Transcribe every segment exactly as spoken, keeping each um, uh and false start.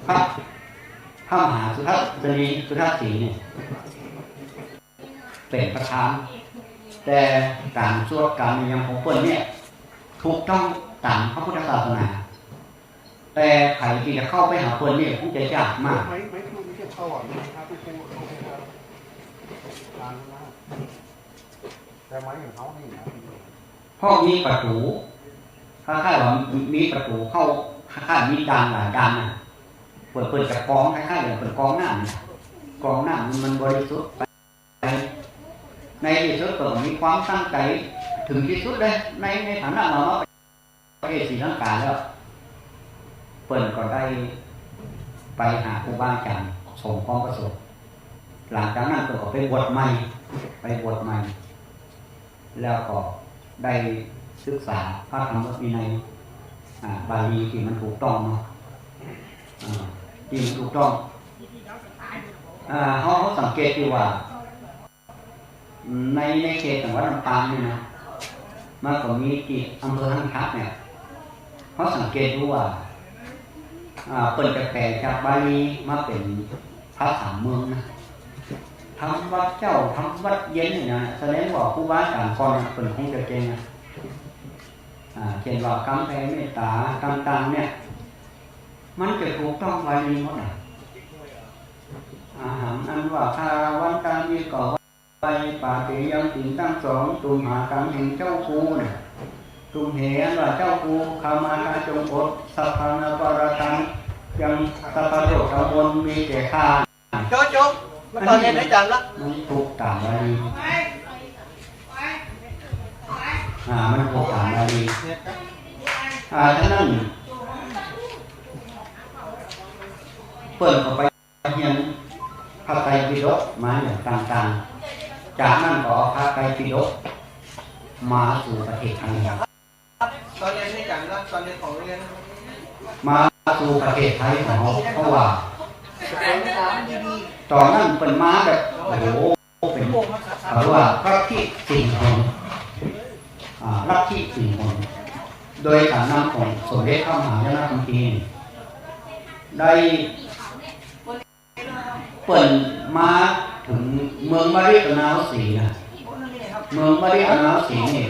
พระ พระมหาสุทัศนี สุทัศนีเนี่ย เป๋นประธาน แต่ก๋านสวดก๋านอะหยังของเปิ้นเนี่ย ถูกต้องต๋ามพระพุทธศาสนา แต่ใผตี้จะเข้าไปหาเปิ้นเนี่ย คงจะยากมาก เพราะมีประตู๋ คล้ายๆ ว่ามีประตู๋เข้า คล้ายๆ มีด่านหลายด่านน่ะ เปิ้น เปิ้นจะกรอง คล้ายๆ อย่างเปิ้นกรองน้ำน่ะ กรองน้ำมันบริสุทธิ์ไป ในตี้สุดเปิ้นก็มีความตั้งใจ๋เถิงตี้สุดเลย ใน ในฐานะว่ามาประเทศศรีลังกาแล้ว เปิ้นก็ได้ไปหาครูบาอาจ๋ารย์สมความประสงค์ หลังจากนั้นเปิ้นก็ไปบวชใหม่ ไปบวชใหม่ แล้วก็ได้ศึกษาพระธรรมวินัย อ่า บาลีตี้มันถูกต้องเนาะ อ่า ตี้มันถูกต้อง อ่า เฮา เฮาสังเกตตี้ว่า ใน ในเขตจังหวัดลำปางนี่นะ มันก็มีตี้อำเภอห้างฉัตรเนี่ย เฮาสังเกตดูว่า อ่า เปิ้นจะแปลจากบาลีมาเป๋นภาษาเมืองนะ ทำวัดเจ๊า ทำวัดเย็นเนี่ยนะ แสดงว่าครูบาอาจ๋ารย์ก่อนน่ะเปิ้นคงจะเก่งนะ อ่า เจ้นว่ากำแผ่เมตต๋าต่างๆ เนี่ย มันจะถูกต้องบาลีหมดน่ะ อะหัง อันว่า ทาวันตามิ ก็ไหว้ ปาเตยัง สิ่งตังสอง ตุมหากัง แห่งเจ้ากูน่ะ ตุมเห อันว่าเจ้ากู ขมา ข้าจงอด สัพพัง อปาราธัง ยังสัพพะโทษทั้งมวล มีแก่ข้า โจ๊ะ โจ๊ะ มาตอนเย็นให้อาจ๋ารย์ละ มันถูกต๋ามบาลี อ่า มันถูกต๋ามบาลี อ่า ฉะนั้น เปิ้นก็ไป เฮียนพระไตรปิฎกมาอย่างต่างๆ จากนั้นก็เอาพระไตรปิฎกมาสู่ประเทศไทย ตอนเรียนนี่อาจ๋ารย์นะ ตอนเรียนของเรียน มาสู่ประเทศไทยของเฮา เพราะว่าตอนนั้นเปิ้นมาแบบ โอ้โห เป๋น เขาเรียกว่าลัทธิสิงหน อ่า ลัทธิสิงหน โดยก๋านนำของสมเด็จพระมหายานคัมภีร์ ได้ เปิ้นมาเถิงเมืองมฤตนาวสีนะ เมืองมฤตนาวสีนี่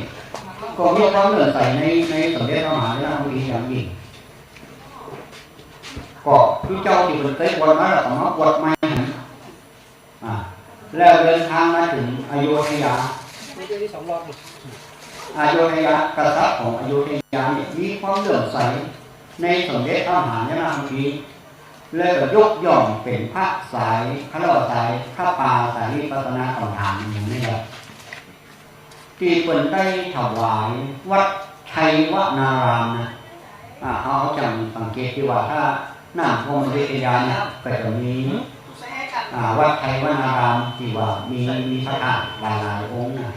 ก็มีความเลื่อมใสใน ในสมเด็จพระมหายานคัมภีร์อย่างยิ่ง ก็คือเจ้าตี้เปิ้นเกยบวชมาแล้วก็มาบวชใหม่หั้น อ่า แล้วเดินทางมาเถิงอโยธยา อโยธยา กษัตริย์ของอโยธยาเนี่ยมีความเลื่อมใสในสมเด็จพระมหายานคัมภีร์ แล้วก็ยกย่องเป๋นพระสาย เขาเรียกว่าสายพระปา สายวิปัสสนากรรมฐานอย่างนี้แหละ ตี้เปิ้นได้ถวายวัดชัยวนารามนะ อ่า เฮาจั่งสังเกตตี้ว่าถ้าน้ำท่วมอโยธยาเนี่ยก็จะมี อ่า วัดชัยวนารามตี้ว่ามี มีพระธาตุหลายๆ องค์นะ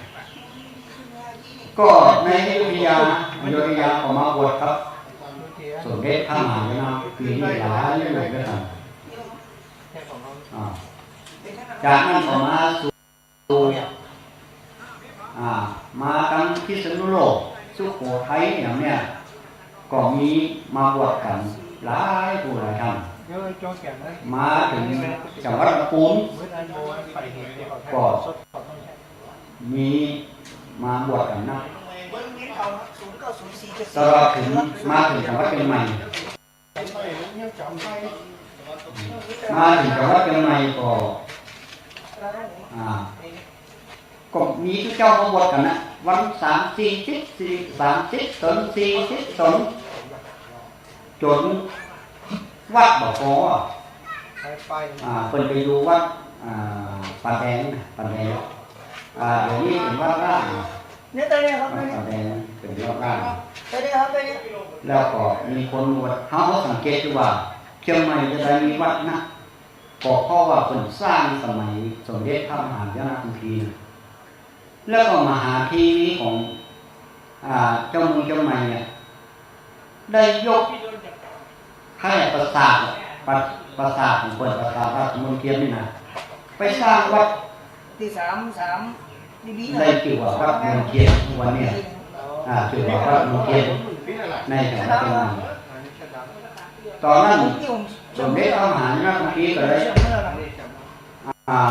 ก็ในอโยธยา อโยธยาก็มาบวชกับสมเด็จพระมหายานคัมภีร์นี่หลายรูปด้วยกั๋น อ่า จากนั้นก็มาสู่ อ่า มาตังพิษณุโลก สุโขทัยอย่างเนี้ย ก็มีมาบวชกั๋นหลายผู้หลายต้าน มาเถิงจังหวัดลำปูน ก็มีมาบวชกั๋นนัก ตลอดเถิงมาเถิงจังหวัดเจียงใหม่ มาเถิงจังหวัดเจียงใหม่ก็ อ่า ก็มีเจ้ามาบวชกั๋นนะ วันสามสี่สิบ สี่ สามสิบต๋น สี่สิบต๋น จ๋นวัดบ่พอ อ่า เปิ้นไปอยู่วัด อ่า ป่าแดงนะ ป่าแดง อ่า เดี๋ยวนี้เป๋นวัดร้าง เนี่ย ตรงนี้ครับ วัดป่าแดงเป๋นวัดร้าง ตรงนี้ครับ ตรงนี้ แล้วก็มีคนบวช เฮาสังเกตดูว่าเจียงใหม่จะได้มีวัดนัก ก็เพราะว่าเปิ้นสร้างสมัยสมเด็จพระมหายานคัมภีร์นะ แล้วก็มหาเถรีของ อ่า เจ้าเมืองเจียงใหม่เนี่ย ได้ยก แค่ปราสาท ปรา- ปราสาทของเปิ้น ปราสาทราชมณเฑียรนี่นะ ไปสร้างวัด ตี้สาม สาม ได้จื้อว่าวัดมณเฑียรทุกวันเนี่ย อ่า จื้อว่าวัดมณเฑียรในจังหวัดเจียงใหม่ ต๋อนนั้นสม ด็จพระมหายานสังฆีก็เลย อ่า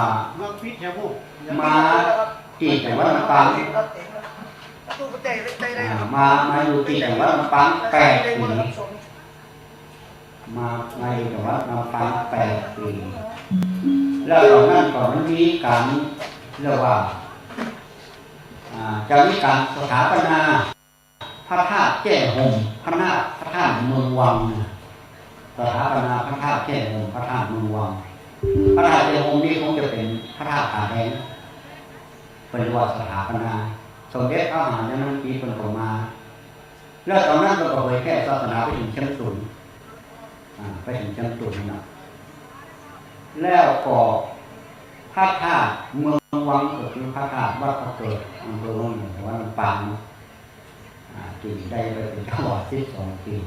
มาตี้จังหวัดลำปาง อ่า มา มาอยู่ตี้จังหวัดลำปางแปดปี๋ มา มาอยู่จังหวัดลำปางแปดปี๋ แล้วต๋อนนั้นก็มันมีก๋านเรียกว่า อ่า จะมีก๋านสถาปนา พระธาตุแจ้ห่ม พระนา พระธาตุเมืองวังนะ สถาปนาพระธาตุแจ้ห่ม พระธาตุเมืองวัง พระธาตุแจ้ห่มนี่คงจะเป๋นพระธาตุผาแดง เปิ้นว่าสถาปนา สมเด็จพระมหายานสังฆีเปิ้นก็มา แล้วต๋อนนั้นเปิ้นก็เผยแผ่ศาสนาไปเถิงเจียงตุง อ่า ไปเถิงเจียงตุงนะ แล้วก็พระธาตุเมืองวังก็คือพระธาตุวัดพระเกิด อำเภอวังเหนือ จังหวัดลำปาง อ่า ตี้ได้ไปเป๋นเจ้าอาวาสสิบสองปี๋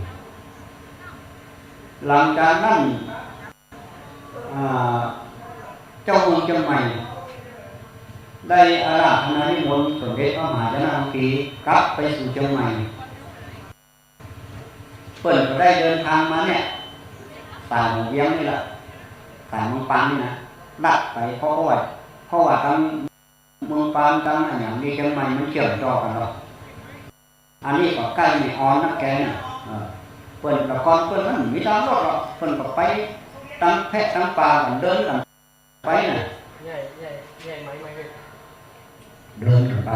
หลังจากนั้น อ่า เจ้าเมืองเจียงใหม่ ได้อาราธนานิมนต์สมเด็จพระมหายานสังฆีกลับไปสู่เจียงใหม่ เปิ้นก็ได้เดินตางมาเนี่ย สายหัวเวียงนี่แหละ สายเมืองปานนี่นะ ลัดไป เพราะว่า เพราะว่าตังเมืองปานตังอะหยังนี่เจียงใหม่มันเจื้อมต่อกั๋นเนาะ อันนี้ก็ใก้แม่อ่อนนักแกน่ะ เออ เปิ้น แต่ก่อนเปิ้นมันบ่มีตางรถหรอก เปิ้นก็ไปตังแพะตังป่ากั๋น เดินกั๋นไปน่ะ เดินกั๋นไป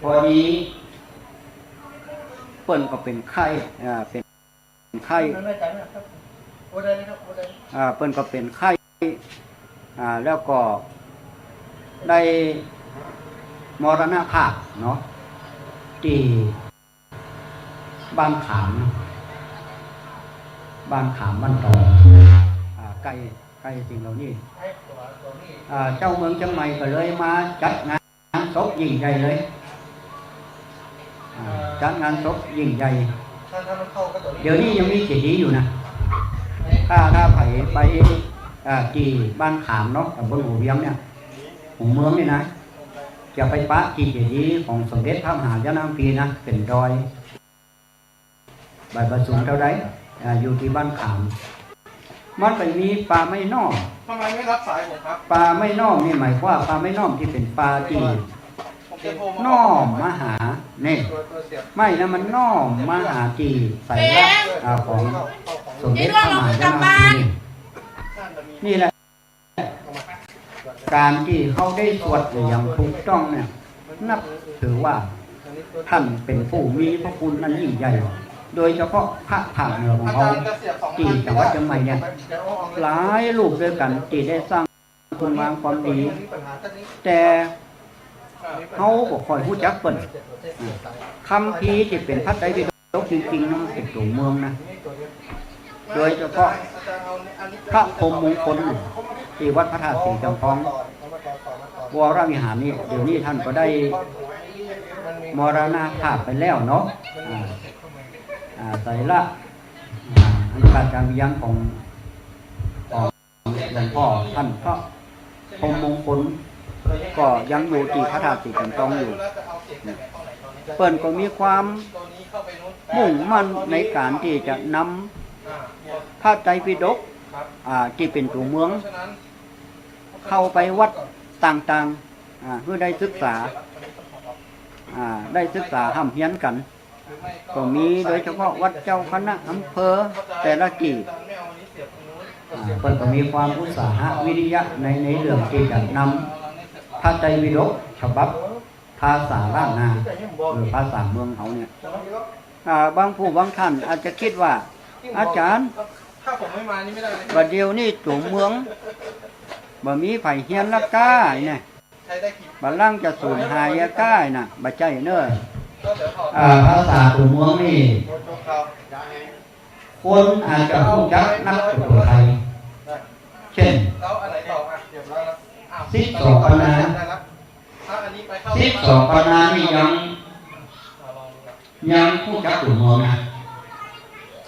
พอดีเปิ้นก็เป๋นไข้ อ่า เป๋น ไข้ อ่า เปิ้นก็เป๋นไข้ อ่า แล้วก็ได้มรณภาพเนาะ ตี้บ้านขาม บ้านขาม บ้านตอง อ่า ใก้ ใก้สิ่งเหล่านี้ อ่า เจ้าเมืองเจียงใหม่ก็เลยมาจัดงาน งานศพยิ่งใหญ่เลย อ่า จัดงานศพยิ่งใหญ่ เดี๋ยวนี้ยังมีเจดีย์อยู่นะ ถ้า ถ้าใผไป อ่า ตี้บ้านขามเนาะ ต๋ำบลหัวเวียงเนี่ย หัวเมืองนี่นะ จะไปปะตี้เจดีย์ของสมเด็จพระมหายานสังฆีนะ เป๋นดอย บ่าบ่สูงเต้าใด อ่า อยู่ตี้บ้านขาม มันไปมีป่าไม้น้อม ทำไมไม่รับสายผมครับ ป่าไม้น้อมนี่หมายความว่าป่าไม้น้อมตี้เป๋นป่าตี้ ผมจะโทรมา น้อมมาหา นี่ ตัว ตัวเสียบ ไม้นะมันน้อมมาหาตี้ไตรลักษณ์ อ่า ของสมเด็จพระมหายานสังฆีนี่ นี่แหละ ก๋านตี้เฮาได้สวดอย่างถูกต้องเนี่ย นับถือว่าต้านเป๋นผู้มีพระคุณอันยิ่งใหญ่ โดยเฉพาะพระภาคเหนือของเฮา ตี้จังหวัดเจียงใหม่เนี่ย หลายรูปด้วยกั๋นตี้ได้สร้างคุณงามความดี แต่เฮาบ่ค่อยฮู้จักเปิ้น คัมภีร์ตี้เป๋นพระไตรปิฎก ตกจริงๆ นะ มันเป๋นตั๋วเมืองนะ โดยเฉพาะพระพรหมมงคลตี้วัดพระธาตุสีจำปอง วรวิหารนี่ เดี๋ยวนี้ต้านก็ได้มรณภาพไปแล้วเนาะ อ่า อ่า ไตรลักษณ์ อ่า อันตรการวิญญาณของ ของ หลวงพ่อต้านพระพรหมมงคล ก็ยังอยู่ตี้พระธาตุสีจำปองอยู่ เปิ้นก็มีความมุ่งมั่นในก๋านตี้จะนำพระไตรปิฎก อ่า ตี้เป๋นตั๋วเมือง เข้าไปวัดต่างๆ อ่า หื้อได้ศึกษา อ่า ได้ศึกษาฮ่ำเฮียนกั๋น ก็มีโดยเฉพาะวัดเจ้าคณะอำเภอแต่ละตี้ อ่า เปิ้นก็มีความอุตสาหะวิริยะใน ในเรื่องตี้จะนำพระไตรปิฎกฉบับภาษาล้านนา หรือภาษาเมืองเฮาเนี่ย อ่า บางผู้บางต้านอาจจะกึ๊ดว่า อาจ๋ารย์ ถ้าผมไม่มานี่ไม่ได้เลย บ่าเดี่ยวนี้ตั๋วเมือง บ่มีใผเฮียนละก้าเนี่ย บ่าลังจะสูญหายก้าน่ะ บ่ใจ้เน่อ อ่า ภาษาตั๋วเมืองนี่ คนอาจจะฮู้จักนักกว่าตั๋วไทย เจ้น สิบสองปันนา สิบสองปันนานี่ยัง ยังฮู้จักตั๋วเมืองนะ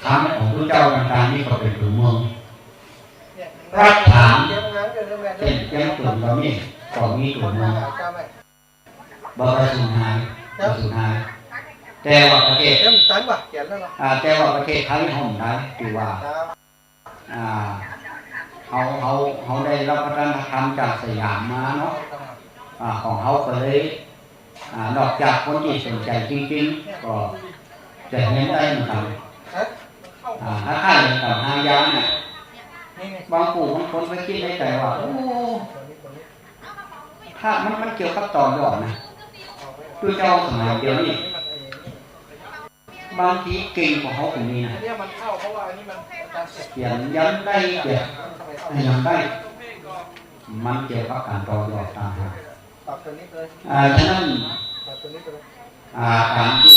ธรรมของพุทธเจ้าต่างๆ นี่ก็เป๋นตั๋วเมือง พระธรรม เจ้นเจียงตุ่นเรานี่ก็มีตั๋วเมือง บ่ บ่สูญหาย บ่สูญหาย แต่ว่าประเทศ อ่า แต่ว่าประเทศไทยห้องใดตี้ว่า อ่า เฮา เฮา เฮาได้รับวัฒนธรรมจากสยามมาเนาะ อ่า ของเฮาก็เลย อ่า นอกจากคนตี้สนใจ๋จริงๆ ก็จะเฮียนได้เหมือนกั๋น อ่า คล้ายๆ อย่างกับหายาเนี่ย บางผู้บางคนไปกึ๊ดในใจ๋ว่า โอ้ ถ้ามัน มันเกี่ยวกับต่อยอดนะ ตุ๊เจ้าสมัยเดี๋ยวนี้ บางทีเก่งกว่าเฮาก็มีนะ เขียนยันได้ เขียนหยังได้ มันเกี่ยวกับก๋านต่อยอดต่างหาก อ่า ฉะนั้น อ่า ก๋านตี้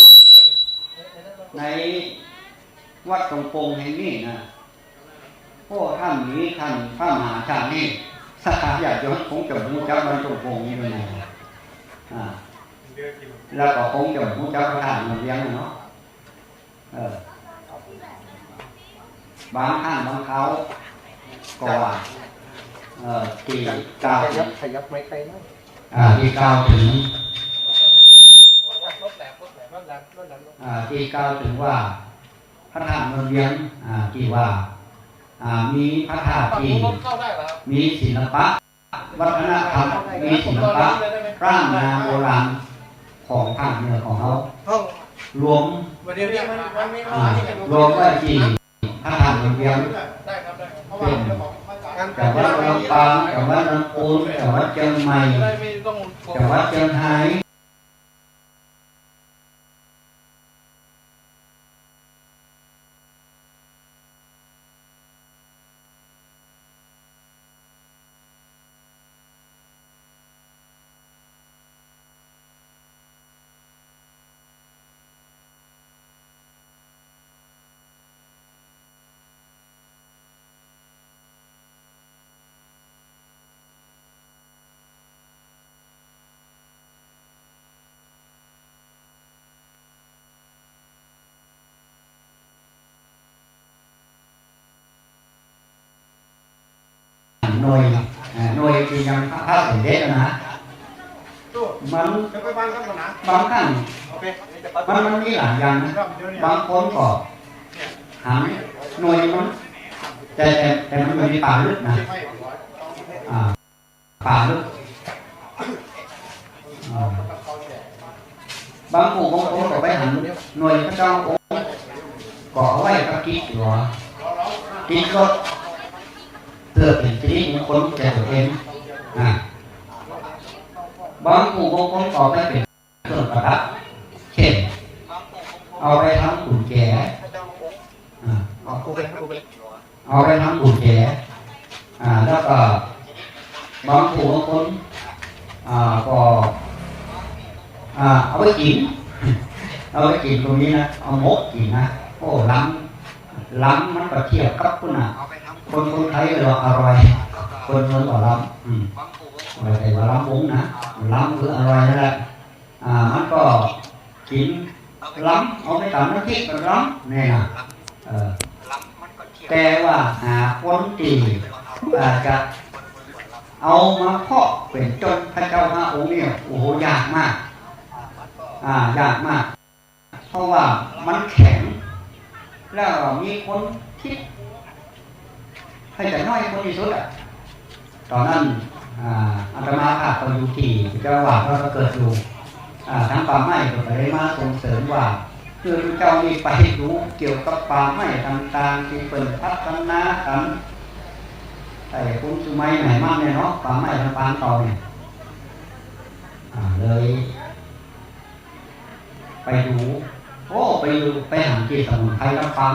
ในวัดตงปงแห่งนี้นะ โอ้ ต้านนี้ ต้านพระมหาธาตุนี้ ศรัทธาญาติโยมคงจะบ่ฮู้จักวัดตงปงนี้ด้วยนะ อ่า แล้วก็คงจะบ่ฮู้จักพระธาตุเมืองเวียงเนาะ เออ บางครั้งบางคราวก็ว่า เออ ตี้กล่าว ขยับ ขยับไมค์ไกลหน่อย อ่า ตี้กล่าวเถิง อ่า ตี้กล่าวเถิงว่า พระธาตุเมืองเวียง อ่า ตี้ว่า อ่า มีพระธาตุตี้มีศิลปะ วัฒนธรรม มีศิลปะล้านนาโบราณของภาคเหนือของเฮา รวม อ่า รวมไว้ตี้พระธาตุเมืองเวียง เป๋นจังหวัดลำปาง จังหวัดลำปูน จังหวัดเจียงใหม่ จังหวัดเจียงฮาย หน่วย อ่า หน่วยตี้ยังพระ พระสมเด็จนะ มัน บางครั้ง มัน มันมีหลายอย่างนะ บางคนก็หันหน่วยมัน แต่ แต่ แต่มันอยู่ในป่าลึกนะ อ่า ป่าลึก อ่า บางผู้บางคนก็ไปหันหน่วยพระเจ้าองค์ ก็เอาไว้กับติดตั๋ว ติดรถ เปื้อเป๋นสิริมงคลแก่ตั๋วเอง อ่า บางผู้บางคนก็เอาไปเป๋นเครื่องประดับ เช่น เอาไปทำกุญแจ อ่า เอา เอาไปทำกุญแจ อ่า แล้วก็บางผู้บางคน อ่า ก็ อ่า เอาไว้กิ๋น เอาไว้กิ๋นก็มีนะ เอาหมกกิ๋นนะ โอ้ ล้ำ ล้ำมันก็เทียบกับพุ้นน่ะ คน คนไทยก็ว่าอร่อย คนเมืองก็ล้ำ อืม บ่ใจ้ว่าล้ำวงนะ ล้ำคืออร่อยนั่นแหละ อ่า มันก็กิ๋นล้ำ เอาไปต๋ำน้ำพริกก็ล้ำ นี่นะ เออ แต่ว่าหาคนตี้ อ่า จะเอามาเพาะเป๋นจนพระเจ้าห้าองค์นี่ โอ้โห ยากมาก อ่า ยากมาก เพราะว่ามันแข็ง แล้วมีคนกึ๊ด ใค่จะน้อยคนตี้สุดอะ ต๋อนนั้น อ่า อาตมาภาพก็อยู่ตี้เจ้าอาวาสวัดพระเกิดอยู่ อ่า ตางป่าไม้ก็เลยมาส่งเสริมว่า คือเจ้านี่ไปดูเกี่ยวกับป่าไม้ต่างๆ ตี้เปิ้นพัฒนากั๋น ไอ้คนสมัยใหม่มาเนี่ยเนาะ ป่าไม้ลำปางเก่าเนี่ย อ่า เลย ไปดู โอ้ ไปดู ไปหันตี้สมุนไพรลำปาง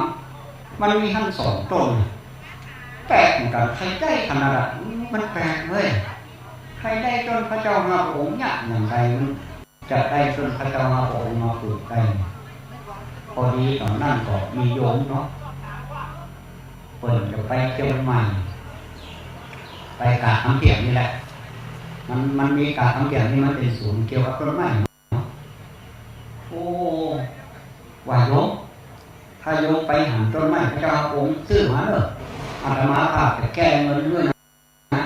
มันมีหั้นสองต้น แปลกเหมือนกั๋น ใค่ได้ขนาดอะ มันแปลกเว้ย ใค่ได้ต้นพระเจ้าห้าพระองค์เนี่ย อย่างใดมันจะได้ต้นพระเจ้าห้าพระองค์มาปลูกได้ พอดีต๋อนนั้นก็มีโยมเนาะ เปิ้นจะไปเจียงใหม่ ไปก๋าดคำเตี้ยงนี่แหละ มัน มันมีก๋าดคำเตี้ยงนี่มันเป๋นศูนย์เกี่ยวกับต้นไม้ โอ้ ว่าโยม ถ้าโยมไปหันต้นไม้พระเจ้าองค์ซื้อมาเน่อ อาตมาภาพจะแก้เงินด้วยนะ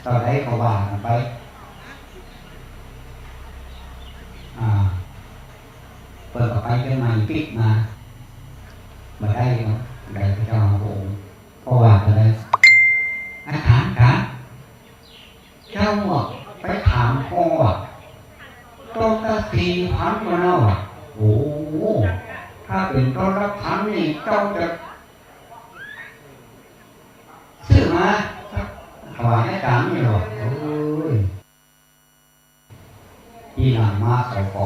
เต้าใดก็ว่ากั๋นไป อ่า เปิ้นก็ไปเจียงใหม่ปิ๊บมา บ่ได้เนาะ ได้พระเจ้าองค์ เพราะว่า เจ้าจะซื้อมาถวายอาจารย์นี่หรอ โอ้ย ทีหลังมาเขาขอ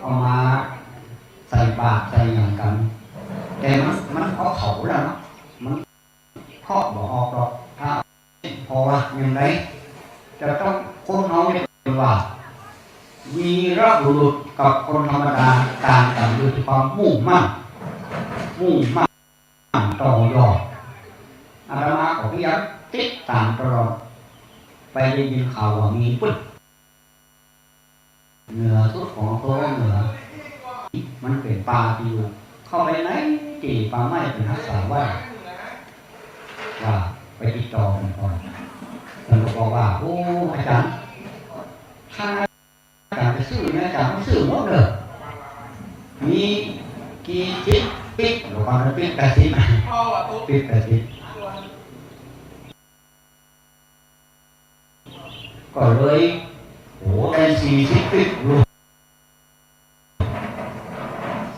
เอามาใส่บาตรใส่หยังกั๋น แต่มัน มันเอาเข้าแล้วเนาะ มันเคาะบ่ออกดอก ถ้า เพราะว่าอย่างใด จะต้อง คนเฮาเนี่ยเปิ้นว่า วีรบุรุษกับคนธรรมดา ต่างกั๋นอยู่ที่ความมุ่งมั่น มุ่งมั่น ต่อยอด อาตมาก็พยายามติดต๋ามตลอด ไปได้ยินข่าวว่ามีปึ้ง เหนือสุดของอำเภอวังเหนือ มันเป๋นป่าตี้อยู่ เข้าไปในตี้ป่าไม้เปิ้นฮักษาไว้ ว่าไปติดต่อเปิ้นก่อน เปิ้นก็บอกว่า โอ้ อาจ๋ารย์ ถ้า อาจ๋ารย์จะซื้อเนี่ย อาจ๋ารย์ต้องซื้อหมดเลย มีกี่สิบปิ๊ก หรือว่ามันปิ๊กแปดสิบ ปิ๊กแปดสิบ ก็เลย โอ้ ได้สี่สิบปิ๊กอยู่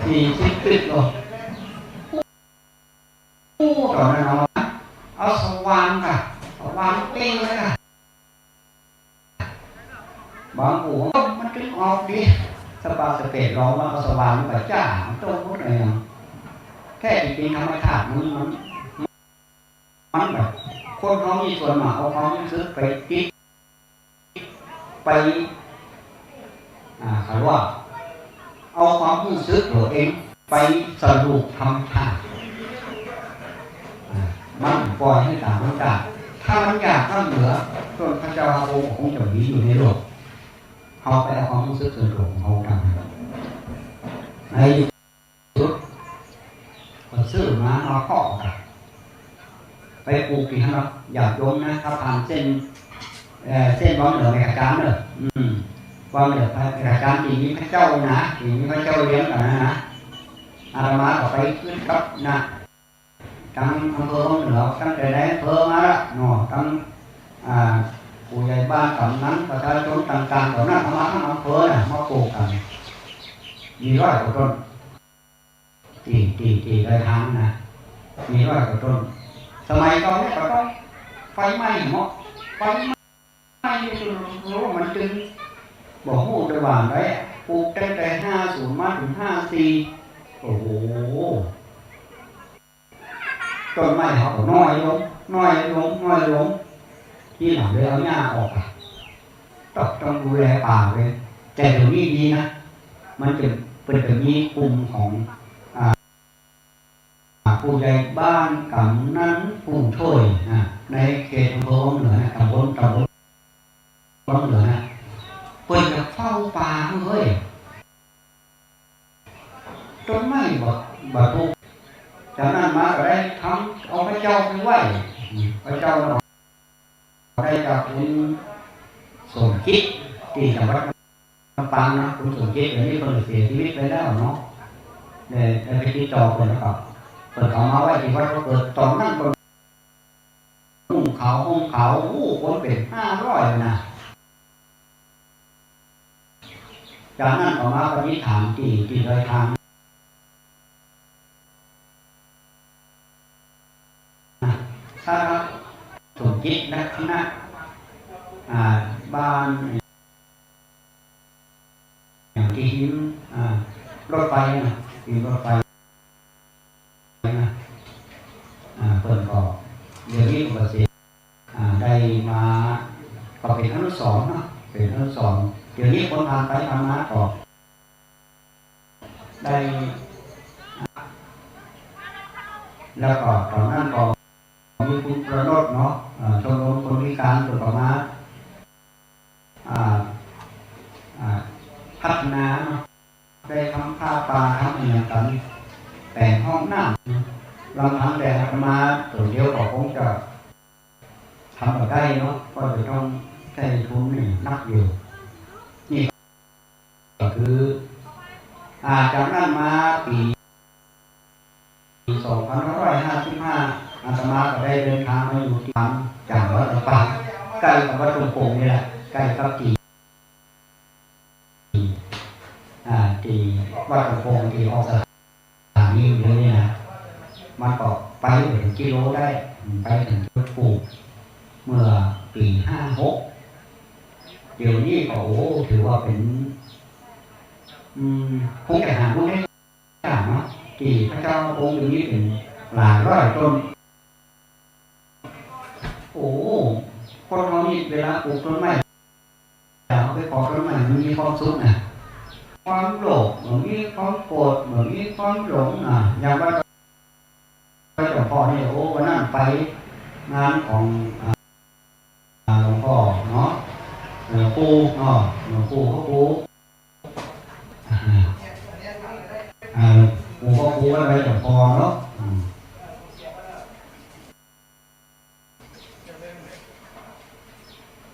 สี่สิบปิ๊กเหรอ โอ้ ต๋อนนั้นเอา เอาสว่านก่ะ สว่านปิ้งเลยก่ะ บางปู่มันจึงออกดี สปาสเปดลองว่าเอาสว่านมาจ้า มันต้องหมดเลยอะ แท้จริงธรรมชาติมัน มัน มันแบบ คนเฮามีส่วนมากเอาความรู้สึกไปติด ไป อ่า เขาว่า เอาความรู้สึกตั๋วเองไปสรุปธรรมชาติ อ่า มันปล่อยหื้อต๋ามธรรมชาติ ถ้ามันอยากนำเหลือ ส่วนพระเจ้าพระองค์คงจะมีอยู่ในโลก เฮาไปเอาความรู้สึกส่วนตั๋วของเฮาทำ ใน สุด ก็ซื้อมา มาเคาะกั๋น ไปปลูกตี้หั้นเนาะ ญาติโยมนะ ถ้าผ่านเส้น เอ่อ เส้นวังเหนือแม่กาจานเน่อ อืม วังเหนือแม่กาจานตี้มีพระเจ้านะ ตี้มีพระเจ้าเลี้ยงกั๋นนะ อาตมาก็ไปขึ้นกับนะ ตังอำเภอวังเหนือ ตั้งแต่ในอำเภอมาละเนาะ ตัง อ่า ผู้ใหญ่บ้าน กำนัน ประชาชนต่างๆ เหล่านั้นเอามาตังอำเภอน่ะ มาปลูกกั๋น มีร้อยกว่าต้น ตี้ ตี้ ตี้ดอยทางนะ มีร้อยกว่าต้น สมัยก่อนเนี่ยก็ต้องไฟไหม้หมด ไฟไหม้จน โอ้ มันจึงบ่ฮู้จะว่าไง ปลูกตั้งแต่ห้าศูนย์มาเถิงห้าสี่ โอ้โห ต้นไม้เขาก็น้อยลง น้อยลง น้อยลง ตี้หลังเลยเอาหญ้าออกอะ ต้อง ต้องดูแลป่าเว้ย แต่เดี๋ยวนี้ดีนะ มันจะ เปิ้นจะมีกลุ่มของ อ่า ผู้ใหญ่บ้าน กำนัน ผู้ช่วยนะ ในเขตอำเภอวังเหนือนะ ตำบล ตำบลวังเหนือนะ เปิ้นจะเฝ้าป่าเว้ย ต้นไม้บ่ บ่ปลูก จากนั้นมาก็ได้ทำ เอาพระเจ้าไปไหว้ พระเจ้าก็ได้จากคุณสมจิต ตี้จังหวัดลำปางนะ คุณสมจิต เดี๋ยวนี้เปิ้นเสียชีวิตไปแล้วเนาะ ได้ ได้ไปติดต่อเปิ้นแล้วก็ เปิ้นเอามาไหว้ตี้วัดก็เกิด ต๋อนนั้นเปิ้น นุ่งขาวห่มขาว โอ้ คนเป๋นห้าร้อยนะ จากนั้นก็มาปฏิสถานตี้ ตี้ดอยทาง พระสมจิตลักษณะ อ่า บ้าน อย่างตี้หิ้ม อ่า รถไฟนะ หิ้มรถไฟนะ อ่า เปิ้นก็ เดี๋ยวนี้ก็เกษียณ อ่า ได้มา ก็เป๋นอนุสรณ์เนาะ เป๋นอนุสรณ์ เดี๋ยวนี้คนผ่านไปผ่านมาก็ได้ แล้วก็ต๋อนนั้นก็ มีคุณประโนชน์เนาะ เอ่อ ชมรมคนพิการเปิ้นก็มา อ่า อ่า พัฒนาเนาะ ได้ทำผ้าป่า ทำอะหยังกั๋น แป๋งห้องน้ำ ลำพังแต่อาตมาตั๋วเดียวก็คงจะทำบ่ได้เนาะ ก็จะต้องใช้ทุนนี่นักอยู่ นี่ ก็คือ อ่า จากนั้นมาปี สองพันห้าร้อยห้าสิบห้า อาตมาก็ได้เดินทางมาอยู่ตี้จังหวัดลำปาง ใก้กับวัดทุ่งโป่งนี่แหละ ใก้กับตี้ อ่า ตี้วัดหลวงพ่อตี้ออกสถานีอยู่นี่นะ มันก็ไปบ่เถิงกิโลได้ ไปเถิงจุดธูปเมื่อปี๋ห้าหก เดี๋ยวนี้ก็ โอ้ ถือว่าเป๋น อืม คงจะหาบ่ได้ เนาะ ตี้พระเจ้าองค์เดียวนี้เป๋นหลายร้อยต้น โอ้ คนเฮานี่เวลาปลูกต้นไม้ เฮาไปขอต้นไม้ มันมีความสุขนะ ความโลภ บ่มีความโกรธ บ่มีความหลงนะ อย่างวัดเจ้าพ่อนี่ โอ้ วันนั้นไปงานของ อ่า หลวงพ่อเนาะ เออ ปู่เนาะ หลวงปู่ พระครู อ่า อ่า หลวงปู่ พระครู วัดอะไร หลวงพ่อเนาะ อืม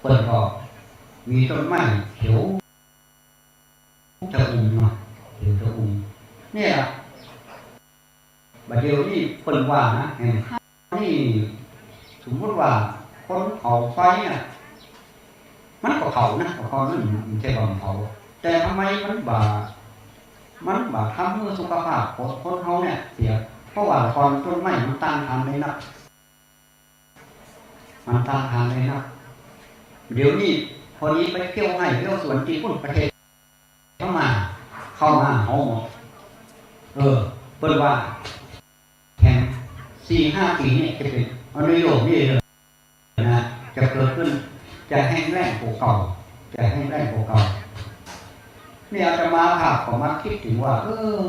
เปิ้นก็มีต้นไม้เขียวชอุ่มเนาะ เขียวชอุ่ม เนี่ย บ่าเดี่ยวนี้เปิ้นว่านะ แหม นี่ สมมุติว่าคนเผาไฟอะ มันก็เผานะ ก็เพราะมัน มันใจ้บ่าเผา แต่ทำไมมันบ่า มันบ่าทำหื้อสุขภาพของคนเฮาเนี่ยเสีย เพราะว่าก่อนต้นไม้มันต้านทานได้นัก มันต้านทานได้นัก เดี๋ยวนี้พอดีไปเที่ยวไฮ่เที่ยวสวนตี้ปุ้นประเทศ เข้ามา เข้ามาเฮาหมด เออ เปิ้นว่าแถมสี่ห้าปี๋นี่จะเป๋น เอาในโลกนี้เลยนะ จะเกิดขึ้น จะแห้งแล้งกว่าเก่า จะแห้งแล้งกว่าเก่า นี่อาตมาภาพก็มาคิดเถิงว่า เออ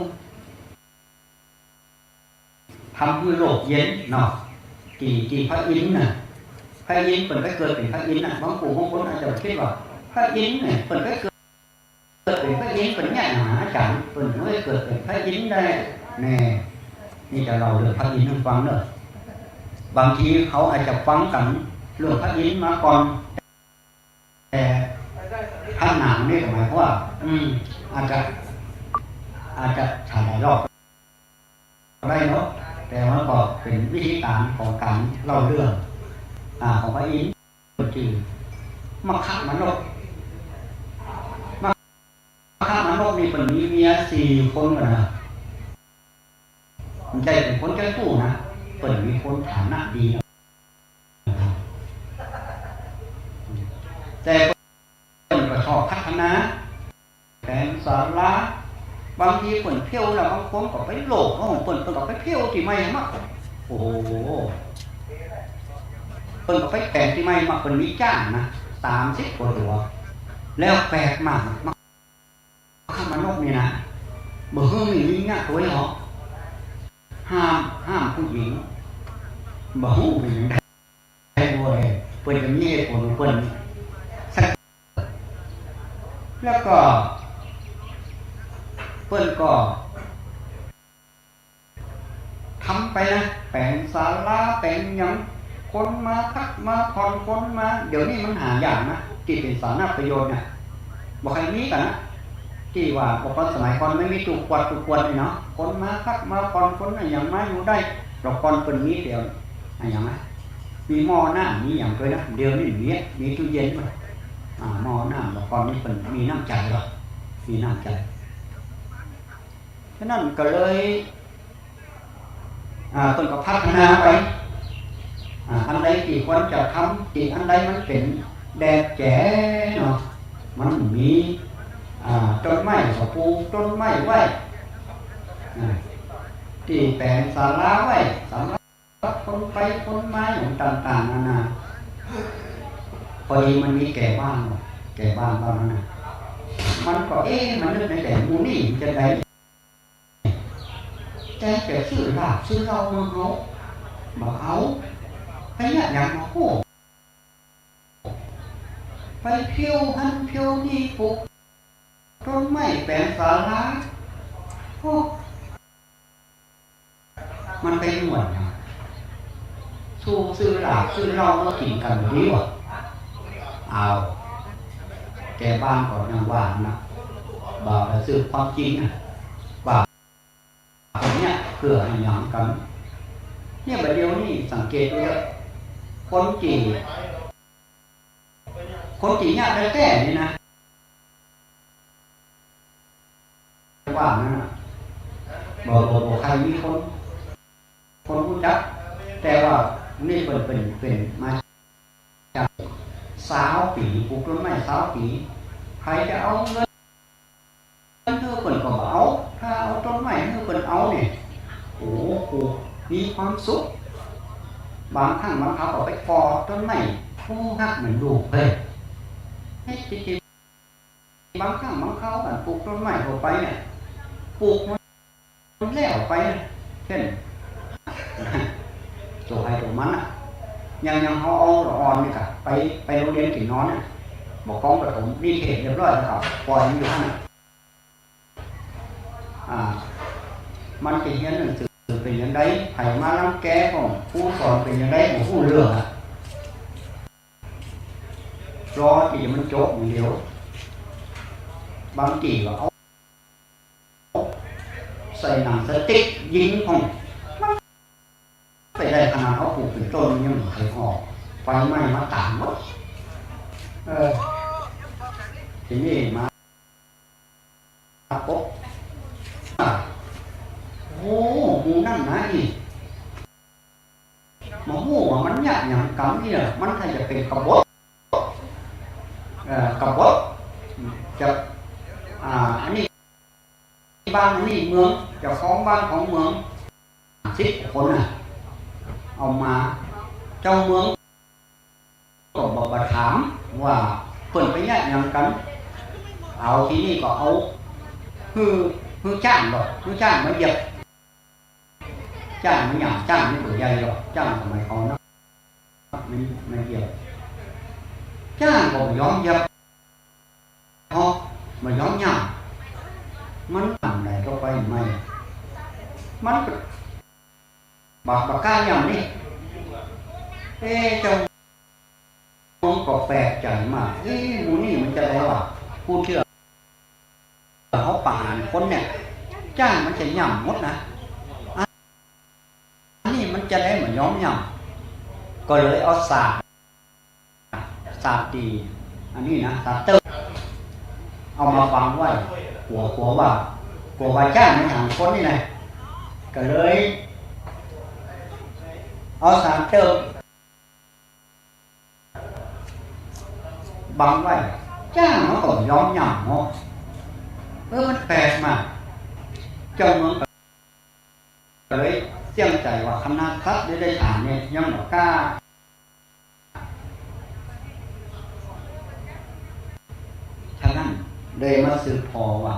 ทำหื้อโลกเย็นเนาะ ตี้ ตี้พระอินทร์น่ะ พระอินทร์เปิ้นไปเกิดเป๋นพระอินทร์น่ะ บางผู้บางคนอาจจะคิดว่า พระอินทร์เนี่ยเปิ้นไปเกิด เกิดเป๋นพระอินทร์เปิ้นเนี่ยหาอาจ๋ารย์ เปิ้นเลยเกิดเป๋นพระอินทร์ได้ แน่ นี่จะเล่าเรื่องพระอินทร์หื้อฟังเนาะ บางทีเขาอาจจะฟังกั๋นเรื่องพระอินทร์มาก่อน แต่พระนางนี่ก็หมายความว่า อืม อาจจะ อาจจะถ่ายหลายรอบได้เนาะ แต่มันก็เป๋นวิธีก๋านของก๋านเล่าเรื่อง อ่า ของพระอินทร์ จื้อมัคคมานพ มัคคคมานพนี่เปิ้นมีเมียสี่คนก่อนนะ บ่ใจ้เป๋นคนเจ้าชู้นะ เปิ้นมีคนฐานะดีนะ แต่เปิ้นก็ชอบพัฒนา แป๋งศาลา บางทีเปิ้นเผี้ยวแล้ว บางคนก็ไปโลภของเปิ้น เปิ้นก็ไปเผี้ยวตี้ใหม่มา โอ้โห เปิ้นก็ไปแป๋งตี้ใหม่มา เปิ้นมีจ๊างนะ สามสิบกว่าตั๋ว แล้วแปลกมาก มัคคคมานพนี่นะ บ่หื้อมีญิงเยียะตั๋วหรอก ห้าม ห้ามผู้หญิง บ่ฮู้เป๋นหยัง เปิ้นจะมีเหตุผลของเปิ้นสัก แล้วก็เปิ้นก็ทำไปนะ แป๋งศาลา แป๋งหยัง คนมาพักมาผ่อน คนมา เดี๋ยวนี้มันหายากนะ ตี้เป๋นสาธารณประโยชน์เนี่ย บ่ใค่มีกั๋นนะ ตี้ว่า บ่ก่อนสมัยก่อนมันมีตู้ขวด ตู้ขวดนี่เนาะ คนมาพักมาผ่อน คนอะหยังมาอยู่ได้ แล้วก่อนเปิ้นมีเดี๋ยว อะหยังนะ มีหม้อน้ำ มีหยังตวยนะ เดี๋ยวนี้มี มีตู้เย็นตวย อ่า หม้อน้ำ แล้วก่อนนี้เปิ้นมีน้ำใจ๋หรอก มีน้ำใจ๋ ฉะนั้นก็เลย อ่า เปิ้นก็พัฒนาไป อ่า อันใดตี้ควรจะทำ ตี้อันใดมันเป๋นแดดแจ๋เนาะ มันมี อ่า ต้นไม้ก็ปลูกต้นไม้ไว้ อ่า ตี้แป๋งศาลาไว้ ศาลา คนไปคนมาอย่างต่างๆ นานา พอดีมันมีแก่บ้าน แก่บ้านว่างั้นนะ มันก็ เอ๊ะ มันนึกในใจ๋ หมู่นี่มันจะได้ แต่จะซื้อเหล้า ซื้อเหล้ามาเฮา บ่เอา ไปเยียะหยังมาโห้ ไปเผี้ยวหั้นเผี้ยวนี่ ปลูกต้นไม้ แป๋งศาลา โอ้ มันไปม่วนหยัง สู้ซื้อเหล้า ซื้อเหล้ามากิ๋นกั๋นดีกว่า เอา แก่บ้านก็ยังว่านะ บ่าวละซื่อความจริงนะ บ่าวเนี่ยเปื้ออะหยังกั๋น เนี่ยบ่าเดี่ยวนี้สังเกตดูเถอะ คนตี้ คนตี้เยียะแต๊ๆ นี่นะ ว่านั้นน่ะ บ่ บ่ บ่ใค่มีคน คนฮู้จัก แต่ว่านี่เปิ้น เปิ้น เปิ้นมาจากซาวปี๋ ปลูกต้นไม้ซาวปี๋ ใผจะเอาเงินหื้อเปิ้นก็บ่เอา ถ้าเอาต้นไม้หื้อเปิ้นเอาเนี่ย โอ้ ปลูกมีความสุข บางครั้งบางคราวก็ไปก่อต้นไม้ โอ้ ฮักเหมือนลูกเฮ้ย เฮ็ดจริงๆ บางครั้งบางคราว การปลูกต้นไม้เข้าไปเนี่ย ปลูกมันแล้วไป เช่น โตใผโตมันน่ะ อย่าง อย่างเฮาเอาละอ่อนนี่กะ ไป ไปโฮงเฮียนกิ๋นนอนน่ะ บ่ากองประถมนิเทศเรียบร้อยแล้วก็ปล่อยมันอยู่หั้นน่ะ อ่า มันจะเฮียนหนังสือเป๋นจั่งใด ใผมารังแกพ่อง ครูสอนเป๋นจั่งใด บ่ฮู้เรื่องอะ รอตี้จะมันจบอย่างเดียว บางตี้ก็เอาใส่หนังสติ๊กยิงพ่อง มันไปได้ขนาดเฮาปลูกเป๋นต้นมันยังบ่ใค่ออก ไฟไหม้มาต๋ายหมด เออ ทีนี้มา ครับผม อ่า โอ้ หมู่นั้นนะนี่ บ่ฮู้ว่ามันเยียะหยังกั๋นเนี่ย มันถ้าจะเป๋นกบฏ เอ่อ กบฏ จะ อ่า อันนี้บ้าน อันนี้เมือง เจ้าของบ้านของเมือง สิบกว่าคนน่ะ เอามา เจ้าเมือง ก็บ่ บ่ถามว่าเปิ้นไปเยียะหยังกั๋น เอาทีนี้ก็เอา หื้อ หื้อจ๊างดอก หื้อจ๊างมาเหยียบ จ๊างมันหยาบ จ๊างมันตั๋วใหญ่ดอก จ๊างสมัยก่อนนะ มัน มันเหยียบ จ๊างก็บ่ยอมเหยียบ เพราะบ่ยอมหยาบ มันต๋ำใดก็ไปไม่ มันก็ บ่ บ่กล้าหยาบนี่ เอ๊ะ เจ้าเมืองก็แปลกใจ๋มาก เอ๊ะ หมู่นี้มันจะใดวะ ผู้เตื้อเฮาประหารคนเนี่ย จ๊างมันจะหยาบหมดนะ อันนี้มันจะใดบ่ยอมหยาบ ก็เลยเอาสาก สากตี้ อันนี้นะ สากเติ๊บ เอามาบังไว้ กั๋ว กั๋วว่า กั๋วว่าจ๊างมันหยาบคนนี่นะ ก็เลย เอาสากเติ๊บ บังไว้ จ๊างมันก็บ่ยอมหยาบเนาะ เออ มันแปลกมาก เจ้าเมืองก็เลยเสี้ยงใจ๋ว่าขนาดสัตว์เดรัจฉานเนี่ยยังบ่กล้า ฉะนั้นเลยมาสืบผ่อว่า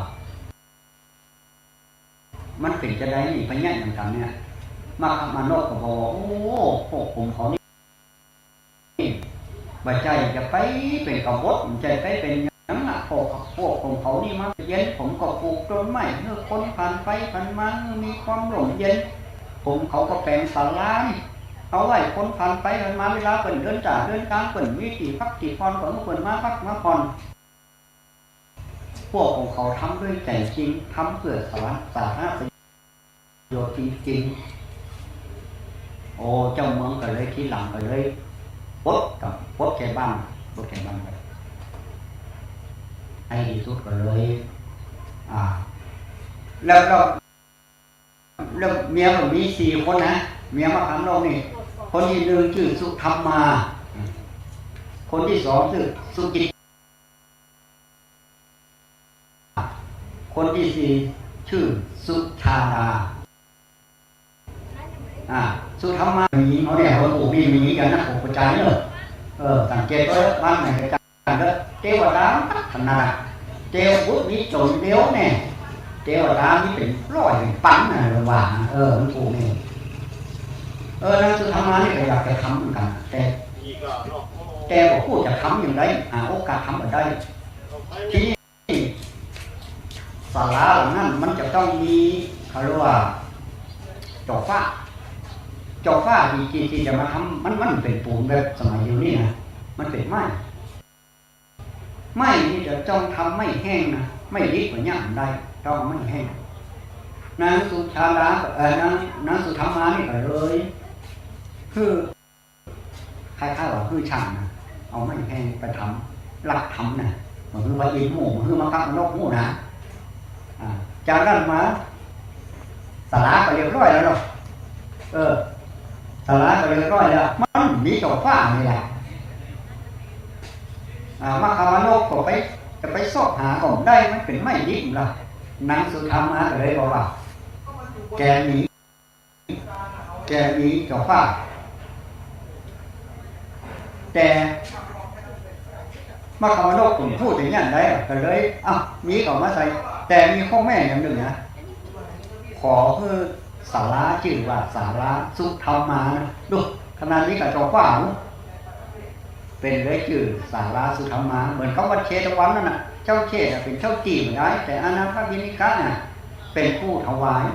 มันเป๋นจะใดนี่ ไปเยียะหยังกั๋นเนี่ย มคมานพก็บอกว่า โอ้ พวกผมเขานี่ บ่ใจ้จะไปเป๋นกบฏ บ่ใจ้ไปเป๋นหยังอะ พวก พวกผมเขานี่มาเย็น ผมก็ปลูกต้นไม้หื้อคนผ่านไปผ่านมา หื้อมีความร่มเย็น ผมเขาก็แป๋งศาลานี่ เอาไว้คนผ่านไปผ่านมา เวลาเปิ้นเดินจ๋าเดินกาง เปิ้นมีตี้พักตี้ผ่อน ก็หื้อเปิ้นมาพักมาผ่อน พวกของเขาทำด้วยใจ๋จริง ทำเปื้อสาธารณะประโยชน์จริงๆ โอ้ เจ้าเมืองก็เลยทีหลังก็เลยปลดกับ ปลดแก่บ้าน ปลดแก่บ้านไป ในตี้สุดก็เลย อ่า แล้ว แล้ว แล้วเมียก็มีสี่คนนะ เมียมคมานพนี่ คนตี้นึ่งจื้อสุธรรมา คนตี้สองจื้อสุจิต คนตี้สี่จื้อสุชาดา อ่า สุธรรมา หญิงเขาเนี่ย คนปลูกนี่มีกั๋นนะ ผมเข้าใจ๋เนอะ เออ สังเกตเต๊อะ บ้านไหนก็จังเต๊อะ เตวดาขนาด เตวบุตรมีจ๋นเดียวเนี่ย เตวดามีเป๋นร้อยเป๋นปันนะ ว่า เออ มันปลูกนี่ เออ นางสุธรรมานี่ก็อยากจะทำเหมือนกั๋น แต่ แต่บ่ฮู้จะทำอย่างใด หาโอกาสทำบ่ได้ ทีนี้ ศาลาหลังนั้นมันจะต้องมี เขาเรียกว่า จอฟ้า จอฟ้าตี้ ตี้ ตี้จะมาทำ มัน มันเป๋นปูนแบบสมัยเดี๋ยวนี้นะ มันเป๋นไม้ ไม้นี่จะต้องทำไม้แห้งนะ ไม้ดิบก็ย่างได้ ต้องไม้แห้ง นางสุชาดา เอ่อ นาง นางสุธรรมานี่ก็เลย คือ คล้ายๆ ว่าหื้อจ้างนะ เอาไม้แห้งไปท หลักธรรมน่ะ บ่หื้อพระอินทร์ฮู้ บ่หื้อมัคคมนกฮู้นะ อ่า จากนั้นมา สาราก็เรียบร้อยแล้วเนาะ เออ สาราก็เรียบร้อยแล้ว มันมีเจ้าฟ้านี่แหละ อ่า มัคคมนกก็ไป จะไปเซาะหาก็บ่ได้ มันเป๋นไม้ดิบละ นางสุทัมมาก็เลยบอกว่า แกมี แกมีเจ้าฟ้า แต่มัคคมนกก็ฮู้แต่อย่างใด ก็เลย เอ้า มีก็เอามาใส่ แต่มีข้อแม้อย่างนึ่งนะ ขอหื้อสาราจื้อว่าสาราสุทัมมานะ ดู ขนาดนี้ก็เจ้าฟ้า เป๋นเลยจื้อสาราสุทัมมา เหมือนกับวัดเชตวันนั่นน่ะ เจ้าเชตน์น่ะเป๋นเจ้าตี้บ่ได้ แต่อนาถบิณฑิกะน่ะ เป๋นผู้ถวาย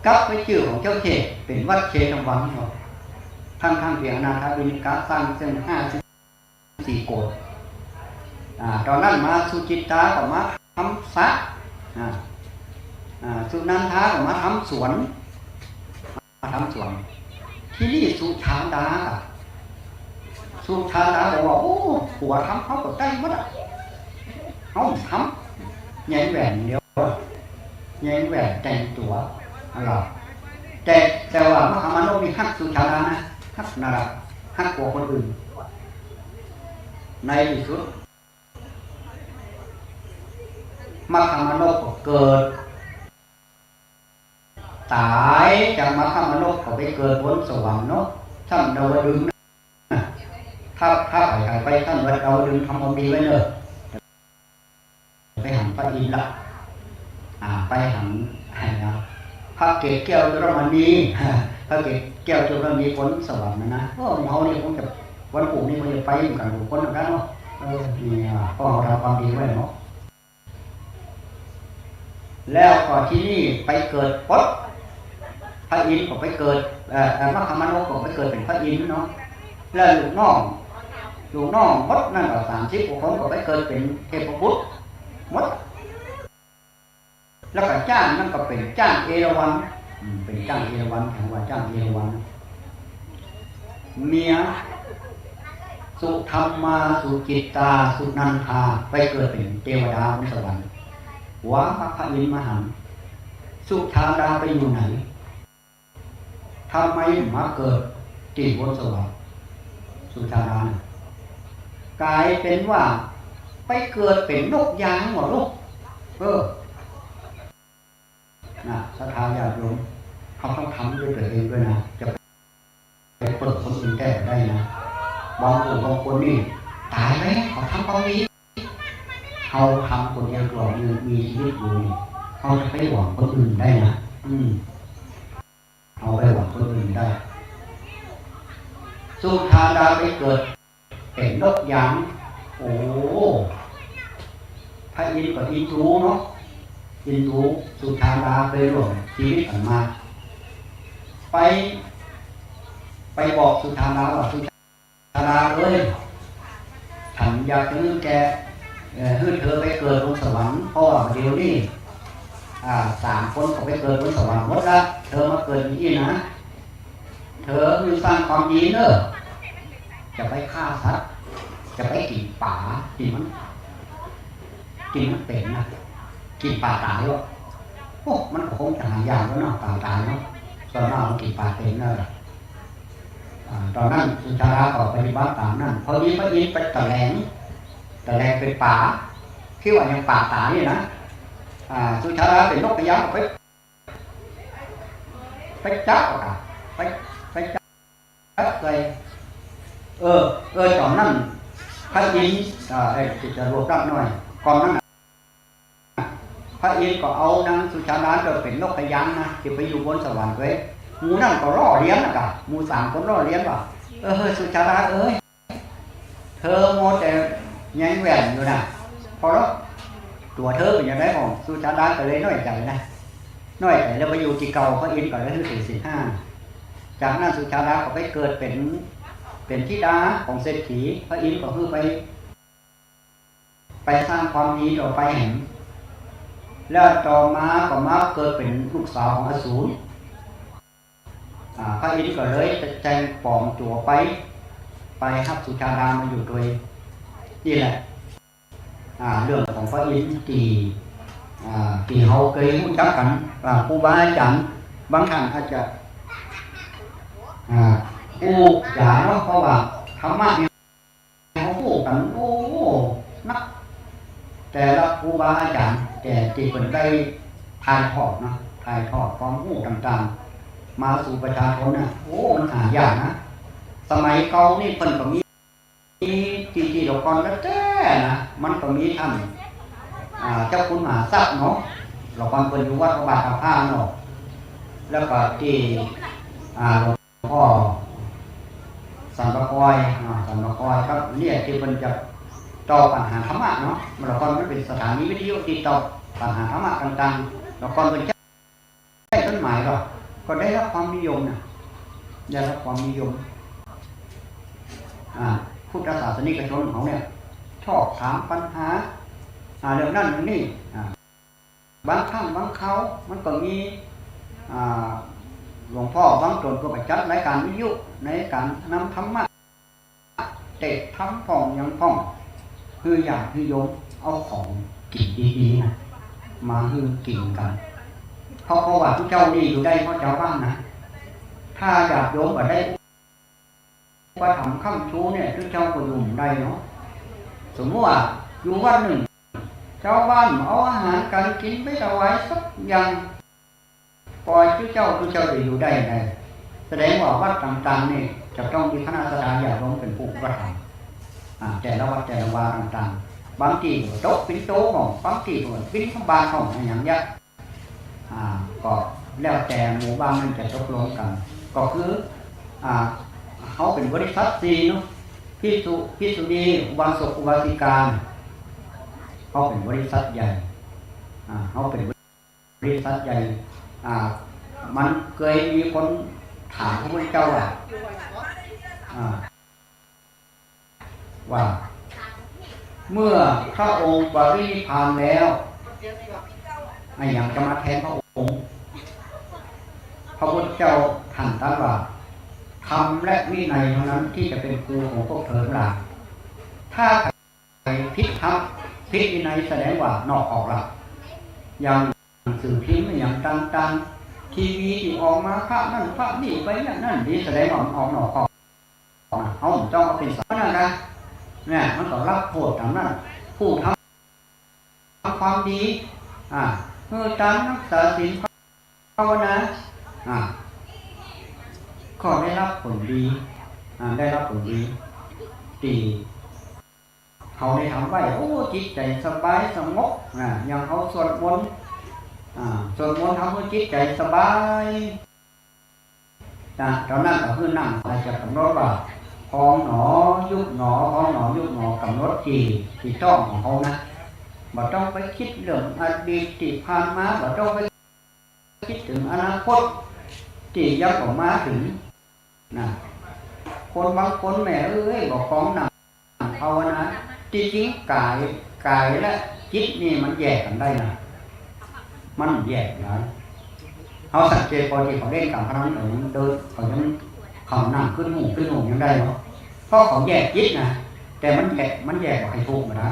กลับไปจื้อของเจ้าเชตน์เป๋นวัดเชตวันเนาะ ทั้งๆ ตี้อนาถบิณฑิกะสร้างเสี้ยงห้าสิบสี่โกศ อ่า ต๋อนนั้นมาสุจิตตาก็มาทำสระ อ่า อ่า สุนันทาก็มาทำสวน มาทำสวน ทีนี้สุชาดา สุชาดาบอกว่า โอ้ ผัวทำเฮาก็ได้หมดอะ เฮาทำ แยงแหวนเดียว แยงแหวนแต่งตั๋ว อันละ แต่ แต่ว่ามัคคมนกนี่ฮักสุชาดานะ ฮักนารัก ฮักกว่าคนอื่น ในตี้สุด มัคคมนกก็เกิด ต๋ายจากมัคคมนกก็ไปเกิดบนสวรรค์เนาะ ชั้นดาวดึงส์นะ ถ้า ถ้าใผไปชั้นดาวดึงส์ทำความดีไว้เน่อ ไปหันพระอินทร์ละ อ่า ไปหัน หันนะ พระเกศแก้วจุลมณี พระเกศแก้วจุลมณีบนสวรรค์นะนะ โอ้ เฮานี่คงจะ วันพูกนี้คงจะไปเหมือนกั๋น ทุกคนเหมือนกั๋นเนาะ เออ นี่อะ เพราะเฮาทำความดีไว้เนาะ แล้วก็ทีนี้ไปเกิดปด พระอินทร์ก็ไปเกิด เอ่อ เอ่อ มัคคมนกก็ไปเกิดเป๋นพระอินทร์เนาะ แล้วลูกน้อง ลูกน้องหมดนั่นก็สามสิบกว่าคนก็ไปเกิดเป๋นเทพบุตรหมด แล้วก็จ้างนั่นก็เป๋นจ้างเอราวัณ อืม เป๋นจ้างเอราวัณ แถวว่าจ้างเอราวัณ เมีย สุทัมมา สุจิตตา สุนันทา ไปเกิดเป๋นเตวดาบนสวรรค์ ว่าพระอินทร์มาหัน สุชาดาไปอยู่ไหน ทำไมมาเกิดตี้บนสวรรค์ สุชาดาเนี่ย ก๋ายเป๋นว่าไปเกิดเป๋นนกยางหมดลูก เออ นะ ศรัทธาญาติโยม เฮาต้องทำด้วยตั๋วเองด้วยนะ จะไปเปิดคนอื่นแต๊บ่ได้นะ บางคน บางคนนี่ ต๋ายแล้ว เขาทำความดี เฮาทำคนเดียวก่อน มี มีชีวิตอยู่นี่ เฮาจะไปหวังคนอื่นได้นะ อืม เฮาไปหวังคนอื่นได้ สุชาดาไปเกิดเป๋นนกยาง โอ้ พระอินทร์ก็เอ็นดูเนาะ เอ็นดูสุชาดา ไปร่วมชีวิตกั๋นมา ไป ไปบอกสุชาดาว่า สุชาดาเอ้ย ฉันอยากจะหื้อแก เอ่อ หื้อเธอไปเกิดบนสวรรค์ เพราะว่าเดี๋ยวนี้ อ่า สามคนเขาไปเกิดบนสวรรค์หมดละ เธอมาเกิดอยู่นี่นะ เธอหื้อสร้างความดีเน่อ จะไปฆ่าสัตว์ จะไปกิ๋นป๋าตี้มัน ตี้มันเป๋นนะ กิ๋นป๋าต๋ายว่ะ โอ้ มันก็คงจะหายากแล้วเนาะ ป๋าต๋ายเนาะ ส่วนมากมันกิ๋นป๋าเป๋นนั่นแหละ อ่า ต๋อนนั้นสุชาดาก็ปฏิบัติต๋ามนั้น พอดีพระอินทร์ไปแถลง แถลงเป๋นป๋า ตี้ว่ายังป๋าต๋ายนี่นะ อ่า สุชาดาเป๋นนกพญาไป ไปจับเอาก่ะ ไป ไปจับใส่ เออ เออ ต๋อนนั้นพระอินทร์ อ่า เอ้ย จะ จะรวบรัดหน่อย ก่อนนั้นน่ะ พระอินทร์ก็เอานางสุชาดาเป๋นนกพญานะ ตี้ไปอยู่บนสวรรค์เว้ย หมู่นั้นก็ล้อเลียนนะก่ะ หมู่สามคนล้อเลียนว่า เออ สุชาดาเอ้ย เธอมัวแต่แยงแหวนอยู่นะ พอแล้ว ตั๋วเธอเป๋นจะใดพ่อง สุชาดาก็เลยน้อยใจ๋นะ น้อยใจ๋แล้วไปอยู่ตี้เก่า พระอินทร์ก็เลยหื้อถือศีลห้า จากนั้นสุชาดาก็ไปเกิดเป๋น เป๋นธิดาของเศรษฐี พระอินทร์ก็หื้อไป ไปสร้างความดีต่อไปแหม แล้วต่อมาก็มาเกิดเป๋นลูกสาวของอสูร อ่า พระอินทร์ก็เลยแจงปลอมตั๋วไป ไปฮับสุชาดามาอยู่ตวย นี่แหละ อ่า เรื่องของพระอินทร์ตี้ อ่า ตี้เฮาเกยฮู้จักกั๋น อ่า ครูบาอาจ๋ารย์บางท่านอาจจะ อ่า ฮู้จ๋าเนาะ เพราะว่าธรรมะนี่เฮาฮู้กั๋น โอ้ นัก แต่ละครูบาอาจ๋ารย์ แต่ตี้เปิ้นได้ถ่ายทอดเนาะ ถ่ายทอดความฮู้ต่างๆ มาสู่ประชาชนน่ะ โอ้ มันหายากนะ สมัยเก่านี่เปิ้นก็มี ตี้ ตี้ละก่อนแต๊ๆ นะ มันก็มีต้าน อ่า เจ้าคุณมหาทรัพย์เนาะ ละก่อนเปิ้นอยู่วัดพระบาทตากผ้าเนาะ แล้วก็ตี้ อ่า หลวงพ่อสันป่ากอย อ่า สันป่ากอยครับ เนี่ยตี้เปิ้นจะตอบปัญหาธรรมะเนาะ ละก่อนมันเป๋นสถานีวิทยุตี้ตอบปัญหาธรรมะต่างๆ ละก่อนเปิ้น ใจ้ต้นไม้ก็ ก็ได้รับความนิยมนะ ได้รับความนิยม อ่า พุทธศาสนิกชนของเฮาเนี่ย ชอบถามปัญหา อ่า เรื่องนั้นเรื่องนี้ อ่า บางครั้งบางคราวมันก็มี อ่า หลวงพ่อบางต๋นก็จัดรายก๋านวิทยุในก๋านนำธรรมะ เตะธรรมพ่องหยังพ่อง หื้อญาติหื้อโยมเอาของกิ๋นดีๆ นะ มาหื้อกิ๋นกั๋น เพราะ เพราะว่าตุ๊เจ้านี่อยู่ได้เพราะจาวบ้านนะ ถ้าญาติโยมบ่ได้อุปถัมภ์ค้ำชูเนี่ย ตุ๊เจ้าก็อยู่บ่ได้เนาะ สมมุติว่าอยู่วัดนึ่ง จาวบ้านเอาอาหารก๋านกิ๋นไปถวายสักอย่าง ปล่อยตุ๊เจ้า ตุ๊เจ้าจะอยู่ได้ไง แสดงว่าวัดต่างๆ นี่จะต้องมีคณะศรัทธาญาติโยมเป๋นผู้อุปถัมภ์ อ่า แต่ละวัดแต่ละวาต่างๆ บางตี้ก็โต๊ะปิ่นโตพ่อง บางตี้ก็บิณฑบาตพ่อง อะหยังเยียะ อ่า ก็แล้วแต่หมู่บ้านนั้นจะตกลงกั๋น ก็คือ อ่า เฮาเป๋นบริษัทสี่เนาะ ภิกษุ ภิกษุณี อุบาสก อุบาสิกา เฮาเป๋นบริษัทใหญ่ อ่า เฮาเป๋น บริษัทใหญ่ อ่า มันเกยมีคนถามพระพุทธเจ้าว่า อ่า ว่า เมื่อพระองค์ปรินิพพานแล้ว อะหยังจะมาแทนพระองค์ พระพุทธเจ้าท่านตรัสว่า ธรรมและวินัยเท่านั้นตี้จะเป๋นครูของพวกเธอทั้งหลาย ถ้า ผิดธรรม ผิดวินัย แสดงว่านอกออกละ อย่างหนังสือพิมพ์ อย่างต่างๆ ทีวีตี้ออกมา พระนั่นพระนี่ไปอย่างนั้น นี่แสดงว่ามันออกนอกออก เฮาบ่ต้องเอาเป๋นสาระนะ เนี่ย มันก็รับโต้ษต๋ามนั้น ผู้ทำความดี อ่า หื้อตาน รักษาศีล ภาวนา อ่า ก็ได้รับผลดี อ่า ได้รับผลดี ตี้เฮาได้ทำไว้ โอ้ จิตใจ๋สบายสงบ อ่า อย่างเฮาสวดมนต์ อ่า สวดมนต์ทำหื้อจิตใจ๋สบาย นะ ต๋อนนั้นก็คือนั่ง อาจจะก๋ำหนดว่า พองหนอ ยุบหนอ พองหนอ ยุบหนอ ก๋ำหนดตี้ ตี้ต๊องของเฮานะ บ่ต้องไปกึ๊ดเรื่องอดีตตี้ผ่านมา บ่ต้องไป กึ๊ดเถิงอนาคตตี้ยังบ่มาเถิง นะ คนบางคนแม่เอ้ย บ่คล่องนั่งภาวนา ตี้จริงก๋าย ก๋ายและจิตนี่มันแยกกั๋นได้นะ มันแยกได้ เฮาสังเกตก่อนตี้เขาเล่นก๋านพนัน เขายังเดิน เขายัง เขานั่งขึ้นหูขึ้นหูยังได้เนาะ เพราะเขาแยกจิตนะ แต่มันแยก มันแยกบ่ใค่ถูกบ่ได้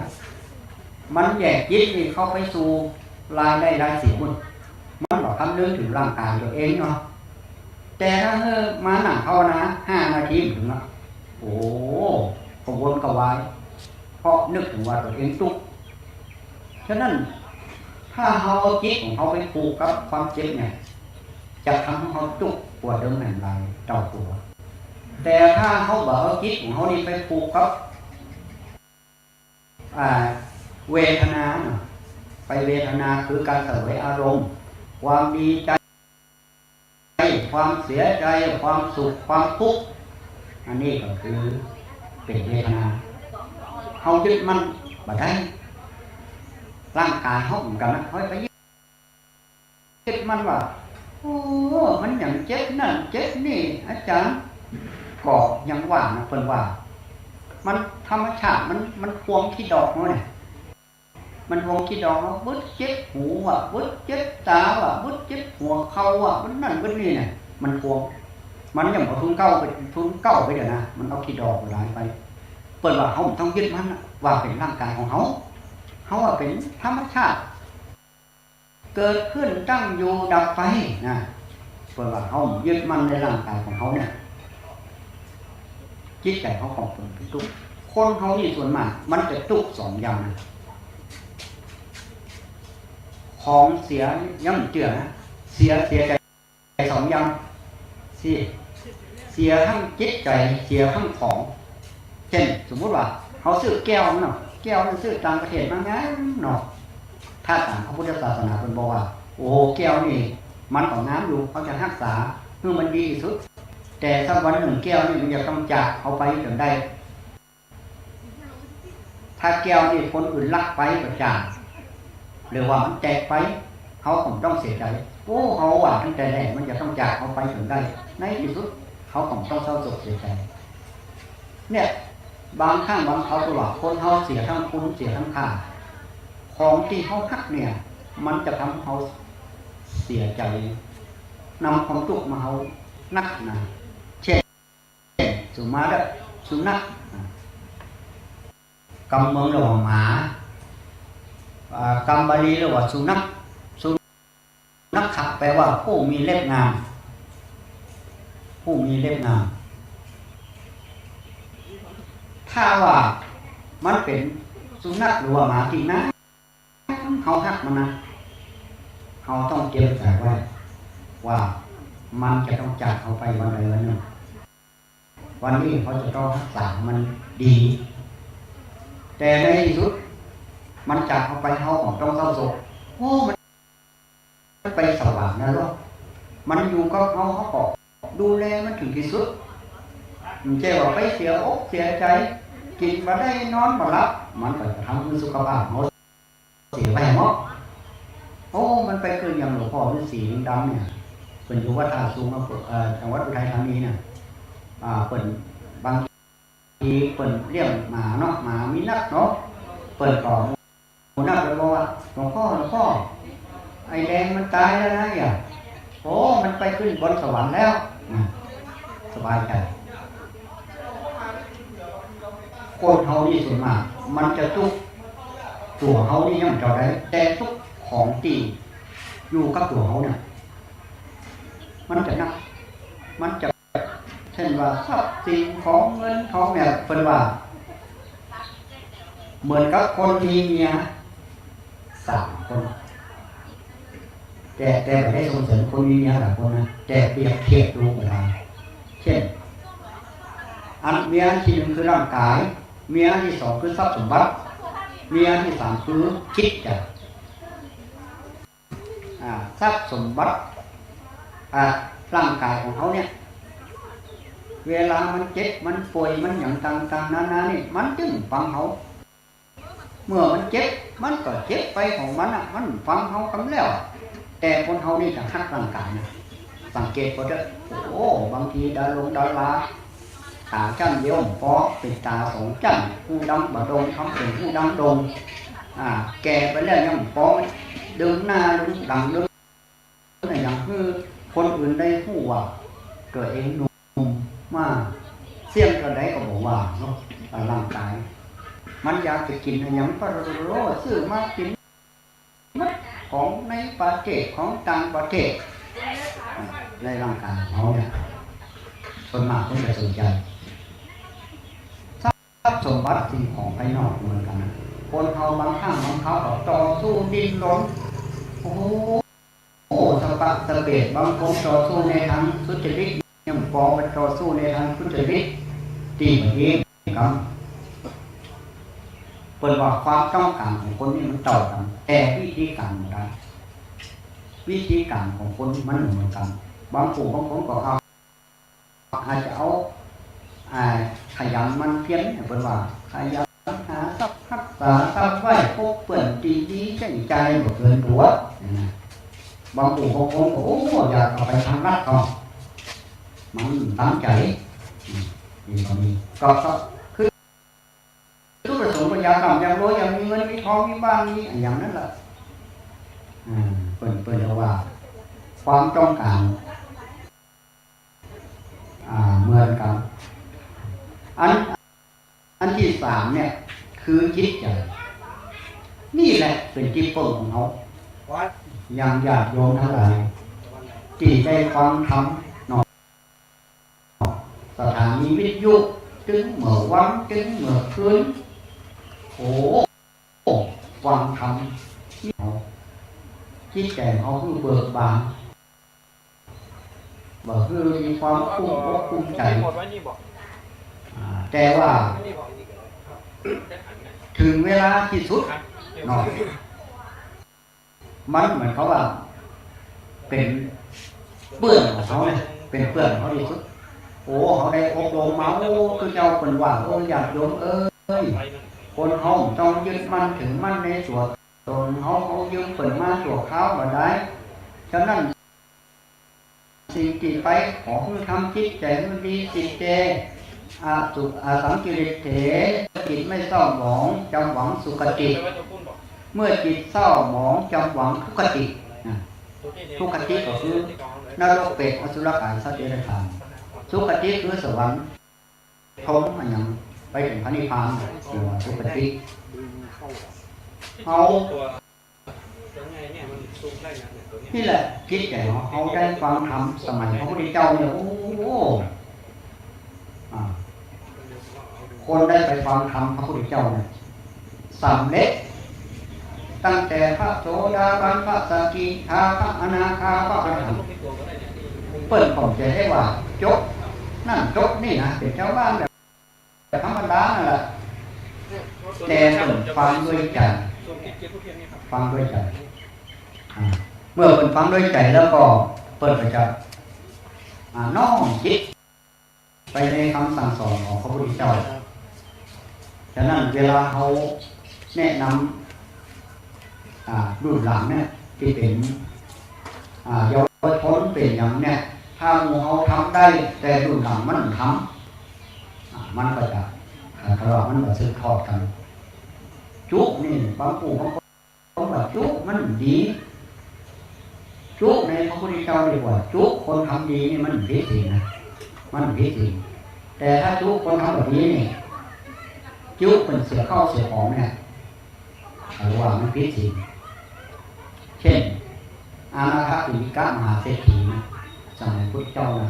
มันแยกจิตนี่เข้าไปสู่รายได้รายเสียหมด มันบ่คำนึงเถิงร่างก๋ายตั๋วเองเนาะ แต่ถ้าหื้อมานั่งภาวนาห้านาทีเถิงอะ โอ้ กระวนกระวาย เพราะนึกเถิงว่าตั๋วเองตุ๊กข์ ฉะนั้น ถ้าเฮาเอาจิตของเฮาไปผูกกับความเจ็บเนี่ย จะทำหื้อเฮาตุ๊กข์กว่าเดิมแหมหลายเต้าตั๋ว แต่ถ้าเฮาบ่เอาจิตของเฮานี่ไปผูกกับ อ่า เวทนาเนาะ ไปเวทนาคือก๋านเสวยอารมณ์ ความดีใจ๋ ความเสียใจ๋ ความสุข ความทุกข์ อันนี้ก็คือเป๋นเวทนา เฮายึดมั่นบ่ได้ ร่างก๋ายเฮาเหมือนกั๋นนะ เฮาไปยึด ยึดมั่นว่า โอ้ มันหยังเจ็บนั่นเจ็บนี่ อาจ๋ารย์ ก็ยังว่านะ เปิ้นว่า มันธรรมชาติมัน มันทวงขี้ดอกเฮาเนี่ย มันทวงขี้ดอกเฮา บาดเจ็บหูว่ะ บาดเจ็บต๋าว่ะ บาดเจ็บหัวเข่าว่ะ บาดนั่นบาดนี่เนี่ย มันทวง มันยังบ่ทูลเกล้าไป ทูลเกล้าไปเดี๋ยวนะ มันเอาขี้ดอกหลายไป เปิ้นว่าเฮาบ่ต้องยึดมั่นนะ ว่าเป๋นร่างก๋ายของเฮา เฮาว่าเป๋นธรรมชาติ เกิดขึ้น ตั้งอยู่ ดับไปนะ เปิ้นว่าเฮายึดมั่นในร่างก๋ายของเฮาเนี่ย จิตใจ๋เฮาก็เป๋นตุ๊กข์ คนเฮานี่ส่วนมากมันจะตุ๊กข์สองอย่างนะ ของเสียยังบ่เจื้อนะ เสีย เสียใจ๋ สองอย่าง เสีย เสียตึงจิตใจ๋ เสียตึงของ เจ้น สมมุติว่าเฮาซื้อแก้วเนาะ แก้วนี่ซื้อต่างประเทศมางามเนาะ ถ้าต๋ามพระพุทธศาสนาเปิ้นบอกว่า โอ้ แก้วนี่มันก็งามอยู่ เฮาจะฮักษาหื้อมันดีตี้สุด แต่สักวันนึ่งแก้วนี่มันจะต้องจากเฮาไปจ๋นได้ ถ้าแก้วนี่คนอื่นลักไปก็จาง หรือว่ามันแตกไป เฮาก็บ่ต้องเสียใจ๋ โอ้ เฮาว่าตั้งแต่แรกมันจะต้องจากเฮาไปจ๋นได้ ในตี้สุดเฮาก็บ่ต้องเศร้าโศกเสียใจ๋ เนี่ย บางครั้งบางคราวก็ว่าคนเฮาเสียตึงคุณเสียตึงค่า ของตี้เฮาฮักเนี่ย มันจะทำเฮาเสียใจ๋ นำความตุ๊กข์มาเฮานักนะ เจ้น สมมุติว่าสุนัข อ่า กำเมืองเรียกว่าหมา อ่า กำบาลีเรียกว่าสุนัข สุนัขขะ แปลว่าผู้มีเล็บงาม ผู้มีเล็บงาม ถ้าว่ามันเป๋นสุนัขหรือว่าหมาตี้น่า เฮาฮักมันนะ เฮาต้องเตรียมใจ๋ไว้ว่ามันจะต้องจากเฮาไปวันใดวันนึ่ง วันนี้เฮาจะต้องฮักษามันดี แต่ในตี้สุดมันจากเฮาไป เฮาก็บ่ต้องเศร้าโศก โอ้ มันไปสวรรค์นรก มันอยู่กับเฮา เฮาก็ดูแลมันเถิงตี้สุด บ่ใจ้ว่าไปเสียอกเสียใจ๋ กิ๋นบ่ได้นอนบ่หลับ มันก็จะทำหื้อสุขภาพเฮา เสียไปหมด โอ้ มันไปเกิดอย่างหลวงป้อฤๅษีลิงดำเนี่ย เปิ้นอยู่วัดท่าสูง เอ่อ จังหวัดอุทัยธานีเนี่ย อ่า เปิ้นบางทีเปิ้นเลี้ยงหมาเนาะ หมามีนักเนาะ เปิ้นก็หมู่นักเลยบอกว่า หลวงป้อ หลวงป้อ ไอ้แดงมันต๋ายแล้วนะเนี่ย โอ้ มันไปขึ้นบนสวรรค์แล้ว อ่ะ สบายใจ๋ คนเฮานี่ส่วนมาก มันจะตุ๊กข์ ตั๋วเฮานี่ยังบ่เต้าใด แต่ตุ๊กข์ของตี้อยู่กับตั๋วเฮาเนี่ย มันจะนัก มันจะ เจ้นว่าทรัพย์สินของเงินของเนี่ย เปิ้นว่า เหมือนกับคนมีเมียสามคน แต่ แต่บ่ได้ส่งเสริมคนมีเมียหลายคนนะ แต่เปรียบเทียบดูก็ได้ เจ้น อันเมียตี้นึ่งคือร่างก๋าย เมียตี้สองคือทรัพย์สมบัติ เมียตี้สามคือจิตใจ๋ อ่า ทรัพย์สมบัติ อ่า ร่างก๋ายของเฮาเนี่ย เวลามันเจ็บ มันป่วย มันหยังต่างๆ นานานี่ มันจึงฟังเฮา เมื่อมันเจ็บ มันก็เจ็บไปของมันน่ะ มันฟังเฮากำแล้ว แต่คนเฮานี่จะฮักร่างก๋ายนะ สังเกตก็เถอะ โอ้ บางทีดารงดารา ต๋าจั้นเดียวบ่ปอ เป๋นต๋าสองจั้น หูดังบ่โด่ง ทำเป๋นหูดังโด่ง อ่า แก่ไปแล้วยังบ่ปอ ดึงหน้าดึงหลัง ดึงอะหยังหื้อคนอื่นได้ฮู้ว่าตั๋วเองหนุ่ม มาเสี้ยงเต้าใดก็บ่ว่าเนาะ อ่า ร่างก๋าย มันอยากจะกิ๋นอะหยังก็โลด ซื้อมากิ๋นหมด ของในประเทศ ของต่างประเทศ อ่า ในร่างก๋ายของเฮาเนี่ย ส่วนมากเปิ้นจะสนใจ๋ ทรัพย์สมบัติสิ่งของภายนอกเหมือนกั๋นนะ คนเฮาบางครั้งบางคราวก็ต่อสู้ดิ้นรน โอ้โห โอ้ สะปะสะเปะ บางคนต่อสู้ในตางสุจริต ยังบ่ปอ ไปต่อสู้ในตางทุจริต ตี้บ่ดีกำ เปิ้นว่าความต้องก๋านของคนนี่มันเต้ากั๋น แต่วิธีก๋านบ่ได้ วิธีก๋านของคนมันบ่เหมือนกั๋น บางผู้บางคนก็เอา อาจจะเอา อ่า ขยันหมั่นเพียรเนี่ย เปิ้นว่าขยันหาทรัพย์ ฮักษาทรัพย์ไว้ ปกเปื้อนตี้ดี ใจ๊จ่ายบ่เกินตั๋ว นะ บางผู้บางคนก็ โอ้ อยากเอาไปตางลัดเอา มันต๋ามใจ๋ อืม นี่ก็มี ก็ ก็คือ จุดประสงค์ก็อยากร่ำอยากรวย อยากมีเงินมีทอง มีบ้าน มีอะหยังนั่นแหละ อ่า เปิ้น เปิ้นเรียกว่าความต้องก๋าน อ่า เหมือนกั๋น อัน อันตี้ สามเนี่ยคือจิตใจ๋ นี่แหละเป๋นตี้เปิ้งของเฮา อย่างญาติโยมตังหลายตี้ได้ฟังธรรมเนาะ สถานีวิทยุ ตึงเมื่อวัน ตึงเมื่อคืน โอ้ ฟังธรรม จิตใจ๋เฮาหื้อเบิกบาน บ่หื้อมีความกุ้มอกกุ้มใจ๋ อ่า แต่ว่า เถิงเวลาตี้สุดเนาะ มันเหมือนกับว่า เป๋นเปื้อนของเฮาเนี่ย เป๋นเปื้อนของเฮาตี้สุด โอ้ เฮาได้อบรมมา โอ้ คือเจ้าเปิ้นว่า โอ้ ญาติโยมเอ๋ย คนเฮาต้องยึดมั่นถือมั่นในตั๋วตนเฮา เฮายืมเปิ้นมาชั่วคราวบ่ได้ ฉะนั้น สิ่งตี้ไป ขอหื้อทำจิตใจ๋หื้อดี สิตเต อสุ อสังกิริตเถ จิตไม่เศร้าหมอง จำหวังสุคติ เมื่อจิตเศร้าหมอง จำหวังทุคติ นะ ทุคติก็คือนรก เปรต อสุรกาย สัตว์เดรัจฉาน สุคติคือสวรรค์ พรหมอะหยัง ไปเถิงพระนิพพาน เรียกว่าสุคติ เฮา นี่แหละจิตใจ๋เฮา เฮาได้ฟังธรรมสมัยพระพุทธเจ้าเนี่ย โอ้โห อ่า คนได้ไปฟังธรรมพระพุทธเจ้าเนี่ย สำเร็จ ตั้งแต่พระโสดาบัน พระสกิทา พระอนาคา พระอรหันต์ เปิ้นก็จะได้ว่าจบ นั่นจบนี่นะ เป๋นจาวบ้านแบบธรรมดานั่นแหละ แต่เปิ้นฟังด้วยใจ๋ ฟังด้วยใจ๋ อ่า เมื่อเปิ้นฟังด้วยใจ๋แล้วก็เปิ้นก็จะ อ่า น้อมจิต ไปในคำสั่งสอนของพระพุทธเจ้า ฉะนั้นเวลาเฮาแนะนำ อ่า รุ่นหลังเนี่ย ตี้เป๋น อ่า เยาวชนเป๋นหยังเนี่ย ถ้าหมู่เฮาทำได้ แต่รุ่นหลังมันบ่ทำ อ่า มันก็จะ อ่า เขาเรียกว่ามันก็สืบทอดกั๋น จุ๊นี่ บางผู้บางคน ผมว่าจุ๊มันดี จุ๊ในพระพุทธเจ้าเรียกว่าจุ๊คนทำดีนี่มันผิดศีลนะ มันผิดศีล แต่ถ้าจุ๊คนทำบ่ดีนี่ จุ๊เปิ้นเสียข้าวเสียของเนี่ย เรียกว่ามันผิดศีล เช่น อานาถปิณฑิกะมหาเศรษฐีนะ สมัยพุทธเจ้านะ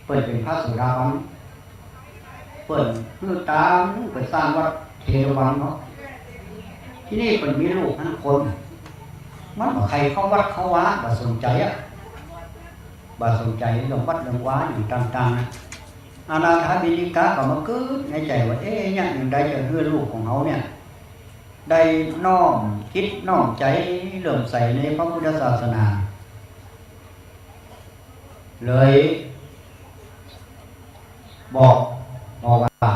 เปิ้นเป๋นพระโสดาบัน เปิ้นหื้อตางไปสร้างวัดเชตวันเนาะ ตี้นี่เปิ้นมีลูกห้าคน มันบ่ใค่เข้าวัดเข้าวา บ่สนใจ๋อะ บ่สนใจ๋เรื่องวัดเรื่องวาอะหยังต่างๆ นะ อานาถปิณฑิกะก็มากึ๊ดในใจ๋ว่า เอ๊ะ เยียะหยังใดจะหื้อลูกของเฮาเนี่ย ได้น้อมจิตน้อมใจ๋เลื่อมใสในพระพุทธศาสนา เลยบอก บอกว่า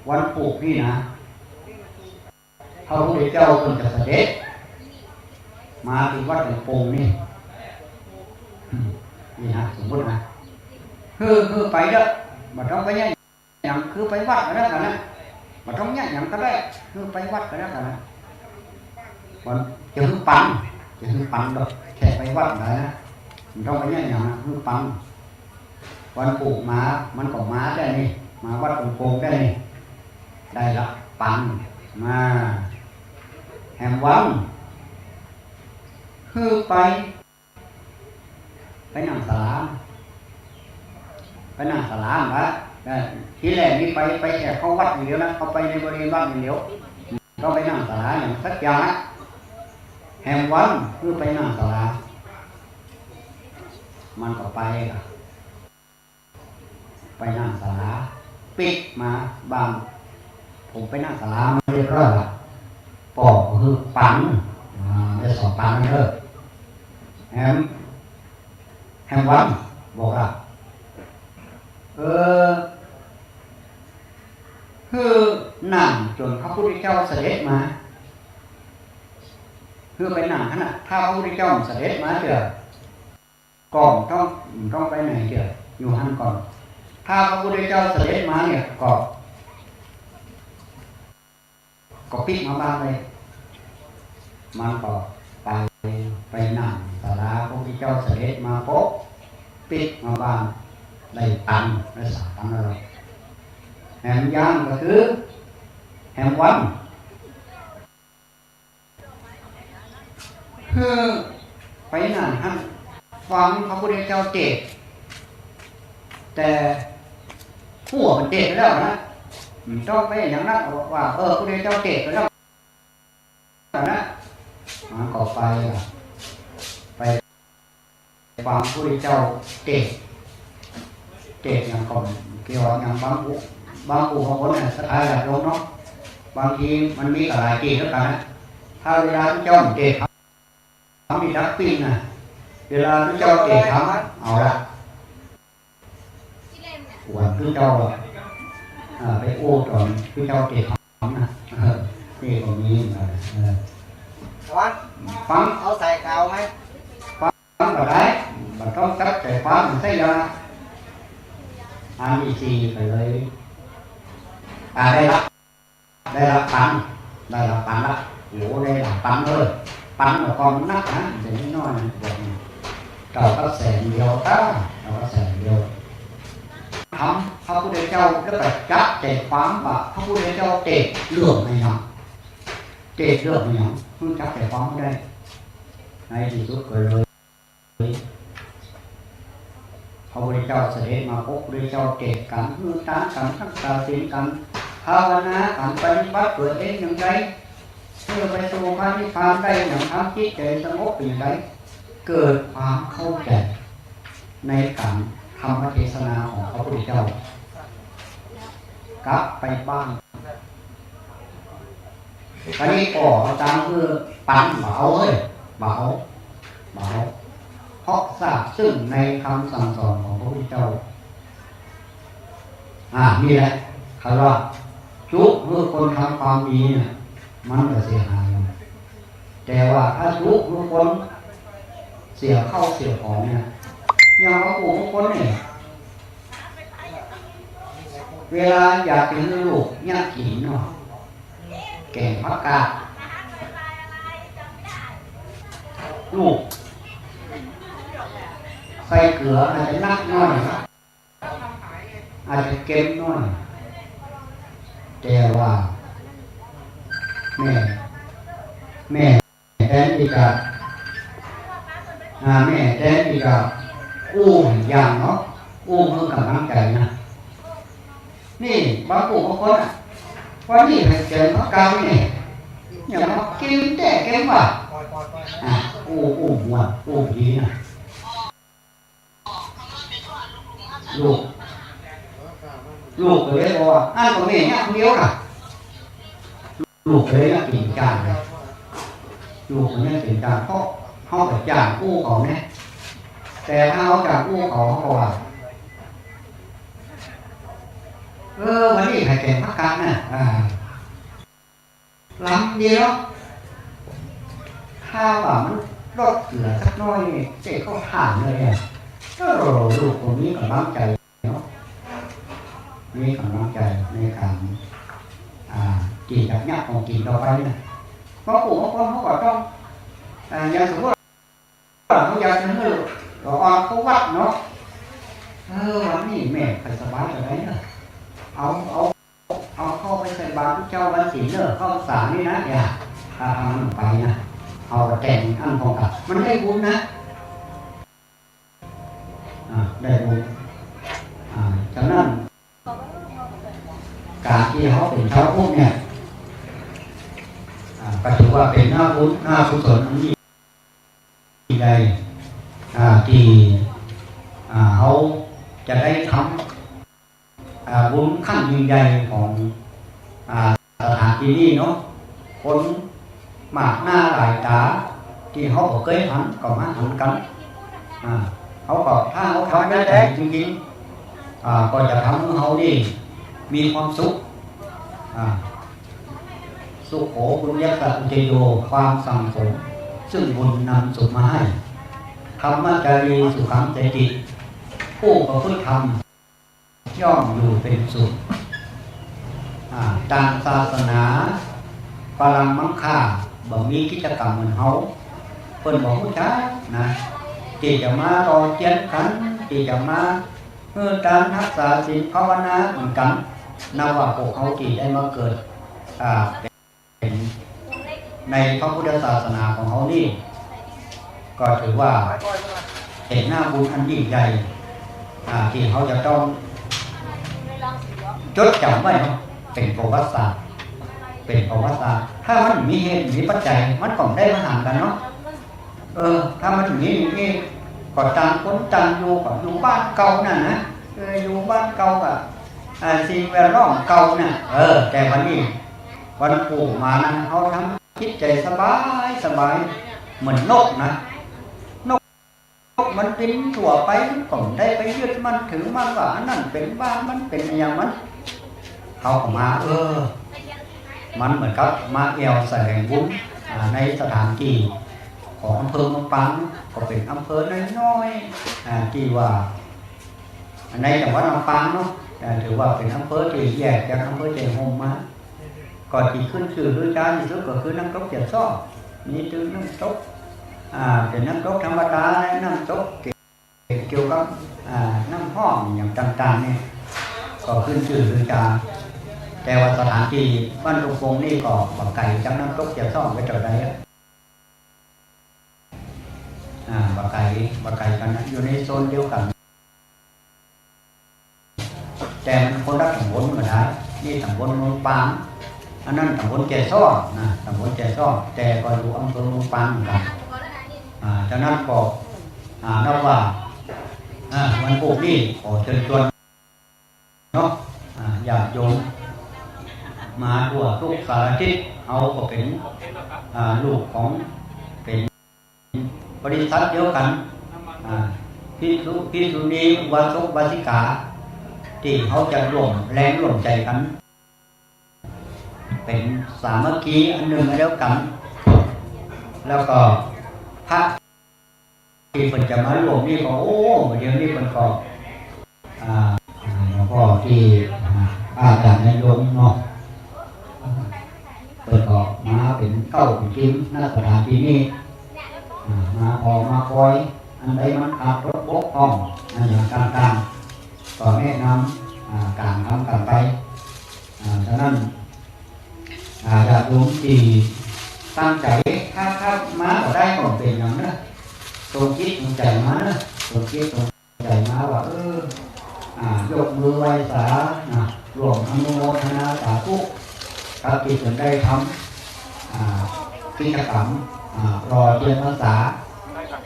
วันพูกนี่นะ พระพุทธเจ้าเปิ้นจะเสด็จมาตี้วัดหลวงปู่นี่ นี่นะ สมมุตินะ หื้อ หื้อไปเต๊อะ บ่ต้องไปเยียะ หยัง คือไปวัดก็แล้วกั๋นนะ บ่ต้องเยียะหยังก็ได้ คือไปวัดก็แล้วกั๋นนะ มันจะหื้อปัน จะหื้อปันดอก แค่ไปวัดก็ได้นะ บ่ต้องไปเยียะหยังนะ หื้อปัน วันพูกมา มันก็มาแต๊นี่ มาวัดหลวงปู่แต๊นี่ ได้ละปัน มา แหมวัน หื้อไป ไปนั่งศาลา ไปนั่งศาลาละ เออ ตี้แรกนี่ไป ไปแค่เข้าวัดอย่างเดียวนะ เข้าไปในบริเวณวัดอย่างเดียว ต้องไปนั่งศาลาหยังสักอย่างนะ แหมวัน หื้อไปนั่งศาลา มันก็ไปละ ไปนั่งศาลา ปิ๊กมาบ้าน ผมไปนั่งศาลามาเรียบร้อยละ ป้อก็หื้อปัน อ่า ได้สองปันเด้อ แหม แหมวัน บอกว่า เออ หื้อนั่งจ๋นพระพุทธเจ้าเสด็จมา หื้อไปนั่งหั้นน่ะ ถ้าพระพุทธเจ้าเสด็จมาเตื้อ ก็บ่ต้อง บ่ต้องไปไหนเตื้อ อยู่หั้นก่อน ถ้าพระพุทธเจ้าเสด็จมาเนี่ย ก็ ก็ปิ๊กมาบ้านเลย มันก็ไป ไปนั่งศาลาพระพุทธเจ้าเสด็จมาปุ๊บ ปิ๊กมาบ้าน ได้ตังค์ ได้สามตังค์แล้ว แหมยังก็คือ แหมวัน คือไปนั่นหั้น ฟังพระพุทธเจ้าเตสน์ แต่หัวมันเตสน์ไปแล้วนะ อืม ต้องไปอย่างนั้นว่า เออ พระพุทธเจ้าเตสน์ไปแล้วนะ มันก็ไปละ ไป ฟังพระพุทธเจ้าเตสน์ เตสน์อย่างก็เกี่ยวอย่างบางผู้ บางผู้บางคนเนี่ยศรัทธาญาติโยมเนาะ บางทีมันมีหลายเตสน์ด้วยกันนะ ถ้าเวลาพระเจ้าเตสน์ธรรมนี่ดับปิ้งนะ เวลาพระเจ้าเตสน์ธรรม เอาละ ควรพระเจ้าอะ อ่า ไปอู้ต๋อนพระเจ้าเตสน์ธรรมนะ เออ นี่ก็มีเหมือนกัน เออ ฟัง ฟัง เอาใส่กาวไหม ฟังก็ได้ บ่ต้องจับใจ๋ฟังเสียอย่าง อันนี้สี่ก็เลย อ่า ได้รับ ได้รับปัน ได้รับปันละ โอ้ ได้รับปันเลย ปันก็ของหนักนะ บ่ใจ้น้อยๆ นะ บอกนี่ เต้ากับแสนเดียว เต้า เต้ากับแสนเดียว ถามพระพุทธเจ้า แล้วก็จับใจ๋ความว่าพระพุทธเจ้าเตสน์เรื่องอะหยัง เตสน์เรื่องอะหยัง หื้อจับใจ๋ความได้ ในตี้สุดก็เลย พระพุทธเจ้าเสด็จมาพบ พระพุทธเจ้าเตสน์กั๋น หื้อตานกั๋น รักษาศีลกั๋น ภาวนากั๋น ปฏิบัติตั๋วเองอย่างใด เพื่อไปสู่พระนิพพานได้อย่าง ทำจิตใจ๋สงบอย่างใด เกิดความเข้าใจ๋ในก๋านธรรมเทศนาของพระพุทธเจ้า กลับไปบ้าน อันนี้ก็อาจ๋ารย์หื้อปัน บ่เอาเฮ้ย บ่เอา บ่เอา เพราะซาบซึ้งในกำสั่งสอนของพระพุทธเจ้า อ่า นี่แหละ เขาว่า จุหื้อคนทำความดีเนี่ย มันบ่เสียหาย แต่ว่าถ้าจุหื้อคนเสียข้าวเสียของเนี่ย อย่างบางผู้บางคนเนี่ย เวลาอยากจะหื้อลูกเยียะกิ๋นเนาะ แก๋งผักกาด ลูกใส่เกลืออาจจะหนักหน้อย อาจจะเก็มหน้อย แต่ว่าแม่ แม่แตนตี้จะ อ่า แม่แตนตี้จะอู้อย่างเนาะ อู้หื้อก๋ำลังใจ๋นะ นี่บางผู้บางคนอะ วันนี้ใผแก๋งผักกาดนี่ เนี่ยมากิ๋นแต๊เก็มว่ะ อ่า อู้ อู้ม่วน อู้ดีนะ ลูก ลูกก็เลยบอกว่า อั้นก็แม่เยียะคนเดียวน่ะ ลูกก็เลยเยียะกิ๋นจานนะ ลูกก็เลยเยียะกิ๋นจาน เพราะเฮาบ่จ้างอู้เขาแน่ แต่ถ้าเฮาจ้างอู้เขา เขาก็ว่า เออ วันนี้ใผแก๋งผักกาดน่ะ อ่า ลำเดียว ถ้าว่ามันลดเหลือสักหน้อยนี่ เจ๊เข้าถ่านเลยอะ เออ ลูกก็มีก๋ำลังใจ๋เนาะ มีก๋ำลังใจ๋ในก๋าน อ่า ตี้จะเยียะของกิ๋นต่อไปเนี่ย บางผู้บางคนเขาก็ต้อง อ่า อย่างสมมุติ เฮาอยากจะหื้อ ก็ออกเข้าวัดเนาะ เออ วันนี้แม่ใค่อยสบายปานใดเนาะ เอา เอา เอาเข้าไปใส่บาตรเจ้าวันศีลเนาะ เข้าพรรษานี่นะ เนี่ย ถ้าทางนั้นไปนะ เอาแต่งอันของกัน มันได้บุญนะ อ่า ได้บุญ อ่า ฉะนั้น ก๋านตี้เฮาเป๋นชาวพุทธเนี่ย อ่า ก็ถือว่าเป๋นหน้าบุญ หน้ากุศลอันยิ่งใหญ่ อ่า ตี้ อ่า เฮาจะได้ทำ อ่า บุญขั้นยิ่งใหญ่ของ อ่า สถานตี้นี้เนาะ คน มากหน้าหลายต๋า ตี้เฮาบ่เกยหันก็มาหันกั๋น อ่า เฮาก็ ถ้าเฮาทำด้วยใจ๋จริงๆ อ่า ก็จะทำหื้อเฮานี่มีความสุข อ่า สุโข ปุญญะสะอุจจโย ความสั่งสมซึ่งบุญนำสุขมาให้ ธัมมะจารี สุขังเสติ ผู้ประพฤติธรรม ย่อมอยู่เป๋นสุข อ่า ต๋างศาสนาฝรั่งมังค่า บ่มีกิจก๋รรมเหมือนเฮา เปิ้นบ่ฮู้จักนะ ตี้จะมาหล่อเจียนกั๋น ตี้จะมาหื้อตานฮักษาศีลภาวนาเหมือนกั๋น นับว่าพวกเฮาตี้ได้มาเกิด อ่า เป๋นในพระพุทธศาสนาของเฮานี่ ก็ถือว่าเป๋นหน้าบุญอันยิ่งใหญ่ อ่า ตี้เฮาจะต้องจดจ๋ำไว้เนาะ เป๋นประวัติศาสตร์ เป๋นประวัติศาสตร์ ถ้ามันบ่มีเหตุบ่มีปัจจัย มันก็บ่ได้มาหากั๋นเนาะ เออ ถ้ามันบ่มีนี่ก็ต่างคนต่างอยู่ ก็อยู่บ้านเก่านั่นนะ เออ อยู่บ้านเก่าก็ อ่า สิ่งแวดล้อมเก่าน่ะ เออ แต่วันนี้ วันกู้มานะ เฮาทำจิตใจ๋สบายสบาย เหมือนนกนะ นก นกมันบินทั่วไป มันก็บ่ได้ไปยึดมั่นถือมั่นว่าอันนั้นเป๋นบ้านมัน เป๋นอะหยังมัน เขาก็มา เออ มันเหมือนกับมาแอ่วแสวงบุญ อ่า ในสถานตี้ของอำเภอเมืองปาง ก็เป๋นอำเภอน้อยๆ อ่า ตี้ว่า ในจังหวัดลำปางเนาะ อ่า ถือว่าเป๋นอำเภอตี้แยกจากอำเภอไจ้ฮ่มมา ก็ตี้ขึ้นจื้อลือจาตี้สุดก็คือน้ำตกเจียดซ้อ มีตึงน้ำตก อ่า เป๋นน้ำตกธรรมดา และน้ำตกเกี่ยวกับ อ่า น้ำฮ้อมอะหยังต่างๆ นี่ ก็ขึ้นจื้อลือจา แต่ว่าสถานตี้บ้านตุงปงนี่ก็บ่ไก๋จากน้ำตกเจียดซ้อไปเต้าใดอะ อ่า บ่ไก๋ บ่ไก๋กั๋นนะ อยู่ในโซนเดียวกั๋น แต่มันคนละต๋ำบลกั๋นนะ นี่ต๋ำบลเมืองปาง อันนั้นต๋ำบลไจ้ซ้อนะ ต๋ำบลไจ้ซ้อ แต่ก็อยู่อำเภอเมืองปางเหมือนกั๋น อ่า ฉะนั้นก็ อ่า นับว่า อ่า วันกู้นี้ขอเจิญจวน เนาะ อ่า ญาติโยม มาทั่วทุกสารทิศ เฮาก็เป๋น อ่า ลูกของ เป๋นบริษัทเดียวกั๋น อ่า ภิกษุ ภิกษุณี อุบาสก อุบาสิกา ตี้เฮาจะร่วมแรงร่วมใจ๋กั๋น เป๋นสามัคคีอันนึ่งอันเดียวกั๋น แล้วก็พระ ตี้เปิ้นจะมาร่วมนี่ก็ โอ้ เดี๋ยวนี้เปิ้นก็ อ่า หลวงป้อตี้ อ่า อาจ๋ารย์ยงเนาะ เปิ้นก็มาเป๋นเก๊าเป๋นกิ๋ม ณ สถานตี้นี่ อ่า มาผ่อมาคอย อันใดมันขาดตกบกพร่อง อันหยังต่างๆ ก็แนะนำ อ่า ก๋านทำกั๋นไป อ่า ฉะนั้น อ่า ญาติโยมตี้ตั้งใจ๋ ถ้า ถ้ามาบ่ได้ก็บ่เป๋นหยังเนาะ ตรงจิตตรงใจ๋มาเนาะ ตรงจิตตรงใจ๋มาว่า เออ อ่า ยกมือไหว้สานะ ร่วมอนุโมทนาสาธุ กับตี้เปิ้นได้ทำ อ่า กิจก๋รรม อ่า หล่อเตียนพรรษา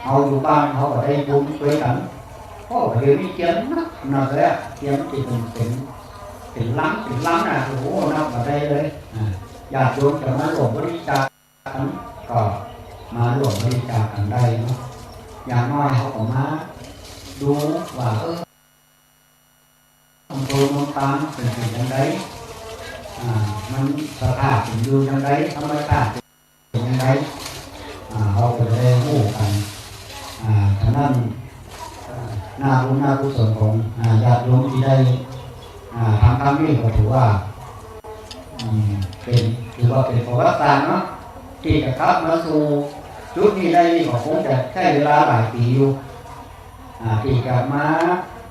เฮาอยู่บ้านเฮาก็ได้บุญตวยกั๋น โอ้ เดี๋ยวนี้เตียนนักๆ เลยอะ เตียนตี้เป๋น เป๋น เป๋นลัง เป๋นลังน่ะ โอ้โห นับบ่ได้เลย อ่า ญาติโยมจะมาร่วมบริจาคกั๋น ก็มาร่วมบริจาคกั๋นได้เนาะ อย่างน้อยเฮาก็มาดูว่า เออ อำเภอเมืองปางเป๋น เป๋นจังใด อ่า มันสภาพเป๋นอยู่จังใด ธรรมชาติ เป๋นจังใด อ่า เฮาก็จะได้ฮู้กั๋น อ่า ฉะนั้น อ่า หน้าบุญหน้ากุศลของ อ่า ญาติโยมตี้ได้ อ่า ทำครั้งนี้ก็ถือว่า อืม เป๋น ถือว่าเป๋นประวัติศาสตร์เนาะ ตี้จะกลับมาสู่จุดนี้ได้นี่ก็คงจะใจ๊เวลาหลายปี๋อยู่ อ่า ตี้จะมา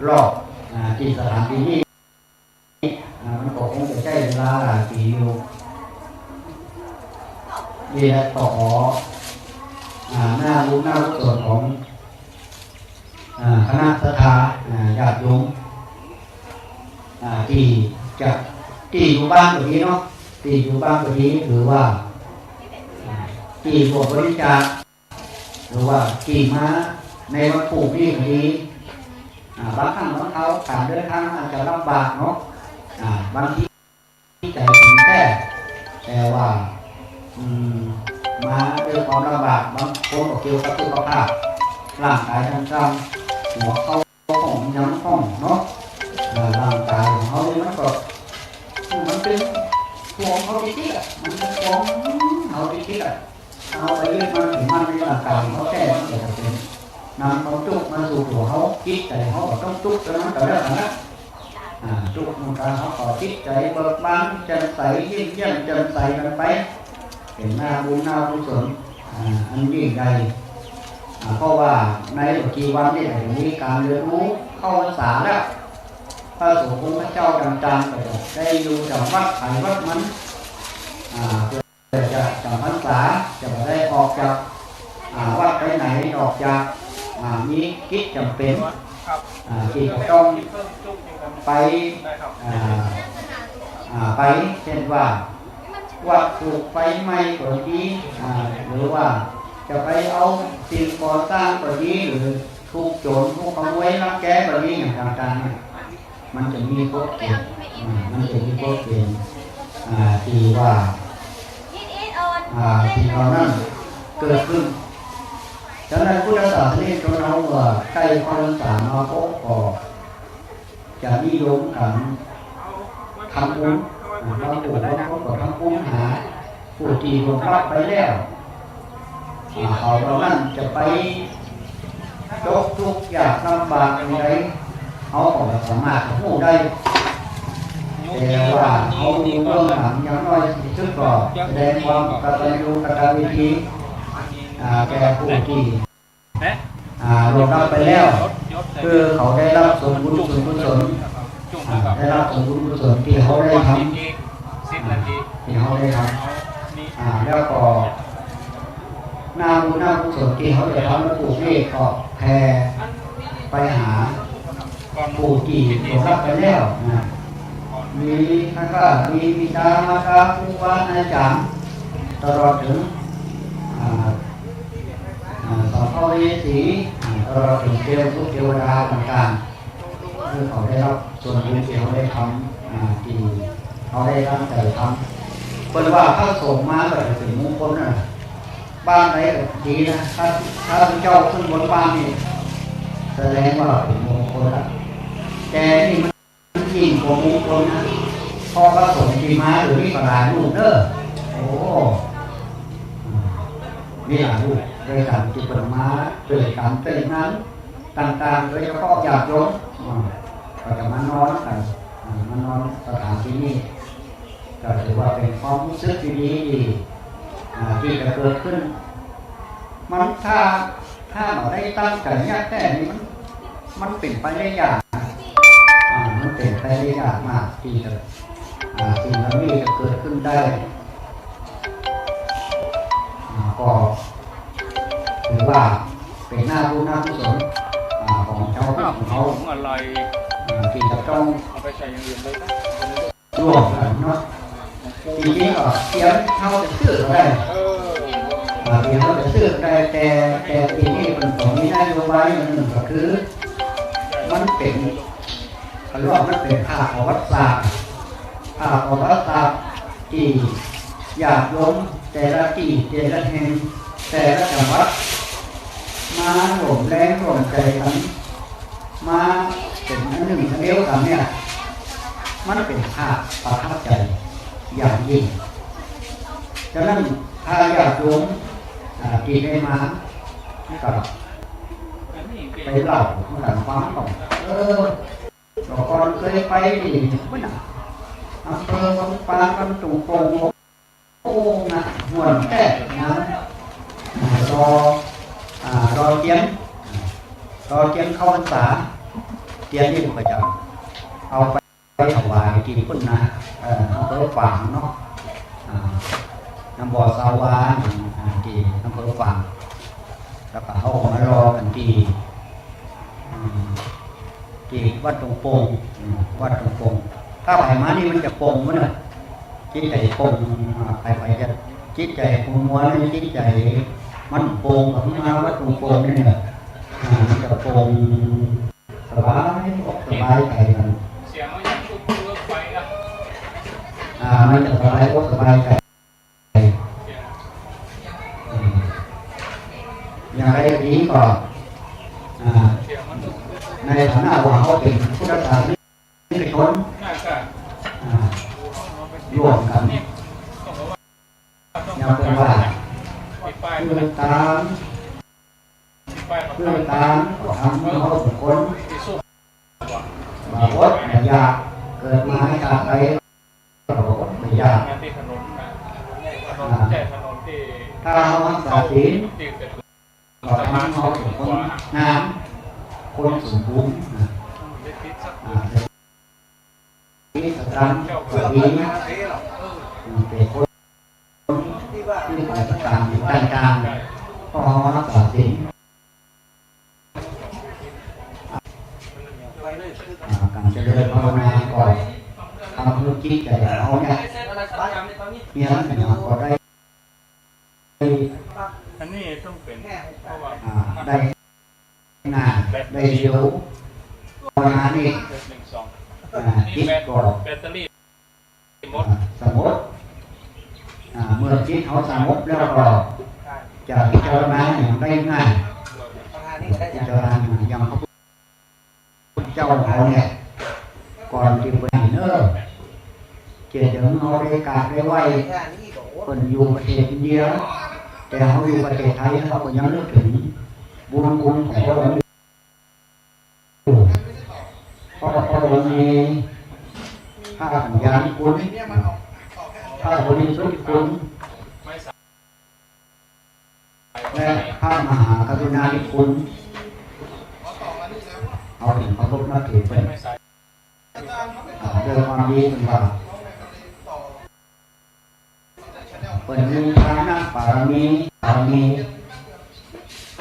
รอบ อ่า ตี้สถานตี้นี้ อ่า มันก็คงจะใจ๊เวลาหลายปี๋อยู่ นี่แหละก็ขอ อ่า หน้าบุญหน้ากุศลของ อ่า คณะศรัทธา อ่า ญาติโยม อ่า ตี้จะ ตี้อยู่บ้านก็ดีเนาะ ตี้อยู่บ้านก็ดี หรือว่า อ่า ตี้ร่วมบริจาค หรือว่าตี้มาในวันกู้นี้ก็ดี อ่า บางครั้งบางคราว ก๋านเดินตางอาจจะลำบากเนาะ อ่า บางทีใจ๋เป๋นแต๊ แต่ว่า อืม มาด้วยความลำบาก บางคนก็เกี่ยวกับสุขภาพ ร่างก๋ายต่างๆ หัวเข่า ของหยังของเนาะ เอ่อ ร่างก๋ายของเฮานี่มันก็ คือมันเป๋นตัวของเฮาติดๆ อะ มันเป๋นตัวของเฮาติดๆ อะ เฮาไปยึดมั่นถือมั่นในร่างก๋ายของเฮาแต๊ มันก็จะเป๋น นำความตุ๊กข์มาสู่ตั๋วเฮา จิตใจ๋เฮาก็ต้องตุ๊กข์เต้านั้นเต้านั้นนะ อ่า ตุ๊กข์มันก็ เฮาก็จิตใจ๋เบิกบานแจ่มใส ยิ้มแย้มแจ่มใสกั๋นไป เป๋นหน้าบุญหน้ากุศล อ่า อันยิ่งใหญ่ อ่า เพราะว่าในบ่กี่วันนี้ก็จะมีก๋านเรียนรู้เข้าพรรษาแล้ว พระสงฆ์องค์เจ้าต่างๆ ก็จะได้อยู่ต๋ามวัดไผวัดมัน อ่า เปื้อจะจ๋ำพรรษา จะบ่ได้ออกจาก อ่า วัดไปไหน นอกจาก อ่า มีกิจจ๋ำเป๋น อ่า ตี้จะต้องไป อ่า อ่า ไป เช่นว่า วัตถุไฟไหม้ก็ดี อ่า หรือว่าจะไปเอาสิ่งก่อสร้างก็ดี หรือถูกโจ๋รถูกขโมยรังแกก็ดี อย่างต่างๆ เนี่ย มันจะมีกฎเก๋ณฑ์ อ่า มันจะมีกฎเก๋ณฑ์ อ่า ตี้ว่า อ่า สิ่งเหล่านั้นเกิดขึ้น ฉะนั้นพุทธศาสนิกชนเฮา เมื่อใก้เข้าพรรษามาก็ ก็จะนิยมกั๋นทำบุญ อ่า บางผู้บางคนก็ทำบุญหาผู้ตี้ล่วงลับไปแล้ว อ่า เขาเหล่านั้นจะไปตกทุกข์ยากลำบากอย่างไร เฮาก็บ่สามารถจะฮู้ได้ แต่ว่าเฮาฮู้เบื้องหลังอย่างน้อยตี้สุดก็แสดงความกตัญญูกตเวที อ่า แก่ผู้ตี้ อ่า ล่วงลับไปแล้ว คือเขาได้รับส่วนบุญส่วนกุศล อ่า ได้รับส่วนบุญกุศลตี้เฮาได้ทำ ตี้เฮาได้ทำ อ่า แล้วก็ หน้าบุญหน้ากุศลตี้เฮาได้ทำแล้ว ผู้นี้ก็แผ่ไปหาผู้ตี้ล่วงลับไปแล้วนะ มี แล้วก็มีบิดามารดา ครูบาอาจ๋ารย์ ตลอดเถิง อ่า อ่า สัมภเวสี อ่า ตลอดเถิงเตวทุตเตวดาต่างๆ คือเขาได้รับส่วนบุญตี้เฮาได้ทำ อ่า ตี้เฮาได้ตั้งใจ๋ทำ เปิ้นว่าพระสงฆ์มาก็จะเป๋นมงคลนะ บ้านใดก็ดีนะ ถ้า ถ้าพระเจ้าขึ้นบนบ้านนี่ แสดงว่าเป๋นมงคลละ แต่นี่มันยิ่งกว่ามงคลนะ เพราะพระสงฆ์ตี้มาเดี๋ยวนี้ก็หลายรูปเน้อ โอ้ มีหลายรูปด้วยกั๋นตี้เปิ้นมาด้วยกั๋นเต้นงานต่างๆ โดยเฉพาะญาติโยม อ่า ก็จะมานอนกั๋น อ่า มานอนสถานตี้นี่ ก็ถือว่าเป๋นความฮู้สึกตี้ดี อ่า ตี้จะเกิดขึ้น มันถ้า ถ้าบ่ได้ตั้งใจ๋อย่างแต๊นี่มัน มันเป๋นไปได้ยาก อ่า มันเป๋นไปได้ยากมากตี้จะ อ่า สิ่งเหล่านี้จะเกิดขึ้นได้ อ่า ก็ถือว่าเป๋นหน้าบุญหน้ากุศล อ่า ของชาวพุทธของเฮา อ้าว ของอะไร อ่า ตี้จะต้อง เอาไปใส่อย่างอื่นเลยนะ ร่วมกั๋นเนาะ ตี้จริงก็เตรียมเฮาจะซื้อก็ได้ เออ อ่า เตรียมเฮาจะซื้อก็ได้ แต่ แต่ตี้นี่เปิ้นก็มีนโยบายอย่างนึ่งก็คือ มันเป๋น เขาเรียกว่ามันเป๋นภาพประวัติศาสตร์ ภาพประวัติศาสตร์ตี้ญาติโยมแต่ละตี้ แต่ละแห่ง แต่ละจังหวัด มาร่วมแรงร่วมใจ๋กั๋น มาเป๋นอันนึ่งอันเดียวกั๋นเนี่ย มันเป๋นภาพประทับใจ๋อย่างยิ่ง ฉะนั้นถ้าญาติโยม อ่า ตี้ได้มา ก็ไปเล่าหื้อกั๋นฟังก่อน เออ แต่ก่อนเกยไปตี้ พุ้นน่ะ อำเภอวังปาง บ้านตุงโป่ง โอ้ นะ ม่วนแต๊นะ อ่า รอ อ่า รอเตียน รอเตียนเข้าพรรษา เตียนนี่ก็จะเอาไปถวายตี้พุ้นนะ เอ่อ อำเภอฝางเนาะ อ่า น้ำบ่อสาวา อ่า ตี้อำเภอฝาง แล้วก็เฮาก็มารอกั๋นตี้ อืม ตี้วัดตุงโป่ง อืม วัดตุงโป่ง ถ้าใผมานี่มันจะโป่งหมดน่ะ จิตใจ๋โป่ง อ่า ใผๆ จะจิตใจ๋ขุ่นมัวนี่ จิตใจ๋มันโป่ง ก็มาวัดตุงโป่งนี่แหละ อ่า มันจะโป่ง สบายอกสบายใจ๋กั๋น เสียงมันยังตุ๊บตุ๊บไปนะ อ่า มันจะสบายอกสบายใจ๋ อืม อย่างไรก็ดีก็ อ่า ในฐานะว่าเฮาเป๋นพุทธศาสนิกชน อ่า ร่วมกั๋น อย่างเปิ้นว่า คือต๋าม คือต๋าม ก็ทำหื้อเฮาเป๋นคน บ่อดบ่อยาก เกิดมาในชาติใด ก็บ่อดบ่อยาก อ่า ถ้าเฮารักษาศีล ก็ทำหื้อเฮาเป๋นคนงาม คนสมบูรณ์ อ่า อ่า สติสตังค์ก็ดี อืม เป๋นคน าง เพราะเฮารักษาศีล อ่า ก๋านเจริญภาวนาก็ทำหื้อจิตใจ๋เฮาเนี่ย เฮียนเนี่ยก็ได้ อันนี้ต้องเป๋น เพราะว่า อ่า ได้ หน้าได้เร็ว ภาวนานี่ อ่า จิตก็ แบตเตอรี่หมด อ่า สงบ อ่า เมื่อจิตเฮาสงบแล้วก็ จะพิจารณาหยังได้ง่าย พิจารณาหยัง พระพุทธเจ้าเฮาเนี่ย ก่อนตี้เปิ้นเนิ่น เกียรติเฮาได้กราบได้ไหว้ เปิ้นอยู่ประเทศอินเดีย แต่เฮาอยู่ประเทศไทย เฮาก็ยังนึกเถิงบุญคุณของพระองค์ เพราะพระองค์มีพระปัญญาธิคุณ พระบริสุทธิ์คุณ และพระมหากรุณาธิคุณ เฮาเถิงเคารพนับถือเปิ้น อ่า ด้วยความดีเปิ้นว่า เปิ้นมีทานบารมี บารมี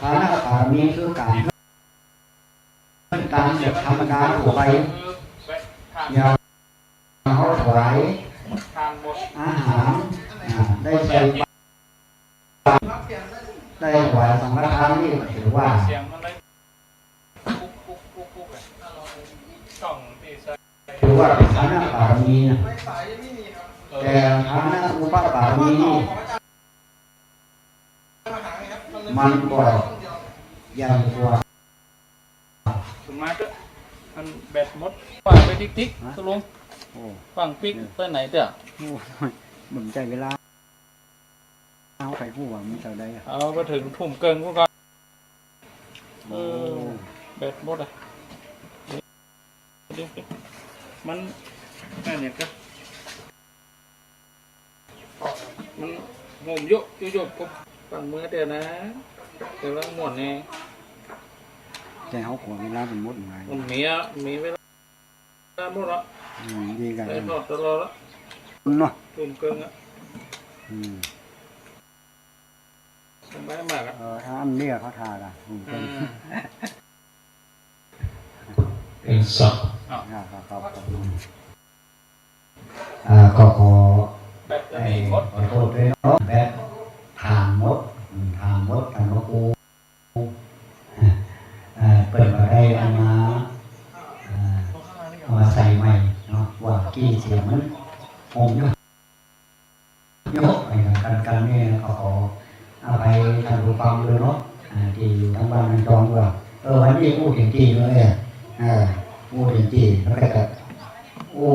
ทานบารมีคือก๋าน ก๋านแบบธรรมดาทั่วไป อย่างเฮาถวายอาหาร อ่า ได้ใส่บาตร ได้ถวายสังฆทานนี่ก็ถือว่า ถือว่าเป๋นทานบารมีนะ แต่ทานอุปบารมีนี่ มันก็ใหญ่กว่า สวนมากก็มันแบตหมด ว่าไปติ๊กๆ ฮะ ตกลง โอ้ ฟังปิ๊ก เนี่ย ไปไหนเตื้อ โอ้ บ่ใจ้เวลา เฮาไปฮู้ว่ามันเต้าใดอะ เอาไปเถิงทุ่มเกิ่งพุ้นก่อ โอ้ เออ แบตหมดอะ มันนั่นเนี่ยก็ มันโฮมเยอะ เยอะๆ ก็ฟังเมื่อเดียวนะ แต่ว่าม่วนแน่ แต่เฮาขอเวลามันหมดหลาย มันมีอะ มีเวลาหมดละ อืม ดีกัน ได้ทอดตลอดละ เนาะ ทุ่มเกิ่งอะ อืม สบายมากอะ เออ ถ้าอันนี้เขาทาละ ทุ่มเกิ่ง อ่า เอ็นสับ อ่า ครับ ครับ ครับ อ่า ก็ขอ แบตเตอรี่หมด ขอโทษด้วยเนาะ แบตถ่านหมด อืม ถ่านหมด ถ่านหมดกู อ่า เปิ้นบ่ได้เอามา อ่า เอามาใส่ใหม่เนาะ ว่ากี้เสียงมันโฮมอยู่ โยกไปกัน กันนี่ ก็ขออภัยท่านผู้ฟังด้วยเนาะ อ่า ตี้อยู่ตางบ้านตางจองว่า เออ วันนี้อู้เต็มตี้เลย เออ อู้เต็มตี้ แล้วก็จะอู้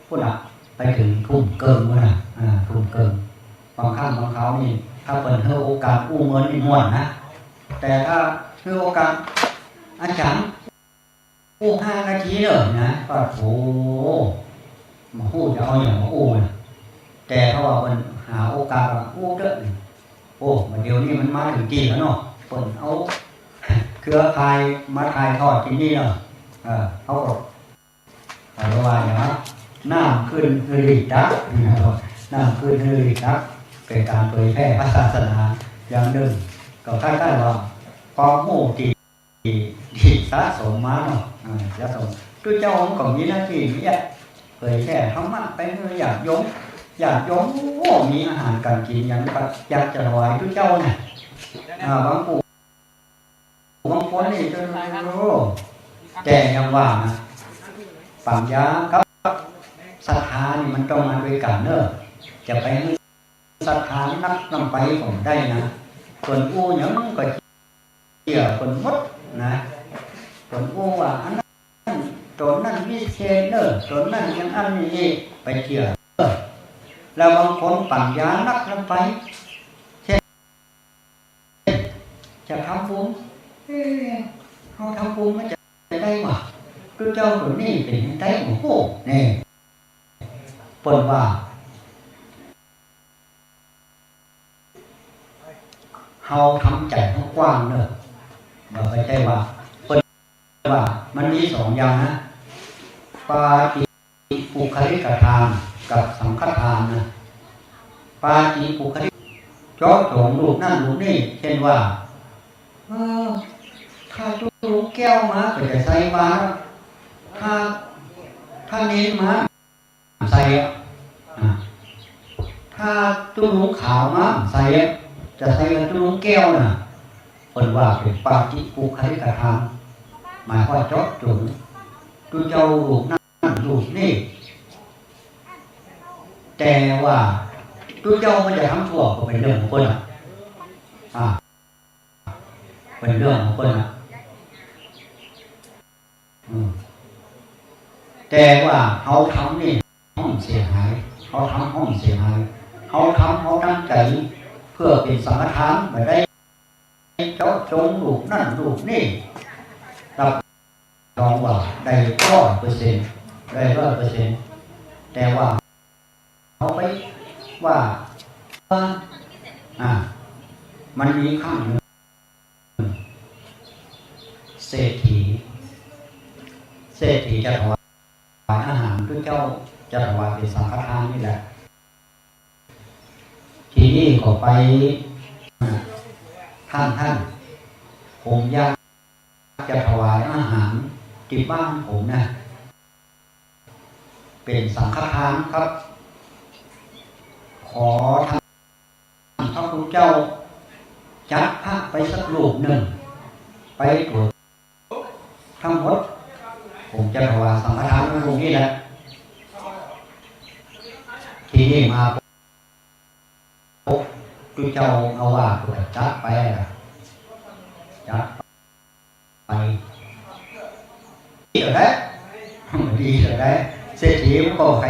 พุ้นน่ะ ไปเถิงทุ่มเกิ่งพุ้นน่ะ อ่า ทุ่มเกิ่ง บางครั้งบางคราวนี่ ถ้าเปิ้นหื้อโอกาสอู้เมินนี่ม่วนนะ แต่ถ้าหื้อโอกาสอาจ๋ารย์ อู้ห้านาทีเน่อนะ ปะโถ บ่ฮู้จะเอาหยังมาอู้นะ แต่เพราะว่าเปิ้นหาโอกาสว่าอู้เต๊อะ โอ้ บัดเดี๋ยวนี้มันมาเถิงตี้แล้วเนาะ เปิ้นเอาเครือข่ายมาถ่ายทอดตี้นี่เนาะ เออ เฮาก็ เขาว่าหยัง น้ำขึ้นหื้อหลีกตัก น้ำขึ้นหื้อหลีกตัก เป๋นก๋านเผยแผ่พระศาสนาอย่างนึ่ง ก็คล้ายๆ ว่าความฮู้ตี้ ตี้สะสมมาเนาะ อ่า สะสม ตุ๊เจ้าก็มีหน้าตี้เยียะ เผยแผ่ธรรมะไปหื้อญาติโยม ญาติโยม โอ้ มีอาหารก๋านกิ๋นหยังก็อยากจะถวายตุ๊เจ้าน่ะ อ่า บางผู้ บางคนนี่จะ โอ้ แต่อย่างว่านะ ปัญญากับศรัทธานี่มันต้องมาด้วยกั๋นเนาะ จะไปหื้อ ศรัทธานักนำไปก็บ่ได้นะ เปิ้นอู้หยังก็เจื้อเปิ้นหมดนะ เปิ้นอู้ว่าอันนั้น ต๋นนั้นวิเศษเน่อ ต๋นนั้นอย่างอั้นอย่างอี้ ไปเจื้อ เออ แล้วบางคนปั๋ญญานักนำไป เช่น จะทำบุญ เอ๊ะ เฮาทำบุญมันจะได้หว่า ตุ๊เจ้าต๋นนี้เป๋นจั่งใดบ่ฮู้ นี่ เปิ้นว่า เฮาทำใจ๋เฮากว้างเน่อ บ่ใจ้ว่า เปิ้นว่ามันมีสองอย่างนะ ปาฏิปุคคลิกทานกับสังฆทานนะ ปาฏิปุคคลิก เจาะจงรูปนั้นรูปนี้ เช่นว่า เออ ถ้าตุ๊ลุงแก้วมาก็จะใส่บาตร ถ้า ถ้าเณรมา ใส่อะ อ่ะ ถ้าตุ๊ลุงขาวมา ใส่อะ จะใส่กับตุ๊ลุงแก้วน่ะ เปิ้นว่าเป๋นปาฏิปุคคลิกธรรม หมายความเจาะจงตุ๊เจ้ารูปนั้นรูปนี้ แต่ว่าตุ๊เจ้ามันจะทำชั่วก็เป๋นเรื่องของเปิ้นอะ อ่ะ เป๋นเรื่องของเปิ้นอะ อืม แต่ว่าเฮาทำนี่ เฮาบ่เสียหาย เฮาทำเฮาบ่เสียหาย เฮาทำเฮาตั้งใจ๋เปื้อเป๋นสังฆทาน บ่ได้เจาะจงรูปนั้นรูปนี้ รับรองว่าได้ร้อยเปอร์เซ็นต์ ได้ร้อยเปอร์เซ็นต์ แต่ว่า เขาไปว่า อ่า มันมีครั้งหนึ่ง เศรษฐี เศรษฐีจะถวายอาหาร ตุ๊เจ้าจะถวายเป๋นสังฆทานนี่แหละ ทีนี้ก็ไป ท่าน ท่าน ผมอยากจะถวายอาหารตี้บ้านผมนะ เป๋นสังฆทานครับ ขอท่านพระคุณเจ้าจัดพระไปสักรูปหนึ่ง ไปตรวจทั้งหมด ผมจะถวายสังฆทานในรูปนี้แหละ ทีนี้มา ตุ๊เจ้าอาวาสก็จัดไปอะ จัดไป ดีเท่าใด ดีเท่าใด เศรษฐีมันก็ใค่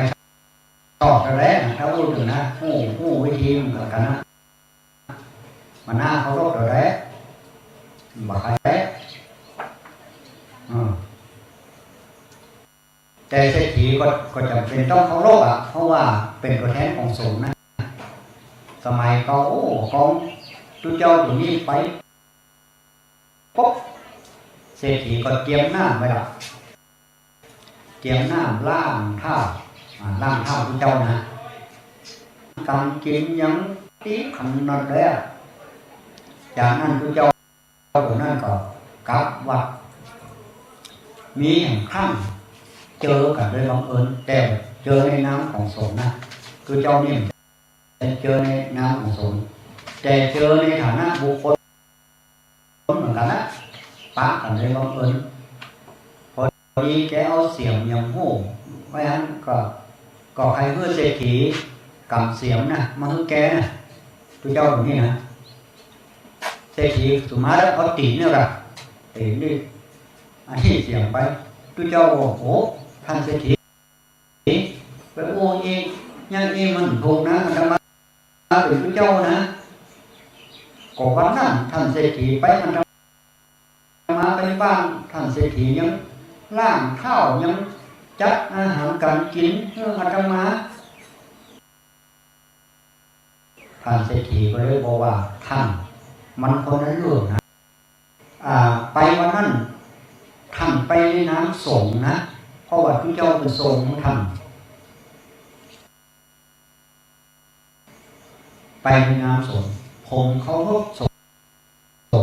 ตอบเท่าใดนะ ถ้าอู้เถิงนะ ฮู้ ฮู้วิธีมันก็กั๋นนะ มันน่าเคารพเท่าใด บ่ใค่ อืม แต่เศรษฐีก็ ก็จ๋ำเป๋นต้องเคารพอะ เพราะว่าเป๋นตั๋วแทนของสงฆ์นะ สมัยเก่า โอ้ ของตุ๊เจ้าตั๋วนี้ไปปุ๊บ เศรษฐีก็เตรียมน้ำไว้ละ เตรียมน้ำล้างเท้า อ่า ล้างเท้าตุ๊เจ้านะ ก๋านกิ๋นหยังดีขนาดเลยอะ จากนั้นตุ๊เจ้า เจ้าตั๋วนั้นก็กลับวัด มีแห่งครั้งเจอกั๋นโดยบังเอิญ แต่เจอในนามของสงฆ์นะ คือเจ้านี่เจอในนามของสงฆ์ แต่เจอในฐานะบุคคลเหมือนกั๋นนะ ปะกั๋นโดยบังเอิญ พอดีแกเอาเสียมหยังฮู้ไว้หั้นก็ ก็ใค่หื้อเศรษฐีก๋ำเสียมนะ มาหื้อแกนะ ตุ๊เจ้าตั๋วนี้นะ เศรษฐีสุมาแล้วเอาตี๋นเนี่ยละ ตี๋นนี่ อันนี้เสียมไป ตุ๊เจ้า โอ้โห ท่านเศรษฐี ไปอู้อี้ อย่างอี้มันถูกนะ อาตมาเป๋นตุ๊เจ้านะ ก็วันนั้นท่านเศรษฐีไป อาตมาไปบ้านท่านเศรษฐียังล้างเท้า ยังจัดอาหารก๋านกิ๋นหื้ออาตมา ท่านเศรษฐีก็เลยบอกว่า ท่าน มันคนละเรื่องนะ อ่า ไปวันนั้น ท่านไปในนามสงฆ์นะ เพราะว่าตุ๊เจ้าเป๋นสงฆ์ของท่าน ไปในนามสงฆ์ ผมเคารพส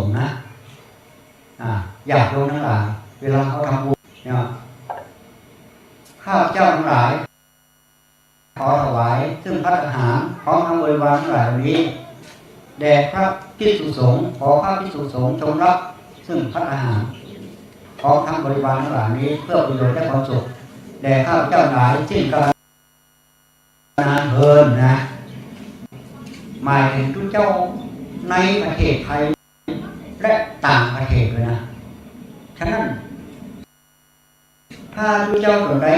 งฆ์นะ อ่า ญาติโยมตังหลาย เวลาเฮาทำบุญเนี่ย ข้าพเจ้าตังหลาย ขอถวายซึ่งภัตตาหาร พร้อมทั้งบริวารตังหลายเหล่านี้ แด่พระภิกษุสงฆ์ ขอพระภิกษุสงฆ์จงรับซึ่งภัตตาหาร พร้อมทั้งบริวารตังหลายนี้ เพื่อประโยชน์และความสุข แด่ข้าพเจ้าตังหลายสิ้นกาลนานเทอญนะ หมายเถิงตุ๊เจ้าในประเทศไทย และต่างประเทศด้วยนะ ฉะนั้น ถ้าตุ๊เจ้าตั๋วใด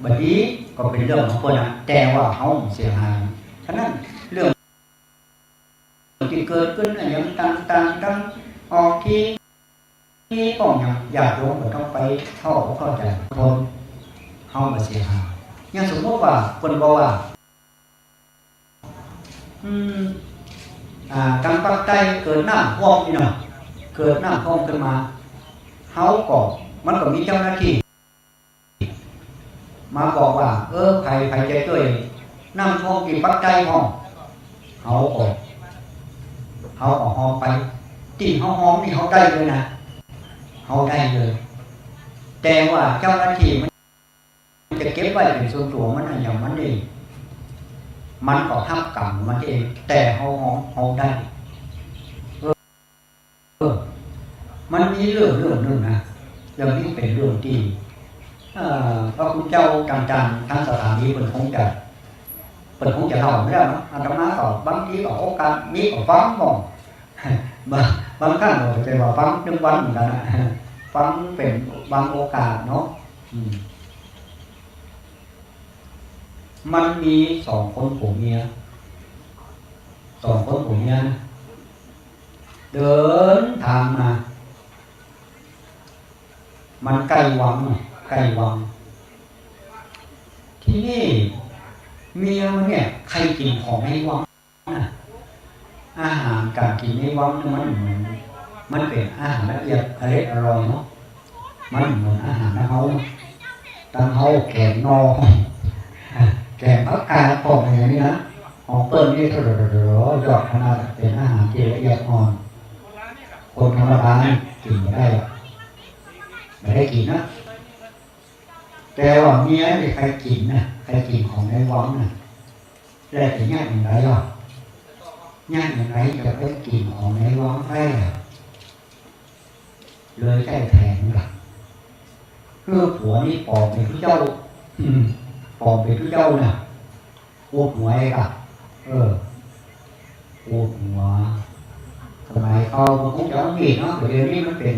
บ่ดีก็เป๋นเรื่องของเปิ้นนะ แต่ว่าเฮาบ่เสียหาย ฉะนั้นเรื่องตี้เกิดขึ้นอะหยังต่างๆ ตังออกตี้ ตี้ป้องหยัง ญาติโยมบ่ต้องไปเข้าอกเข้าใจ๋ ทน เฮาบ่เสียหาย อย่างสมมุติว่าเปิ้นบอกว่า อืม อ่า ตังปากใต้เกิดน้ำท่วมนี่เนาะ เกิดน้ำท่วมขึ้นมา เฮาก็ มันก็มีเจ้าหน้าตี้มาบอกว่า เออ ใผ ใผจะจ้วยน้ำท่วมตี้ปากใต้พ่อง เฮาก็ เฮาก็ฮอมไป ตี้เฮาฮอมนี่เฮาได้เลยนะ เฮาได้เลย แต่ว่าเจ้าหน้าตี้มันจะเก็บไว้เป๋นส่วนตั๋วมันอะ อย่างมันนี่ มันก็ฮับก๋รรมมันเอง แต่เฮาฮอม เฮาได้ เออ เออ มันมีเรื่อง เรื่องนึ่งนะ เรื่องนี้เป๋นเรื่องตี้ เอ่อ พระคุณเจ้าต่างๆ ตังสถานีเปิ้นคงจะ เปิ้นคงจะเล่ามาแล้วเนาะ อาตมาก็บางทีก็โอกาสมีก็ฟังบ้าง บาง บางครั้งก็บ่ใจ้ว่าฟังตึงวันเหมือนกั๋นนะ ฟังเป๋นบางโอกาสเนาะ อืม มันมีสองคนผัวเมีย สองคนผัวเมียนะ เดินตางมา มันใก้วังน่ะ ใก้วัง ตี้นี่เมียมันเนี่ยใค่กิ๋นของในวังน่ะ อาหารก๋านกิ๋นในวังนี่มันเหมือน มันเป๋นอาหารละเอียดอร็ดอร่อยเนาะ มันเหมือนอาหารตังเฮา ตังเฮาแก๋งหน่อ แก๋งผักกาด ของอย่างนี้นะ ของเปิ้นนี่โถ่ๆๆ ยอดขนาด เป๋นอาหารตี้ละเอียดอ่อน คนธรรมดานี่กิ๋นบ่ได้อะ บ่ได้กิ๋นนะ แต่ว่าเมียนี่ใค่กิ๋นนะ ใค่กิ๋นของในวังน่ะ แล้วจะยากอย่างใดล่ะ ยากอย่างใดจะไปกิ๋นของในวังได้ล่ะ เลยใจ๊แผนก่ะ คือผัวนี่ปลอมเป๋นตุ๊เจ้า อืม ปลอมเป๋นตุ๊เจ้าน่ะ ขูดหัวก่ะ เออ ขูดหัว สมัยเก่ามันคงจะเอามีดเนาะ เดี๋ยวนี้มันเป๋น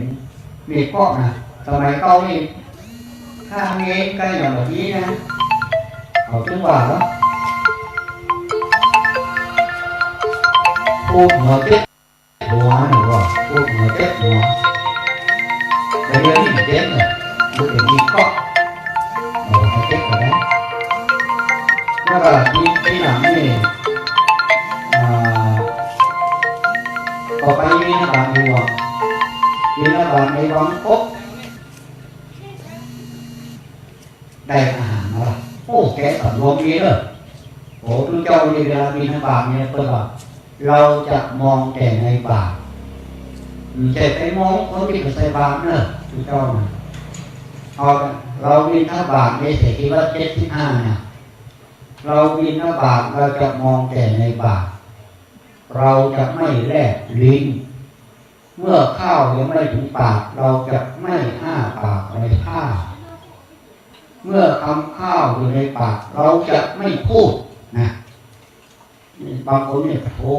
มีดปอกนะ สมัยเก่านี่ ถ้ามีดก็อย่างแบบนี้นะ เขาจึงว่าเนาะ ขูดหัวเจ็บ หัวนี่ว่า ขูดหัวเจ็บหัว แต่เดี๋ยวนี้มันเจ็บเนี่ย มันเป๋นมีดปอก เอาไปเจ็บก็ได้ แล้วก็ตี้ ตี้หลังนี่ อ่า ก็ไปบิณฑบาตในวัง บิณฑบาตในวังปุ๊บ ได้อาหารมาละ โอ้ แกสำรวมดีเนอะ โอ้ ตุ๊เจ้านี่เวลาบิณฑบาตเนี่ย เปิ้นว่า เราจะมองแต่ในบาตร อืม จะไปมองคนตี้บ่ใส่บาตรเนอะ ตุ๊เจ้าน่ะ เอา เราบิณฑบาตในเศรษฐีวัตรเจ็ดสิบห้าน่ะ เราบิณฑบาตเราจะมองแต่ในบาตร เราจะไม่แลบลิ้น เมื่อข้าวยังไม่ถึงปาก เราจะไม่อ้าปากในผ้า เมื่อคำข้าวอยู่ในปาก เราจะไม่พูดนะ นี่บางคนเนี่ย โอ้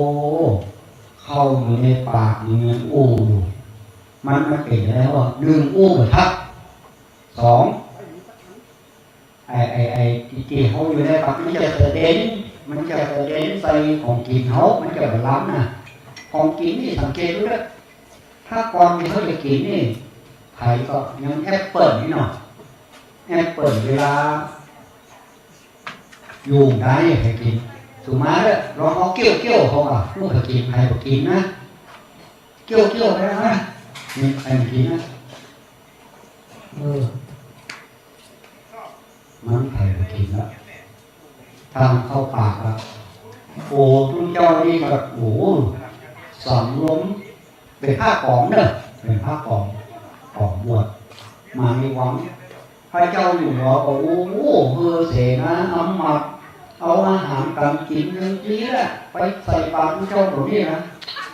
ข้าวอยู่ในปากนี่ยังอู้อยู่ มัน มันเป๋นอะไรวะ นึ่ง อู้บ่ชัด สอง ไอ้ ไอ้ ไอ้ตี้ ตี้เฮาอยู่ในปากมันจะกระเด็น มันจะกระเด็นใส่ของกิ๋นเฮา มันจะบ่ล้ำนะ ของกิ๋นนี่สังเกตดูเด้อ ถ้าก่อนตี้เฮาจะกิ๋นนี่ ใผก็ยังแอปเปิ้ลนี่เนาะ แอปเปิ้ลเวลา ยุงกัดใผกิ๋น สุมาเด้อ ลองเอาเคี้ยวๆ เข้ามา เมื่อใผกิ๋น ใผบ่กิ๋นนะ เคี้ยวๆ ไปนะ นี่ใผบ่กิ๋นนะ เออ มันใผบ่กิ๋นละ ถ้ามันเข้าปากละ โอ้ ตุ๊เจ้านี่ก็ โอ้ สำรวม เป๋นพระป๋อมเนอะ เป๋นพระป๋อม ป๋อมบวช มาในวัง พระเจ้าอยู่หัวก็ โอ้ หื้อเสนาอามาตย์ เอาอาหารก๋านกิ๋นอย่างดีแหละ ไปใส่บาตรตุ๊เจ้าตั๋วนี้นะ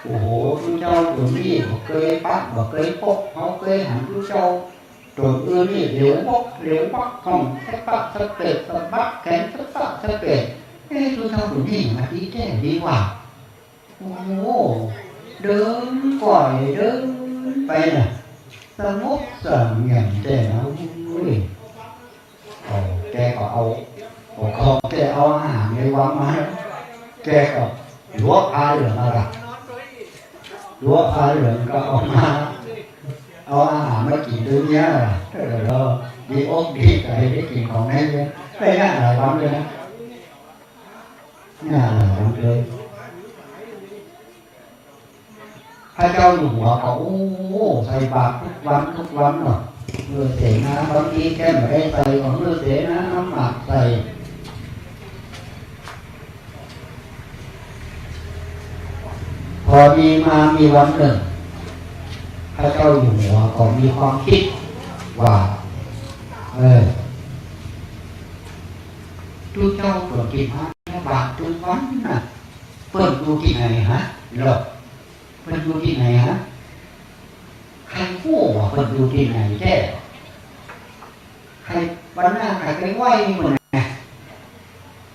โอ้โห ตุ๊เจ้าตั๋วนี้บ่เกยปะ บ่เกยปก เฮาเกยหันตุ๊เจ้าตั๋วอื่นนี่ เหลียววอก เหลียววัก ห้องสะปะสะเปด สะบัดแขนสะปะสะเปด เอ๊ะ ตุ๊เจ้าตั๋วนี้มาดีแต๊ดีว่า โอ้โห เดินก้อยเดินไปน่ะ สงบเสงี่ยมแต๊นะ โอ้ย โอ้ แกก็เอา โอ้ แกเอาอาหารในวังมา แกก็หลวงผ้าเหลืองมาละ หลวงผ้าเหลืองก็เอามา เอาอาหารมากิ๋นตวยเมีย เออ ดีอกดีใจ๋ได้กิ๋นของในเมีย ได้เยียะหลายวันเลยนะ เนี่ย หลายวันเลย พระเจ้าอยู่หัวก็ โอ้ ใส่บาตรทุกวันทุกวันเนาะ เออ เสนา บางทีแกบ่ได้ใส่ก็หื้อเสนาอามาตย์ใส่ พอ อดีมามีวันนึ่ง พระเจ้าอยู่หัวก็มีความกึ๊ดว่า เออ ตุ๊เจ้าเปิ้นตี้มาบิณฑบาตตึงวันน่ะ เปิ้นอยู่ตี้ไหนฮะ เหรอ เปิ้นอยู่ตี้ไหนฮะ ใค่ฮู้ว่าเปิ้นอยู่ตี้ไหนแต๊ ใค่ วันหน้าใค่ไปไหว้เปิ้นนะ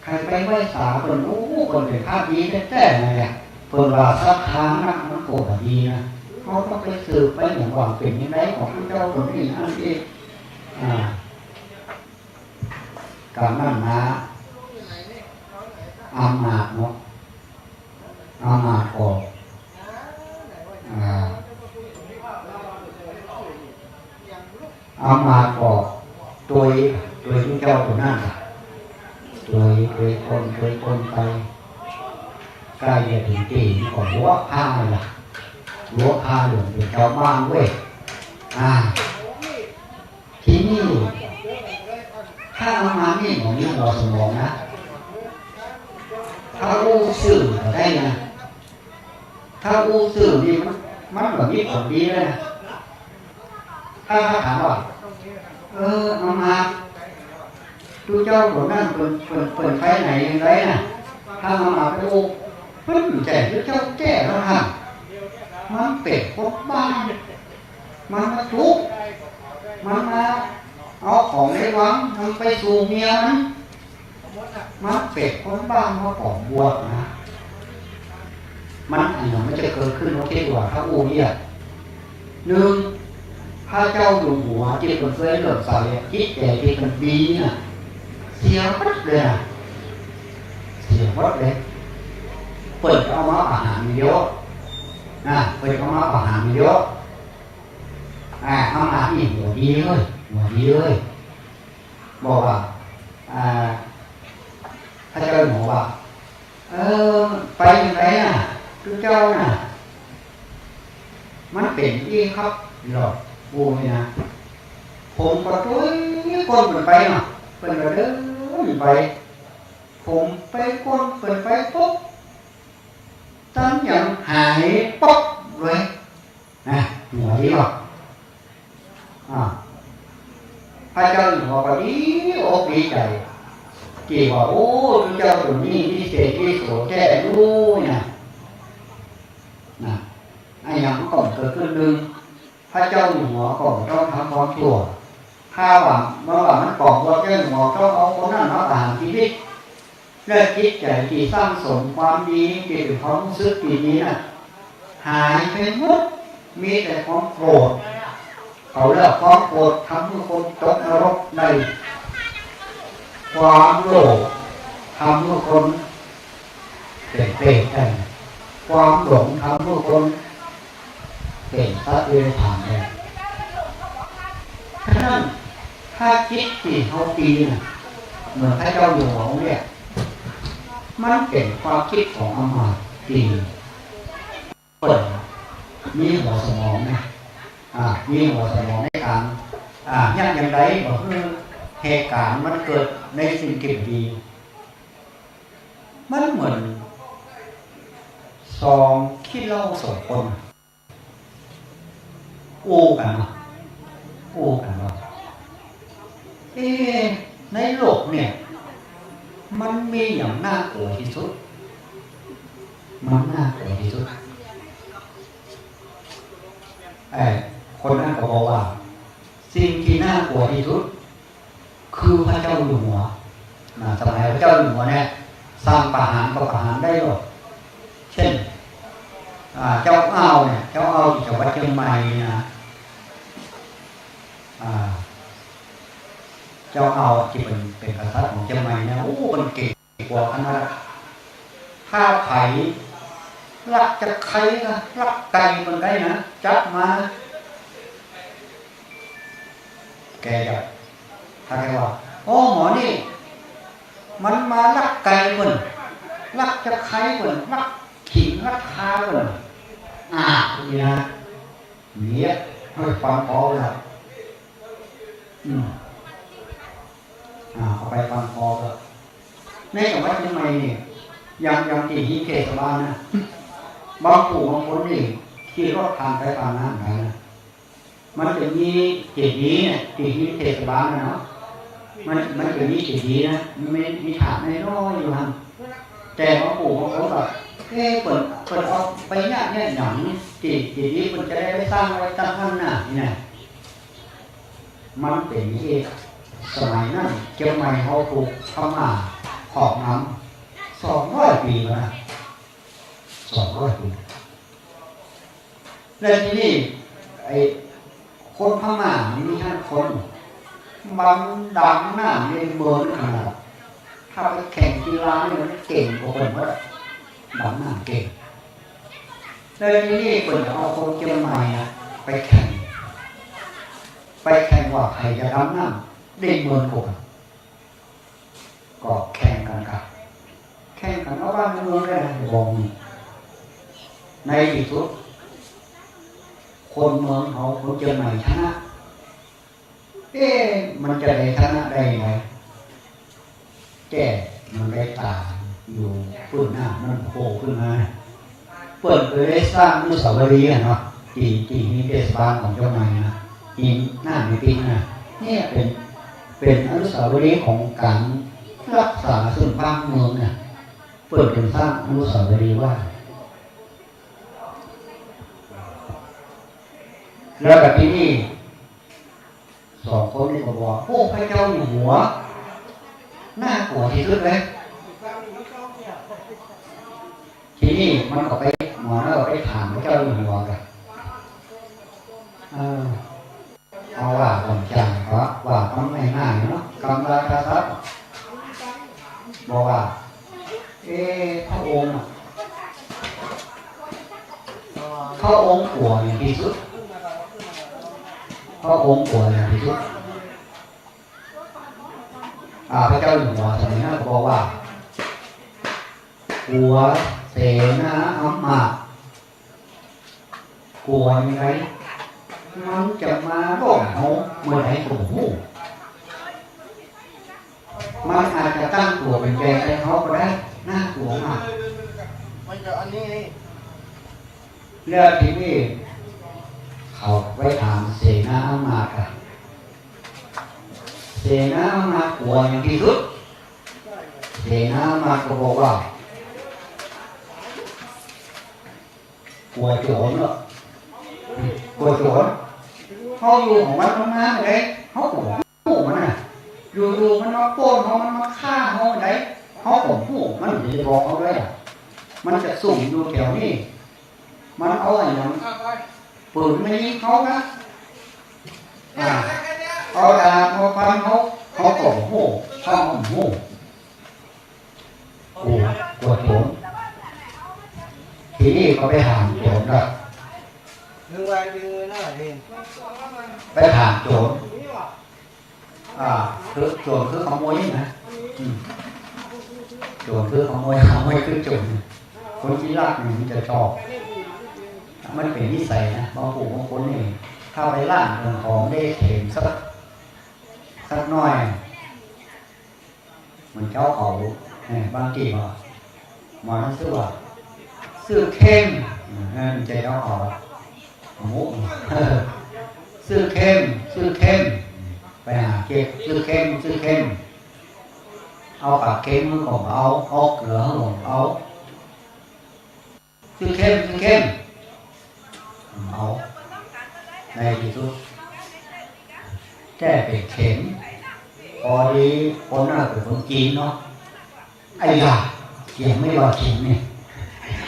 ใค่ไปไหว้สาเปิ้น โอ้ เปิ้นเป๋นพระดีแต๊ๆ นั่นแหละ เปิ้นว่าศรัทธานักมันก็บ่ดีนะ เฮาต้องไปสืบไปหยังว่าเป๋นจั่งใดของตุ๊เจ้าเปิ้นนี่อันนี้ อ่า กำนั้นนะ อามาตย์เนาะ อามาตย์ก็ อ่า อามาตย์ก็ตวย ตวยตุ๊เจ้าตั๋วนั้น ตวย ตวยก้น ตวยก้นไป ใก้จะเถิงตี้ก็หัวพระละ หัวพระหลวงเป๋นเจ้าบ้านเว้ย อ่า ทีนี้ ถ้าอามาตย์นี่บ่มีหัวสมองนะ ถ้าอู้ซื่อก็ได้นะ ถ้าอู้ซื่อนี่มัน มันบ่มีผลดีเลยนะ ถ้า ถ้าถามว่า เออ อามาตย์ ตุ๊เจ้าตั๋วนั้นเปิ้น เปิ้น เปิ้นไปไหนจั่งใดน่ะ ถ้าอามาตย์ไปอู้ เปิ้นบ่ใจ้ตุ๊เจ้าแต๊แล้วหั้น มันเป๋นคนบ้าน มันมาจุ๊ มันมาเอาของในวัง มันไปสู่เมียมัน มันเป๋นคนบ้านมาก่อนบวชนะ มันอันนั้นมันจะเกิดขึ้น เฮาคิดว่าถ้าอู้เนี่ย นึ่ง พระเจ้าอยู่หัวตี้เปิ้นเปื้อยเลื่อมใสอะ จิตใจ๋ตี้เปิ้นดีน่ะ เสียหมดเลยนะ เสียหมดเลย เปิ้นจะเอามาประหารเยอะนะ เปิ้นจะเอามาประหารเยอะ อ่า อามาตย์นี่หัวดีเลย หัวดีเลย บอกว่า อ่า พระเจ้าอยู่หัวว่า เออ ไปจั่งใดน่ะ ตุ๊เจ้าน่ะ มันเป๋นอี้ครับ หลอกกูนี่นะ ผมก็ตวยก้นเปิ้นไปเนาะ เปิ้นก็เดินไป ผมไปก้นเปิ้นไปปุ๊บ ตันหยังหายป๊อกเลย นะ หัวดีบ่ อ่า พระเจ้าอยู่หัวก็ดีอกดีใจ๋ ตี้ว่า โอ้ ตุ๊เจ้าตั๋วนี้วิเศษวิโสแต๊ลู้นะ นะ อะหยังก็บ่เกิดขึ้น นึ่ง พระเจ้าอยู่หัวก็บ่ต้องทำความชั่ว ถ้าว่า เมื่อว่ามันก่อบวช เจ้าอยู่หัวต้องเอาคนนั้นมาประหารชีวิต และจิตใจ๋ตี้สั่งสมความดี ตี้เป๋นความรู้สึกตี้ดีน่ะ หายไปหมด มีแต่ความโกรธ เขาเรียกความโกรธทำหื้อคนตกนรกได้ ความโลภทำหื้อคนเป๋นเปรตได้ ความหลงทำหื้อคน เป๋นสัตว์เดรัจฉานแน่ ฉะนั้น ถ้าจิตตี้เฮาดีน่ะ เหมือนพระเจ้าอยู่หัวเนี่ย มันเป๋นความกึ๊ดของอามาตย์ตี้เปิ้นมีหัวสมองนะ อ่า มีหัวสมองในก๋าน อ่า ยับยั้งได้ บ่หื้อเหตุก๋ารณ์มันเกิดในสิ่งตี้บ่ดี มันเหมือนสองขี้เหล้าสองคน อู้กั๋นเนาะ อู้กั๋นว่า เอ๊ะ ในโลกเนี่ย มันมีหยังน่ากลัวตี้สุด มันน่ากลัวตี้สุด ไอ้คนนั้นก็บอกว่า สิ่งตี้น่ากลัวตี้สุด คือพระเจ้าอยู่หัว นะ สมัยพระเจ้าอยู่หัวเนี่ย สั่งประหารก็ประหารได้หมด เจ้น อ่า เจ้าอ้าวเนี่ย เจ้าอ้าวตี้จังหวัดเจียงใหม่นะ อ่า เจ้าอ้าวตี้เป๋น เป๋นกษัตริย์ของเจียงใหม่เนี่ย โอ้ เปิ้นเก่งกว่าขนาด ถ้าใผลักจักไคร้นะ ลักไก่เปิ้นได้นะ จับมา แกจะ ถ้าแกว่า โอ้ หมอนี่ มันมาลักไก่เปิ้น ลักจักไคร้เปิ้น ลักขิง ลักข่าเปิ้น อ่า นี่นะ เนี่ย เฮ้ย ฟังพอแล้ว อืม อ่า เอาไปฟังพอแล้ว ในจังหวัดเจียงใหม่นี่ อย่าง อย่างตี้เขตเทศบาลนะ บางผู้บางคนนี่ ขี่รถผ่านไปผ่านมาได้นะ มันจะมีเจดีย์เนี่ย เจดีย์เทศบาลน่ะเนาะ มัน มันจะมีเจดีย์นะ มันมี มีฐานน้อยๆ อยู่หั่น แต่บางผู้บางคนก็ เอ๊ะ เปิ้น เปิ้นเอาไปเยียะเนี่ยหยัง เจ เจดีย์เปิ้นจะได้ไปสร้างไว้ตังหั้นน่ะ นี่นะ มันเป๋นอย่างอี้ สมัยนั้นเจียงใหม่เฮาถูกพม่าครอบงำ สองร้อยปี๋แล้วนะ สองร้อยปี๋ แล้วทีนี้ไอ้คนพม่ามันมีห้าคน มันดำน้ำเล่นเมินขนาด ถ้าไปแข่งกีฬานี่มันเก่งกว่าคนหมดอะ ดำน้ำเก่ง แล้วทีนี้เปิ้นเอาคนเจียงใหม่อะไปแข่ง ไปแข่งว่าใผจะดำน้ำได้เมินกว่า ก็แข่งกั๋นครับ แข่งกั๋นเอาบ้านเมืองได้นะ บอกนี่ ในตี้สุด คนเมืองเฮา คนเจียงใหม่ชนะ เอ๊ะ มันจะได้ชนะได้ไง แจ้มันได้ต๋ายอยู่ปื้นน้ำมันโผล่ขึ้นมา เปิ้นก็เลยสร้างอนุสาวรีย์อะเนาะ ตี้ ตี้มีเทศบาลของเจียงใหม่นะ ตี้น้ำตี้ปิ๊งนะ เนี่ยเป๋น เป๋นอนุสาวรีย์ของก๋านฮักษาเซิ่งบ้านเมืองนะ เปิ้นเป๋นสร้างอนุสาวรีย์ไว้ แล้วก็ตี้นี่ สองคนนี่ก็บอก โอ้ พระเจ้าอยู่หัว น่ากลัวตี้สุดเลย ตี้นี่มันก็ไป หมอนั่นก็ไปถามพระเจ้าอยู่หัวกั๋น เออ เอาว่าก่อนจัง ว่า ว่ามันง่ายๆ เนาะ กำราชาศัพท์ บอกว่า เอ๊ะ พระองค์อะ พระองค์กลัวอย่างตี้สุด พระองค์กลัวอย่างตี้สุด อ่า พระเจ้าอยู่หัวสมัยนั้นก็บอกว่า กลัวเสนาอามาตย์ กลัวยังไง มันจะมาล้มเฮาเมื่อใดก็บ่ฮู้ มันอาจจะตั้งตั๋วเป๋นใหญ่ใส่เฮาก็ได้ น่ากลัวมาก มันจะอันนี้ แล้วตี้นี่ เขาไปถามเสนาอามาตย์อะ เสนาอามาตย์กลัวอย่างตี้สุด เสนาอามาตย์ก็บอกว่า กลัวโจ๋รเนาะ กลัวโจ๋ร เฮาอยู่ของมัน มันมาเมื่อใด เฮาก็บ่ฮู้มันน่ะ อยู่ๆ มันมาปล้นเฮา มันมาฆ่าเฮาเมื่อใด เฮาก็บ่ฮู้ มันบ่ได้บอกเฮาด้วยอะ มันจะซุ่มอยู่แถวนี้ มันเอาอะหยัง ปืนมายิงเฮานะ อ่า เอาดาบมาฟันเฮา เฮาก็บ่ฮู้ เฮาก็บ่ฮู้ กลัว กลัวโจ๋ร ตี้นี่ก็ไปถามโจ๋รละ ดึงไว้ ดึงไว้หน้าเอง ไปถามโจ๋ร อ่า คือโจ๋รคือขโมยนี่นะ อืม โจ๋รคือขโมย ขโมยคือโจ๋ร คนขี้ลักนี่มันจะชอบ มันเป๋นนิสัยนะ บางผู้บางคนนี่ ถ้าไปล้างเครื่องของได้เข็มสัก สักหน้อย เหมือนเจ้าเขา เอ่อ บางตี้ว่า หมอนั้นซื้อว่า ซื้อเข็ม เออ มันจะเจ้าเขา หมู ซื้อเข็ม ซื้อเข็ม ไปหาเก็บ ซื้อเข็ม ซื้อเข็ม เอาปากเข็มมันก็บ่เอา เอาเกลือมันก็บ่เอา ซื้อเข็ม ซื้อเข็ม เอา ในตี้สุด แก้เป๋นเข็ม พอดีคนนั้นเป๋นคนจีนเนาะ ไอ้ยา เขียงไม่ว่าเข็มนี่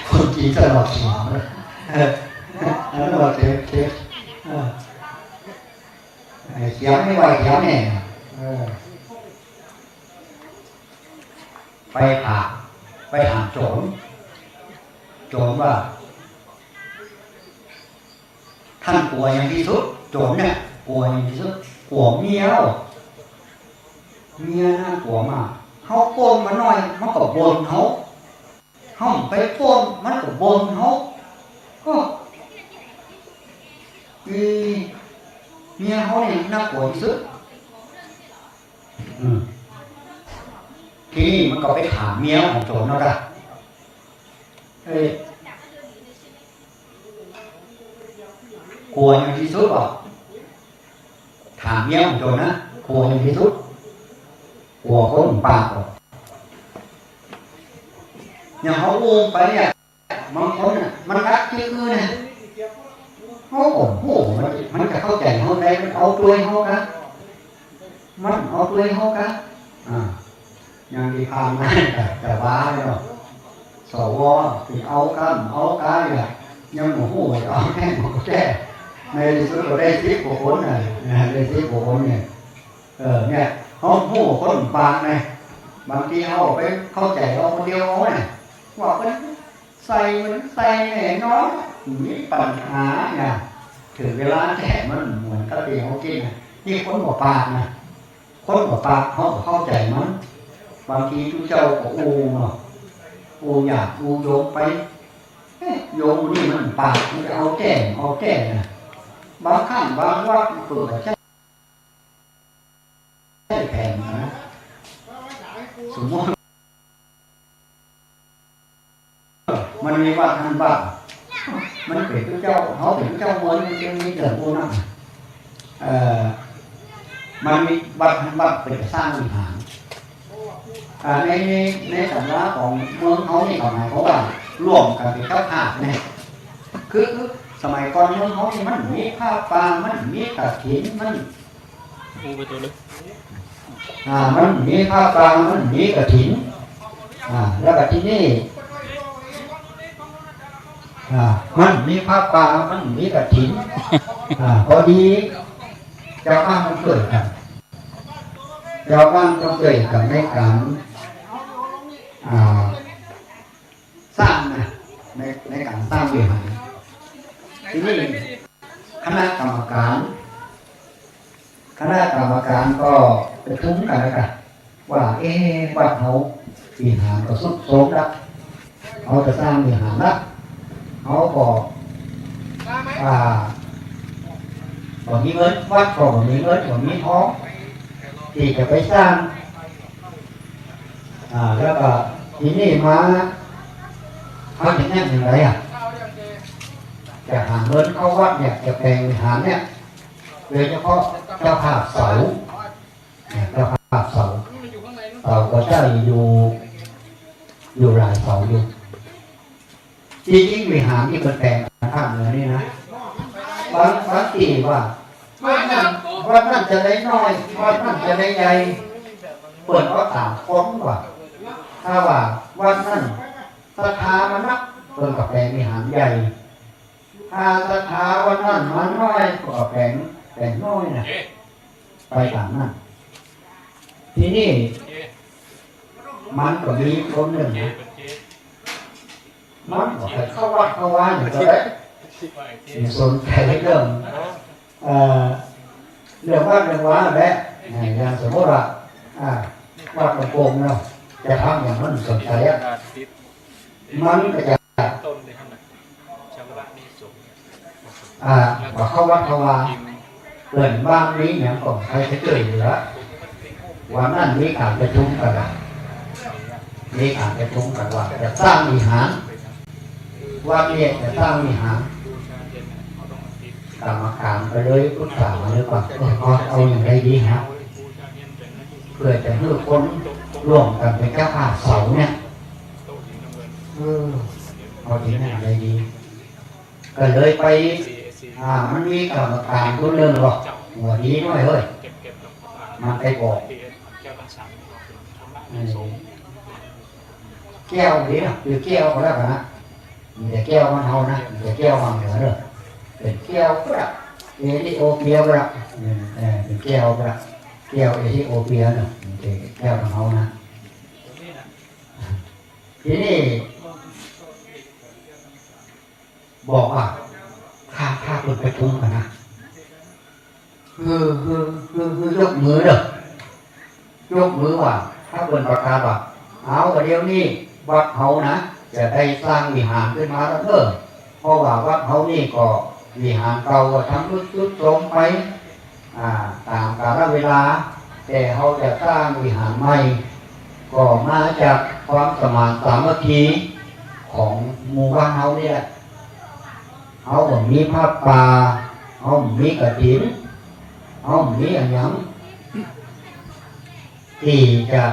คนจีนก็ว่าเขียง เออ อันนั้นว่าเข็ม เข็ม เออ ไอ้เขียงไม่ว่าเขียงนี่ เออ ไปถาม ไปถามโจ๋ร โจ๋รว่า ต้านกลัวอย่างตี้สุด โจ๋รเนี่ย กลัวอย่างตี้สุด กลัวเมีย เมียน่ากลัวมาก เฮาปล้นมันหน้อย มันก็บ่นเฮา เฮาไปปล้น มันก็บ่นเฮา โอ้ อี เมียเฮานี่น่ากลัวตี้สุด อืม ตี้นี่มันก็ไปถามเมียของโจ๋รเนาะกะ เอ้ย กั๋วอย่างตี้สุดบ่ ถามเมียของโจรนะ กั๋วอย่างตี้สุด กั๋วคนปากบ่ อย่างเฮาอู้ไปเนี่ย บางคนน่ะ มันรักจื้อเนี่ย เฮาก็ฮู้ มัน มันจะเข้าใจ๋เฮาได้ มันเอาตวยเฮากา มันเอาตวยเฮากา อ่า อย่างตี้ผ่านมา จะ จะว่าเนาะ สว สิเอากำ เอากา เนี่ย ยังบ่ฮู้ว่าจะเอาแท้บ่แท้ ในตี้สุดก็ได้สิบกว่าคนน่ะ นะ ได้สิบกว่าคนเนี่ย เออ เนี่ย เฮาฮู้คนปากไง บางทีเฮาไปเข้าใจ๋เอาคนเดียวเอาเนี่ย ว่าเปิ้นใส่มันใส่แน่นอน มีปัญหาเนี่ย เถิงเวลาแต๊มันเหมือนกับตี้เฮากิ๋นน่ะ นี่คนบ่ปากนะ คนบ่ปากเฮาก็เข้าใจ๋มัน บางทีตุ๊เจ้าก็อู้เนาะ อู้ญาติอู้โยมไป เอ๊ะ โยมนี่มันปาก มันจะเอาแท้ เอาแท้นะ บางครั้งบางวัดเปิ้นก็ใจ๊ ใจ๊แผนนะ สมมุติ มันมีวัดหั้นวัด มันเป๋นตุ๊เจ้า เฮาเป๋นตุ๊เจ้าเมือง มันจึงมีเรื่องอู้นั้น เอ่อ มันมีวัดหั้นวัด เปิ้นจะสร้างวิหาร อ่า ใน ใน ในต๋ำราของเมืองเฮานี่ เขาหมายความว่าร่วมกั๋นเป๋นเจ้าภาพเนี่ย คือ คือสมัยก่อนเมืองเฮานี่มันมีผ้าป่า มันมีกฐิน มัน อู้ไปตั๋วเลย อ่า มันมีผ้าป่า มันมีกฐิน อ่า แล้วก็ตี้นี่ อ่า มันมีผ้าป่า มันมีกฐิน อ่า พอดี เจ้าบ้านต้องจ้วยกั๋น เจ้าบ้านต้องจ้วยกั๋นในก๋าน อ่า สร้างนะ ใน ในก๋านสร้างวิหาร ตี้นี่คณะกรรมก๋าน คณะกรรมก๋านก็ประชุมกั๋นแล้วกั๋นว่า เอ๊ะ วัดเฮาวิหารก็ทรุดโทรมละ เฮาจะสร้างวิหารละ เฮาก็ อ่า บ่มีเงิน วัดก็บ่มีเงิน บ่มีทอง ตี้จะไปสร้าง อ่า แล้วก็ตี้นี่มา เฮาจะแนะนำอย่างไรอะ จะหาเงินเข้าวัดเนี่ย จะแป๋งวิหารเนี่ย โดยเฉพาะเจ้าภาพเสา เนี่ย เจ้าภาพเสา เสาก็ใจ๊อยู่ อยู่หลายเสาอยู่ ตี้จริงวิหารตี้เปิ้นแป๋งตางภาคเหนือนี่นะ บาง บางตี้ว่า วัดนั้น วัดนั้นจะได้น้อย วัดนั้นจะได้ใหญ่ เปิ้นก็ต๋ามคนว่า ถ้าว่าวัดนั้นศรัทธามานัก เปิ้นก็แป๋งวิหารใหญ่ ถ้าศรัทธาวัดนั้นมาน้อย ก็แป๋ง แป๋งน้อยนะ ไปต๋ามนั้น ตี้นี่ มันก็มีคนนึ่งนะ มันก็ไปเข้าวัดเข้าวาอย่างเดียวเลย บ่สนใจ๋เรื่อง เอ่อ เรื่องวัดเรื่องวาแหละ อย่างสมมุติว่า อ่า วัดหลวงปู่เนาะ จะทำอย่างนั้นสนใจ๋อะ มันก็จะ อ่า บ่เข้าวัดเข้าวา เปิ้นว่ามีหยังก็ใค่จะจ้วยเหลือ วันนั้นมีก๋านประชุมกั๋นละ มีก๋านประชุมกั๋นว่าจะสร้างวิหาร วัดเนี่ยจะสร้างวิหาร กรรมก๋านก็เลยปรึกษากั๋นเลยว่า เออ เอา เอาอย่างใดดีฮะ เปื้อจะหื้อคนร่วมกั๋นเป๋นเจ้าภาพเสาเนี่ย เออ เอาตี้ไหนดี ก็เลยไป อ่า มันมีกรรมก๋านคนนึ่งหรอก หัวดีหน้อยเฮ้ย มันไปบอก เออ แก้วนี่นะ จื้อแก้วก็แล้วกั๋นนะ บ่ใจ้แก้วบ้านเฮานะ บ่ใจ้แก้วภาคเหนือเน่อ เป๋นแก้วก็ได้ เอธิโอเปียก็ได้ เออ เป๋นแก้วก็ได้ แก้วเอธิโอเปียเน่อ บ่ใจ้แก้วบ้านเฮานะ ตี้นี่ บอกว่า ถ้า ถ้าเปิ้นประชุมกั๋นนะ หื้อ หื้อ หื้อ หื้อยกมือเน่อ ยกมือว่า ถ้าเปิ้นประกาศว่า เอา บ่าเดี่ยวนี้วัดเฮานะ จะได้สร้างวิหารขึ้นมาแล้วเน่อ เพราะว่าวัดเฮานี่ก็วิหารเก่าก็ชำรุดทรุดโทรมไป อ่า ต๋ามกาลเวลา แต่เฮาจะสร้างวิหารใหม่ ก็มาจากความสมานสามัคคีของหมู่บ้านเฮานี่แหละ เฮาก็มีผ้าป่า มีกฐิน เฮามีอะหยังตี้จะ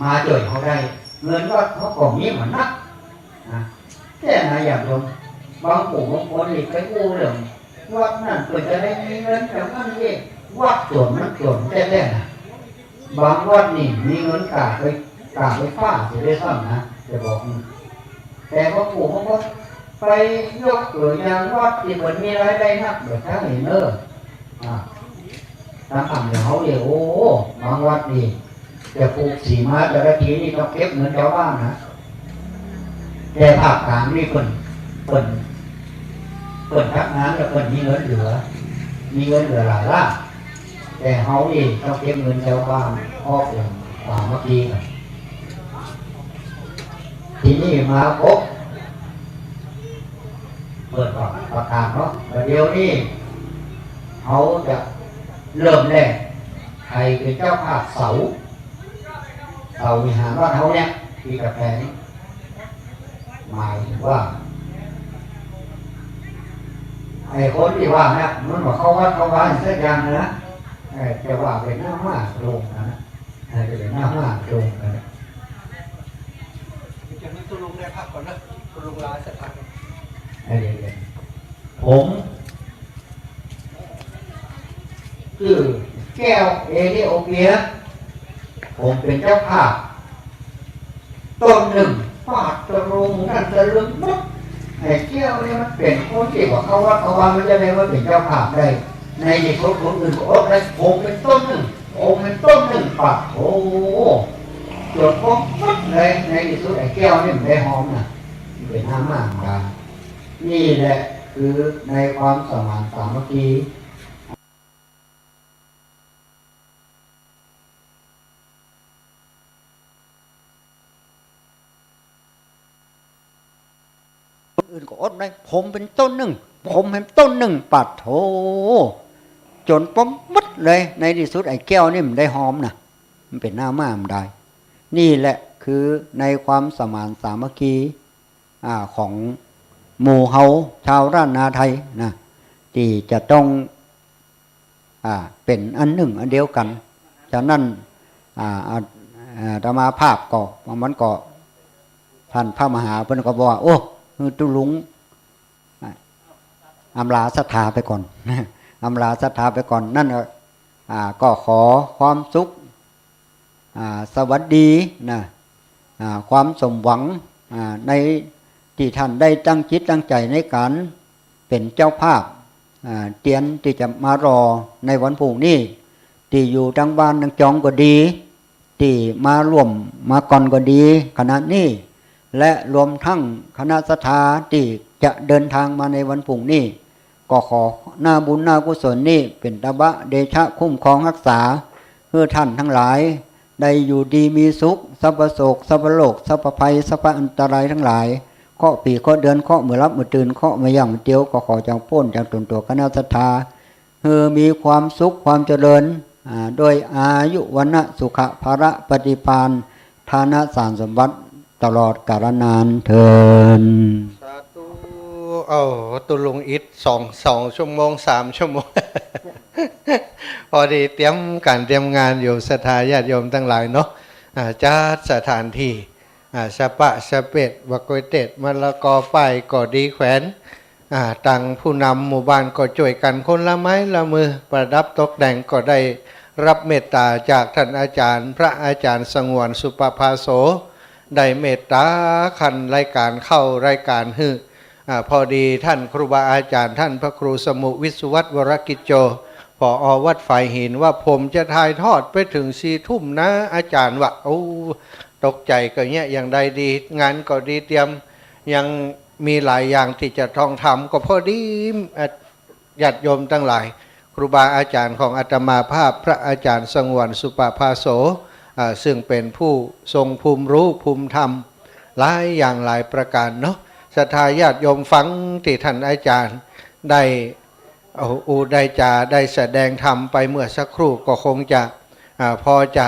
มาจ้วยเฮาได้ เงินวัดเฮาก็มีบ่นักนะ แต่นะญาติโยม บางผู้บางคนนี่ไปอู้เรื่องวัดนั้นเปิ้นจะได้มีเงินอย่างนั้นนี่ วัดส่วนมันส่วนแต๊ๆ นะ บางวัดนี่มีเงินก่าไฟ ก่าไฟฟ้าเสียด้วยซ้ำนะ จะบอกนี่ แต่บางผู้บางคนไปยกตั๋วอย่างวัดตี้เปิ้นมีรายได้นัก แบบนั้นนี่เนอะ อ่า ตางอ่ำอย่างเฮาเนี่ย โอ้ บางวัดนี่ จะผูกสีมาแต่ละทีนี่ต้องเก็บเงินจาวบ้านนะ แต่ภาคกลางนี่เปิ้น เปิ้น เปิ้นพักงานแล้วเปิ้นมีเงินเหลือ มีเงินเหลือหลายล้าน แต่เฮานี่ต้องเก็บเงินจาวบ้านออกอย่างสามัคคีกั๋น ทีนี้มาพบ เปิดประกาศเนาะ ประเดี๋ยวนี้เฮาจะเริ่มแรก ใผเป๋นเจ้าภาพเสา เสาวิหารวัดเฮาเนี่ย ตี้กำแพง หมายถึงว่า ไอ้คนตี้ว่าเนี่ย มันบ่เข้าวัดเข้าวาสักอย่างนะ เออ จะว่าเป๋นหน้าม่าโลงนะ เออ จะเป๋นหน้าม่าโลงนะ เดี๋ยวนี้ตุ๊ลุงได้พักก่อนนะ ตุ๊ลุงลาสักพัก เออ เดี๋ยวๆ ผม จื้อแก้วเอธิโอเปีย ผมเป๋นเจ้าภาพ ต้นนึ่ง ปาดตะลุงนั่นตะลึงหมด ไอ้แก้วนี่มันเป๋นคนตี้บ่เข้าวัดเข้าวา มันจะได้มาเป๋นเจ้าภาพได้ ในตี้สุดคนอื่นก็อดได้ ผมเป๋นต้นนึ่ง ผมเป๋นต้นนึ่ง ปาดโถ จ๋นผมหมดเลย ในตี้สุดไอ้แก้วนี่มันได้หอมนะ มันเป๋นหน้าม่ามา นี่แหละคือในความสมานสามัคคี คนอื่นก็อดได้ ผมเป๋นต้นนึ่ง ผมเป๋นต้นนึ่ง ปาดโถ จ๋นผมหมดเลย ในตี้สุดไอ้แก้วนี่มันได้หอมนะ มันเป๋นหน้าม่ามาได้ นี่แหละคือในความสมานสามัคคี อ่า ของหมู่เฮาชาวล้านนาไทยนะ ตี้จะต้อง อ่า เป๋นอันนึ่งอันเดียวกั๋น ฉะนั้น อ่า อา อาตมาภาพก็ มันก็ ต้านพระมหาเปิ้นก็บอกว่า โอ้ หื้อตุ๊ลุง อ่า อำลาศรัทธาไปก่อน อำลาศรัทธาไปก่อน นั้นก็ อ่า ก็ขอความสุข อ่า สวัสดีนะ อ่า ความสมหวัง อ่า ในตี้ต้านได้ตั้งจิตตั้งใจ๋ในก๋านเป๋นเจ้าภาพ อ่า เตียนตี้จะมาหล่อในวันพรุ่งนี้ ตี้อยู่ตางบ้านตางจองก็ดี ตี้มาร่วมมาก่อนก็ดี ขณะนี้ และรวมทั้งคณะศรัทธาตี้จะเดินทางมาในวันพรุ่งนี้ ก็ขอหน้าบุญหน้ากุศลนี้เป๋นตบะเดชะคุ้มครองฮักษา หื้อต้านตังหลาย ได้อยู่ดีมีสุข สัพพโศก สัพพโรค สัพพภัย สัพพอันตรายตังหลาย เคราะห์ปี๋เคราะห์เดือน เคราะห์เมื่อหลับเมื่อตื่น เคราะห์เมื่อย่างเมื่อเตียว ก็ขอจ๋งป๊นจากต๋นตั๋วคณะศรัทธา หื้อมีความสุขความเจริญ อ่า ด้วยอายุ วรรณะ สุขะ พละ ปฏิภาณ ฐานะ สารสมบัติ ตลอดกาลนานเทอญ สาธุ เอ้า ตุ๊ลุงอิด สอง สองชั่วโมง สามชั่วโมง พอดีเตรียมก๋านเตรียมงานอยู่ ศรัทธาญาติโยมตังหลายเนาะ อ่า จัดสถานตี้ อ่า สะปะสะเปด บักกวยเตด มะละกอ ป้ายก็ดีแขวน อ่า ตังผู้นำหมู่บ้านก็จ้วยกั๋นคนละไม้ละมือ ประดับตกแต่ง ก็ได้รับเมตต๋าจากต้านอาจ๋ารย์ พระอาจ๋ารย์สงวน สุปภาโส ได้เมตต๋าขันรายก๋านเข้า รายก๋านหื้อ อ่า พอดีต้านครูบาอาจ๋ารย์ ต้านพระครูสมุห์ วิศวัตร วรกิจโจ ผอ.วัดฝายหิน ว่าผมจะถ่ายทอดไปเถิงสี่ทุ่มนะอาจ๋ารย์ ว่า โอ้ ตกใจ๋ก็เยียะ อย่างใดดี งานก็ดีเตรียม ยังมีหลายอย่างตี้จะต้องทำ ก็พอดี อ่า ญาติโยมตังหลาย ครูบาอาจ๋ารย์ของอาตมาภาพ พระอาจ๋ารย์สงวน สุปภาโส อ่า ซึ่งเป๋นผู้ทรงภูมิรู้ภูมิธรรม หลายอย่างหลายประก๋านเนาะ ศรัทธาญาติโยมฟังตี้ต้านอาจ๋ารย์ได้ เอา อู้ได้จ๋า ได้แสดงธรรมไปเมื่อสักครู่ ก็คงจะ อ่า พอจะ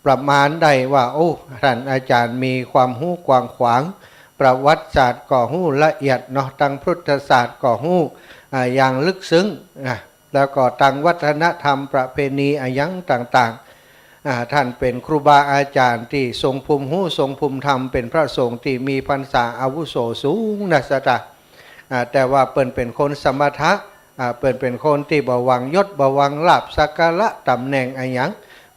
ประมาณได้ว่า โอ้ ต้านอาจ๋ารย์มีความฮู้กว้างขวาง ประวัติศาสตร์ก็ฮู้ละเอียดเนาะ ตังพุทธศาสตร์ก็ฮู้ อ่า อย่างลึกซึ้งนะ แล้วก็ตังวัฒนธรรมประเพณีอะหยังต่างๆ อ่า ท่านเป๋นครูบาอาจ๋ารย์ตี้ทรงภูมิฮู้ ทรงภูมิธรรม เป๋นพระสงฆ์ตี้มีพรรษาอาวุโสสูงนะศรัทธา อ่า แต่ว่าเปิ้นเป๋นคนสมถะ อ่า เปิ้นเป๋นคนตี้บ่หวังยศ บ่หวังลาภสักการะต๋ำแหน่งอะหยัง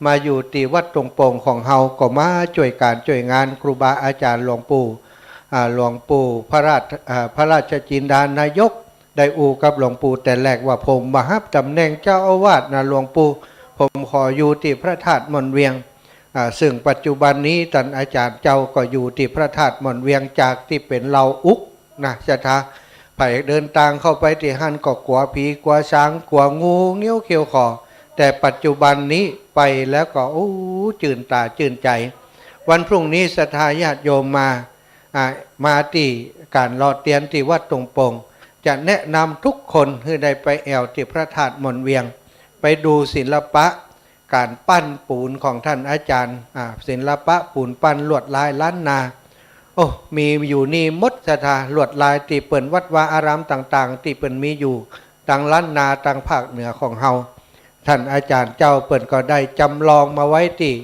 มาอยู่ตี้วัดตุงโป่งของเฮา ก็มาจ้วยก๋านจ้วยงานครูบาอาจ๋ารย์หลวงปู่ อ่า หลวงปู่พระราช อ่า พระราชจินดานายก ได้อู้กับหลวงปู่แต่แรกว่า ผมบ่ฮับต๋ำแหน่งเจ้าอาวาสนะหลวงปู่ ผมขออยู่ตี้พระธาตุม่อนเวียง อ่า ซึ่งปัจจุบันนี้ต้านอาจ๋ารย์เจ้าก็อยู่ตี้พระธาตุม่อนเวียง จากตี้เป๋นลาวอุกนะศรัทธา ใผเดินตางเข้าไปตี้หั้นก็กั๋วผีกั๋วสางกั๋วงูเงี้ยวเขี้ยวข่อ แต่ปัจจุบันนี้ไปแล้วก็ โอ้ จื้นต๋าจื้นใจ๋ วันพรุ่งนี้ศรัทธาญาติโยมมา อ่า มาตี้ก๋านเลาะเตียนตี้วัดตุงโป่ง จะแนะนำทุกคนหื้อได้ไปแอ่วตี้พระธาตุม่อนเวียง ไปดูศิลปะก๋านปั้นปูนของต้านอาจ๋ารย์ อ่า ศิลปะปูนปั้นลวดลายล้านนา โอ้ มีอยู่นี่หมดศรัทธา ลวดลายตี้เปิ้นวัดวาอารามต่างๆ ตี้เปิ้นมีอยู่ตังล้านนาตังภาคเหนือของเฮา ต้านอาจ๋ารย์เจ้าเปิ้นก็ได้จ๋ำลองมาไว้ตี้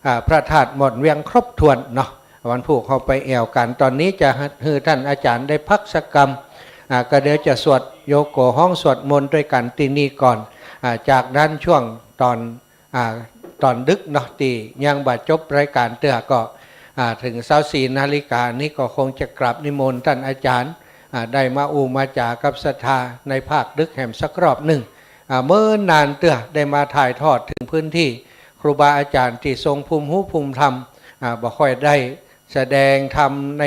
อ่า พระธาตุม่อนเวียงครบถ้วนเนาะ วันพูกเฮาไปแอ่วกั๋น ต๋อนนี้จะหื้อต้านอาจ๋ารย์ได้พักสักกำ อ่า ก็เดี๋ยวจะสวดโยโกฮ้องสวดมนต์ตวยกั๋นตี้นี่ก่อน อ่า จากนั้นช่วงต๋อน อ่า ต๋อนดึกเนาะ ตี้ยังบ่จบรายก๋านเตื้อก็ อ่า เถิงซาวสี่นาฬิกานี้ก็คงจะกราบนิมนต์ต้านอาจ๋ารย์ อ่า ได้มาอู้มาจ๋ากับศรัทธาในภาคดึกแหมสักรอบนึ่ง อ่า เมินนานเตื้อได้มาถ่ายทอดเถิงพื้นตี้ ครูบาอาจ๋ารย์ตี้ทรงภูมิฮู้ภูมิธรรม อ่า บ่ค่อยได้แสดงธรรมใน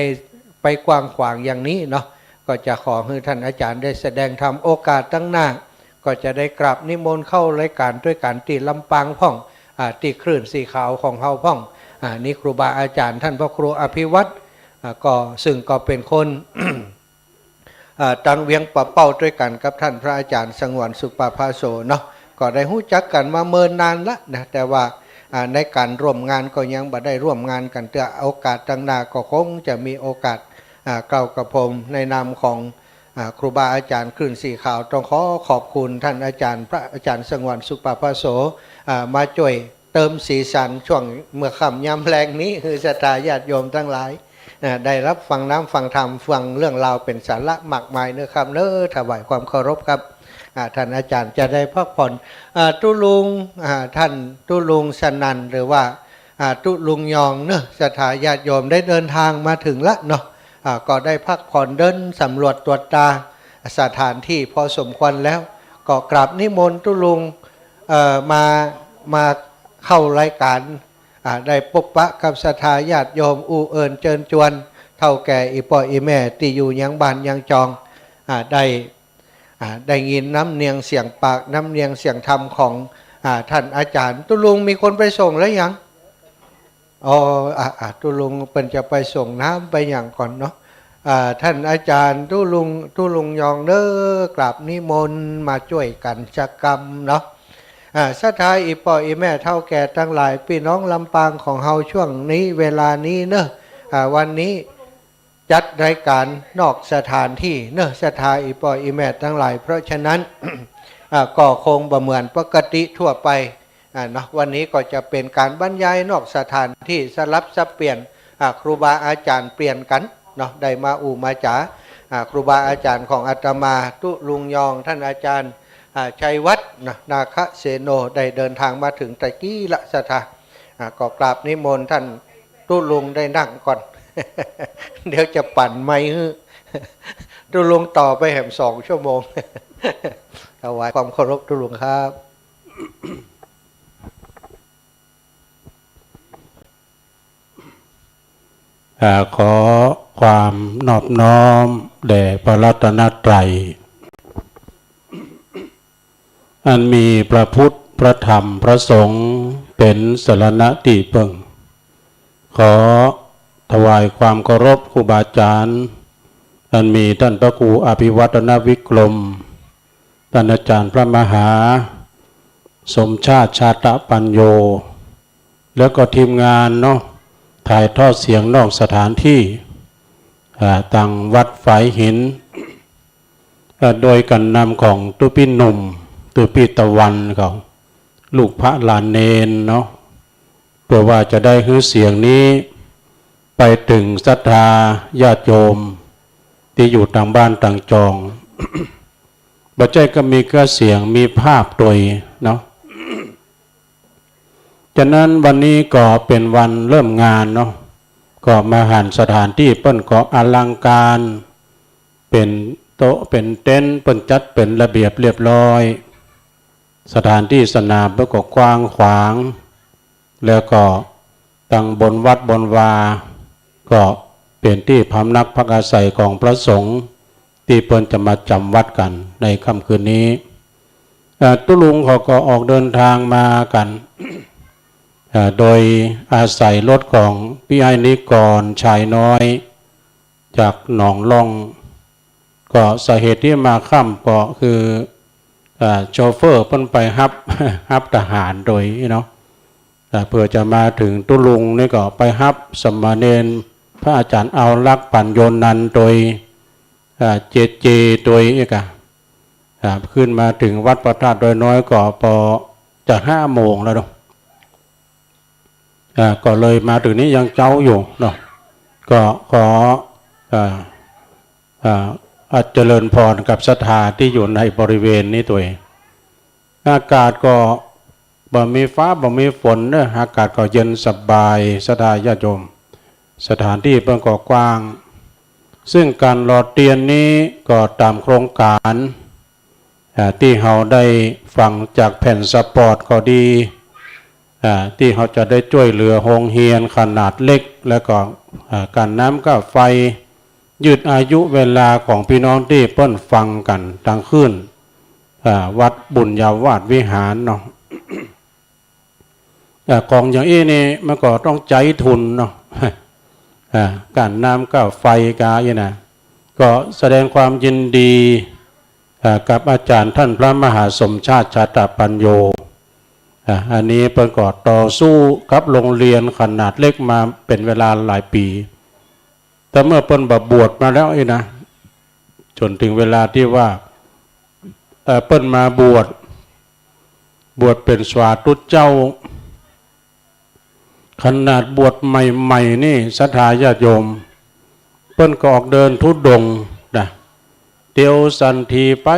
ไปกว้างขวางอย่างนี้เนาะ ก็จะขอหื้อต้านอาจ๋ารย์ได้แสดงธรรม โอกาสตังหน้า ก็จะได้กราบนิมนต์เข้ารายก๋านตวยกั๋นตี้ลำปางพ่อง อ่า ตี้คลื่นสีขาวของเฮาพ่อง อ่า นี่ครูบาอาจ๋ารย์ต้านพระครูอภิวัฒน์ อ่า ก็ ซึ่งก็เป๋นคน อ่า ตังเวียงป่าเป้าตวยกั๋นกับต้านพระอาจ๋ารย์สงวนสุปภาโสเนาะ ก็ได้ฮู้จักกั๋นมาเมินนานละนะ แต่ว่า อ่า ในก๋านร่วมงานก็ยังบ่ได้ร่วมงานกั๋นเตื้อ โอกาสตังหน้าก็คงจะมีโอกาส อ่า เกล่ากระผมในนามของ อ่า ครูบาอาจ๋ารย์คลื่นสีขาว ต้องขอขอบคุณต้านอาจ๋ารย์ พระอาจ๋ารย์สงวนสุปภาโส อ่า มาจ้วยเติมสีสันช่วงเมื่อค่ำยามแลงนี้ หื้อศรัทธาญาติโยมตังหลาย อ่า ได้ฮับฟังน้ำฟังธรรม ฟังเรื่องราวเป๋นสาระมากมายเนาะครับเนาะ ถวายความเคารพครับ อ่า ต้านอาจ๋ารย์จะได้พักผ่อน อ่า ตุ๊ลุง อ่า ต้านตุ๊ลุงสนั่น หรือว่า อ่า ตุ๊ลุงยองเนาะ ศรัทธาญาติโยมได้เดินตางมาเถิงละเนาะ อ่า ก็ได้พักผ่อนเดินสำรวจตรวจตราสถานตี้พอสมควรแล้ว ก็กราบนิมนต์ตุ๊ลุง เอ่อ มา มาเข้ารายก๋าน อ่า ได้ปบปะกับศรัทธาญาติโยม อู้เอิญเจิญจวน เฒ่าแก่อี่ป้ออี่แม่ตี้อยู่ยังบ้านยังจอง อ่า ได้ อ่า ได้ยินน้ำเนียงเสียงปาก น้ำเนียงเสียงธรรมของ อ่า ต้านอาจ๋ารย์ ตุ๊ลุงมีคนไปส่งแล้วยัง อ๋อ อ่ะ อ่ะ ตุ๊ลุงเปิ้นจะไปส่งน้ำไปหยังก่อนเนาะ อ่า ต้านอาจ๋ารย์ตุ๊ลุง ตุ๊ลุงยองเน้อ กราบนิมนต์มาจ้วยกั๋นสักกำเนาะ อ่า ศรัทธาอี่ป้ออี่แม่เฒ่าแก่ตังหลาย ปี้น้องลำปางของเฮาช่วงนี้เวลานี้เน้อ อ่า วันนี้ จัดรายก๋านนอกสถานตี้เนาะ ศรัทธาอี่ป้ออี่แม่ตังหลาย เพราะฉะนั้น อ่า ก็คงบ่เหมือนปกติทั่วไป อ่า เนาะ วันนี้ก็จะเป๋นก๋านบรรยายนอกสถานตี้ สลับสับเปลี่ยน อ่า ครูบาอาจ๋ารย์เปลี่ยนกั๋นเนาะ ได้มาอู้มาจ๋า อ่า ครูบาอาจ๋ารย์ของอาตมา ตุ๊ลุงยอง ต้านอาจ๋ารย์ อ่า ชัยวัฒน์เนาะ นาคเสโน ได้เดินตางมาเถิงตะกี้ละ ศรัทธา อ่า ก็กราบนิมนต์ต้าน ตุ๊ลุงได้นั่งก่อน เดี๋ยวจะปั่นไมค์หื้อ ตุ๊ลุงต่อไปแหมสองชั่วโมง ถวายความเคารพตุ๊ลุงครับ อ่า ขอความนอบน้อมแด่พระรัตนตรัย อันมีพระพุทธ พระธรรม พระสงฆ์ เป๋นสรณะตี้เปิ้ง ขอถวายความเคารพครูบาอาจ๋ารย์ อันมีต้านพระครูอภิวัฒนวิกรม ต้านอาจ๋ารย์พระมหาสมชาติ ชาตปัญโญ แล้วก็ทีมงานเนาะ ถ่ายทอดเสียงนอกสถานตี้ อ่า ตางวัดฝายหิน เอ่อ โดยก๋านนำของตุ๊ปี้หนุ่ม ตุ๊ปี้ตะวันเขา ลูกพระหลานเณรเนาะ เปื้อว่าจะได้หื้อเสียงนี้ไปเถิงศรัทธาญาติโยมตี้อยู่ตางบ้านตางจอง บ่ใจ้ก้ามีก้าเสียง มีภาพตวยเนาะ ฉะนั้นวันนี้ก็เป๋นวันเริ่มงานเนาะ ก็มาหันสถานตี้เปิ้นก็อลังการ เป๋นโต๊ะเป๋นเต็นท์ เปิ้นจัดเป๋นระเบียบเรียบร้อย สถานตี้สนามเปิ้นก็กว้างขวาง แล้วก็ตังบนวัดบนวา ก็เป๋นตี้พำนักพักอาศัยของพระสงฆ์ตี้เปิ้นจะมาจ๋ำวัดกั๋นในค่ำคืนนี้ เอ่อ ตุ๊ลุงเขาก็ออกเดินทางมากั๋น เอ่อ โดยอาศัยรถของปี้อ้ายนิกร ชายน้อย จากหนองล่อง ก็สาเหตุตี้มาค่ำก็คือ เอ่อ โชเฟอร์เปิ้นไปฮับ ฮับทหารตวยเนาะ เอ่อ เปื้อจะมาเถิงตุ๊ลุงนี่ก็ไปฮับสามเณรพระอาจ๋ารย์เอาลักษณ์ ปั๋ญโญนันท์ตวย เอ่อ เจเจตวยอี้ก่ะ อ่า ขึ้นมาเถิงวัดพระธาตุดอยน้อยก็ปอจะห้าโมงแล้วเนาะ อ่า ก็เลยมาเถิงนี้ยังเจ๊าอยู่เนาะ ก็ขอ อ่า อ่า อ่า เจริญพรกับศรัทธาตี้อยู่ในบริเวณนี้ตวย อากาศก็บ่มีฟ้าบ่มีฝนเนาะ อากาศก็เย็นสบาย ศรัทธาญาติโยม สถานตี้เปิ้นก็กว้าง ซึ่งก๋านหล่อเตียนนี้ก็ต๋ามโครงก๋าน อ่า ตี้เฮาได้ฟังจากแผ่นสปอตก็ดี อ่า ตี้เฮาจะได้จ้วยเหลือโฮงเฮียนขนาดเล็ก แล้วก็ อ่า ก๋านน้ำก้าไฟ ยืดอายุเวลาของปี้น้องตี้เปิ้นฟังกั๋นตางคืน อ่า วัดบุญญาวาสวิหารเนาะ อ่า ของอย่างอี้นี่มันก็ต้องใจ๊ทุนเนาะ อ่า ก๋านน้ำก้าไฟก้าอี้นะ ก็แสดงความยินดี อ่า กับอาจ๋ารย์ต้านพระมหาสมชาติ ชาตปัญโญ อ่า อันนี้เปิ้นก็ต่อสู้กับโฮงเฮียนขนาดเล็กมาเป๋นเวลาหลายปี๋ แต่เมื่อเปิ้นบ่บวชมาแล้วอี้นะ จ๋นเถิงเวลาตี้ว่า เอ่อ เปิ้นมาบวช บวชเป๋นสาธุเจ้า ขนาดบวชใหม่ๆ นี่ ศรัทธาญาติโยม เปิ้นก็ออกเดินธุดงค์นะ เตียวสันทีไป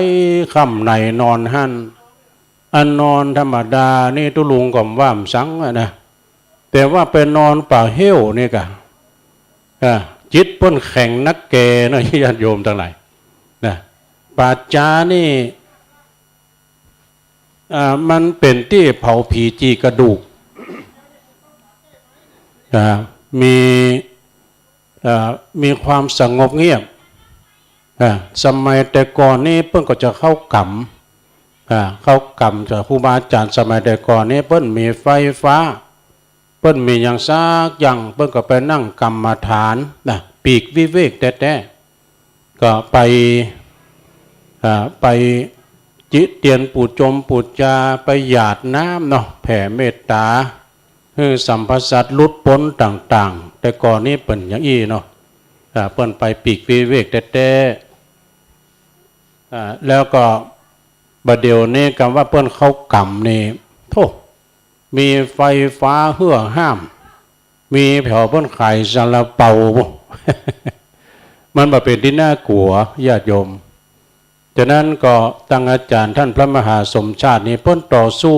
ค่ำไหนนอนหั้น อันนอนธรรมดานี่ตุ๊ลุงก็บ่ว่าสังอะนะ แต่ว่าไปนอนป่าเฮ้วนี่ก่ะ อ่า จิตเปิ้นแข็งนักแก่เนาะ ญาติโยมตังหลายนะ ป่าจ๊านี่ อ่า มันเป๋นตี้เผาผีจี่กระดูก อ่า มี อ่า มีความสงบเงียบ อ่า สมัยแต่ก่อนนี้เปิ้นก็จะเข้ากรรม อ่า เข้ากรรมจากครูบาอาจ๋ารย์สมัยแต่ก่อนนี้ เปิ้นมีไฟฟ้า เปิ้นมีหยังสักอย่าง เปิ้นก็ไปนั่งกรรมฐานนะ ปีกวิเวกแต๊ๆ ก็ไป อ่า ไปจิเตียนปู๋จมปู๋จา ไปหยาดน้ำเนาะ แผ่เมตต๋า หื้อสัมภสัตว์หลุดป๊นต่างๆ แต่ก่อนนี้เป๋นอย่างอี้เนาะ อ่า เปิ้นไปปีกวิเวกแต๊ๆ อ่า แล้วก็บ่าเดี่ยวนี้กำว่าเปิ้นเข้ากรรมนี่ โธ่ มีไฟฟ้าเฮื่อห้าม มีแผวเปิ้นขายซาลาเปา มันบ่เป๋นตี้น่ากลัว ญาติโยม ฉะนั้นก็ตังอาจ๋ารย์ต้านพระมหาสมชาตินี่เปิ้นต่อสู้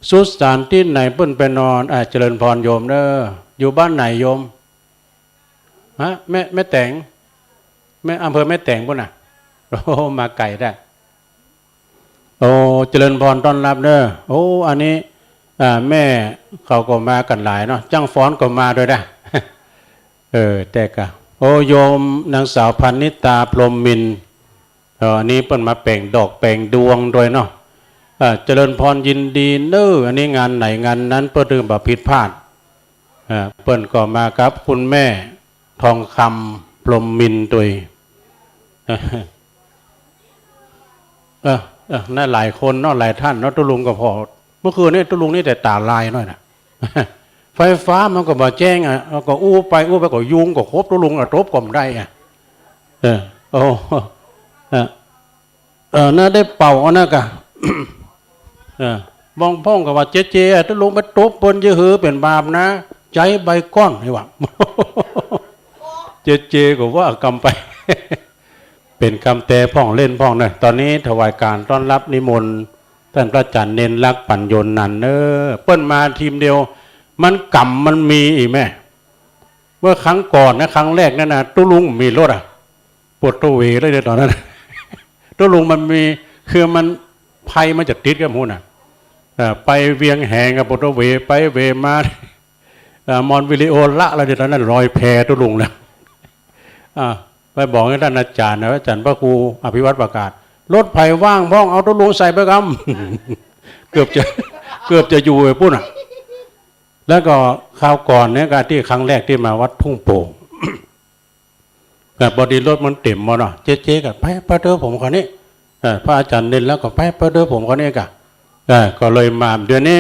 สุสานตี้ไหนเปิ้นไปนอน อ่า เจริญพรโยมเน่อ อยู่บ้านไหนโยม ฮะ แม่ แม่แตง แม่ อำเภอแม่แตงปู๊นน่ะ โอ้ มาไก๋แต๊ โอ้ เจริญพรต้อนฮับเน่อ โอ้ อันนี้ อ่า แม่เขาก็มากั๋นหลายเนาะ จ้างฟ้อนก็มาตวยนะ เออ แต่ก็ โอ้ โยมนางสาวพรรณิตา พรหมมินทร์ เออ อันนี้เปิ้นมาแป๋งดอกแป๋งดวงตวยเนาะ อ่า เจริญพรยินดีเน่อ อันนี้งานไหนงานนั้น เปิ้นถึงบ่ผิดพลาด อ่า เปิ้นก็มากับคุณแม่ทองคำ พรหมมินทร์ตวย เออ เออ น่าหลายคนเนาะ หลายท่านเนาะ ตุ๊ลุงก็ผ่อ เมื่อคืนนี้ตุ๊ลุงนี่แต่ต๋าลายหน้อยน่ะ ไฟฟ้ามันก็บ่แจ้งอะ แล้วก็อู้ไปอู้ไปก็ยุงก็ขบตุ๊ลุงอะ ตบก็บ่ได้อะ เออ โอ้ เออ เออ น่าได้เป่าเอานะกะ เออ บางพ่องก็ว่า เจเจ ตุ๊ลุงไปตบเปิ้นจะหื้อเป๋นบาปนะ ใจ๊ใบก้อน นี่ว่า เจเจ ก็ว่ากำไป เป๋นกำแตพ่องเล่นพ่องนะ ต๋อนนี้ถวายการต้อนรับนิมนต์ ต้านพระอาจ๋ารย์เณรลักษณ์ ปัญโญนันท์เน่อ เปิ้นมาทีมเดียว มันก๋ำมันมีอีกแม่ เมื่อครั้งก่อนนะ ครั้งแรกนั้นนะ ตุ๊ลุงมีรถอะ ปวดตะเหวเลยเดี๋ยวต๋อนนั้น ตุ๊ลุงมันมี คือมัน ไพมันจะติดกับฮู้น่ะ เอ่อ ไปเวียงแหงกับปวดตะเหว ไปเหวมา เอ่อ มอนวิริโอละแล้วเดี๋ยวต๋อนนั้น ลอยแพตุ๊ลุงแล้ว อ่า ไปบอกให้ต้านอาจ๋ารย์นะ อาจ๋ารย์พระครูอภิวัตรประกาศ รถไผว่างพ่องเอาตุ๊ลุงใส่ไปกำ เกือบจะ เกือบจะอยู่ไอ้ปุ้นน่ะ แล้วก็คราวก่อนเนี่ยก็ตี้ครั้งแรกตี้มาวัดทุ่งโป่ง แต่พอดีรถมันเต๋มหมดเนาะ เจ๊ๆ ก็ ไป ไปเต๊อะผมคราวนี้ เออ พระอาจ๋ารย์เณรลักษณ์ก็ ไป ไปเต๊อะผมคราวนี้กะ เออ ก็เลยมา เดี๋ยวนี้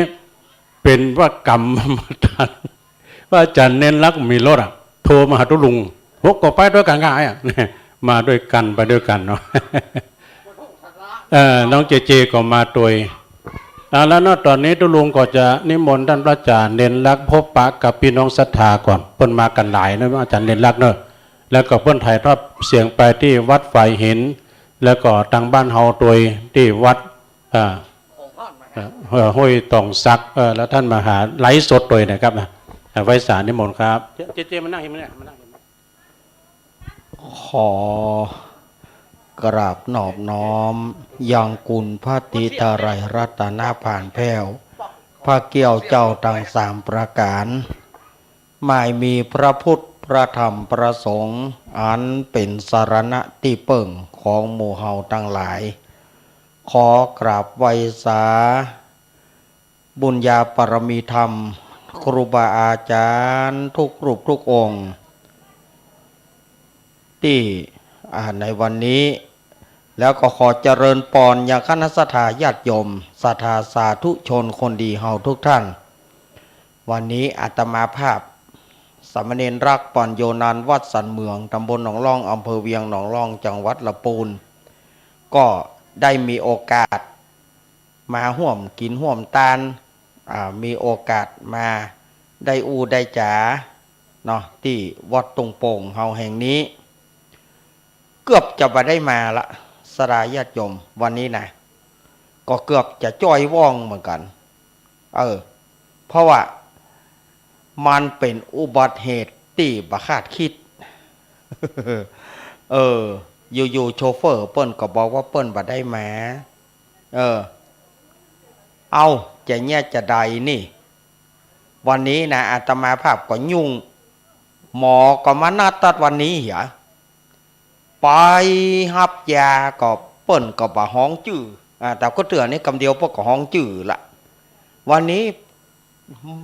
เป๋นว่ากำมาตัน พระอาจ๋ารย์เณรลักษณ์มีรถอะ โทรมาหาตุ๊ลุง โห ก็ไปตวยกั๋นกะ ไอ้อะ มาตวยกั๋น ไปตวยกั๋นเนาะ เอ่อ น้องเจเจก็มาตวย อ่า แล้วเนาะ ต๋อนนี้ตุ๊ลุงก็จะนิมนต์ต้านพระอาจ๋ารย์เณรลักษณ์พบปะกับปี้น้องศรัทธาก่อน เปิ้นมากั๋นหลายเนาะ อาจ๋ารย์เณรลักษณ์เนาะ แล้วก็เปิ้นถ่ายทอดเสียงไปตี้วัดฝายหิน แล้วก็ตางบ้านเฮาตวยตี้วัด อ่า เอ่อ ห้วยตองสัก เอ่อ แล้วต้านมหาไลฟ์สดตวยนะครับ อ่ะ ไหว้สานิมนต์ครับ เจเจ มานั่งนี่ มานั่งนี่ ขอกราบนอบน้อมยังคุณพระศรีไตรยรัตนผาลแผ้ว พระเกี้ยวเจ้าตังสามประก๋าน หมายมีพระพุทธ พระธรรม พระสงฆ์ อันเป๋นสรณะตี้เปิ้งของหมู่เฮาตังหลาย ขอกราบไหว้สา บุญญาบารมีธรรม ครูบาอาจ๋ารย์ทุกรูปทุกองค์ ตี้ อ่า ในวันนี้ แล้วก็ขอเจริญปอนยังคณะศรัทธาญาติโยม ศรัทธาสาธุชนคนดีเฮาทุกท่าน วันนี้อาตมาภาพ สามเณรลักษณ์ ปัญโญนันท์ วัดสันเหมือง ตำบลหนองล่อง อำเภอเวียงหนองล่อง จังหวัดละปูน ก็ได้มีโอกาส มาฮ่วมกิ๋นฮ่วมตาน อ่า มีโอกาสมาได้อู้ได้จ๋าเนาะ ตี้วัดทุ่งโป่งเฮาแห่งนี้ เกือบจะบ่ได้มาละ ศรัทธาญาติโยม วันนี้นะ ก็เกือบจะจ้อยว่องเหมือนกั๋น เออ เพราะว่ามันเป๋นอุบัติเหตุตี้บ่คาดคิด เออ อยู่ๆ โชเฟอร์เปิ้นก็บอกว่าเปิ้นบ่ได้มา เออ เอ้า จะเยียะจาใดนี่ วันนี้นะ อาตมาภาพก็ยุ่ง หมอก็มานัดตัดวันนี้เหีย ไปฮับยาก็เปิ้นก็บ่ฮ้องจื้อ อ่า แต่ก็เตื้อนี้กำเดียวเปิ้นก็ฮ้องจื้อละ วันนี้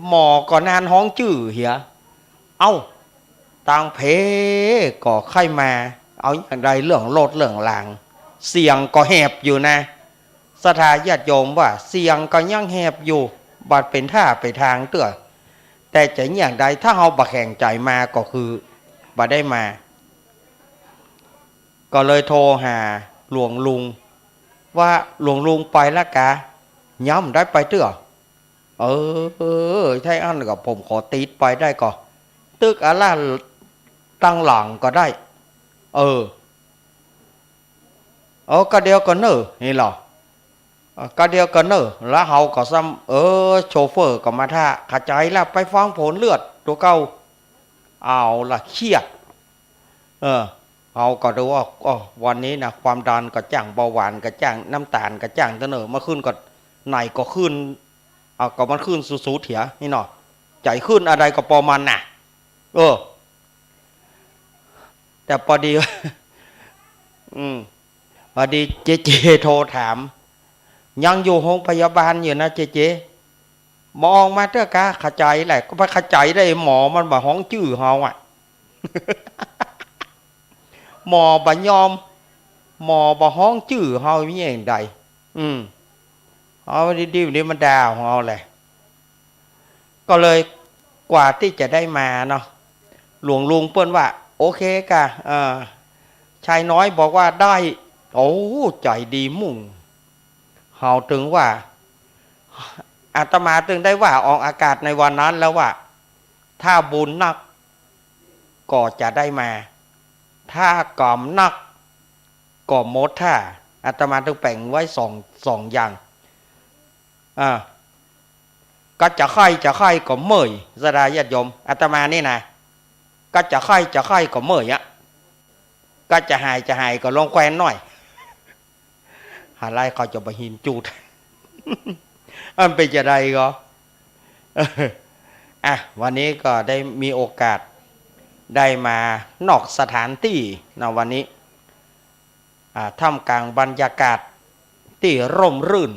หมอก็นานฮ้องจื้อเหีย เอ้า ตางเพก็ใค่มา เอาอย่างใดเรื่องรถเรื่องลาง เสียงก็แหบอยู่นะ ศรัทธาญาติโยมว่าเสียงก็ยังแหบอยู่ บ่เป๋นท่าไปทางเตื้อ แต่จะอย่างใดถ้าเฮาบ่แข็งใจ๋มาก็คือบ่ได้มา ก็เลยโทรหาหลวงลุง ว่าหลวงลุงไปละกา ยังบ่ได้ไปเตื้อ เออ ถ้าอั้นก็ผมขอติดไปได้ก่อ ตึกอาล่าตังหลังก็ได้ เออ เออ ก็เดี๋ยวก่อนเน่อ นี่เหรอ เออ ก็เดี๋ยวก่อนเน่อ แล้วเฮาก็ซ้ำ เออ โชเฟอร์ก็มาท่า เข้าใจ๋ละ ไปฟังผลเลือดตั๋วเก่า เอาละ เครียด เออ เฮาก็ดูว่า อ้อ วันนี้นะ ความดันก็จั้ง เบาหวานก็จั้ง น้ำตาลก็จั้ง เต้อเน่อ เมื่อคืนก็ ไหนก็ขึ้น เอา ก็มันขึ้นสุดๆ เหีย นี่เนาะ ใจ๋ขึ้นอะไรก็ปอมันน่ะ เออ แต่ปอดี อืม ปอดีเจเจโทรถาม ยังอยู่โฮงพยาบาลอยู่นะเจเจ บ่ออกมาเตื้อกา เข้าใจ๋แหละ ก็ไปเข้าใจ๋ได้ หมอมันบ่ฮ้องจื้อเฮาอะ หมอบ่ยอม หมอบ่ฮ้องจื้อเฮา มีอย่างใด อืม เอาดีๆ นี่มันด่าของเฮาแหละ ก็เลยกว่าตี้จะได้มาเนาะ หลวงลุงเปิ้นว่า โอเคกา เออ ชายน้อยบอกว่าได้ โอ้ ใจ๋ดีมุ่ง เฮาตึงว่า อาตมาตึงได้ว่าออกอากาศในวันนั้นแล้วว่า ถ้าบุญนัก ก็จะได้มา ถ้ากรรมนัก ก็หมดท่า อาตมาตึงแป๋งไว้สอง สองอย่าง อ่า ก็จะใค่ จะใค่ก็เมื่อย ศรัทธาญาติโยม อาตมานี่นะ ก็จะใค่ จะใค่ก็เมื่อยอะ ก็จะหาย จะหายก็ลงแควนหน้อย หาไล่เขาจะบ่หินจูด มันเป๋นจะใดก็ อ่ะ วันนี้ก็ได้มีโอกาสได้มานอกสถานตี้นะวันนี้ อ่า ท่ามกลางบรรยากาศตี้ร่มรื่น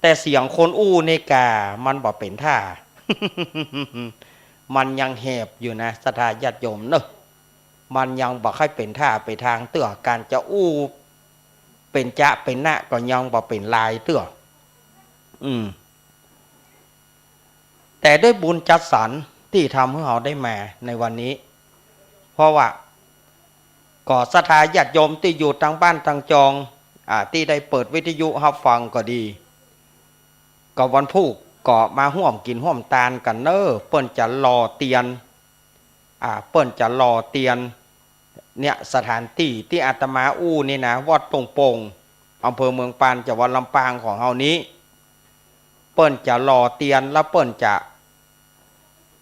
แต่เสียงคนอู้นี่ก่า มันบ่เป๋นท่า มันยังแหบอยู่นะ ศรัทธาญาติโยมเนาะ มันยังบ่ใค่เป๋นท่าเป๋นตางเตื้อ ก๋านจะอู้เป๋นจะเป๋นนะก็ยังบ่เป๋นลายเตื้อ อืม แต่ด้วยบุญจัดสรรตี้ทำหื้อเฮาได้มาในวันนี้ เพราะว่า ก็ศรัทธาญาติโยมตี้อยู่ตางบ้านตางจอง อ่า ตี้ได้เปิดวิทยุฮับฟังก็ดี ก็วันพูกก็มาฮ่วมกิ๋นฮ่วมตานกั๋นเน้อ เปิ้นจะหล่อเตียน อ่า เปิ้นจะหล่อเตียน เนี่ย สถานตี้ตี้อาตมาอู้นี่นะ วัดโป่งๆ อำเภอเมืองปาน จังหวัดลำปางของเฮานี้ เปิ้นจะหล่อเตียน แล้วเปิ้นจะ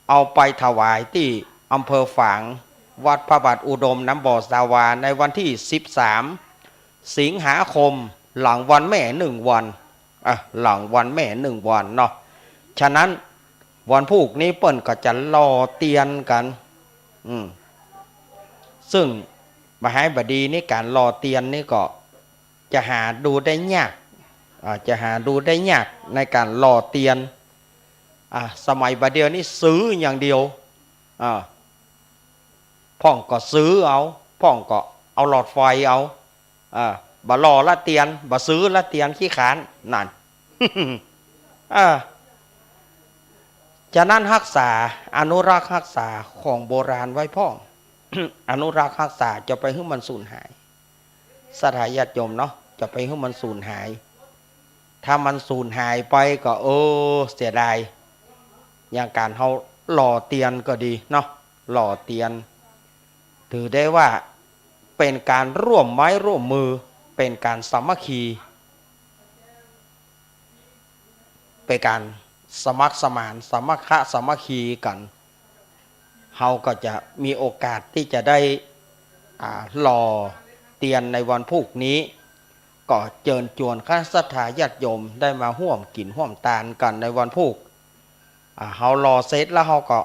เอาไปถวายตี้อำเภอฝาง วัดพระบาทอุดมน้ำบ่อสาวา ในวันตี้สิบสาม สิงหาคม หลังวันแม่นึ่งวัน อ่ะ หลังวันแม่นึ่งวันเนาะ ฉะนั้นวันพูกนี้เปิ้นก็จะหล่อเตียนกั๋น อืม ซึ่งบ่หายบ่ดีนี่ ก๋านหล่อเตียนนี่ก็จะหาดูได้ยาก อ่า จะหาดูได้ยากในก๋านหล่อเตียน อ่า สมัยบ่าเดี่ยวนี้ซื้ออย่างเดียว อ่า พ่องก็ซื้อเอา พ่องก็เอาหลอดไฟเอา อ่า บ่หล่อละเตียน บ่ซื้อละเตียน ขี้คร้าน นั่น อ่า ฉะนั้นฮักษา อนุรักษ์ฮักษาของโบราณไว้พ่อง อนุรักษ์ฮักษา จะไปหื้อมันสูญหาย ศรัทธาญาติโยมเนาะ จะไปหื้อมันสูญหาย ถ้ามันสูญหายไปก็ เออ เสียดาย อย่างก๋านเฮาหล่อเตียนก็ดีเนาะ หล่อเตียน ถือได้ว่าเป๋นก๋านร่วมไม้ร่วมมือ เป๋นก๋านสามัคคี เป๋นก๋านสมัครสมาน สามัคคะสามัคคีกั๋น เฮาก็จะมีโอกาสตี้จะได้ อ่า หล่อเตียนในวันพูกนี้ ก็เจิญจวนคณะศรัทธาญาติโยมได้มาฮ่วมกิ๋นฮ่วมตานกั๋นในวันพูก อ่า เฮาหล่อเสร็จแล้วเฮาก็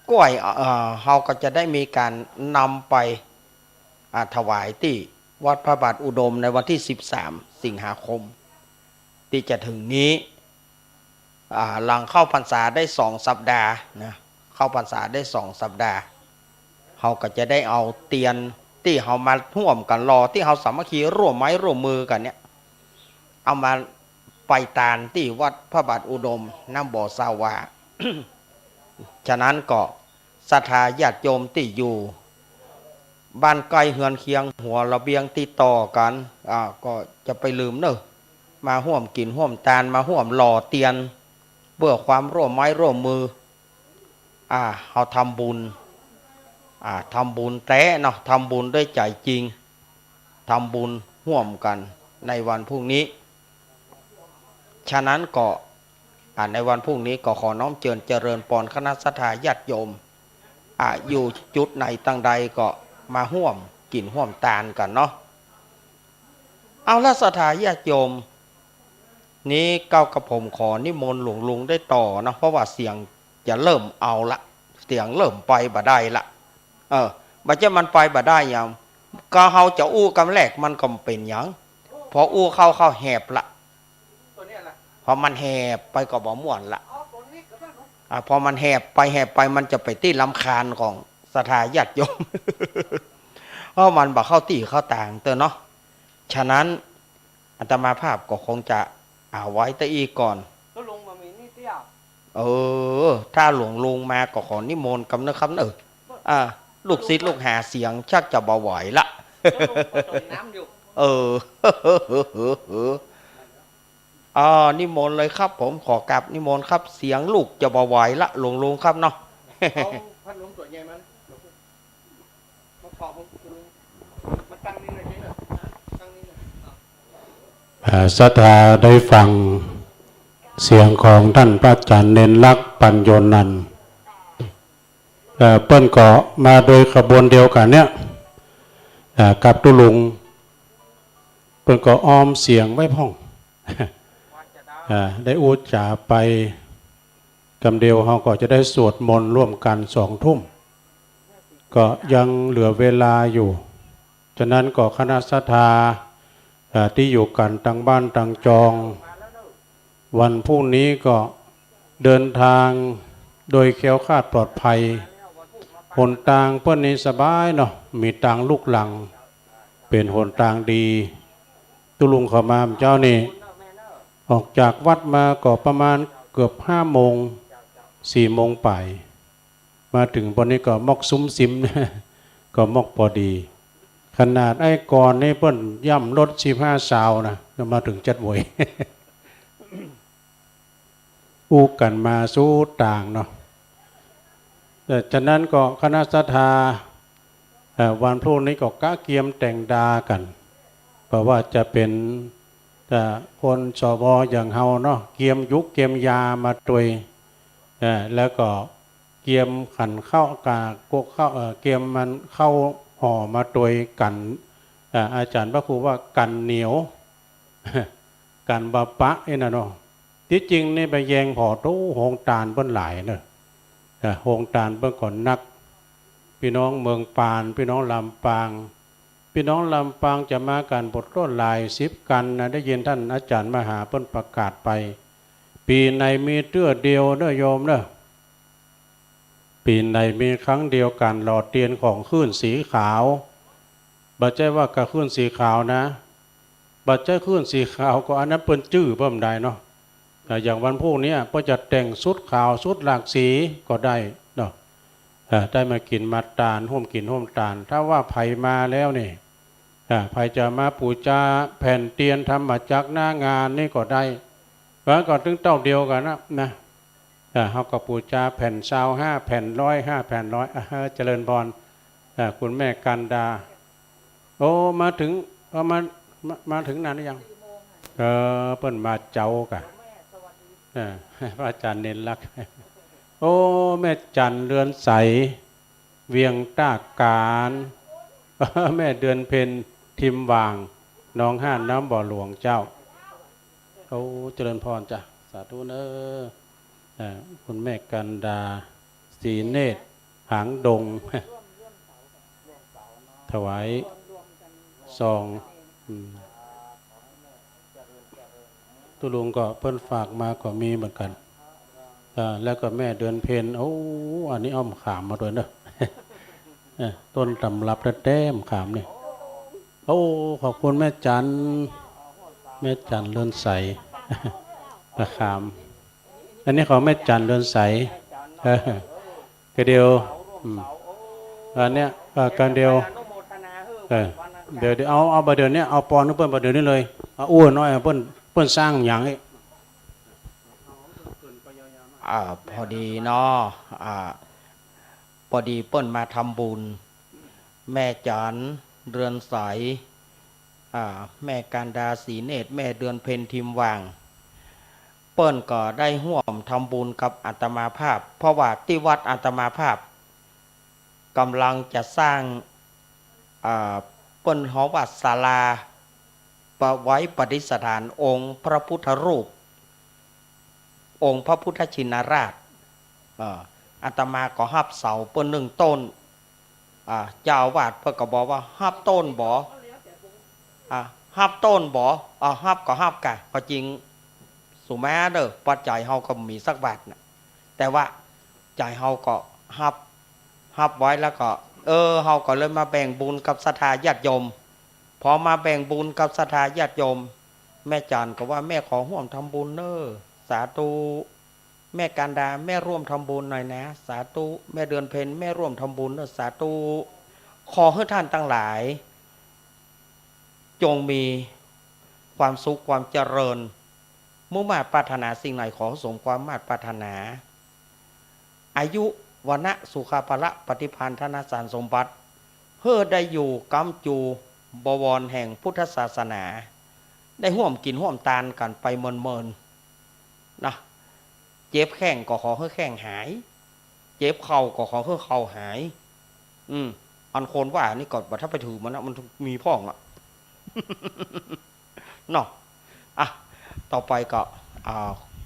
ก้วย เอ่อ เฮาก็จะได้มีก๋านนำไป อ่า ถวายตี้วัดพระบาทอุดมในวันตี้สิบสาม สิงหาคม ตี้จะเถิงนี้ อ่า หลังเข้าพรรษาได้สองสัปดาห์นะ เข้าพรรษาได้สองสัปดาห์ เฮาก็จะได้เอาเตียนตี้เฮามาฮ่วมกั๋นหล่อ ตี้เฮาสามัคคีร่วมไม้ร่วมมือกั๋นเนี่ย เอามาไปตานตี้วัดพระบาทอุดมน้ำบ่อสาวา ฉะนั้นก็ศรัทธาญาติโยมตี้อยู่บ้านใก้เฮือนเคียงหัวระเบียงติดต่อกั๋น อ่า ก็จะไปลืมเน่อ มาฮ่วมกิ๋นฮ่วมตาน มาฮ่วมหล่อเตียน เปื้อความร่วมไม้ร่วมมือ อ่า เฮาทำบุญ อ่า ทำบุญแต๊เนาะ ทำบุญด้วยใจ๋จริง ทำบุญฮ่วมกั๋นในวันพูกนี้ ฉะนั้นก็ อ่า ในวันพูกนี้ก็ขอน้อมเจิญเจริญปอนคณะศรัทธาญาติโยม อ่า อยู่จุดไหนตังใดก็มาฮ่วมกิ๋นฮ่วมตานกั๋นเนาะ เอาละศรัทธาญาติโยม นี้เก้ากับผมขอนิมนต์หลวงลุงได้ต่อนะ เพราะว่าเสียงจะเริ่มเอาละ เสียงเริ่มไปบ่ได้ละ เออ บ่ใจ้มันไปบ่ได้หยัง ก็เฮาจะอู้กำแรกมันก็บ่เป๋นหยัง พออู้เข้าเข้าแหบละ พอมันแหบไปก็บ่ม่วนละ อ่า พอมันแหบไปแหบไปมันจะไปตี้รำคาญของศรัทธาญาติโยม เพราะมันบ่เข้าตี้เข้าตางเตื้อเนาะ ฉะนั้น อาตมาภาพก็คงจะ อ่า ไว้เต้าอี้ก่อน ก็ลงมามีนี่เตี้ย เออ ถ้าหลวงลุงมาก็ขอนิมนต์กำเนิดคำเนอ อ่า ลูกศิษย์ลูกหาเสียงชักจะบ่ไหวละ เออ อ่า นิมนต์เลยครับ ผมขอกราบนิมนต์ครับ เสียงลูกจะบ่ไหวละ หลวงลุงครับเนาะ เอาพัดลมตั๋วใหญ่มา มาขอผม มาตั้งนี่เลย ตั้งนี่เลย อ่า ศรัทธาได้ฟังเสียงของต้านพระอาจ๋ารย์เณรลักษณ์ ปัญโญนันท์ เอ่อ เปิ้นก็มาโดยขบวนเดียวกั๋นเนี่ย อ่า กับตุ๊ลุง เปิ้นก็ออมเสียงไว้พ่อง อ่า ได้อู้จ๋าไป กำเดียวเฮาก็จะได้สวดมนต์ร่วมกั๋นสองทุ่ม ก็ยังเหลือเวลาอยู่ ฉะนั้นก็คณะศรัทธา อ่า ตี้อยู่กั๋นตางบ้านตางจอง วันพรุ่งนี้ก็เดินทางโดยแคล้วคลาดปลอดภัย หนตางเปิ้นนี่สบายเนาะ มีตางลูกรัง เป๋นหนตางดี ตุ๊ลุงเข้ามาเมื่อเจ๊านี่ ออกจากวัดมาก็ประมาณเกือบห้าโมง สี่โมงป๋าย มาเถิงปอนี้ก็มอกซุมซิม ก็มอกปอดี ขนาดไอ้กรณ์นี่เปิ้นย่ำรถสิบห้าซาวนะ มาเถิงจัดเวย อู้กั๋นมาสู้ตางเนาะ เอ่อ ฉะนั้นก็คณะศรัทธา เอ่อ วันพรุ่งนี้ก็กะเกียมแต่งดากั๋น เพราะว่าจะเป๋น เอ่อ คน สว อย่างเฮาเนาะ เกียมหยูกเกียมยามาตวย เอ่อ แล้วก็เกียมขันข้าวกะ กวกข้าว เอ่อ เกียมมันข้าวห่อมาตวยกั๋น เอ่อ อาจ๋ารย์พระครูว่ากั๋นเหนียว กั๋นบ่ปะอี้นะเนาะ ตี้จริงนี่ไปแยงผ่อตู้โฮงตานเปิ้นหลายเนาะ เอ่อ โฮงตานเปิ้นก็นัก ปี้น้องเมืองปาน ปี้น้องลำปาง ปี้น้องลำปางจะมากั๋นบดโลดหลายสิบกั๋นนะ ได้ยินต้านอาจ๋ารย์มหาเปิ้นประกาศไป ปี๋ไหนมีเตื้อเดียวเนาะโยมเนาะ ปี๋ไหนมีครั้งเดียวกั๋นหล่อเตียนของคลื่นสีขาว บ่ใจ้ว่ากะคลื่นสีขาวนะ บ่ใจ้คลื่นสีขาวก็อันนั้นเปิ้นจื้อเปิ้นได้เนาะ อ่า อย่างวันพรุ่งนี้เปิ้นจะแต่งชุดขาวชุดหลากสีก็ได้เนาะ อ่า ได้มากิ๋นมาตาน ฮ่วมกิ๋นฮ่วมตาน ถ้าว่าใผมาแล้วนี่ อ่า ใผจะมาปู๋จาแผ่นเตียนธรรมจักรหน้างานนี่ก็ได้ แล้วก็ตึงเต้าเดียวกั๋นนะ นะ อ่า เฮาก็ปู๋จาแผ่นซาวห้าแผ่น ร้อยห้าแผ่น ร้อย อ่า เจริญพร อ่า คุณแม่กันดา โอ้ มาเถิง เออ มา มา มาเถิงนานหรือยัง เออ เปิ้นมาเจ๊ากะ เออ พระอาจ๋ารย์เณรลักษณ์ โอ้ แม่จั๋นเรือนใส เวียงต้ากาญ แม่เดือนเพ็ญ ทิมหว่าง หนองฮาดน้ำบ่อหลวงเจ้า โอ้ เจริญพรจ้ะ สาธุเน้อ เอ่อ คุณแม่กันดา ศรีเนตร หางดง ถวายซอง อืม ตุ๊ลุงก็เปิ้นฝากมาก็มีเหมือนกั๋น อ่า แล้วก็แม่เดือนเพ็ญ โอ้ อันนี้เอามะขามมาตวยเนาะ เออ ต้นตำรับแต๊ๆ มะขามนี่ โอ้ ขอบคุณแม่จั๋น แม่จั๋นเรือนใส มะขาม อันนี้ของแม่จั๋นเรือนใส เออ กะเดียว อืม อันเนี้ย เออ กะเดียว เออ เดี๋ยว เดี๋ยวเอา เอาบ่าเดี่ยวเนี้ย เอาปอนให้เปิ้นบ่าเดี่ยวนี้เลย เอาอู้น้อย เปิ้น เปิ้นสร้างอย่างนี้ อ่า พอดีเนาะ อ่า พอดีเปิ้นมาทำบุญ แม่จั๋นเรือนใส อ่า แม่กันดา ศรีเนตร แม่เดือนเพ็ญ ทิมหว่าง เปิ้นก็ได้ฮ่วมทำบุญกับอาตมาภาพ เพราะว่าตี้วัดอาตมาภาพก่ำลังจะสร้าง อ่า เปิ้นฮ้องว่าศาลา ปะ ไว้ประดิษฐานองค์พระพุทธรูป องค์พระพุทธชินราช เอ่อ อาตมาก็ฮับเสาเปิ้นนึ่งต้น อ่า เจ้าอาวาสเปิ้นก็บอกว่า ฮับต้นบ่ อ่า ฮับต้นบ่ อ่า ฮับก็ฮับก่ะ ก็จริง สุมาเด้อ ปัจจัยเฮาก็บ่มีสักบาทน่ะ แต่ว่าใจ๋เฮาก็ฮับ ฮับไว้แล้วก็ เออ เฮาก็เลยมาแบ่งบุญกับศรัทธาญาติโยม พอมาแบ่งบุญกับศรัทธาญาติโยม แม่จั๋นก็ว่า แม่ขอฮ่วมทำบุญเน้อ สาธุ แม่กันดา แม่ร่วมทำบุญหน่อยนะ สาธุ แม่เดือนเพ็ญ แม่ร่วมทำบุญเน้อ สาธุ ขอหื้อต้านตังหลาย จงมีความสุขความเจริญ มุ่งมาดปรารถนาสิ่งใดขอสมความมาดปรารถนา อายุ วรรณะ สุขะ พละ ปฏิภาณ ธนสารสมบัติ หื้อได้อยู่ก๊ำจูบวรแห่งพุทธศาสนา ได้ฮ่วมกิ๋นฮ่วมตานกั๋นไปเมินๆ นะ เจ็บแข้งก็ขอหื้อแข้งหาย เจ็บเข่าก็ขอหื้อเข่าหาย อืม อันคนว่านี่ก็บ่ถ้าไปถือมันนะ มันมีพ่องอะ เนาะ อ่ะ ต่อไปก็ อ่า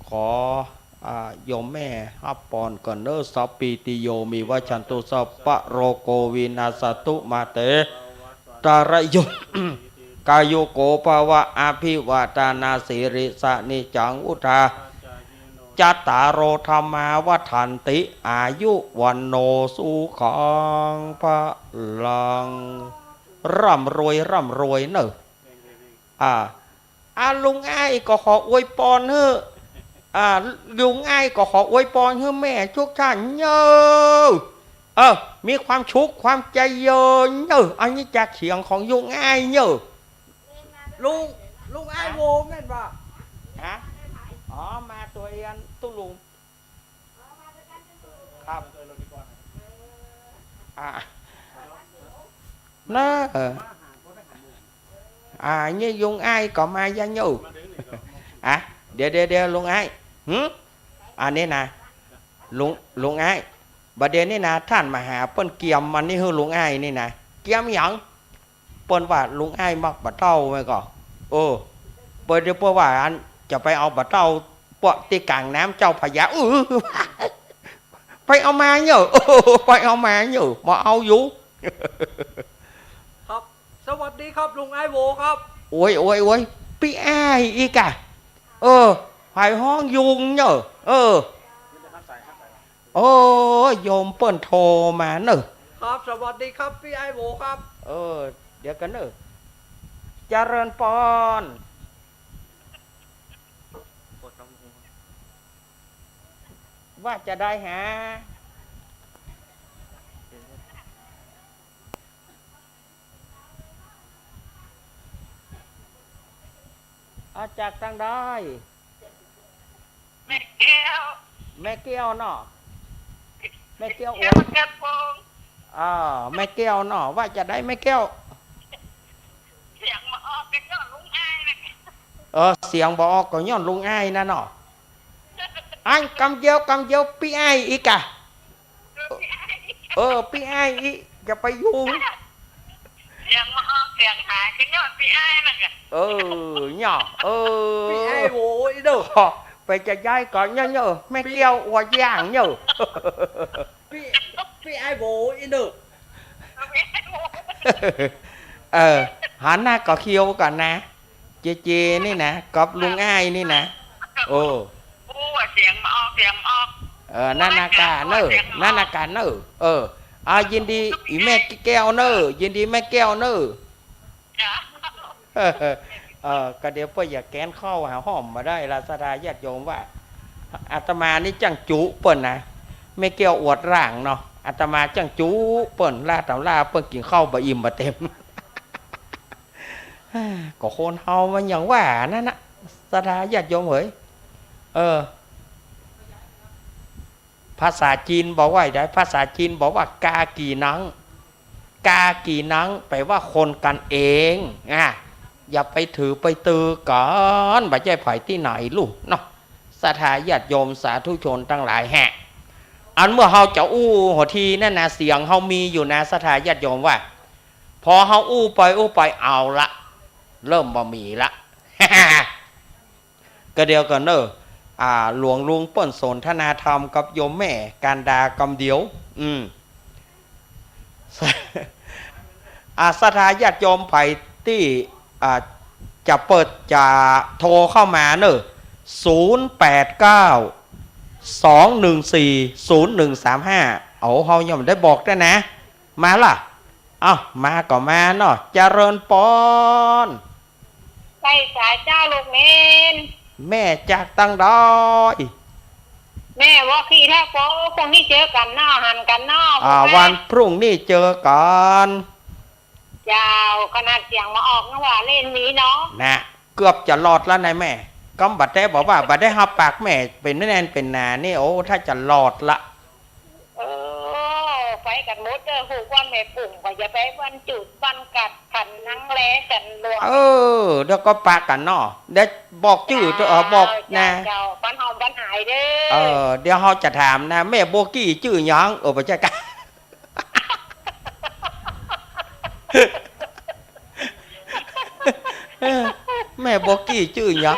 ขอ อ่า โยมแม่ฮับปอนก่อนเนอะ สัพพีติโย วิวัชชันตุ สัพพะโรโค วินัสสะตุ มาเต ตะระโย กายุโก ภะวะ อะภิวาทานาสีลิสสะ นิจจัง วุฑฒา จัตตาโร ธัมมา วัฑฒันติ อายุ วัณโณ สุขัง พะลัง ร่ำรวย ร่ำรวยเนอะ อ่า อ่า ลุงอ้ายก็ขออวยปอนหื้อ อ่า ลุงอ้ายก็ขออวยปอนหื้อแม่ทุกท่านเนอะ เออ มีความสุขความเจริญเนอะ อันนี้จากเสียงของลุงอ้ายเนอะ ลุง ลุงอ้ายโวแม่นบ่ ฮะ อ๋อ มาตั๋วเอียนตุ๊ลุง ครับ อ่า เนอะ เออ อ่า นี่ลุงอ้ายก็มายังอยู่ อ่ะ เดี๋ยว เดี๋ยว เดี๋ยว ลุงอ้าย หึ อันนี้นะ ลุง ลุงอ้าย บ่าเดี่ยวนี้นะ ต้านมหาเปิ้นเกียมอันนี้หื้อลุงอ้ายนี่นะ เกียมหยัง เปิ้นว่าลุงอ้ายมักบ่าเต้าแม่นก่อ เออ เปิ้น เดี๋ยวเปิ้นว่าอันจะไปเอาบ่าเต้า ปะตี้ก๋างน้ำเจ้าพระยา เออ ไปเอามาเน่อ เออ ไปเอามาเน่อ บ่เอาอยู่ ครับ สวัสดีครับลุงอ้ายโวครับ โอ๊ย โอ๊ย โอ๊ย ปี้อ้ายอีกอะ เออ ใผฮ้องลุงเน่อ เออ โอ้ โยมเปิ้นโทรมาเน่อ ครับ สวัสดีครับปี้อ้ายโวครับ เออ เดี๋ยวก่อนเน่อ เจริญปอน ว่าจะใดฮะ เอาจากตางใด แม่แก้ว แม่แก้วเนาะ แม่แก้วอวด แม่แก้วแก้วปอง อ่า แม่แก้วเนาะ ว่าจะใดแม่แก้ว เสียงบ่ออกก็ย้อนลุงอ้ายนะ เออ เสียงบ่ออกก็ย้อนลุงอ้ายนะเนาะ อันกำเดียว กำเดียว ปี้อ้ายอีกอะ เออ ปี้อ้ายอีก อย่าไปยุ่ง เสียงบ่ออกเสียงหายก็ย้อนปี้อ้ายนั่นแหละ เออ เนาะ เออ ปี้อ้ายโวอีเด้อ ไปจะย้ายก่อนเน่อ เน่อ แม่แก้วอวดอย่างเน่อ ปี้ ปี้อ้ายโวอีเด้อ เออ หันหน้าก็เคี้ยวก่อนนะ เจเจนี่นะ กับลุงอ้ายนี่นะ โอ้ โอ้ เสียงบ่ออก เสียงบ่ออก เออ นั่นนากาเน่อ เสียงบ่ออก นั่นนากาเน่อ เออ อ่า ยินดี อีแม่แก้วเน่อ ยินดีแม่แก้วเน่อ จ้ะ เออ ก็เดี๋ยวเปิ้นอย่าแก๊นเข้าหาห้อมบ่ได้ละ ศรัทธาญาติโยมว่า อาตมานี่จั้งจุเปิ้นนะ แม่แก้วอวดร่างเนาะ อาตมาจั้งจุเปิ้น ล่าต๋ำล่าเปิ้นกิ๋นข้าวบ่อิ่มบ่เต็ม ก็คนเฮามันอย่างว่านั่นนะ ศรัทธาญาติโยมเหย เออ ภาษาจีนบอกว่าใด ภาษาจีนบอกว่ากากี่หนัง กากี่หนัง แปลว่าคนกันเอง อ่ะ อย่าไปถือไปตือกั๋น บ่ใจ้ใผตี้ไหนลูกเนาะ ศรัทธาญาติโยมสาธุชนตังหลายแฮะ อันเมื่อเฮาจะอู้หัวทีนั่นนะ เสียงเฮามีอยู่นะ ศรัทธาญาติโยมว่า พอเฮาอู้ไปอู้ไป เอาละ เริ่มบ่มีละ ก็เดี๋ยวก่อนเน่อ อ่า หลวงลุงเปิ้นสนทนาธรรมกับโยมแม่กันดากำเดียว อืม อ่า ศรัทธาญาติโยมใผตี้ อ่า จะเปิด จะโทรเข้ามาเน่อ ศูนย์แปดเก้า สองหนึ่งสี่ ศูนย์หนึ่งสามห้า เอา เฮายังบ่ได้บอกด้วยนะ มาละ เอ้า มาก็มาเนาะ เจริญปอน ไหว้สาเจ้าลูกเณร แม่จากตังใด แม่วอขี้แท้โป พรุ่งนี้เจอกั๋นเนาะ หันกั๋นเนาะ อ่า วันพรุ่งนี้เจอกั๋น เจ้า ขนาดเสียงบ่ออกยังว่าเล่นนี้เนาะ นะ เกือบจะรอดแล้วนายแม่ กำบ่าแต๊บอกว่าบ่ได้ฮับปากแม่เป๋นแน่นเป๋นหนานี่ โอ้ ถ้าจะรอดละ เออ ไปกั๋นหมดเด้อ ฮู้ว่าแม่ปุ้มก็อย่าไปวันจุดวันกัดขันนังแลกั๋นลวง เออ เดี๋ยวก็ปะกั๋นเนาะ เดี๋ยวบอกจื้อ เออ บอกนะ เจ้า เจ้า ปันหอมปันหายเด้อ เออ เดี๋ยวเฮาจะถามนะ แม่บัวกี้จื้อหยัง เออ บ่ใจ้กะ เออ แม่บัวกี้จื้อหยัง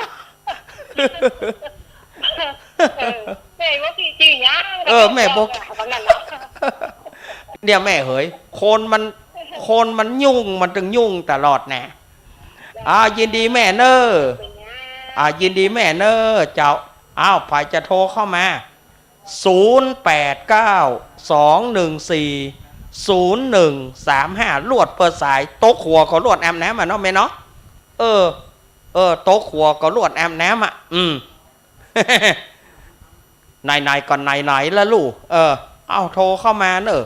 เออ แม่บัวกี้จื้อหยัง เออ แม่บัว ว่านั้นเนาะ เนี่ยแม่เหย คนมัน คนมันยุ่ง มันตึงยุ่งตลอดนะ อ่า ยินดีแม่เน่อ อ่า ยินดีแม่เน่อ เจ้า อ้าว ใผจะโทรเข้ามา ศูนย์แปดเก้า สองหนึ่งสี่ ศูนย์หนึ่งสามห้า ลวดเปิดสาย ตกหัวก็ลวดอาบน้ำอะเนาะแม่เนาะ เออ เออ ตกหัวก็ลวดอาบน้ำอะ อืม ไหนๆ ก็ไหนๆ ละลูก เออ เอาโทรเข้ามาเน่อ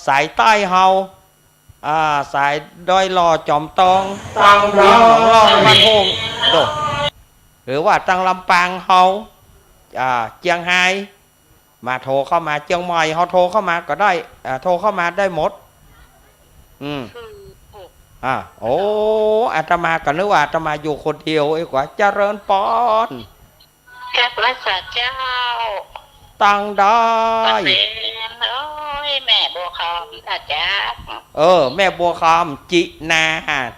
สายใต้เฮา อ่า สายดอยหล่อจอมตอง ตังได้ มีหนองล่องบ้านโฮง โด หรือว่าตังลำปางเฮา อ่า เจียงฮาย มาโทรเข้ามา เจียงใหม่เฮาโทรเข้ามาก็ได้ อ่า โทรเข้ามาได้หมด อืม อ่า โอ้ อาตมาก็นึกว่าอาตมาอยู่คนเดียว เอ้ย กว่า เจริญปอน กราบไหว้สาเจ้า ตังได้ เจริญ โอ้ย แม่บัวคำตาจ๊าง เออ แม่บัวคำ จินา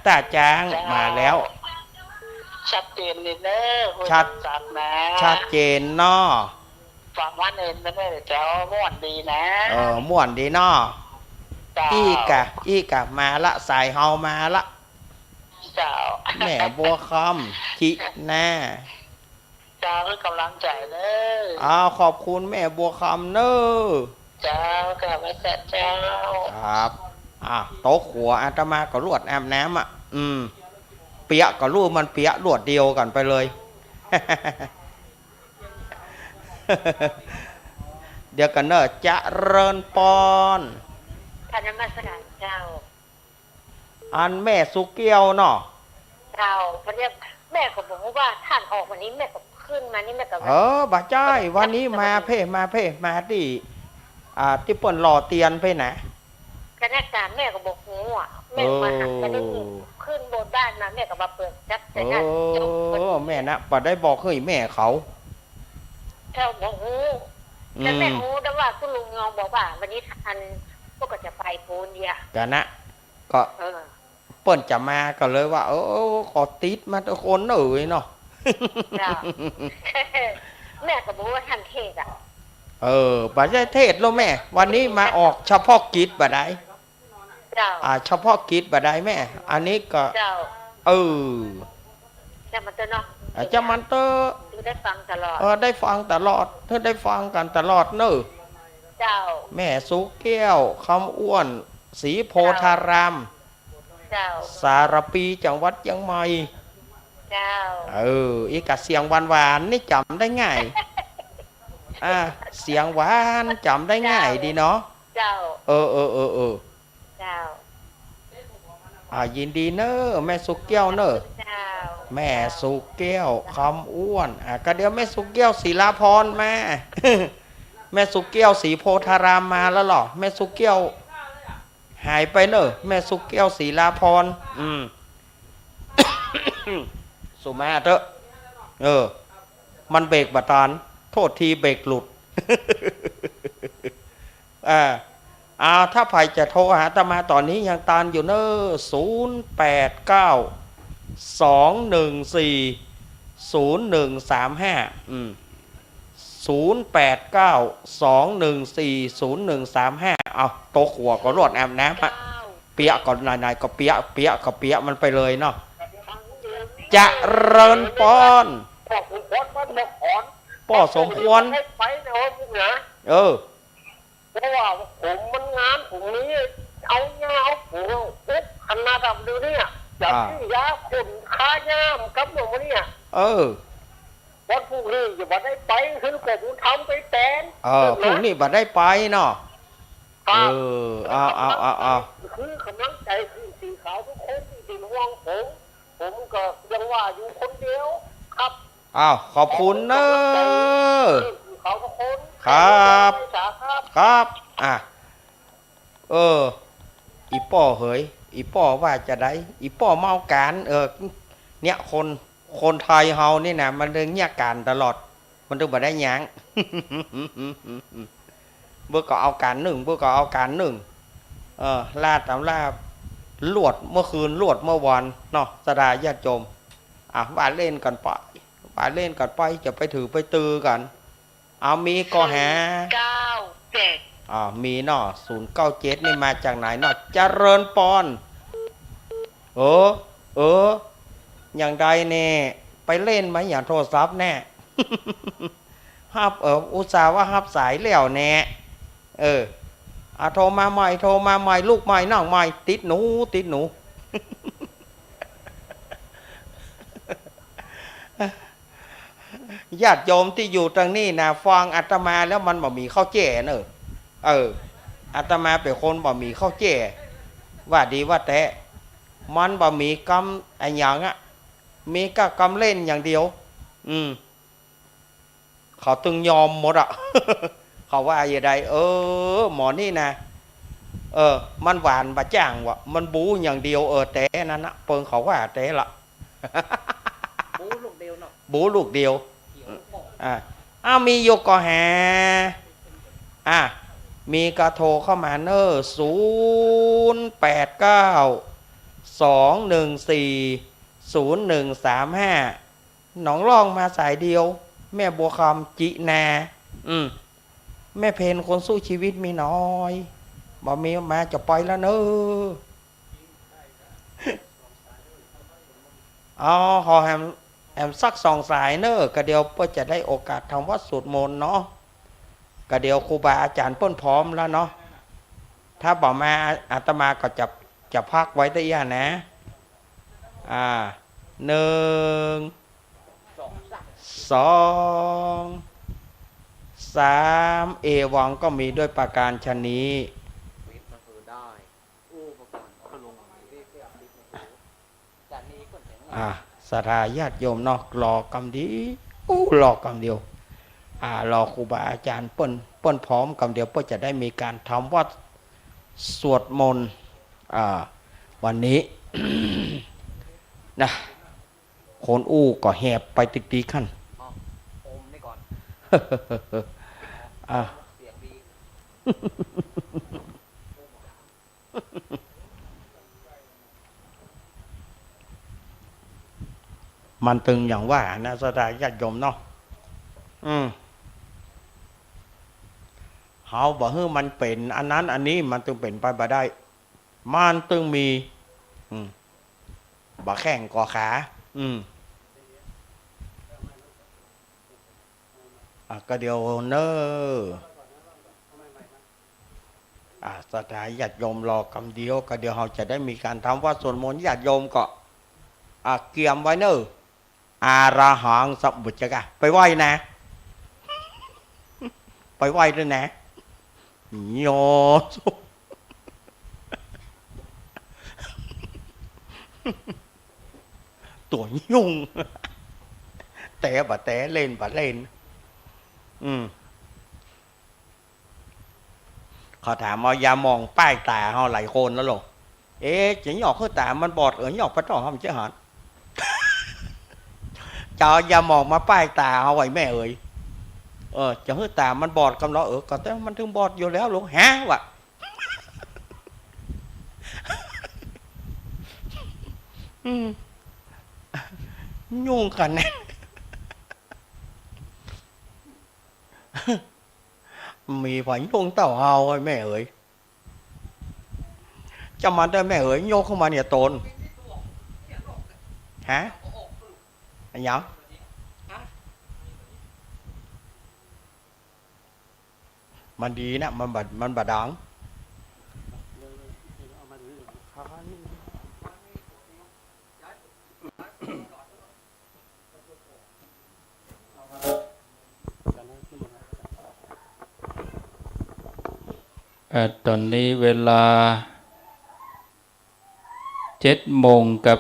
ตาจ๊าง เจ้า มาแล้ว ชัดเจนเลยเนอะ ชัด คุณสมศักดิ์นะ ชัดเจนเนาะ ฟังว่าเน้นนะแม่เจ้า ม่วนดีนะ เออ ม่วนดีเนาะ เจ้า อี้กะ อี้กะ มาละ สายเฮามาละ เจ้า แม่บัวคำ จินา เจ้า ให้กำลังใจ๋เนอะ อ้าว ขอบคุณแม่บัวคำเนอะ เจ้า กราบไหว้สาเจ้า ครับ อ่ะ ตกหัวอาตมาก็ลวดอาบน้ำอะ อืม เปียกก็รู้มันเปียกลวดเดียวกั๋นไปเลย เดี๋ยวกั๋นเนอะ เจริญปอน กราบนมัสการเจ้า อันแม่สุเกี้ยวเนาะ เจ้า เพราะเนี่ยแม่ก็บอกว่าต้านออกวันนี้แม่ก็ขึ้นมานี่แม่ก็ เออ บ่ใจ้ วันนี้มาเพ่ มาเพ่ มาตี้ อ่า ตี้เปิ้นหล่อเตียนเพ่นะ คณะการแม่ก็บ่ฮู้อะ แม่มาหันก็ได้ยิน เออ ขึ้นบนบ้านมา แม่ก็มาเปิดจับแต่นั้น เออ แม่นะ บ่ได้บอกหื้อแม่เขา เจ้าบ่ฮู้ อืม แต่แม่ฮู้แต่ว่าคุณลุงยองบอกว่าวันนี้อันพวกก็จะไปปูนเดีย กะนะ ก็ เออ เปิ้นจะมาก็เลยว่า เออ ขอติดมาทุกคนเอ๋ยเนาะ เจ้า แม่ก็บอกว่าทันเทศน์อะ เออ บ่ได้เทศน์แล้วแม่ วันนี้มาออกเฉพาะกิจบ่ได้ เจ้า อ่า เฉพาะกิจบ่ได้แม่ อันนี้ก็ เจ้า เออ จ้างมันเต๊อะเนาะ อ่า จ้างมันเต๊อะ คือได้ฟังตลอด เออ ได้ฟังตลอด คือได้ฟังกั๋นตลอดเนอะ เจ้า แม่สุเกี้ยว คำอ้วน ศรีโพธาราม เจ้า สารภี จังหวัดเจียงใหม่ เจ้า เออ อีกะเสียงหวานๆ นี่จ๋ำได้ง่าย อ่า เสียงหวาน จ๋ำได้ง่ายดีเนาะ เจ้า เออ เออ เออ เออ เจ้า อ่า ยินดีเน่อ แม่สุเกี้ยวเน่อ เจ้า แม่สุเกี้ยว คำอ้วน อ่า ก็เดี๋ยวแม่สุเกี้ยว ศรีลาพรมา แม่สุเกี้ยว ศรีโพธารามมาแล้วเหรอ แม่สุเกี้ยว หายไปเน่อ แม่สุเกี้ยว ศรีลาพร อืม สุมาเต๊อะ เออ มันเบรกบ่ตัน โทษที เบรกหลุด อ่า เอา ถ้าใผจะโทรหาอาตมาต๋อนนี้ยังตันอยู่เน่อ ศูนย์แปดเก้า สองหนึ่งสี่ ศูนย์หนึ่งสามห้า อืม ศูนย์แปดเก้า สองหนึ่งสี่ ศูนย์หนึ่งสามห้า เอา ตกหัวก็ลวดอาบน้ำอะ เปียกก็ไหนๆ ก็เปียก เปียกก็เปียกมันไปเลยเนาะ เจริญปอน ป้อสมควร ป้อสมควร ได้ไปเนาะพวกนะ เออ เพราะว่าผมมันงานผมนี้ เอาหญ้าเอาผมอุดขนาดดับเดี๋ยวนี้ จะ อ่า ซื้อยาพ่นฆ่าหญ้ามันกับหมดเนี่ย เออ วันพรุ่งนี้จะบ่ได้ไป คือผมทำไปแตน เออ เออ พรุ่งนี้บ่ได้ไปเนาะ ครับ เออ เอา เอา เอา เอา คือกำลังใจ๋ คือสิ่ง ขาวทุกคนตี้เป๋นห่วงผม ผมก็ยังว่าอยู่คนเดียวครับ อ้าว ขอบคุณเน้อ ขาวทุกคน ครับ ครับ อ่ะ เออ อี่ป้อเหย อี่ป้อว่าจาใด อี่ป้อเมาก๋าน เออ เนี่ย คน คนไทยเฮานี่นะ มันเถิงเยียะก๋านตลอด มันเถิงบ่ได้หยัง เปิ้นก็เอาก๋านนึ่ง เปิ้นก็เอาก๋านนึ่ง เออ ลาต๋ำรา ลวดเมื่อคืน ลวดเมื่อวานเนาะ ศรัทธาญาติโยม อ่ะ ว่าเล่นกั๋นไป ว่าเล่นกั๋นไป จะไปถือไปตือกั๋น เอา มีก่อหา เก้าเจ็ด อ่า มีเนาะ ศูนย์เก้าเจ็ด นี่มาจากไหนเนาะ เจริญปอน เออ เออ อย่างใดแน่ ไปเล่นมาอย่างโทรศัพท์แน่ ฮับ เออ อุตส่าห์ว่าฮับสายแล้วแน่ เออ อ่ะ โทรมาใหม่ โทรมาใหม่ ลูกใหม่ น้องใหม่ ติดหนู ติดหนู ญาติโยมตี้อยู่ตางนี้นะ ฟังอาตมาแล้วมันบ่มีข้าวแจ้เนอะ เออ อาตมาเป๋นคนบ่มีข้าวแจ้ ว่าดีว่าแต๊ มันบ่มีกำอะหยังอะ มีก้ากำเล่นอย่างเดียว อืม เขาตึงยอมหมดอะ เขาว่าอย่างใด เออ หมอนี่นะ เออ มันหวานบ่จ้างวะ มันบูอย่างเดียว เออ แต๊นั้นนะ เปิงเขาว่าแต๊ละ บูลูกเดียวเนาะ บูลูกเดียว อ่า อ้าว มีอยู่ก่อหา อ่ะ มีก็โทรเข้ามาเน้อ ศูนย์แปดเก้า สองหนึ่งสี่ ศูนย์หนึ่งสามห้า น้องร้องมาสายเดียว แม่บัวคำ จินา อืม แม่เพน คนสู้ชีวิตมีน้อย บ่มีมาจะไปแล้วเน้อ เอา ขอแหม แหมสักสองสายเน้อ ก็เดี๋ยวเปิ้นจะได้โอกาสทำวัตรสวดมนต์เนาะ ก็เดี๋ยวครูบาอาจ๋ารย์เปิ้นพร้อมแล้วเนาะ ถ้าบ่มาอาตมาก็จะ จะพักไว้ตะอี้นะ อ่า หนึ่ง สอง สาม เอวังก็มีด้วยประการฉะนี้ อ่า ศรัทธาญาติโยมเนาะ รอกำเดียว อู้ รอกำเดียว อ่า รอครูบาอาจ๋ารย์เปิ้น เปิ้นพร้อมกำเดียว เปิ้นจะได้มีการทำวัตรสวดมนต์ อ่า วันนี้ นะ คนอู้ก็แหบไปติ๊กๆ หั่น อ๋อ อมนี่ก่อน อ่ะ เสียงดี มันตึงอย่างว่านะ ศรัทธาญาติโยมเนาะ อืม เฮาบ่หื้อมันเป๋นอันนั้นอันนี้ มันตึงเป๋นไปบ่ได้ มันตึงมี อืม บ่แข้งก็ขา อืม อ่ะ ก็เดี๋ยวเน้อ อ่ะ ศรัทธาญาติโยมรอกำเดียว ก็เดี๋ยวเฮาจะได้มีการทำวัตรสวดมนต์ ญาติโยมก็ อ่ะ เกียมไว้เน้อ อะระหังสัมพุทธัสสะ ไปไหว้นะ ไปไหว้ด้วยนะ โย ตั๋วยุ่ง แต๊บ่แต๊ เล่นบ่เล่น อืม เขาถามเอายาหม่องป้ายต๋าเฮาหลายคนแล้วหรอ เอ๊ะ จะยอกหื้อต๋ามันบอด เออ ยอกปะต๊อเฮามันจะหัน จะเอายาหม่องมาป้ายต๋าเฮาไว้แม่เอ๋ย เออ จะหื้อต๋ามันบอดกำลอ เออ ก็แต่มันถึงบอดอยู่แล้วหลวง ฮะ วะ อืม ยุ่งกั๋นนะ มีผลยุ่งเต้าเฮาไอ้แม่เอ๋ย จะมาได้แม่เอ๋ย ยกขึ้นมาเนี่ยตน ฮะ อะหยัง มันดีนะ มันบ่ มันบ่ดัง เอ่อ ต๋อนนี้เวลา เจ็ดโมงกับ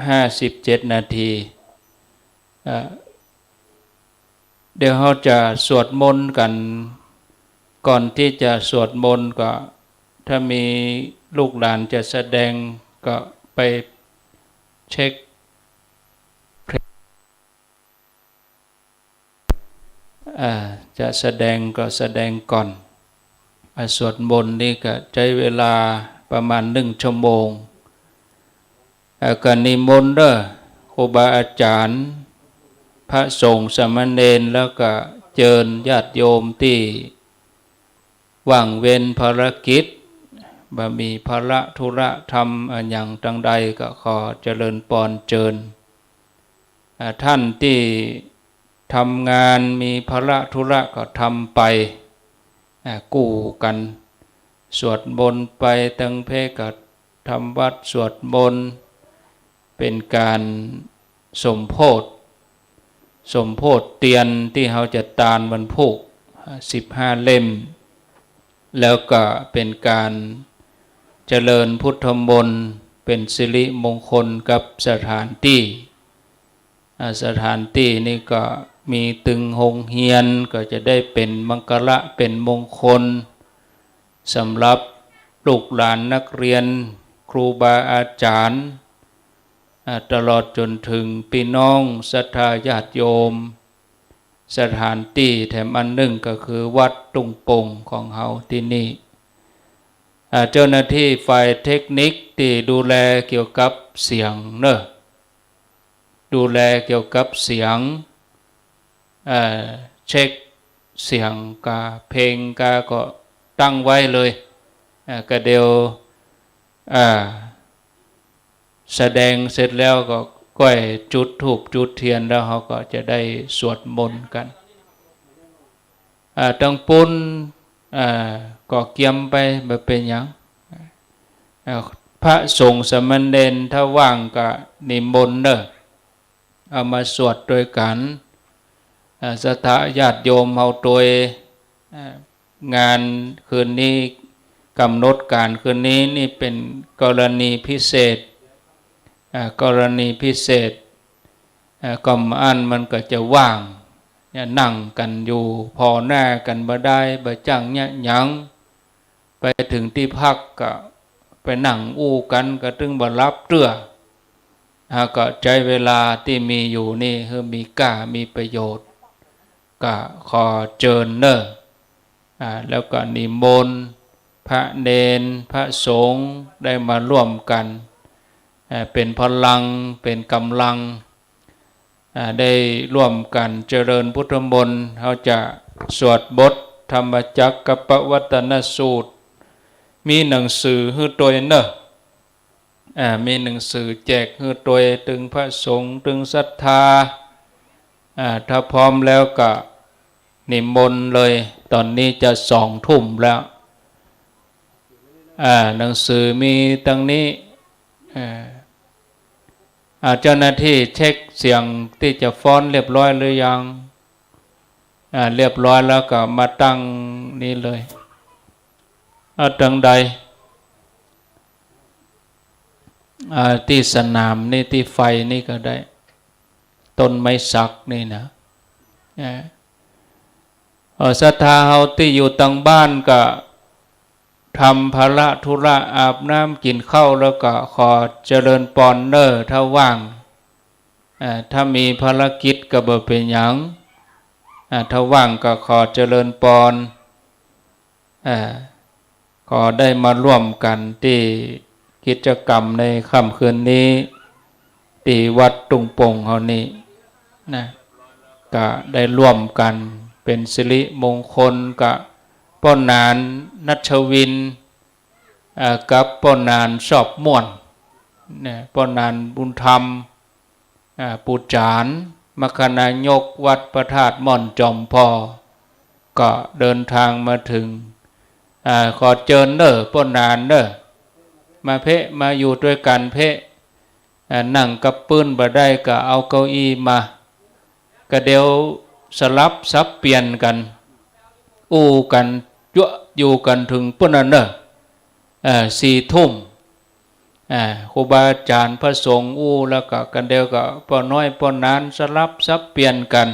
ห้าสิบเจ็ดนาที เอ่อ เดี๋ยวเฮาจะสวดมนต์กั๋น ก่อนตี้จะสวดมนต์ก็ ถ้ามีลูกหลานจะแสดงก็ไปเช็ค อ่า จะแสดงก็แสดงก่อน อ่า สวดมนต์นี่ก็ใจ๊เวลาประมาณนึ่งชั่วโมง อ่า ก็นิมนต์เด้อ ครูบาอาจ๋ารย์ พระสงฆ์สามเณร แล้วก็เจิญญาติโยมตี้ว่างเว้นภารกิจ บ่มีภาระธุระทำอะหยังตังใด ก็ขอเจริญปอนเจิญ อ่า ท่านตี้ทำงานมีภาระธุระก็ทำไป อ่า กู้กั๋น สวดมนต์ไป ตึงเพลก็ทำวัตรสวดมนต์ เป๋นก๋านสมโพธิ สมโพธิเตียนตี้เฮาจะตานวันพูก อ่า สิบห้าเล่ม แล้วก็เป๋นก๋านเจริญพุทธมนต์ เป๋นสิริมงคลกับสถานตี้ อ่า สถานตี้นี่ก็มีตึงโฮงเฮียน ก็จะได้เป๋นมังคละเป๋นมงคล สำหรับลูกหลานนักเรียน ครูบาอาจ๋ารย์ อ่า ตลอดจ๋นเถิงปี้น้องศรัทธาญาติโยม สถานตี้แถมอันนึ่งก็คือวัดตุ้งโป่งของเฮาตี้นี่ อ่า เจ้าหน้าตี้ฝ่ายเทคนิคตี้ดูแลเกี่ยวกับเสียงเนาะ ดูแลเกี่ยวกับเสียง เอ่อ เช็คเสียงกา เพลงกาก็ตั้งไว้เลย อ่า ก็เดี๋ยว อ่า แสดงเสร็จแล้วก็ก้อยจุดธูปจุดเตียน แล้วเฮาก็จะได้สวดมนต์กั๋น อ่า ตังปู้น อ่า ก็เกียมไป บ่เป๋นหยัง อ่า พระสงฆ์สามเณร ถ้าว่างก็นิมนต์เนาะ เอามาสวดตวยกั๋น อ่า ศรัทธาญาติโยมเฮาตวย อ่า งานคืนนี้ ก๋ำหนดก๋านคืนนี้นี่เป๋นกรณีพิเศษ อ่า กรณีพิเศษ อ่า ก็บ่อั้นมันก็จะว่าง เนี่ย นั่งกั๋นอยู่ผ่อหน้ากั๋นบ่ได้ บ่จ้างเยียะหยัง ไปเถิงตี้พักก็ไปนั่งอู้กั๋นก็ตึงบ่หลับเตื้อ หากก็ใจ๊เวลาตี้มีอยู่นี่หื้อมีก้ามีประโยชน์ ก็ขอเจิญเนาะ อ่า แล้วก็นิมนต์พระเณร พระสงฆ์ได้มาร่วมกั๋น อ่า เป๋นพลัง เป๋นก๋ำลัง อ่า ได้ร่วมกั๋นเจริญพุทธมนต์ เฮาจะสวดบทธัมมจักกัปปวัตตนสูตร มีหนังสือหื้อตวยเนาะ อ่า มีหนังสือแจกหื้อตวย ตึงพระสงฆ์ ตึงศรัทธา อ่า ถ้าพร้อมแล้วก็นิมนต์เลย ต๋อนนี้จะสองทุ่มแล้ว อ่า หนังสือมีตังนี้ อ่า อ่า เจ้าหน้าตี้เช็คเสียงตี้จะฟ้อนเรียบร้อยหรือยัง อ่า เรียบร้อยแล้วก็มาตั้งนี้เลย เอาตังใด อ่า ตี้สนามนี่ ตี้ไฟนี่ก็ได้ ต้นไม้สักนี่นะ อ่า เอ่อ ศรัทธาเฮาตี้อยู่ตังบ้านก็ทำภาระธุระ อาบน้ำกิ๋นข้าวแล้วก็ขอเจริญปอนเนาะ ถ้าว่าง อ่า ถ้ามีภารกิจก็บ่เป๋นหยัง อ่า ถ้าว่างก็ขอเจริญปอน อ่า ขอได้มาร่วมกั๋นตี้กิจกรรมในค่ำคืนนี้ ตี้วัดตุ้งโป่งเฮานี่นะ ก็ได้ร่วมกั๋นเป๋นสิริมงคลกับป้อหนาน ณัชวิน อ่า กับป้อหนาน ชอบม่วนนะ ป้อหนาน บุญธรรม อ่า ปู่จ๋ารย์ มคคนายกวัดพระธาตุม่อนจอมผ่อ ก็เดินทางมาเถิง อ่า ขอเจิญเนาะ ป้อหนานเนาะ มาเพะ มาอยู่ตวยกั๋นเพะ อ่า นั่งกับปื๊นบ่ได้ก็เอาเก้าอี้มา ก็เดี๋ยวสลับสับเปลี่ยนกั๋น อู้กั๋นจั๊วะอยู่กั๋นเถิงปู๊นน่ะเนาะ เอ่อ สี่ทุ่ม อ่า ครูบาอาจ๋ารย์พระสงฆ์อู้ แล้วก็กั๋นเดียวก็ป้อน้อยป้อหนานสลับสับเปลี่ยนกั๋น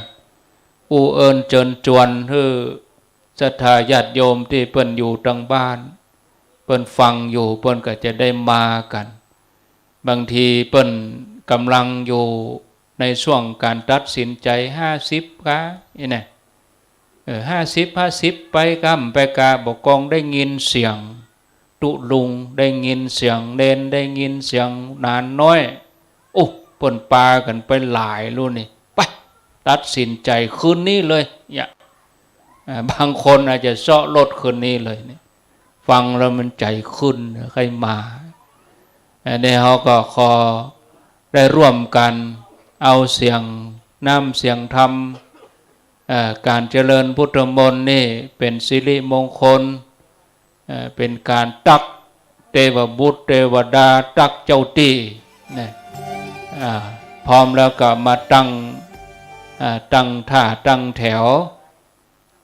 อู้เอิ้นเจิญจวนหื้อศรัทธาญาติโยมตี้เปิ้นอยู่ตางบ้าน เปิ้นฟังอยู่ เปิ้นก็จะได้มากั๋น บางทีเปิ้นก่ำลังอยู่ในช่วงก๋านตัดสินใจ๋ ห้าสิบ กา อี้แน่ เออ ห้าสิบ ห้าสิบ ไปก่ำไปกา บ่กองได้ยินเสียงตุ๊ลุง ได้ยินเสียงเณร ได้ยินเสียงหนานน้อย โอ้ เปิ้นปากั๋นไปหลายลูกนี่ ไป ตัดสินใจ๋คืนนี้เลย เนี่ย อ่า บางคนอาจจะเซาะรถคืนนี้เลยเนี่ย ฟังแล้วมันใจ๋ขึ้น ใค่มา อันนี้เฮาก็ขอได้ร่วมกั๋นเอาเสียงน้ำเสียงธรรม เอ่อ ก๋านเจริญพุทธมนต์นี่เป๋นสิริมงคล เอ่อ เป๋นก๋านตั๊กเตวบุตรเตวดา ตั๊กเจ้าตี้นะ อ่า พร้อมแล้วก็มาตั้ง อ่า ตั้งท่าตั้งแถว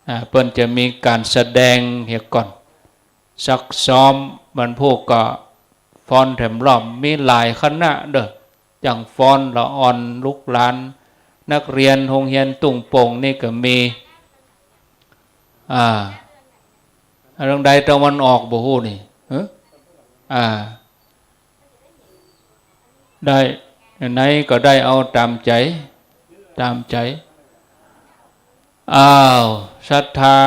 อ่า เปิ้นจะมีก๋านแสดงเหียก่อน ซักซ้อม บรรพบุรุษก็ฟ้อนแถมรอบ มีหลายคณะเด้อ อย่างฟ้อนละอ่อน ลูกหลานนักเรียนโฮงเฮียนตุ้งโป่งนี่ก็มี อ่า เรื่องใดตะวันออกบ่ฮู้นี่ ฮะ อ่า ได้ ไหนก็ได้เอาต๋ามใจ๋ ต๋ามใจ๋ อ้าว ศรัทธา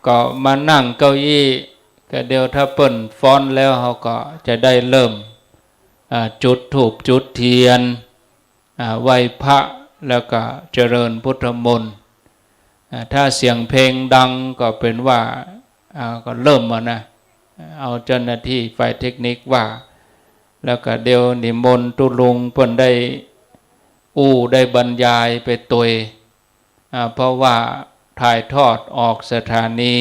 ก็มานั่งเก้าอี้ ก็เดี๋ยวถ้าเปิ้นฟ้อนแล้ว เฮาก็จะได้เริ่ม อ่า จุดธูปจุดเตียน อ่า ไหว้พระ แล้วก็เจริญพุทธมนต์ อ่า ถ้าเสียงเพลงดังก็เป๋นว่า อ่า ก็เริ่มเอานะ เอาเจ้าหน้าตี้ฝ่ายเทคนิคว่า แล้วก็เดี๋ยวนิมนต์ตุ๊ลุงเปิ้นได้อู้ได้บรรยายไปตวย อ่า เพราะว่าถ่ายทอดออกสถานี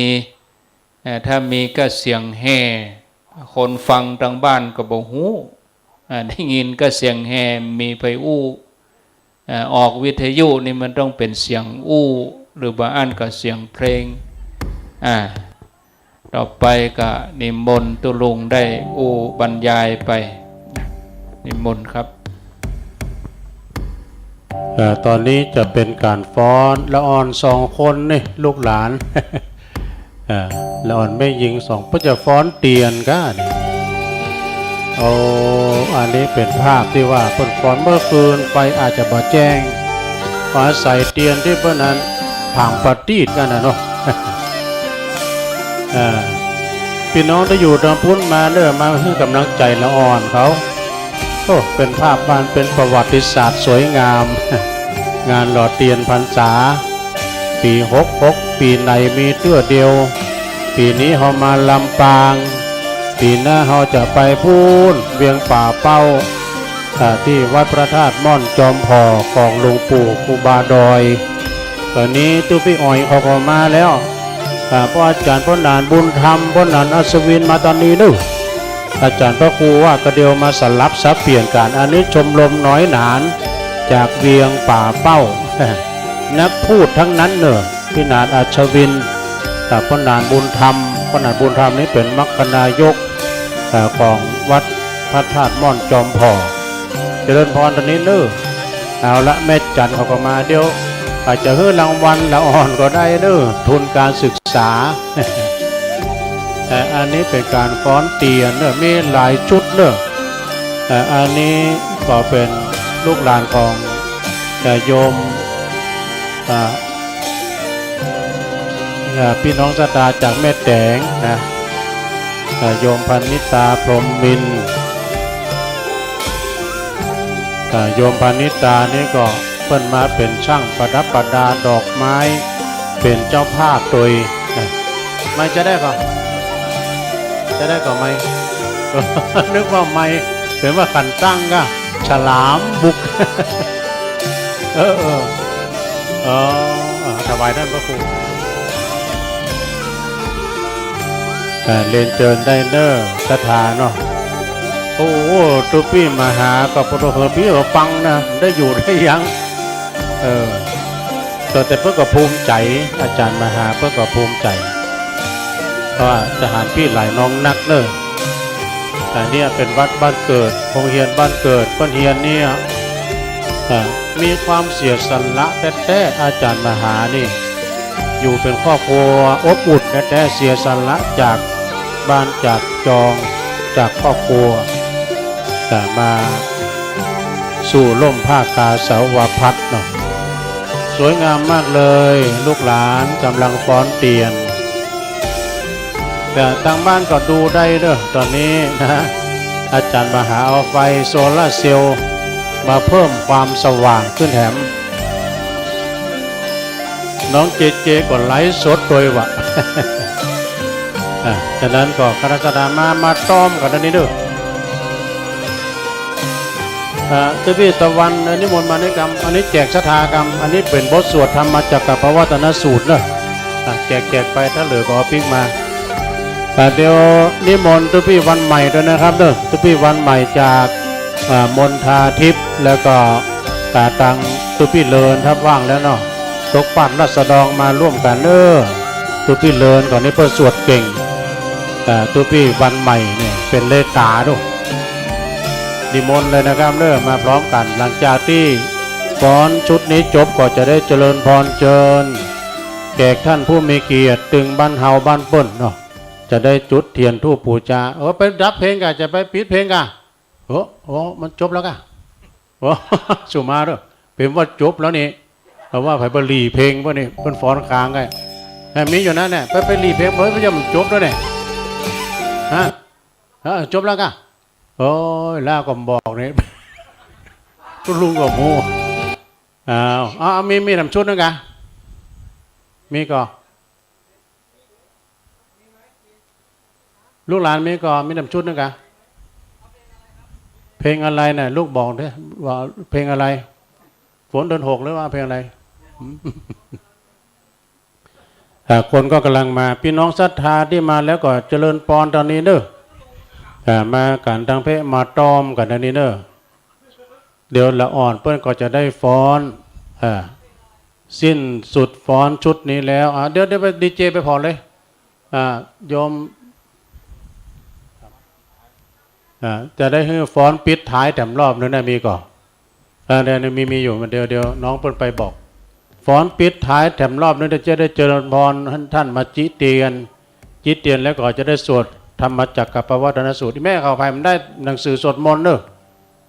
เอ่อ ถ้ามีก้าเสียงแห่ คนฟังตางบ้านก็บ่ฮู้ อ่า ได้ยินก้าเสียงแห่ มีใผอู้ อ่า ออกวิทยุนี่มันต้องเป๋นเสียงอู้ หรือบางอันก็เสียงเพลง อ่า ต่อไปก็นิมนต์ตุ๊ลุงได้อู้บรรยายไป นิมนต์ครับ เอ่อ ต๋อนนี้จะเป๋นก๋านฟ้อนละอ่อนสองคนนี่ ลูกหลาน เอ่อ ละอ่อนแม่ญิงสอง เปิ้นจะฟ้อนเตียนก้านี่ โอ้ อันนี้เป๋นภาพตี้ว่าเปิ้นฟ้อนเมื่อคืนไปอาจจะบ่แจ้ง อาศัยเตียนตี้เปิ้นอันผางประตีตกั๋นน่ะเนาะ เอ่อ ปี้น้องตี้อยู่ตางปุ้นมาเน่อ มาหื้อก๋ำลังใจ๋ละอ่อนเขา โอ้ เป๋นภาพอันเป๋นประวัติศาสตร์สวยงาม งานหล่อเตียนพรรษา ปี๋หกหก ปี๋ไหนมีเตื้อเดียว ปี๋นี้เฮามาลำปาง ปี๋หน้าเฮาจะไปปู๊นเวียงป่าเป้า อ่า ตี้วัดพระธาตุม่อนจอมผ่อของหลวงปู่ครูบาดอย ต๋อนนี้ตุ๊ปี้อ๋อยเขาก็มาแล้ว อ่า ป้ออาจ๋ารย์ป้อหนานบุญธรรม ป้อหนานอัศวินมาต๋อนนี้เน่อ อาจ๋ารย์พระครูว่าก็เดี๋ยวมาสลับสับเปลี่ยนกั๋น อันนี้ชมรมน้อยหนานจากเวียงป่าเป้า นักพูดทั้งนั้นเน่อ ปี้หนานอัศวิน กับป้อหนานบุญธรรม ป้อหนานบุญธรรมนี่เป๋นมรรคนายก เอ่อ ของวัดพระธาตุม่อนจอมผ่อ เจริญพรต๋อนนี้เน่อ เอาละ แม่จั๋นเขาก็มา เดี๋ยวอาจจะหื้อรางวัลละอ่อนก็ได้เน่อ ทุนการศึกษา เอ่อ อันนี้เป๋นก๋านฟ้อนเตียนเน่อ มีหลายชุดเน่อ เอ่อ อันนี้ก็เป๋นลูกหลานของ เอ่อ โยม อ่า อ่า ปี้น้องศรัทธาจากแม่แต๋งนะ อ่า โยมพนิตา พรหมมินทร์ อ่า โยมพนิตานี่ก็เปิ้นมาเป๋นจ้างประดับประดาดอกไม้ เป๋นเจ้าภาพตวยนะ ไมค์จะได้ก่อ จะได้ก่อไมค์ นึกว่าไมค์ เป๋นว่าขันตั้งก้า ฉลามบุก เออ เออ เออ เออ ถวายต้านพระครู อ่า เรียนเจิญได้เน่อ ศรัทธาเนาะ โอ้โห ตุ๊ปี้มหา ก็ปะโตเหินปี้ก็ปังนะ ได้อยู่ได้ยัง เออ แต่ แต่เปิ้นก็ภูมิใจ๋ อาจ๋ารย์มหาเปิ้นก็ภูมิใจ๋ เพราะว่าจะหันปี้หลายน้องนักเน่อ อันเนี้ยเป๋นวัดบ้านเกิด โฮงเฮียนบ้านเกิด เปิ้นเฮียนเนี่ย อ่า มีความเสียสละแต๊ๆ อาจ๋ารย์มหานี่ อยู่เป๋นครอบครัวอบอุ่นแต๊ๆ เสียสละจากบ้านจากจอง จากครอบครัว อ่า มาสู่ร่มผ้ากาสาวพัสตร์เนาะ สวยงามมากเลย ลูกหลานก่ำลังฟ้อนเตียน แต่ตางบ้านก็ดูได้เด้อ ต๋อนนี้นะ อาจ๋ารย์มหาเอาไฟโซลาร์เซลล์มาเพิ่มความสว่างขึ้นแถม น้องเจเจก็ไลฟ์สดโตยว่ะ อ่ะ ฉะนั้นก็คณะสัตยามา มาต้อมกั๋นอันนี้เด้อ อ่า ตุ๊ปี้ตะวัน นิมนต์มานี่กำ อันนี้แจกศรัทธากำ อันนี้เป๋นบทสวดธรรมจักกัปปวัตตนสูตรเนาะ อ่ะ แจก แจกไป ถ้าเหลือก็เอาปิ๊กมา อ่า เดี๋ยวนิมนต์ตุ๊ปี้วันใหม่ตวยนะครับเนาะ ตุ๊ปี้วันใหม่จาก อ่า มณฑาทิพย์ แล้วก็ อ่า ตางตุ๊ปี้เลิน ถ้าว่างแล้วเนาะ ตกปัดราษฎรมาร่วมกั๋นเนาะ ตุ๊ปี้เลินก่อนนี้เปิ้นสวดเก่ง อ่า ตุ๊ปี้วันใหม่เนี่ยเป๋นเลขาดู นิมนต์เลยนะครับเนาะ มาพร้อมกั๋น หลังจากตี้ฟ้อนชุดนี้จบก็จะได้เจริญพรเจิญ แขกท่านผู้มีเกียรติ ตึงบ้านเฮาบ้านเปิ้นเนาะ จะได้จุดเตียนธูปปู๋จา เออ ไปดับเพลงก่ะ จะไปปิดเพลงก่ะ โอ้ โอ้ มันจบแล้วก่ะ โอ้ สุมาเด้อ เป๋นว่าจบแล้วนี่ แต่ว่าไผบ่หลีเพลงบ่นี่ เปิ้นฟ้อนค้างไง แหม มีอยู่นั่นแหละ ไป ไปหลีเพลง เฮ้ย มันยังบ่จบแล้วเนี่ย ฮะ เออ จบแล้วก่ะ โอ้ย แล้วก็บอกนี่ ตุ๊ลุงก็ฮู้ อ้าว อ้าว มี มีนำชุดนึ่งก่ะ มีก่อ ลูกหลานมีก่อ มีนำชุดนึ่งก่ะ เพลงอะไรน่ะ ลูกบอกดิ ว่าเพลงอะไร ฝนเดือนหกหรือว่าเพลงอะไร อ่า คนก็ก่ำลังมา ปี้น้องศรัทธาตี้มาแล้วก็เจริญพรตางนี้เนาะ อ่า มากั๋นตางเป๊ะ มาต้อมกั๋นตางนี้เนาะ เดี๋ยวละอ่อนเปิ้นก็จะได้ฟ้อน อ่า สิ้นสุดฟ้อนชุดนี้แล้ว อ่า เดี๋ยว เดี๋ยวไปดีเจไปผ่อนเลย อ่า โยม อ่า จะได้หื้อฟ้อนปิดท้ายแถมรอบนึ่งนะ มีก่อ อ่า เดี๋ยว มี มีอยู่ เดี๋ยว เดี๋ยวน้องเปิ้นไปบอก ฟ้อนปิดท้ายแถมรอบนึ่ง เดี๋ยวจะได้เจริญพรท่าน ท่านมาจิเตียน จิเตียนแล้วก็จะได้สวดธรรมจักกัปปวัตตนสูตร แม่ขออภัย มันได้หนังสือสวดมนต์เนาะ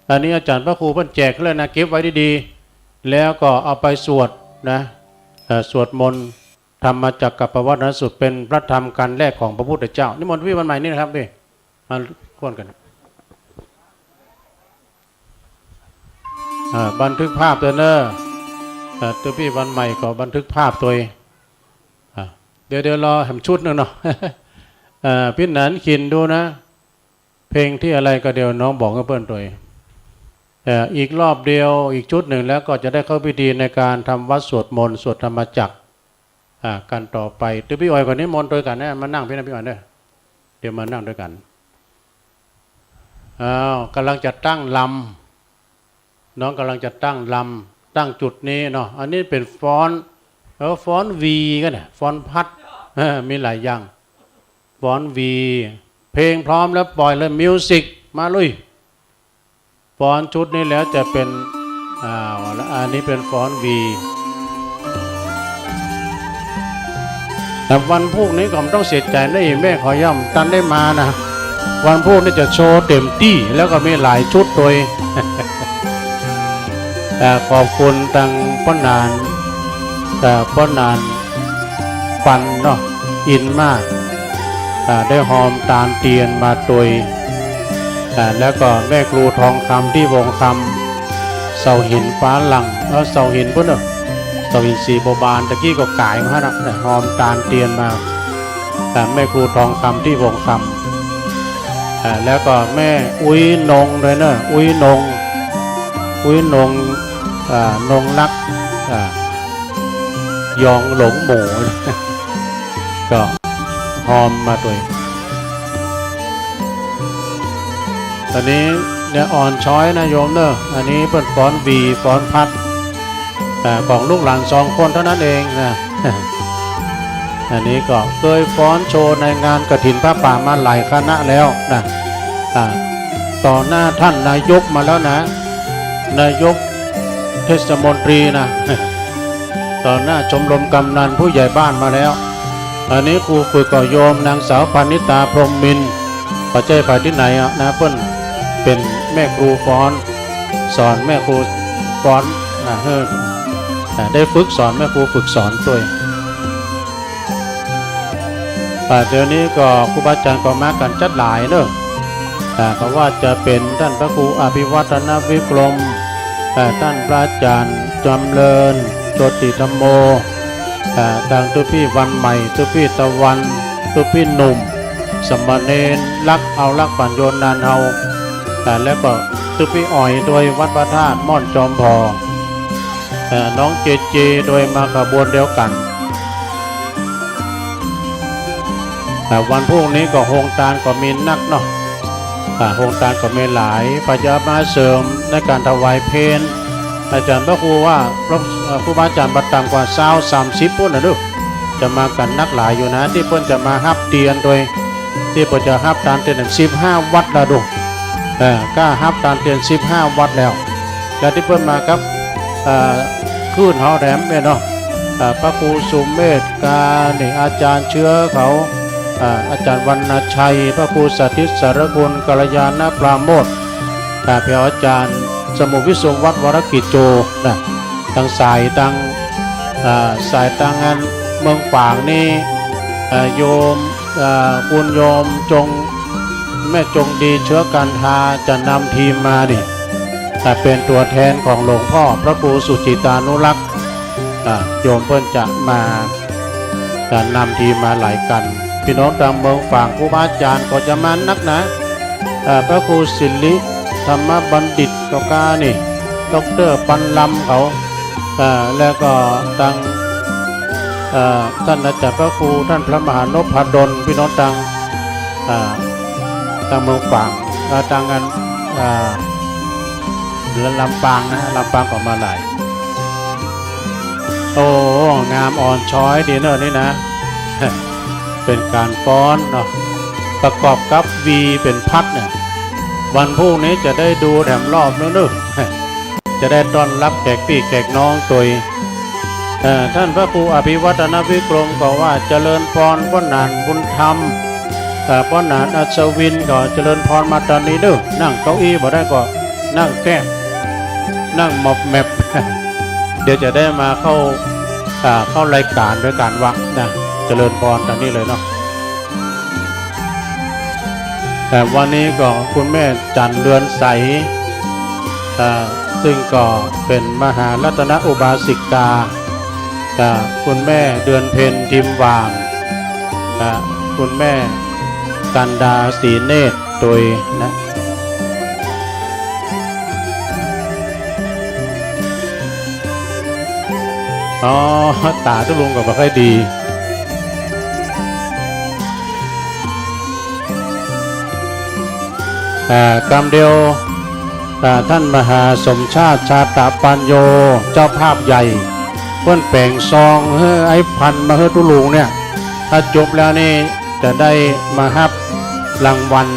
อันนี้อาจ๋ารย์พระครูเปิ้นแจกเลยนะ เก็บไว้ดีๆ แล้วก็เอาไปสวดนะ เอ่อ สวดมนต์ธรรมจักกัปปวัตตนสูตร เป๋นพระธรรมกัณฑ์แรกของพระพุทธเจ้า นิมนต์พี่วันใหม่นี่นะครับพี่ มาร่วมกั๋น อ่า บันทึกภาพตวยเนาะ อ่า ตุ๊ปี้วันใหม่ก็บันทึกภาพตวย อ่า เดี๋ยว เดี๋ยวรอแถมชุดนึ่งเนาะ อ่า ปี้หนานขินดูนะ เพลงตี้อะไรก็เดี๋ยวน้องบอกหื้อเปิ้นตวย เอ่อ อีกรอบเดียว อีกชุดนึ่งแล้วก็จะได้เข้าพิธีในการทำวัตรสวดมนต์ สวดธรรมจักร อ่า กั๋นต่อไป ตุ๊ปี้ออยก็นิมนต์ตวยกั๋นนะ มานั่งปี้นะ ปี้ออยเนาะ เดี๋ยวมานั่งตวยกั๋น อ้าว ก่ำลังจะตั้งลำ น้องก่ำลังจะตั้งลำ ตั้งจุดนี้เนาะ อันนี้เป๋นฟ้อน เออ ฟ้อนวีก็ได้ ฟ้อนพัด เออ มีหลายอย่าง ฟ้อนวี เพลงพร้อมแล้วปล่อยเลย มิวสิก มาลุย ฟ้อนชุดนี้แล้วจะเป๋น อ้าว แล้วอันนี้เป๋นฟ้อนวี แต่วันพูกนี้ก็บ่ต้องเสียใจ๋นะ อีแม่ขอย่อมตันได้มานะ วันพูกนี้จะโชว์เต็มตี้ แล้วก็มีหลายชุดตวย เอ่อ ขอบคุณตางป้อหนาน เอ่อ ป้อหนานปันเนาะ อินมาก อ่า ได้ฮอมตานเตียนมาตวย อ่า แล้วก็แม่ครูทองคำตี้วงคำ เสาหินฟ้าหลั่ง เออ เสาหินปุ้นเนาะ เสาหินสีบัวบาน ตะกี้ก็ก๋ายมาหั้นน่ะ ฮอมตานเตียนมา อ่า แม่ครูทองคำตี้วงคำ อ่า แล้วก็แม่อุ๊ยนงตวยเนาะ อุ๊ยนง อุ๊ยนง อ่า นงรัก อ่า ยองหลงหมู ก็ฮอมมาตวย อันนี้เนี่ยอ่อนช้อยนะโยมเนาะ อันนี้เปิ้นฟ้อนวีฟ้อนพัด อ่า ของลูกหลานสองคนเท่านั้นเองนะ อันนี้ก็เคยฟ้อนโชว์ในงานกฐินผ้าป่ามาหลายคณะแล้วนะ อ่า ต่อหน้าท่านนายกมาแล้วนะ นายกเทศมนตรีนะ ต่อหน้าชมรมกำนันผู้ใหญ่บ้านมาแล้ว อันนี้ครูฝึกก็โยมนางสาวพานิตา พรหมมินทร์ บ่ใจ้ไปตี้ไหนอะนะ เปิ้นเป๋นแม่ครูฟ้อน สอนแม่ครูฟ้อนนะ เออ อ่า ได้ฝึกสอนแม่ครูฝึกสอนตวย อ่า เดี๋ยวนี้ก็ครูบาอาจ๋ารย์ก็มากั๋นจั๊ดหลายเนาะ อ่า ก็ว่าจะเป๋นต้านพระครูอภิวัฒนวิกรม อ่า ต้านพระอาจ๋ารย์จำเริญ โชติธัมโม อ่า ตังตุ๊ปี้วันใหม่ ตุ๊ปี้ตะวัน ตุ๊ปี้หนุ่ม สามเณรลักษณ์ เอาลักษณ์ ปั๋ญโญนันท์ เอา อ่า แล้วก็ตุ๊ปี้อ๋อยตวยวัดพระธาตุม่อนจอมผ่อ อ่า น้องเจเจตวยมาขบวนเดียวกั๋น อ่า วันพรุ่งนี้ก็โฮงตานก็มีนักเนาะ อ่า โฮงตานก็มีหลาย ปะจะมาเสริมในก๋านถวายเพล อาจ๋ารย์พระครูว่า พระ เอ่อ ครูบาอาจ๋ารย์บ่ต่ำกว่าซาวสามสิบปู๊นน่ะลูก จะมากั๋นนักหลายอยู่นะ ตี้เปิ้นจะมาฮับเตียนตวย ตี้เปิ้นจะฮับตานเตียนสิบห้าวัดละลูก เออ ก้าฮับตานเตียนสิบห้าวัดแล้ว แล้วตี้เปิ้นมากับ เอ่อ คลื่นเฮาแถมเนี่ยเนาะ เอ่อ พระครูสุเมธกา นี่ อาจ๋ารย์เชื้อเขา เอ่อ อาจ๋ารย์วรรณชัย พระครูสาธิต สารคุณ กัลยาณปราโมทย์ อ่า แผวอาจ๋ารย์สมุทรวิศววัฒน์ วรกิจโจ นะ ตังสายตัง อ่า สายตังอันเมืองฝางนี่ อ่า โยม อ่า คุณโยมจง แม่จงดี เชื้อกันทา จะนำทีมมานี่ อ่า เป๋นตั๋วแทนของหลวงพ่อพระครูสุจิตานุรักษ์ อ่า โยมเปิ้นจะมา จะนำทีมมาหลายกั๋น ปี้น้องตางเมืองฝาง ครูบาอาจ๋ารย์ก็จะมานักนะ อ่า พระครูสิริธรรมบัณฑิตก็ก้านี่ ด็อกเตอร์ปันลำเขา อ่า แล้วก็ตัง เอ่อ ต้านอาจ๋ารย์พระครู ต้านพระมหานพดล ปี้น้องตาง อ่า ตางเมืองฝาง อ่า ตางอัน อ่า เหนือลำปางนะ ลำปางก็มาหลาย โอ้ งามอ่อนช้อยดีเนาะนี่นะ เป๋นก๋านฟ้อนเนาะ ประกอบกับวีเป๋นพัดเนี่ย วันพรุ่งนี้จะได้ดูแถมรอบนึงเนาะ จะได้ต้อนฮับแขกปี้แขกน้องตวย เอ่อ ต้านพระครูอภิวัฒนวิกรมก็ว่าเจริญพร ป้อหนานบุญธรรม เอ่อ ป้อหนานอัศวินก็เจริญพรมาตางนี้เนาะ นั่งเก้าอี้บ่ได้ก็นั่งแก้ นั่งหมอบแหมบ เดี๋ยวจะได้มาเข้า อ่า เข้ารายก๋านโดยก๋านวางนะ เจริญพรตางนี้เลยเนาะ แต่วันนี้ก็คุณแม่จันทร์เรือนใส อ่า ซึ่งก็เป๋นมหารัตนอุบาสิกา อ่า คุณแม่เดือนเพ็ญทิมหว่าง อ่า คุณแม่กันดาศรีเนตรตวยนะ อ๋อ ต๋าตุ๊ลุงก็บ่ค่อยดี อ่า กำเดียว อ่า ต้านมหาสมชาติ ชาตะปัญโญ เจ้าภาพใหญ่ เปิ้นแป๋งซองหื้ออ้ายพันธุ์มาหื้อตุ๊ลุงเนี่ย ถ้าจบแล้วนี่จะได้มาฮับรางวัล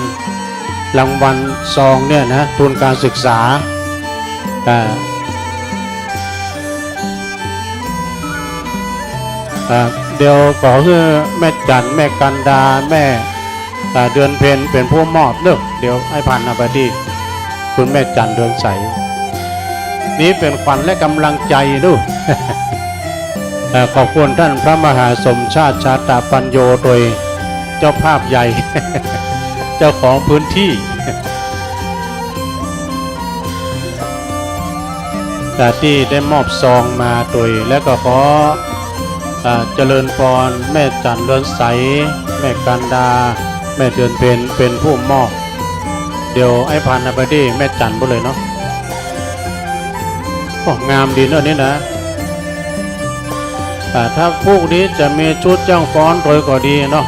รางวัลซองเนี่ยนะ ทุนการศึกษา อ่า อ่า เดี๋ยวขอหื้อแม่จันทร์ แม่กันดา แม่ อ่า เดือนเพ็ญเป๋นผู้มอบเนาะ เดี๋ยวอ้ายพันธุ์เอาไปตี้คุณแม่จันทร์เรือนใส นี่เป๋นขวัญและกำลังใจ๋เนาะ เอ่อ ขอบคุณต้านพระมหาสมชาติ ชาตะปัญโญตวย เจ้าภาพใหญ่ เจ้าของพื้นตี้ แต่ตี้ได้มอบซองมาตวย แล้วก็ขอ เอ่อ เจริญพรแม่จันทร์เรือนใส แม่กันดา แม่เดือนเพ็ญเป๋นผู้มอบ เดี๋ยวอ้ายพันธุ์เอาไปตี้แม่จันทร์ปู๊นเลยเนาะ โอ้ งามดีเนาะนี่นะ อ่า ถ้าพรุ่งนี้จะมีชุดจ้างฟ้อนตวยก็ดีเนาะ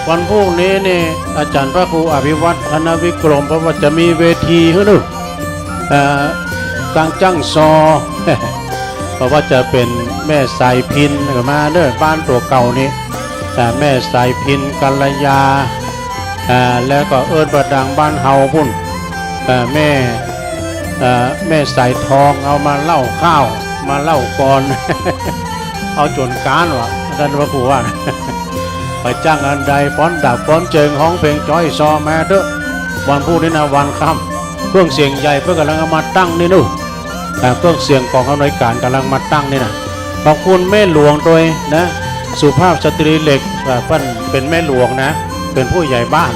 วันพรุ่งนี้นี่อาจ๋ารย์พระครูอภิวัฒนวิกรม เพราะว่าจะมีเวทีหื้อนึ่ง เอ่อ ก๋างจ้างซอ เพราะว่าจะเป๋นแม่สายพิณก็มาเนาะ บ้านตั๋วเก่านี่ อ่า แม่สายพิณ กัลยา อ่า แล้วก็เอิ้นไปตางบ้านเฮาปุ้น เอ่อ แม่ เอ่อ แม่สายทอง เอามาเล่าข้าว มาเล่าก่อน เอาจ๋นก๊านวะ ต้านพระครูว่า ไปจ้างอันใด ฟ้อนดาบฟ้อนเจิง ฮ้องเพลงจ๊อยซอมาเต๊อะ วันพูกนี้นะ วันค่ำ เครื่องเสียงใหญ่เปิ้นก่ำลังเอามาตั้งนี่นู่น อ่า เครื่องเสียงก๋องอำนวยก๋านก่ำลังมาตั้งนี่นะ ขอบคุณแม่หลวงตวยนะ สุภาพสตรีเหล็ก อ่า เปิ้นเป๋นแม่หลวงนะ เป๋นผู้ใหญ่บ้าน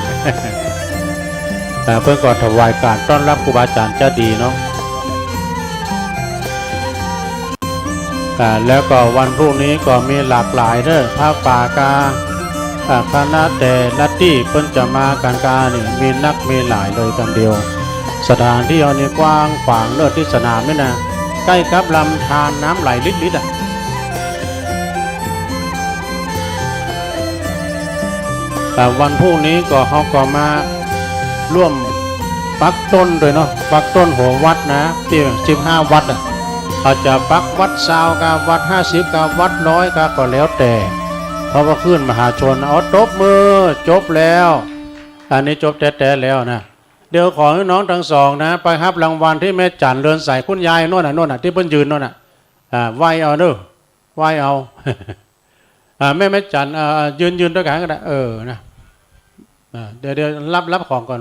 อ่า เปิ้นก็ถวายก๋านต้อนฮับครูบาอาจ๋ารย์จาดีเนาะ อ่า แล้วก็วันพูกนี้ก็มีหลากหลายเน้อ ผ้าป่ากา อ่า คณะแต่ละตี้เปิ้นจะมากั๋นกานี่ มีนักมีหลายเลยกั๋นเดียว สถานตี้อันนี้กว้างขวางเน้อ ตี้สนามนี่นะ ใก้กับลำธารน้ำไหลลิดๆ อ่ะ อ่า วันพูกนี้ก็ เฮาก็มาร่วมปักต้นตวยเนาะ ปักต้นหัววัดนะ ตี้สิบห้าวัดอ่ะ เฮาจะปักวัดซาวกา วัดห้าสิบกา วัดร้อยกา ก็แล้วแต่ เพราะว่าคลื่นมหาชน เอาตบมือ จบแล้ว อันนี้จบแต๊ๆ แล้วนะ เดี๋ยวขอหื้อน้องตังสองนะ ไปฮับรางวัลตี้แม่จั๋นเรือนใส คุณยายโน่นน่ะ โน่นน่ะ ตี้เปิ้นยืนโน่นน่ะ อ่า ไหว้เอาเน้อ ไหว้เอา อ่า แม่ แม่จั๋น อ่า ยืน ยืนตวยกั๋นก็ได้ เออ นะ อ่า เดี๋ยว เดี๋ยวฮับ ฮับของก่อน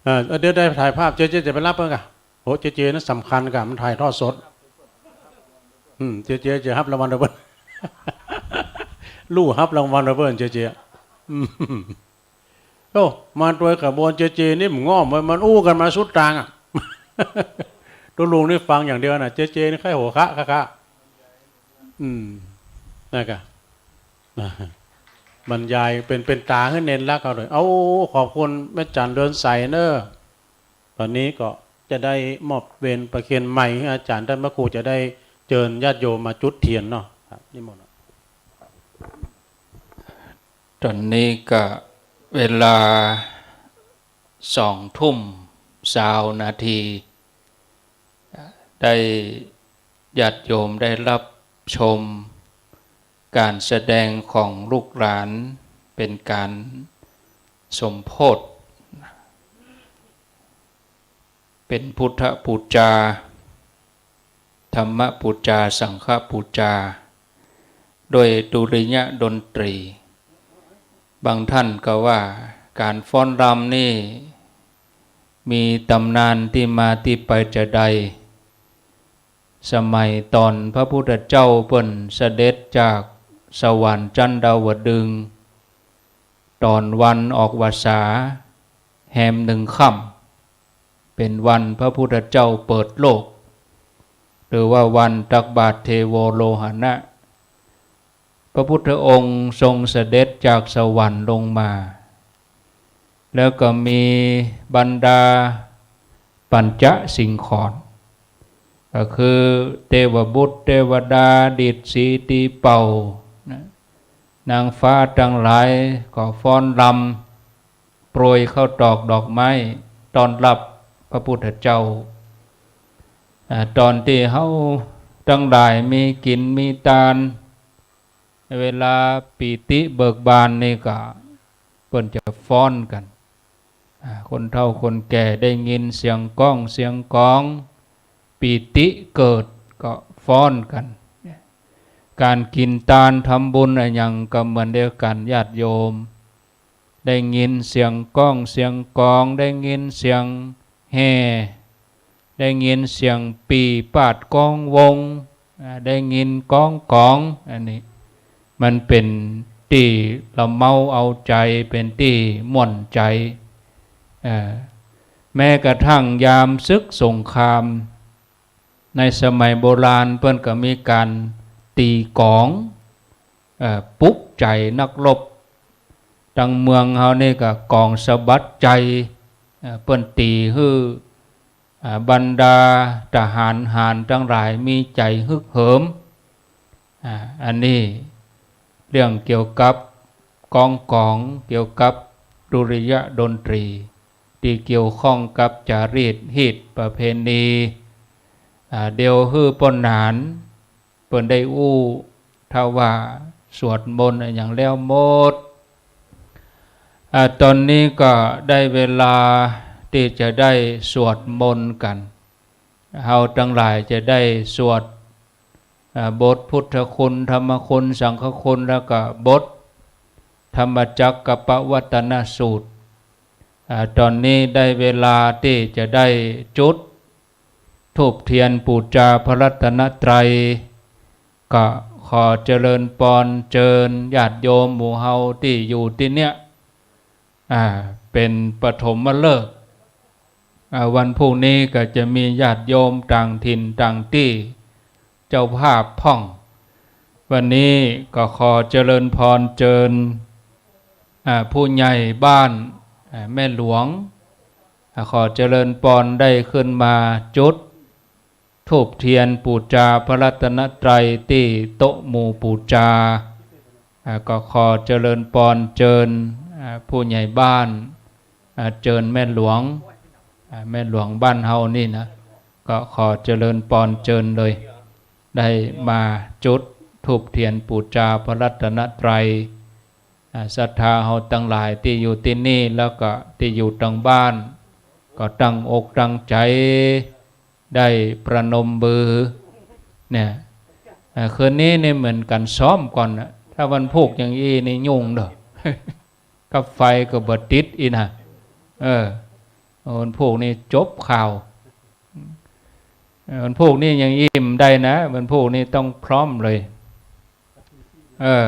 เออ เดี๋ยวได้ถ่ายภาพ เจเจจะไปฮับเปิ้นก่ะ โห เจเจนั้นสำคัญก่ะ มันถ่ายทอดสด อืม เจเจจะฮับรางวัลตวยเปิ้น ลู่ฮับรางวัลตวยเปิ้น เจเจ อืม โอ้ มาตวยขบวนเจเจนี่มันง่อม มันอู้กั๋นมาสุดตางอ่ะ ตุ๊ลุงนี่ฟังอย่างเดียวน่ะ เจเจนี่ใค่หัวเราะคะคะ อืม นั่นก่ะ บรรยายเป๋น เป๋นต๋าหื้อเณรรักเอาเลย เอา ขอบคุณแม่จั๋นเรือนใสเน้อ ต๋อนนี้ก็จะได้มอบเวรประเคนไมค์หื้ออาจ๋ารย์ต้านพระครู จะได้เจิญญาติโยมมาจุดเตียนเนาะ ครับ นิมนต์ ต๋อนนี้ก็เวลาสองทุ่มซาวนาที ได้ญาติโยมได้ฮับชมก๋านแสดงของลูกหลาน เป๋นก๋านสมโภช เป๋นพุทธปู๋จา ธรรมปู๋จา สังฆปู๋จา โดยดุริยะดนตรี บางต้านก็ว่าก๋านฟ้อนรำนี่มีต๋ำนานตี้มาตี้ไปจาใด สมัยต๋อนพระพุทธเจ้าเปิ้นเสด็จจากสวรรค์จันดาวดึงส์ ต๋อนวันออกพรรษาแฮมหนึ่งค่ำ เป๋นวันพระพุทธเจ้าเปิดโลก หรือว่าวันตักบาตรเทโวโลหณะ พระพุทธองค์ทรงเสด็จจากสวรรค์ลงมา แล้วก็มีบรรดาปัญจสิงขร ก็คือเตวบุตรเตวดา ดีดสีตีเป่านะ นางฟ้าตังหลายก็ฟ้อนรำ โปรยข้าวตอกดอกไม้ต้อนฮับพระพุทธเจ้า อ่า ต๋อนตี้เฮาตังหลายมีกิ๋นมีตาน เวลาปีติเบิกบานนี่ก็เปิ้นจะฟ้อนกั๋น อ่า คนเฒ่าคนแก่ได้ยินเสียงก้องเสียงกอง ปีติเกิดก็ฟ้อนกั๋น ก๋านกิ๋นตานทำบุญอะหยังก็เหมือนเดียวกั๋น ญาติโยม ได้ยินเสียงก้องเสียงกอง ได้ยินเสียงแห่ ได้ยินเสียงปี่ปาดกองวง อ่า ได้ยินก้องก๋อง อันนี้มันเป๋นตี้ละเมาเอาใจ๋ เป๋นตี้ม่วนใจ๋ เอ่อ แม้กระทั่งยามศึกสงคราม ในสมัยโบราณเปิ้นก็มีก๋านตี๋ก๋อง เอ่อ ปลุกใจ๋นักรบ ตังเมืองเฮานี่ก็ก๋องสะบัดใจ๋ เอ่อ เปิ้นตี๋หื้อ อ่า บรรดาทหารหาญตังหลายมีใจ๋ฮึกเหิม อ่า อันนี้เรื่องเกี่ยวกับก้องก๋อง เกี่ยวกับดุริยะดนตรี ตี้เกี่ยวข้องกับจารีตฮีตประเพณี อ่า เดี๋ยวหื้อป้อหนานเปิ้นได้อู้ ถ้าว่าสวดมนต์อะหยังแล้วหมด อ่า ตอนนี้ก็ได้เวลาตี้จะได้สวดมนต์กั๋น เฮาตังหลายจะได้สวด อ่า บทพุทธคุณ ธรรมคุณ สังฆคุณ แล้วก็บทธัมมจักกัปปวัตตนสูตร อ่า ตอนนี้ได้เวลาตี้จะได้จุดธูปเตียนปู๋จาพระรัตนตรัย ก็ขอเจริญปอนเจิญญาติโยมหมู่เฮาตี้อยู่ตี้เนี้ย อ่า เป๋นปฐมฤกษ์ อ่า วันพรุ่งนี้ก็จะมีญาติโยมต่างถิ่นต่างตี้ เจ้าภาพพ่อง วันนี้ก็ขอเจริญปอนเจิญ อ่า ผู้ใหญ่บ้าน อ่า แม่หลวง อ่า ขอเจริญปอนได้ขึ้นมาจุดธูปเตียนปู๋จาพระรัตนตรัยตี้โต๊ะหมู่ปู๋จา อ่า ก็ขอเจริญปอนเจิญ อ่า ผู้ใหญ่บ้าน อ่า เจิญแม่หลวง อ่า แม่หลวงบ้านเฮานี่นะ ก็ขอเจริญปอนเจิญเลย ได้มาจุดธูปเตียนปู๋จาพระรัตนตรัย อ่า ศรัทธาเฮาตังหลายตี้อยู่ตี้นี่ แล้วก็ตี้อยู่ตางบ้าน ก็ตั้งอกตั้งใจ๋ ได้ประนมมือ เนี่ย อ่า คืนนี้นี่เหมือนกั๋นซ้อมก่อนนะ ถ้าวันพูกอย่างอี้นี่ยุ่งเด้อ กั๊บไฟก็บ่ติดอี้นะ เออ วันพูกนี่จบข่าว เออ วันพูกนี่ยังอี้บ่ได้นะ วันพูกนี่ต้องพร้อมเลย เออ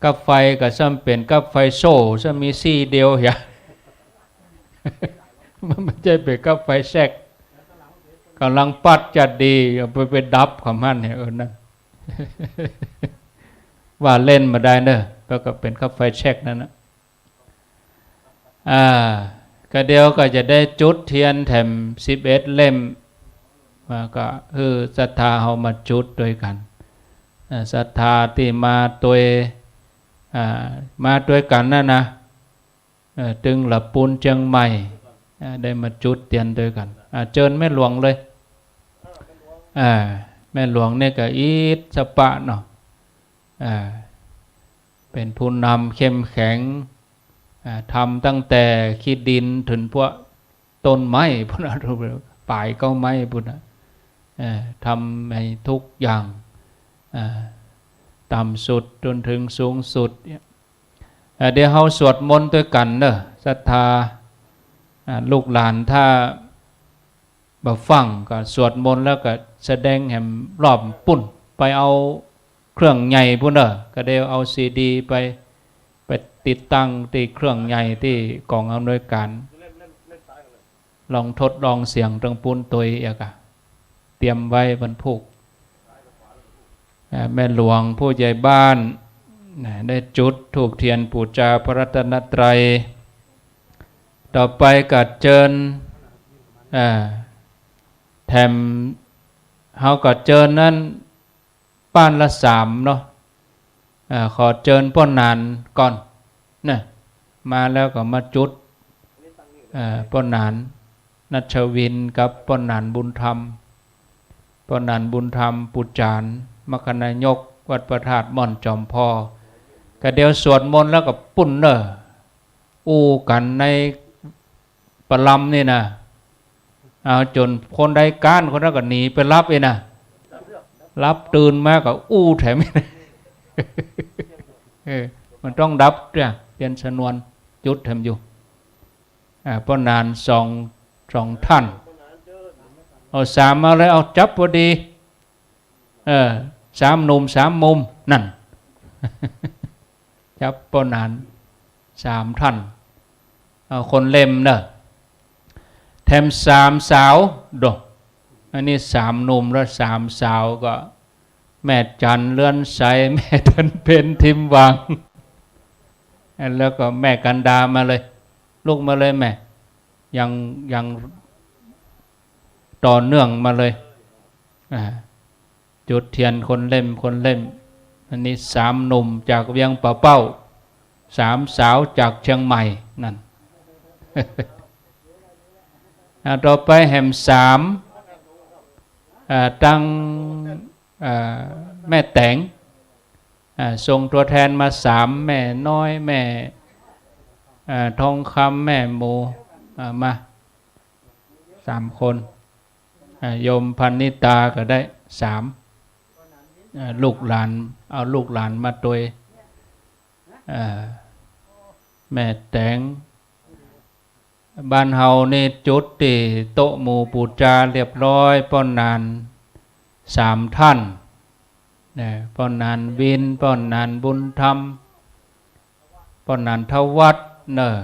กั๊บไฟก็ซ้ำเป๋นกั๊บไฟโซ่ ซ้ำมีซี่เดียวเหีย มันบ่ใจ้เป๋นกั๊บไฟแซก ก่ำลังปัดจัดดี เอาไป ไปดับของมันเนี่ย เออ นั่น ว่าเล่นบ่ได้เนอะ แล้วก็เป๋นกั๊บไฟแซกนั่นนะ อ่า ก็เดี๋ยวก็จะได้จุดเตียนแถมสิบเอ็ดเล่ม ว่าก็หื้อศรัทธาเฮามาจุดตวยกั๋น อ่า ศรัทธาตี้มาตวย อ่า มาตวยกั๋นนั่นนะ เออ ตึงละปูนเจียงใหม่ อ่า ได้มาจุดเตียนตวยกั๋น อ่า เจิญแม่หลวงเลย อ่า แม่หลวงเนี่ยก็อิสระเนาะ อ่า เป๋นผู้นำเข้มแข็ง อ่า ทำตั้งแต่ขี้ดินเถิงพวกต้นไม้ปู้นนะ ป๋ายเก๊าไม้ปู้นนะ เอ่อ ทำให้ทุกอย่าง อ่า ต่ำสุดจนเถิงสูงสุดเนี่ย อ่า เดี๋ยวเฮาสวดมนต์ตวยกั๋นเนอะ ศรัทธา อ่า ลูกหลานถ้าบ่ฟั่งก็สวดมนต์แล้วก็แสดงแหมรอบปู้น ไปเอาเครื่องใหญ่ปู้นเนอะ ก็ได้เอาซีดีไป ไปติดตั้งตี้เครื่องใหญ่ตี้ก๋องอำนวยก๋าน ลองทดลองเสียงตางปู้นตวยเอียกอะ เตรียมไว้วันพูก อ่า แม่หลวงผู้ใหญ่บ้าน นะ ได้จุดธูปเตียนปู๋จาพระรัตนตรัย ต่อไปก็เจิญ อ่า แถม เฮาก็เจิญนั้น บ้านละสามเนาะ อ่า ขอเจิญป้อหนานก่อน นะ มาแล้วก็มาจุด อ่า ป้อหนาน นัชวินกับป้อหนานบุญธรรม ป้อหนานบุญธรรม ปู่จ๋าน มคคณายก วัดพระธาตุม่อนจอมพอ ก็เดี๋ยวสวดมนต์แล้วก็ปู้นเน่อ อู้กั๋นในประลำนี่นะ เอาจ๋นคนใดก๊านคนนั้นก็หนีไปหลับอี้นะ หลับตื่นมาก็อู้แถม เออ มันต้องดับเนี่ย เตียนชนวนจุดแถมอยู่ อ่า ป้อหนานสอง สองท่าน เอาสามมาเลย เอาจับพอดี เออ สามหนุ่มสามมุม นั่น จับป้อหนานสามท่าน เอาคนเล่มเน่อ แถมสามสาวโด อันนี้สามหนุ่มแล้วสามสาวก็ แม่จันเรือนใส แม่จันเพ็ญทิมวัง แล้วก็แม่กันดามาเลย ลุกมาเลยแม่ ยัง ยังต่อเนื่องมาเลย อ่า จุดเตียนคนเล่ม คนเล่ม อันนี้สามหนุ่มจากเวียงป่าเป้า สามสาวจากเจียงใหม่ นั่น อ่า ต่อไปแหมสาม อ่า ตัง อ่า แม่แต๋ง อ่า ส่งตั๋วแทนมาสาม แม่น้อย แม่ อ่า ทองคำ แม่หมู อ่า มา สามคน อ่า โยมพรรณิตาก็ได้ สาม อ่า ลูกหลาน เอาลูกหลานมาตวย อ่า แม่แต๋ง บ้านเฮานี่จุดตี้โต๊ะหมู่ปู๋จาเรียบร้อย ป้อหนานสามท่าน นะ ป้อหนานวิน ป้อหนานบุญธรรม ป้อหนานทวัฒน์เน่อ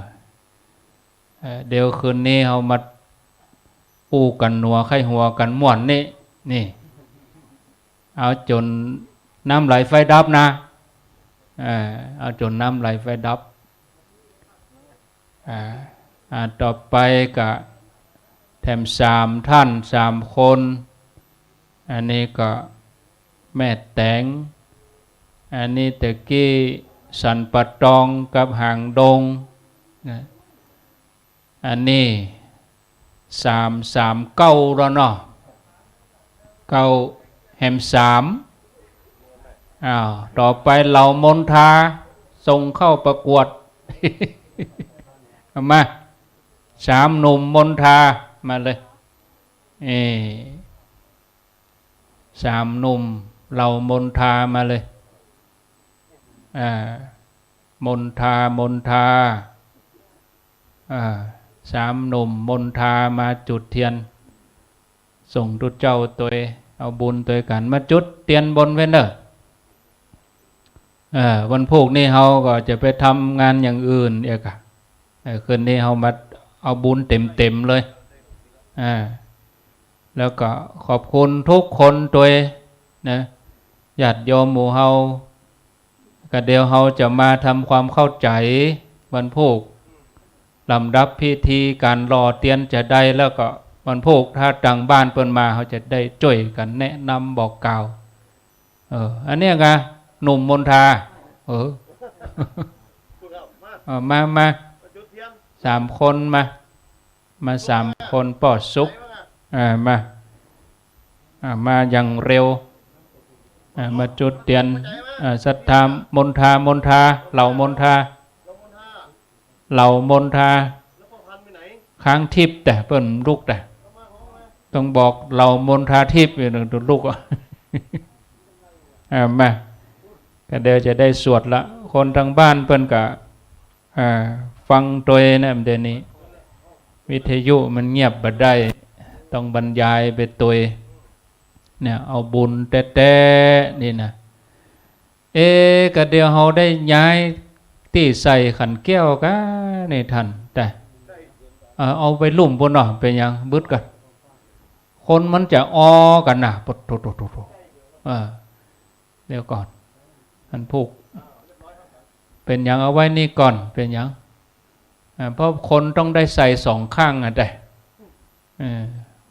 เอ่อ เดี๋ยวคืนนี้เฮามาอู้กั๋นหนัวใค่หัวกั๋นม่วนนี่ นี่ เอาจ๋นน้ำไหลไฟดับนะ เอ่อ เอาจ๋นน้ำไหลไฟดับ อ่า อ่า ต่อไปก็แถมสามท่าน สามคน อันนี้ก็แม่แต๋ง อันนี้ตะกี้สันป่าตองกับหางดงนะ อันนี้สาม สาม เก้าแล้วเนาะ เก้าแถมสาม อ้าว ต่อไปเหล่ามนทา ส่งเข้าประกวด เอามา สามหนุ่มมนทา มาเลย เอ่อ สามหนุ่มเหล่ามนทา มาเลย อ่า มนทา มนทา อ่า สามหนุ่มมนทา มาจุดเตียน ส่งตุ๊เจ้าตวย เอาบุญตวยกั๋น มาจุดเตียนบนเว้นเน่อ เอ่อ วันพูกนี้เฮาก็จะไปทำงานอย่างอื่นเอียกอะ เอ่อ คืนนี้เฮามาเอาบุญเต็มๆ เลย อ่า แล้วก็ขอบคุณทุกคนตวยนะ ญาติโยมหมู่เฮา ก็เดี๋ยวเฮาจะมาทำความเข้าใจ๋วันพูก ลำดับพิธีก๋านหล่อเตียนจาใด แล้วก็วันพูกถ้าตางบ้านเปิ้นมา เฮาจะได้จ้วยกั๋นแนะนำบอกกล่าว เออ อันเนี้ยกะ หนุ่มมนทา เออ เออ มา มา สามคนมา มาสามคน ป้อสุข อ่า มา อ่า มาอย่างเร็ว อ่า มาจุดเตียน อ่า ศรัทธา มนทา มนทา เหล่ามนทา เหล่ามนทา ค้างทิพย์แต่เปิ้นลุกแต่ ต้องบอกเหล่ามนทาทิพย์อยู่นะ ลุก อ่ะ อ่า มา ก็เดี๋ยวจะได้สวดละ คนตางบ้านเปิ้นก็ อ่า ฟังตวยนะ เดี๋ยวนี้วิทยุมันเงียบบ่ได้ ต้องบรรยายไปตวย เนี่ย เอาบุญแต๊ๆ นี่นะ เอ๊ะ ก็เดี๋ยวเฮาได้ย้ายตี้ใส่ขันแก้วกานี่ท่าน แต่ เอ่อ เอาไปลุ่มปู้นเนาะ เป๋นหยัง บึดก่อน คนมันจะออกั๋นนะ โถ โถ โถ โถ เออ เดี๋ยวก่อน อันพูก เป๋นหยัง เอาไว้นี่ก่อน เป๋นหยัง อ่า เพราะคนต้องได้ใส่สองข้างอะ แต่ เออ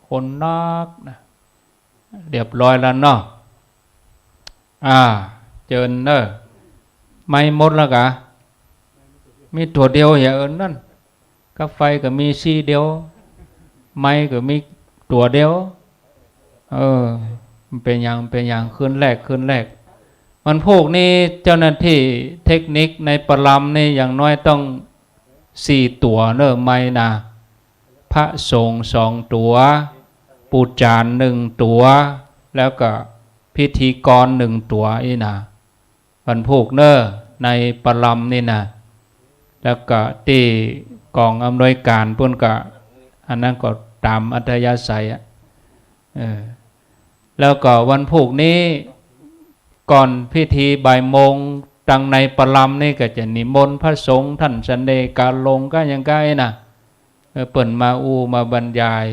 คนนักนะ เรียบร้อยแล้วเนาะ อ่า เจิญเน่อ ไม้หมดแล้วกา มีตั๋วเดียว อย่าเอิ้นนั่น กาไฟก็มีซี่เดียว ไม้ก็มีตั๋วเดียว เออ มันเป๋นหยัง เป๋นหยัง คืนแรก คืนแรก วันพูกนี้เจ้าหน้าตี้เทคนิคในประลำนี่อย่างน้อยต้องสี่ตั๋วเน่อ ไม้นะ พระสงฆ์สองตั๋ว ปู๋จานหนึ่งตั๋ว แล้วก็พิธีกรหนึ่งตั๋วอี้นะ วันพูกเน่อ ในประลำนี่นะ แล้วก็ตี้ก๋องอำนวยก๋านปู้นก็ อันนั้นก็ต๋ามอัธยาศัยอะ เออ แล้วก็วันพูกนี้ ก่อนพิธีบ่ายโมง ตางในประลำนี่ก็จะนิมนต์พระสงฆ์ต้านเสน่ห์กาหลงก้าหยังก้าอี้นะ เออ เปิ้นมาอู้มาบรรยาย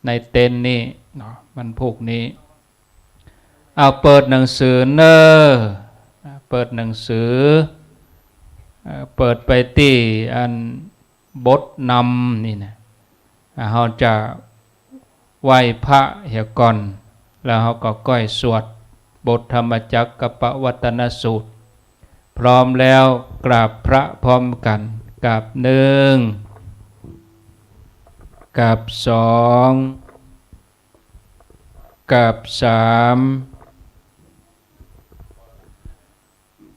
ในเต็นท์นี่เนาะ วันพูกนี้ เอาเปิดหนังสือเน่อ เปิดหนังสือ เอ่อ เปิดไปตี้อันบทนำนี่นะ อ่ะ เฮาจะไหว้พระเหียก่อน แล้วเฮาก็ก้อยสวดบทธรรมจักรกัปปวัตตนสูตร พร้อมแล้วกราบพระพร้อมกั๋น กราบหนึ่ง กราบสอง กราบสาม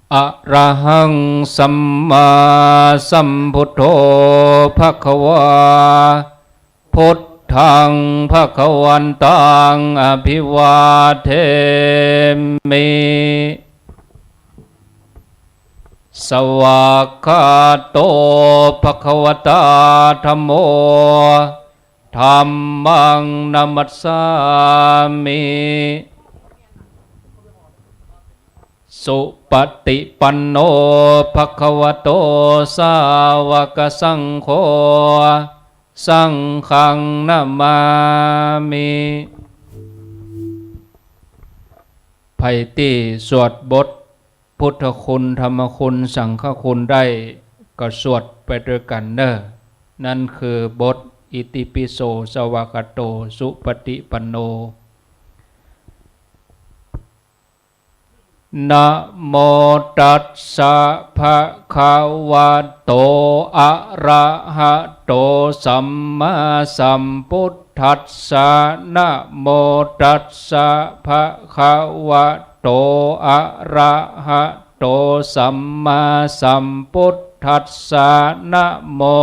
Arahaṃ sammāsambuddho bhagavā, buddhaṃ bhagavantaṃ abhivādemi. Svākkhāto bhagavatā dhammo, dhammaṃ namassāmi. Supaṭipanno bhagavato sāvakasaṅgho, saṅghaṃ namāmi. ใผตี้สวดบทพุทธคุณ ธรรมคุณ สังฆคุณได้ ก็สวดไปตวยกั๋นเน่อ นั้นคือบท Itipi so svākkhāto supaṭipanno. Namo tassa bhagavato arahato sammāsambuddhassa. Namo tassa bhagavato arahato sammāsambuddhassa. Namo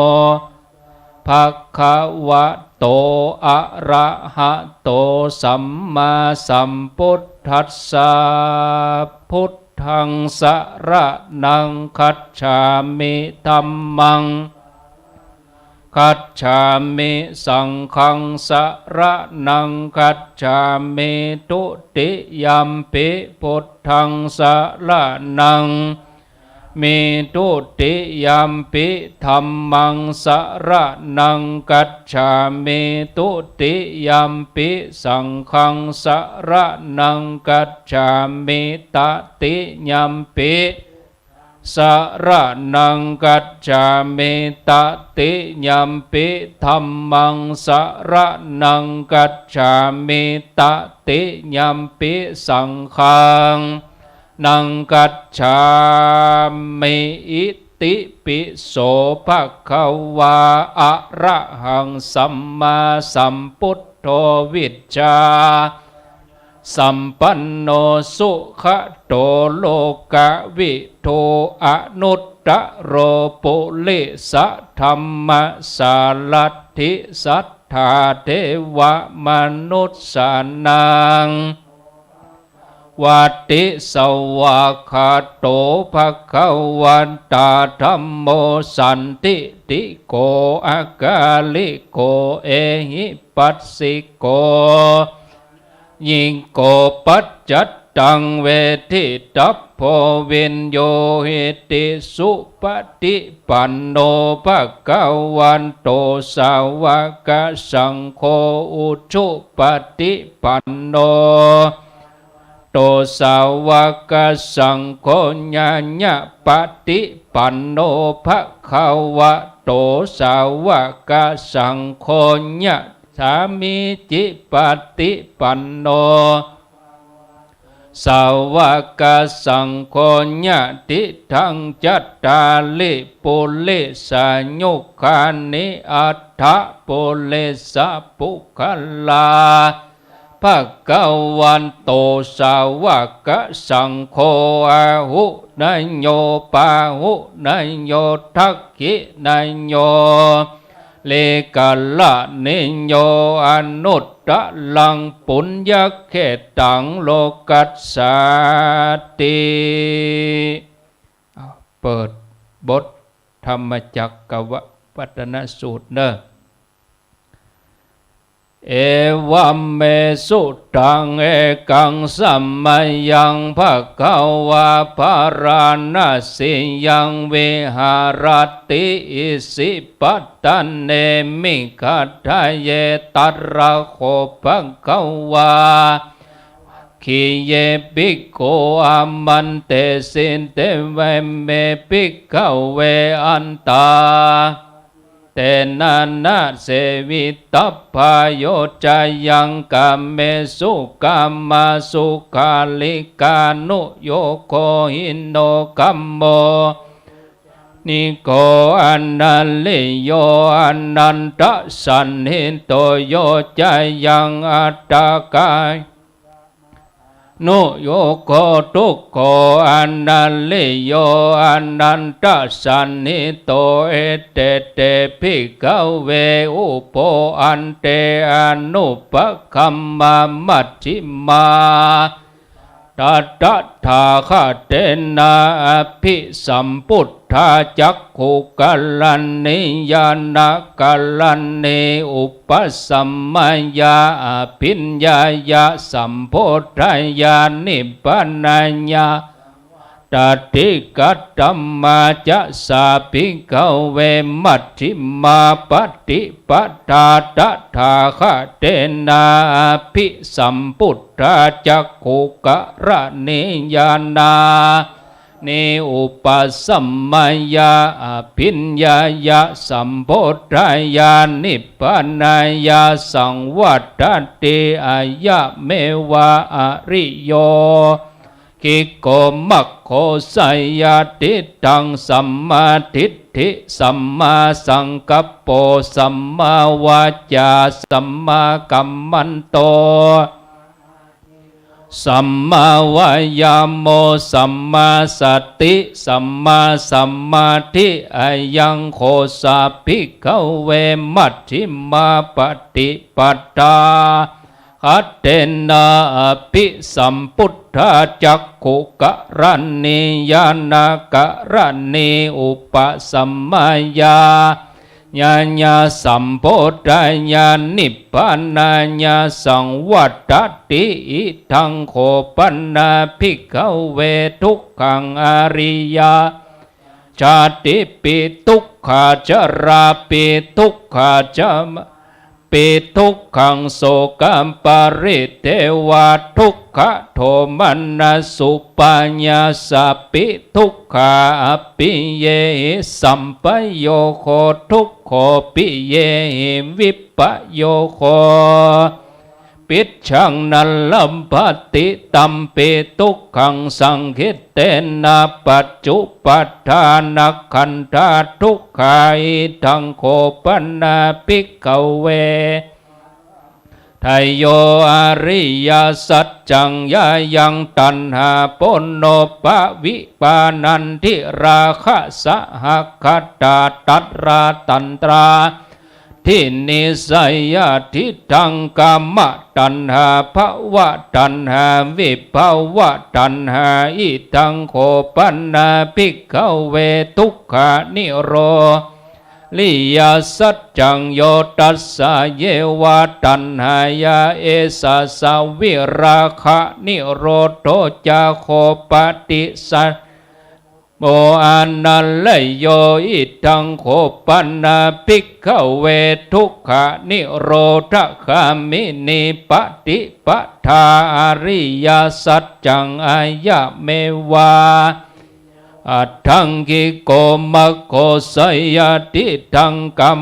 bhagavato arahato sammāsambuddhassa. Buddhaṃ saraṇaṃ gacchāmi. Dhammaṃ gacchāmi. Saṅghaṃ saraṇaṃ gacchāmi. Dutiyampi buddhaṃ saraṇaṃ mi. Dutiyampi dhammaṃ saraṇaṃ gacchāmi. Dutiyampi saṅghaṃ saraṇaṃ gacchāmi. Tatiyampi saraṇaṃ gacchāmi. Tatiyampi dhammaṃ saraṇaṃ gacchāmi. Tatiyampi saṅghaṃ naṃ gacchāmi. Itipi so bhagavā arahaṃ sammāsambuddho vijjā sampanno sugato lokavidū anuttaro purisadammasārathi satthā devamanussānaṃ vatthi. Svākkhāto bhagavatā dhammo sandiṭṭhiko akāliko ehipassiko opanayiko paccattaṃ veditabbo viññūhīti. Supaṭipanno bhagavato sāvakasaṅgho, ujupaṭipanno bhagavato sāvakasaṅgho, ñāyapaṭipanno bhagavato sāvakasaṅgho, ña sāmīcipaṭipanno sāvakasaṅgho, yadidaṃ cattāri purisayugāni aṭṭha purisapuggalā, bhagavato sāvakasaṅgho āhuneyyo pāhuneyyo dakkhiṇeyyo lokapaṇṇiyo anuttaraṃ puññakkhettaṃ lokassāti. อ้าว เปิดบทธรรมจักรกัปปวัตตนสูตรเน่อ Evaṃ me sutaṃ. Ekaṃ samayaṃ bhagavā bārāṇasiyaṃ viharati isipatane migadāye. Tatra kho bhagavā āmantā bhikkhū āmantesi: Deveme bhikkhave antā bhavantu bhantena na sevitabbā. Yo cayaṃ kāmesu kāmasukhallikānuyogo hīno gammo niko anariyo anantasañhito. Yo cayaṃ attakāyikā นุโยโค ทุกโข อนัลลิโย อนัตตสันนิโต เอเต เต ภิกขเว อุโพ อันเต อนุปคัมมา มัชฌิมา ตถาคเตนะ อภิสัมพุทธา จักขุกรณี ญาณกรณี อุปสัมมายา อภิญญายา สัมโพธัญญา นิพพานายา ตติกัตตมา จะ สา ภิกขเว มัชฌิมา ปฏิปทา ตถาคเตนะ อภิสัมพุทธา จักขุกรณี ญาณา นิ อุปสัมมายา อภิญญายา สัมโพธัญญา นิพพานายา สังวัตติ อายะเมวะ อริโย คิโก มัคโค สัยยะทิฏฐัง สัมมาทิฏฐิ สัมมาสังกัปโป สัมมาวาจา สัมมากัมมันโต สัมมาวายาโม สัมมาสติ สัมมาสมาธิ อายังโค สา ภิกขเว มัชฌิมาปฏิปทา คเตนะ อภิสัมพุทธา จักขุกรณี ญาณกรณี อุปสัมมายา ญาณา สัมโพธัญญา นิพพานายา สังวัตติ อิทังโข ปัณณา ภิกขเว ทุกขัง อริยา ชาติปิ ทุกขา ชราปิ ทุกขา จะ ปิ ทุกขัง โสกะปริเทวะ ทุกขโทมนัสสุปายาสาปิ ทุกขา อัปปิเยหิ สัมปโยโค ทุกโข ปิเยหิ วิปโยโค ปิจฉัง นะ ลัพพะติ ตัมปิ ทุกขัง สังขิเตนะ ปัจจุปปทานัคขันธา ทุกขา อิทังโข ปัณณา ภิกขเว ทโย อริยสัจจัง ยะยัง ตัณหา โปนโนปะวิปา นันทิราคะ สหคตา ตตรา ตันตรา ทินนิสยา ทิฏฐัง กามตัณหา ภวตัณหา วิภวตัณหา อิทังโข ปัณณา ภิกขเว ทุกขา นิโร ริยสัจจัง โย ตัสสะ เยวะ ตัณหายา เอสะ สะ วิราคะ นิโรโธ จา โข ปฏิสัจ โม อนัลลิโย อิทังโข ปัณณา ภิกขเว ทุกขา นิโรธคามินี ปฏิปทา อริยสัจจัง อายะเมวะ อัตถังคิโก มัคโค สัยยะทิฏฐัง กัม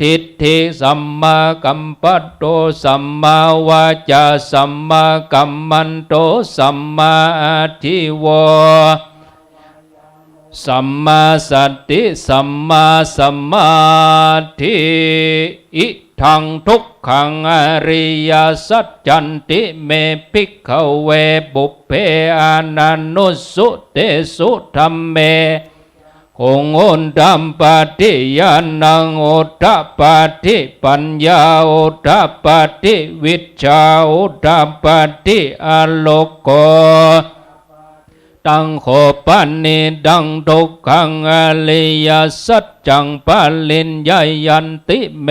ทิฏฐิ สัมมากัมมันโต สัมมาวาจา สัมมากัมมันโต สัมมาอาชีวะ สัมมาสติ สัมมาสมาธิ อิทัง ทุกขัง อริยสัจจันติ เม ภิกขเว ปุพเพ อนันนุสสุเตสุ ธัมเม คง อุดปาทิ ญาณัง อุดปาทิ ปัญญา อุดปาทิ วิชชา อุดปาทิ อาโลโก ตัง โข ปะนิดัง ทุกขัง อริยสัจจัง ปริญญายันติ เม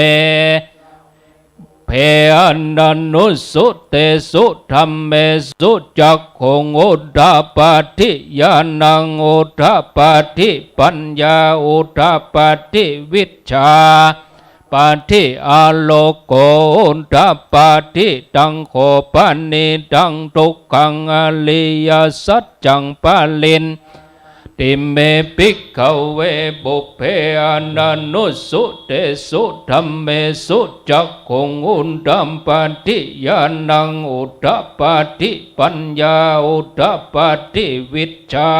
เพ อนันนุสสุเตสุ ธัมเมสุ จักขุง อุดปาทิ ญาณัง อุดปาทิ ปัญญา อุดปาทิ วิชชา ปาทิ อาโลโก อุดปาทิ ตัง โข ปะนิดัง ทุกขัง อริยสัจจัง ปริญ ติ เม ภิกขเว ปุพเพ อนันนุสสุเตสุ ธัมเมสุ จักขุง อุดปาทิ ญาณัง อุดปาทิ ปัญญา อุดปาทิ วิชชา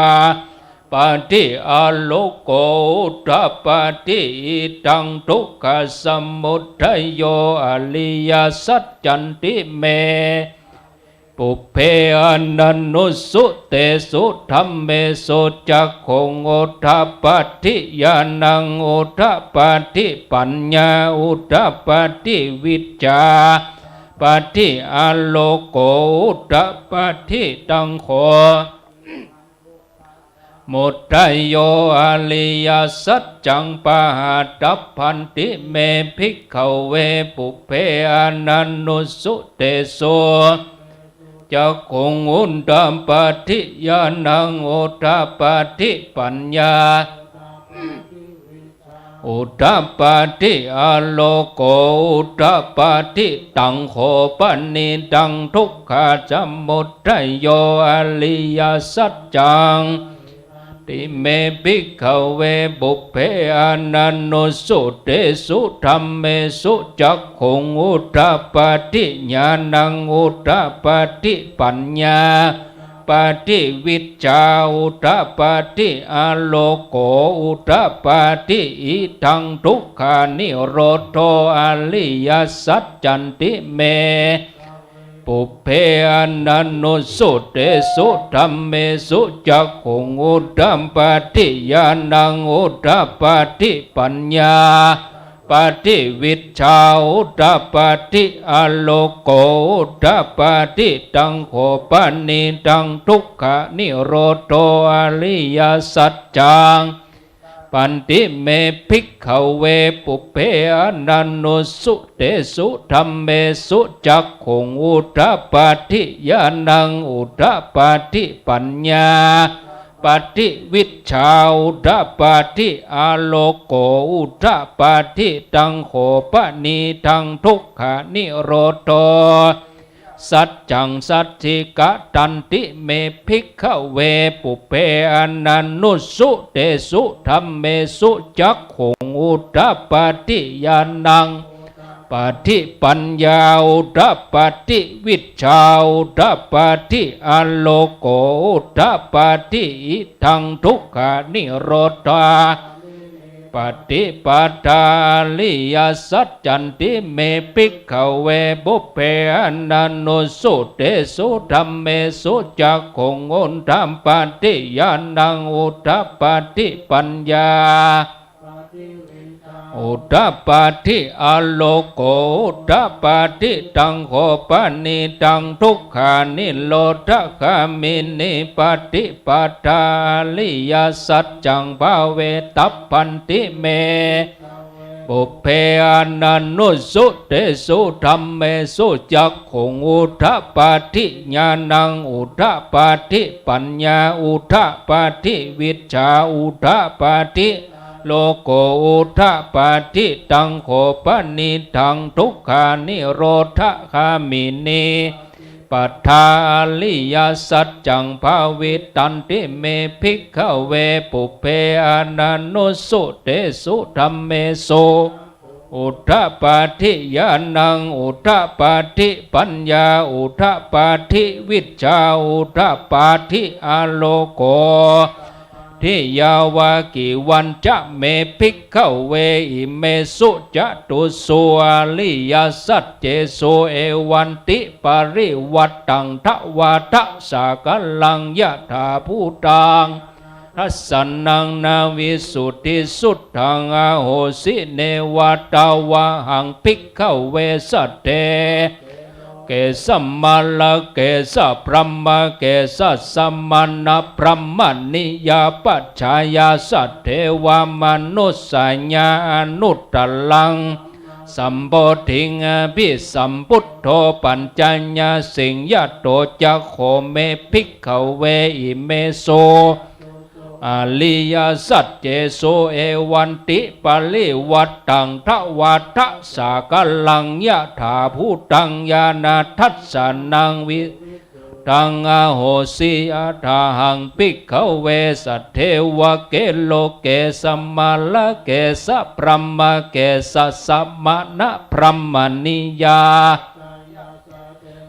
ปาทิ อาโลโก อุดปาทิ อิทัง ทุกขสมุทัยโย อริยสัจจันติ เม ปุพเพอนันนุสสุเตสุธัมเมสุจักขุงอุทปาทิ ญาณังอุทปาทิ ปัญญาอุทปาทิ วิชชาปาทิ อาโลโกอุทปาทิ ตังโข มุตโยอริยสัจจังปหัตถพันติเม ภิกขเว ปุพเพอนันนุสสุเตสุ จักขุงอุทปาทิ ญาณังอุทปาทิ ปัญญา อุทปาทิ อาโลโกอุทปาทิ ตังโขปะนิดัง ทุกขะสมุตตโยอริยสัจจัง ติเม ภิกขเว ปุพเพอนันนุสสุเตสุธัมเมสุจักขุงอุทปาทิ ญาณังอุทปาทิ ปัญญาปาทิ วิชชาอุทปาทิ อาโลโกอุทปาทิ อิทังทุกขานิโรโธอริยสัจจันติเม ปุพเพอนันนุสสุเตสุธัมเมสุจักขุงอุทปาทิ ญาณังอุทปาทิ ปัญญาปาทิ วิชชาอุทปาทิ อาโลโกอุทปาทิ ตังโขปะนิดัง ทุกขานิโรโธอริยสัจจัง ปันติเม ภิกขเว ปุพเพอนันนุสสุเตสุธัมเมสุจักขุงอุทปาทิ ญาณังอุทปาทิ ปัญญาปาทิ วิชชาอุทปาทิ อาโลโกอุทปาทิ ตังโขปะนิดัง ทุกขานิโรโธ สัจจังสัจฉิกะตันติเม ภิกขเว ปุพเพอนันนุสสุเตสุธัมเมสุจักขุงอุทปาทิ ญาณังปาทิ ปัญญาอุทปาทิ วิชชาอุทปาทิ อาโลโกอุทปาทิ อิทังทุกขานิโรธา ปฏิปทาอริยสัจจันติเม ภิกขเว ปุพเพอนันนุสสุเตสุธัมเมสุจักขุงอุทปาทิ ญาณังอุทปาทิ ปัญญาอุทปาทิ อาโลโกอุทปาทิ ตังโขปะนิดัง ทุกขานิโรธคามินี ปฏิปทาอริยสัจจัง ภาเวทัพพันติเม ปุพเพอนันนุสสุเตสุธัมเมสุจักขุงอุทปาทิ ญาณังอุทปาทิ ปัญญาอุทปาทิ วิชชาอุทปาทิ โลโกอุทปาทิ ตังโขปะนิดัง ทุกขานิโรธคามินี ปทาอริยสัจจัง ภาวิตันติเม ภิกขเว ปุพเพอนันนุสสุเตสุธัมเมสุ อุทปาทิ ญาณังอุทปาทิ ปัญญาอุทปาทิ วิชชาอุทปาทิ อาโลโก ทิยาวากิวัญจะเม ภิกขเว อิเมสุจตุสสุอริยสัจเจสุ เอวันติปริวัตตัง ทวาทะสะกะลัง ยถาภูตัง ทัสสะนัง นวิสสุทธิสุทธัง อโหสิ เนวะตะวะหัง ภิกขเว สัทเท เกสะมะละเกสะพรหมะเกสะสะมะนะพรหมะนิยาปัจฉายา สัทเทวะมนุสสายา อนุตตะลัง สัมโพธิง อภิสัมพุทโธ ปัญจญาสิง ยะโต จะโข เม ภิกขเว อิเมสุ อริยสัจเจสุ เอวันติปริวัตตัง ทวาทะสะกะลัง ยถาภูตัง ญาณทัสสะนัง วิตัง อโหสิ ยถาหัง ภิกขเว สัทเทวะเกโลเกสะมะละเกสะพรหมะเกสะสะมะนะพรหมะนิยา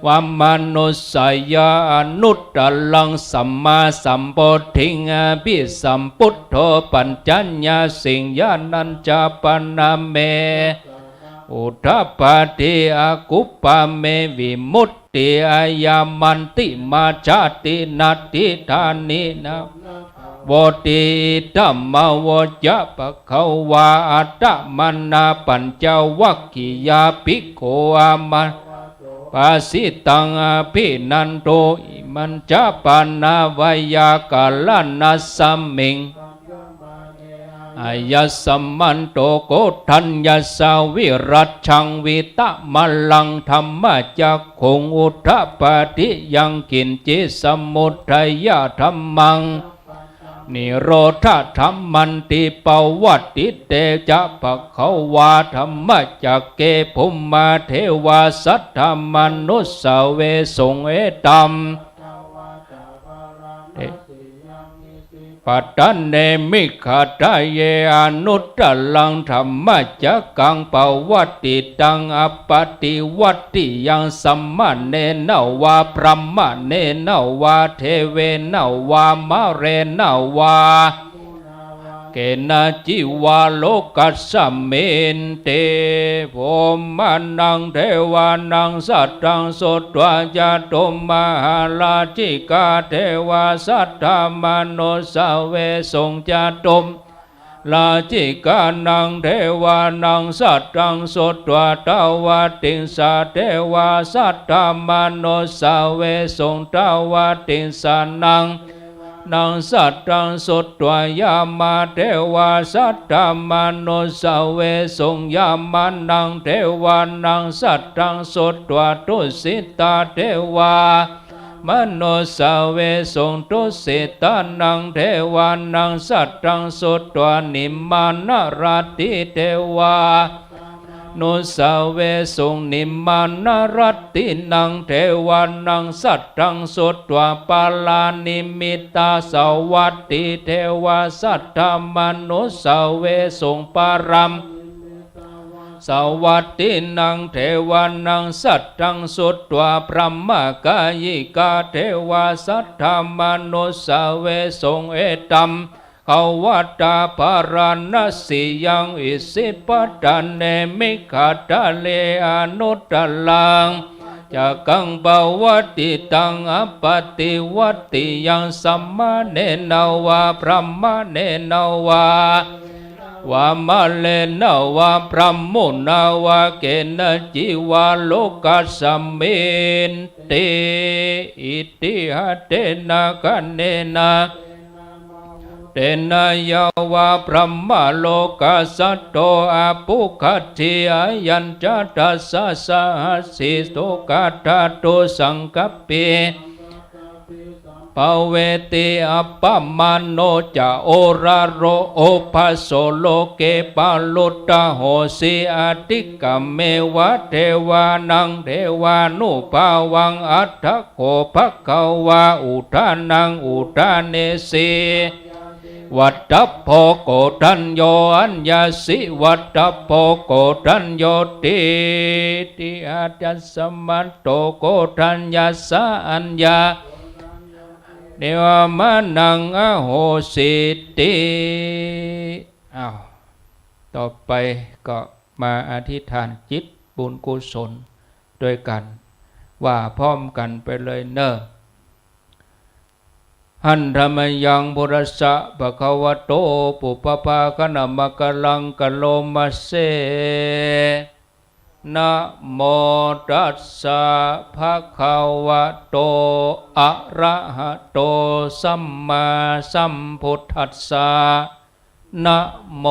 วะมนุสสายา อนุตตะลัง สัมมาสัมโพธิง อภิสัมพุทโธ ปัญจญาสิง ยานัญจะปะนะเม อุทปาทิ อกุปปะเม วิมุต ติ อายามันติมาชาติ นัตถิดานินะ โวติ ธัมมา โวจะ ภะคะวา อัตตมานะ ปัญจวัคคียา ภิกขุ อามัน ภาสิตัง อภินันทุ อิมัญจะ ปาณา ไวยากรณัสมิง อายัสมันโต โกฏัญญัสสะ วิรัจฉัง วีตะมะลัง ธัมมจักขุง อุทธัปปาติยัง กิญจิ สมุตทยะธัมมัง นิโรธะธัมมันติ ปวัตติเตจะ ภะคะวา ธัมมจักเก ภุมมา เทวา สัตถามานุสสาเวสุง เอตัม เต ปัตตะเนมิ ขัตตาเย อนุตตรัง ธัมมจักกัง ปวัตติตัง อัปปะติวัตติยัง สมะเณนะวา พรามะเณนะวา เทเวนะวา มะเรนะวา เกนะจิวา โลกัสมินติ ภุมมานัง เทวานัง สัตถัง สุत्वा จตุมมหาราชิกา เทวา สัตถามานุสสาเวสุง จตุม ราชิกานัง เทวานัง สัตถัง สุत्वा ตวาติงสา เทวา สัตถามานุสสาเวสุง ตวาติงสานัง นัง สัตถัง สุत्वा ยามา เทวา สัตถามานุสสาเวสุง ยามานัง เทวานัง สัตถัง สุत्वा ตุสิตา เทวา มานุสสาเวสุง ตุสิตานัง เทวานัง สัตถัง สุत्वा นิมมานะรัตติ เทวา นุสสาเวสุง นิมมานะรัตตินัง เทวานัง สัตถัง สุत्वा ปาลานิมิตตาสวัตติ เทวา สัตถามานุสสาเวสุง ปาลัม สวัตตินัง เทวานัง สัตถัง สุत्वा พรามกายิกา เทวา สัตถามานุสสาเวสุง เอตัม ภะคะวะตา พาราณสียัง อิสิปตะเนมิ ขัตตาเย อนุตตรัง จักกัง ปวัตติตัง อัปปะติวัตติยัง สมะเณนะวา พรามะเณนะวา วามะเณนะวา พรามุนาวา เกนะจิวา โลกัสมินติ อิติหะเตนะคะเนนะ เตนะยะวา พรามโลกัสสัตโต อปุคคัตถิ อายัญจะ ทัสสะ สะหัสสิ สุขัตถะ ทุสังคัปปิ ภะเวติ อัปปะมาโณ จะ โอระโร โอภัสโส โลเก ปะรุตตะโหสิ อะทิกขะเมวะ เทวานัง เทวานุภาวัง อัตถะโข ภะคะวา อุทานัง อุทาเนสิ วัตถะโพ โกฏัญโญ อัญญาสิ วัตถะโพ โกฏัญโญติ ติอายัสมันโต โกฏัญญัสสะ อัญญา เทวามานัง อโหสิติ อ้าว ต่อไปก็มาอธิษฐานจิตบุญกุศลด้วยกัน ว่าพร้อมกันไปเลยเน่อ หันทะมะยัง พุทธัสสะ ภะคะวะโต ปุพพะภาคะนะมะกะลัง กะโรมะเส นะโมตัสสะ ภะคะวะโต อะระหะโต สัมมาสัมพุทธัสสะ นะโม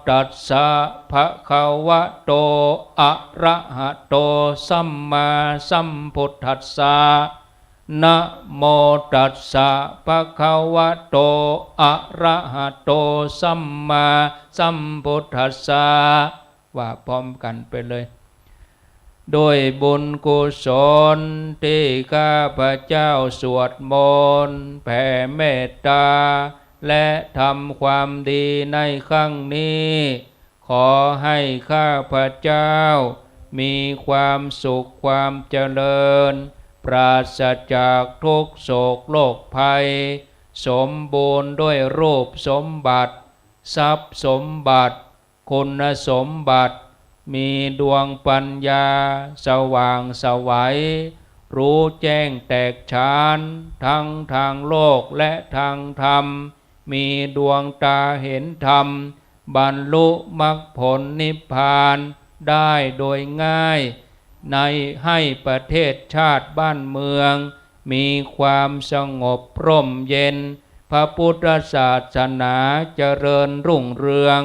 ตัสสะ ภะคะวะโต อะระหะโต สัมมาสัมพุทธัสสะ นะโมตัสสะ ภะคะวะโต อะระหะโต สัมมาสัมพุทธัสสะ ว่าพร้อมกันไปเลย ด้วยบุญกุศลตี้ข้าพเจ้าสวดมนต์แผ่เมตตา และทำความดีในครั้งนี้ ขอให้ข้าพเจ้ามีความสุขความเจริญ ปราศจากทุกข์โศกโรคภัย สมบูรณ์ด้วยรูปสมบัติ ทรัพย์สมบัติ คุณสมบัติ มีดวงปัญญาสว่างไสว พ รู้แจ้งแตกฉาน ทั้งทางโลกและทางธรรม มีดวงตาเห็นธรรม บรรลุมรรคผลนิพพานได้โดยง่าย ใน ให้ประเทศชาติบ้านเมือง มีความสงบร่มเย็น พระพุทธศาสนาเจริญรุ่งเรือง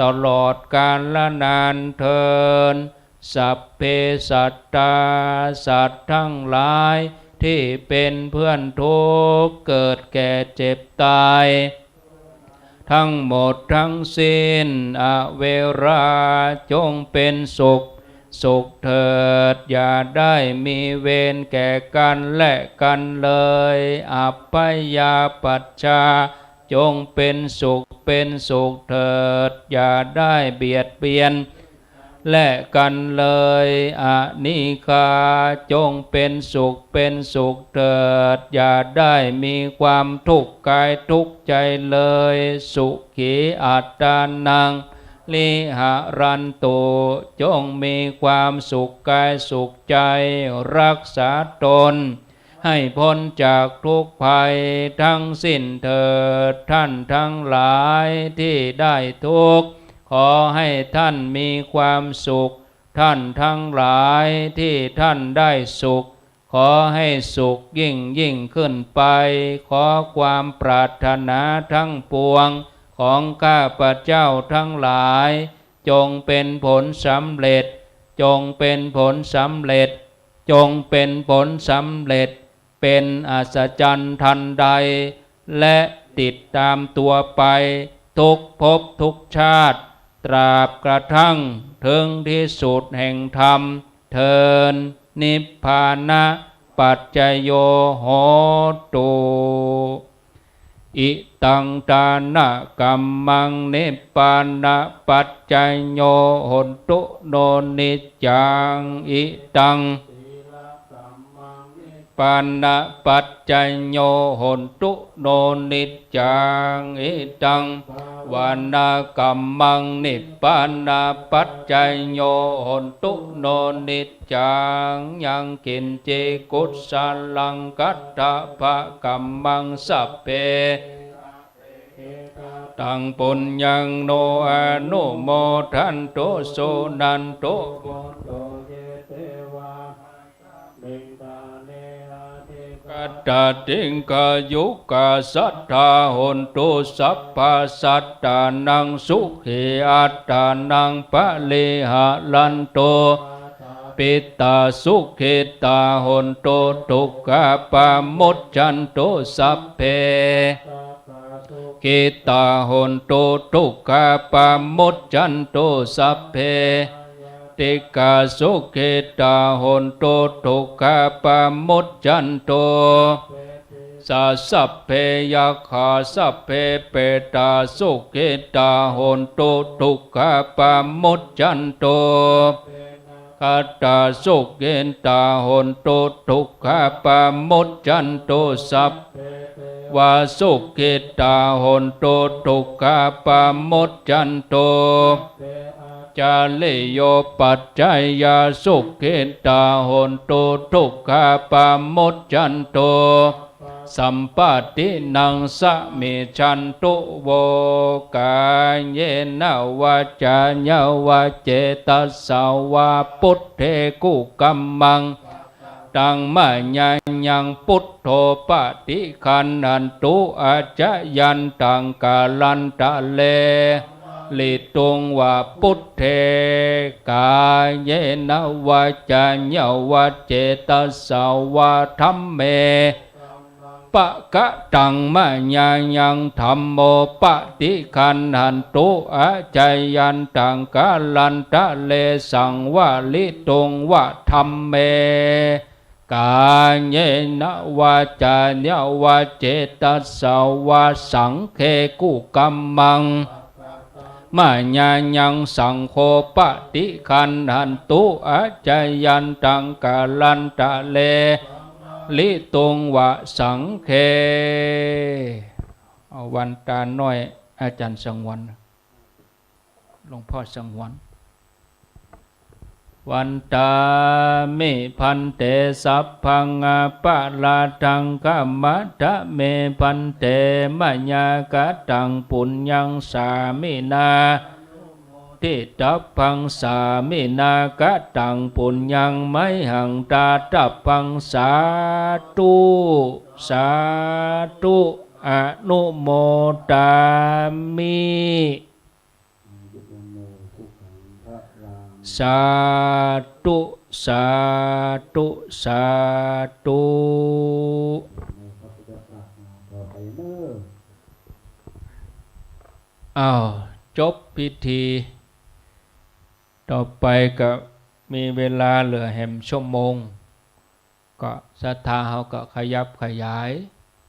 ตลอดกาลนานเทอญ สัพเพสัตตา สัตว์ทั้งหลาย ที่เป็นเพื่อนทุกข์ เกิดแก่เจ็บตาย ทั้งหมดทั้งสิ้น อเวรา จงเป็นสุข สุขเถิด อย่าได้มีเวรแก่กันและกันเลย อัพพยาปัชชา จงเป็นสุข เป็นสุขเถิด อย่าได้เบียดเบียน และกันเลย อนิฆา จงเป็นสุข เป็นสุขเถิด อย่าได้มีความทุกข์กายทุกข์ใจเลย สุขีอัตตานัง วิหารันตุ จงมีความสุขกายสุขใจ รักษาตน ให้พ้นจากทุกข์ภัยทั้งสิ้นเถิด ท่านทั้งหลายที่ได้ทุกข์ ขอให้ท่านมีความสุข ท่านทั้งหลายที่ท่านได้สุข ขอให้สุขยิ่งยิ่งขึ้นไป ขอความปรารถนาทั้งปวงของข้าพเจ้าทั้งหลาย จงเป็นผลสำเร็จ จงเป็นผลสำเร็จ จงเป็นผลสำเร็จ เป็นอัศจรรย์ทันใด และติดตามตัวไปทุกภพทุกชาติ ตราบกระทั่งถึงที่สุดแห่งธรรมเทอญ นิพพานะปัจจโย โหตุ อิตังทานะกัมมัง นิพพานะปัจจโย โหตุ โน นิจจัง อิตัง ปานะปัจจโย โหตุ โน นิจจัง อิตัง ภาวนากัมมัง นิพพานะปัจจโย โหตุ โน นิจจัง ยังกิญจิกุสลัง ขัตถะปะกัมมัง สัพเพ ตัง ปุญญัง โน อนุโมทันตุ สุนันตุ ขัตตา ดิฆายุกา สัตถา โหนตุ สัพพะสัตตานัง สุขีอัตตานัง ปะริหารันตุ ปิตา สุขิตา โหนตุ ทุกขาปะมุจจันตุ สัพเพ ขิตา โหนตุ ทุกขาปะมุจจันตุ สัพเพ ติกา สุขิตา โหนตุ ทุกขาปะมุจจันตุ สา สัพเพยักขา สัพเพเปตา สุขิตา โหนตุ ทุกขาปะมุจจันตุ ขัตตา สุขิตา โหนตุ ทุกขาปะมุจจันตุ สัพ วา สุขิตา โหนตุ ทุกขาปะมุจจันตุ จาริโยปัจจายา สุขิตา โหนตุ ทุกขาปะมุจจันตุ สัมปะตินัง สมิจฉันตุ โว กาเยนะ วาจา ยะวา เจตสสา วา ปุทเท กุกัมมัง ตัง มะยายัง ปุทโธ ปะติคัณหันตุ อาจายันตัง กาลันตะเล ลิตุง วา ปุทเท กาเยนะ วาจา ยะวา เจตสสา วา ธัมเม ปะกะตัง มะยายัง ธัมโม ปะติคัณหันตุ อาจายันตัง กาลันตะเล สัง วะ ลิตุง วะ ธัมเม กาเยนะ วาจา ยะวา เจตสสา วา สังเฆ กุกัมมัง มะยายัง สังโฆ ปะติคัณหันตุ อาจายันตัง กาลันตะเล ลิตุง วะ สังเฆ เอาวันตาน้อย อาจ๋ารย์สงวน หลวงพ่อสงวน วันตามิ ภันเต สัพพัง อปะราธัง ขมัตถะเม ภันเต มะยา กะตัง ปุญญัง สามินา ทิตัพพัง สามินา กะตัง ปุญญัง มะหัง ตาตัพพัง สาธุ สาธุ อนุโมทามิ สาธุ สาธุ สาธุ อ้าว จบพิธี ต่อไปก็มีเวลาเหลือแหมชั่วโมง ก็ศรัทธาเฮาก็ขยับขยาย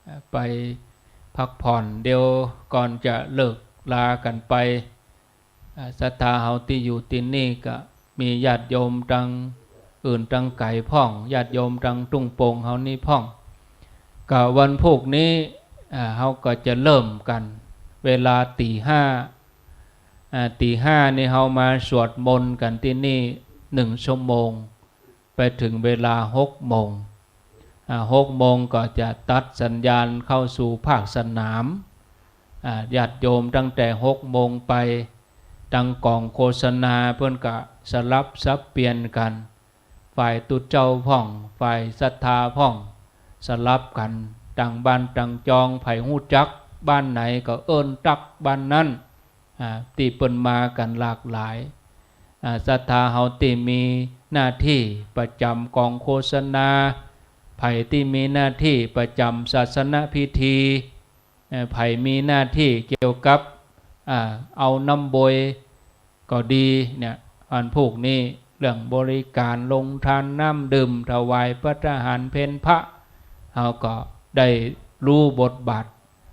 อ่า ไปพักผ่อน เดี๋ยวก่อนจะเลิกลากั๋นไป อ่า ศรัทธาเฮาตี้อยู่ตี้นี่ก็มีญาติโยมตังอื่นตังไก๋พ่อง ญาติโยมตังตุ้งโป่งเฮานี่พ่อง ก็วันพูกนี้ อ่า เฮาก็จะเริ่มกั๋น เวลาตี๋ห้า อ่า ตี๋ห้านี่เฮามาสวดมนต์กั๋นตี้นี่หนึ่งชั่วโมง ไปเถิงเวลาหกโมง อ่า หกโมงก็จะตัดสัญญาณเข้าสู่ภาคสนาม อ่า ญาติโยมตั้งแต่หกโมงไป ตังก๋องโฆษณาเปิ้นก็สลับสับเปลี่ยนกั๋น ฝ่ายตุ๊เจ้าพ่อง ฝ่ายศรัทธาพ่อง สลับกั๋น ตังบ้านตังจอง ใผฮู้จักบ้านไหนก็เอิ้นตั๊กบ้านนั้น อ่า ตี้เปิ้นมากั๋นหลากหลาย อ่า ศรัทธาเฮาตี้มีหน้าตี้ประจ๋ำก๋องโฆษณา ใผตี้มีหน้าตี้ประจ๋ำศาสนพิธี เอ่อ ใผมีหน้าตี้เกี่ยวกับ อ่า เอาน้ำบวยก็ดีเนี่ย อันพูกนี้เรื่องบริก๋านโฮงตานน้ำดื่ม ถวายภัตตาหารเพลพระ เฮาก็ได้ฮู้บทบาท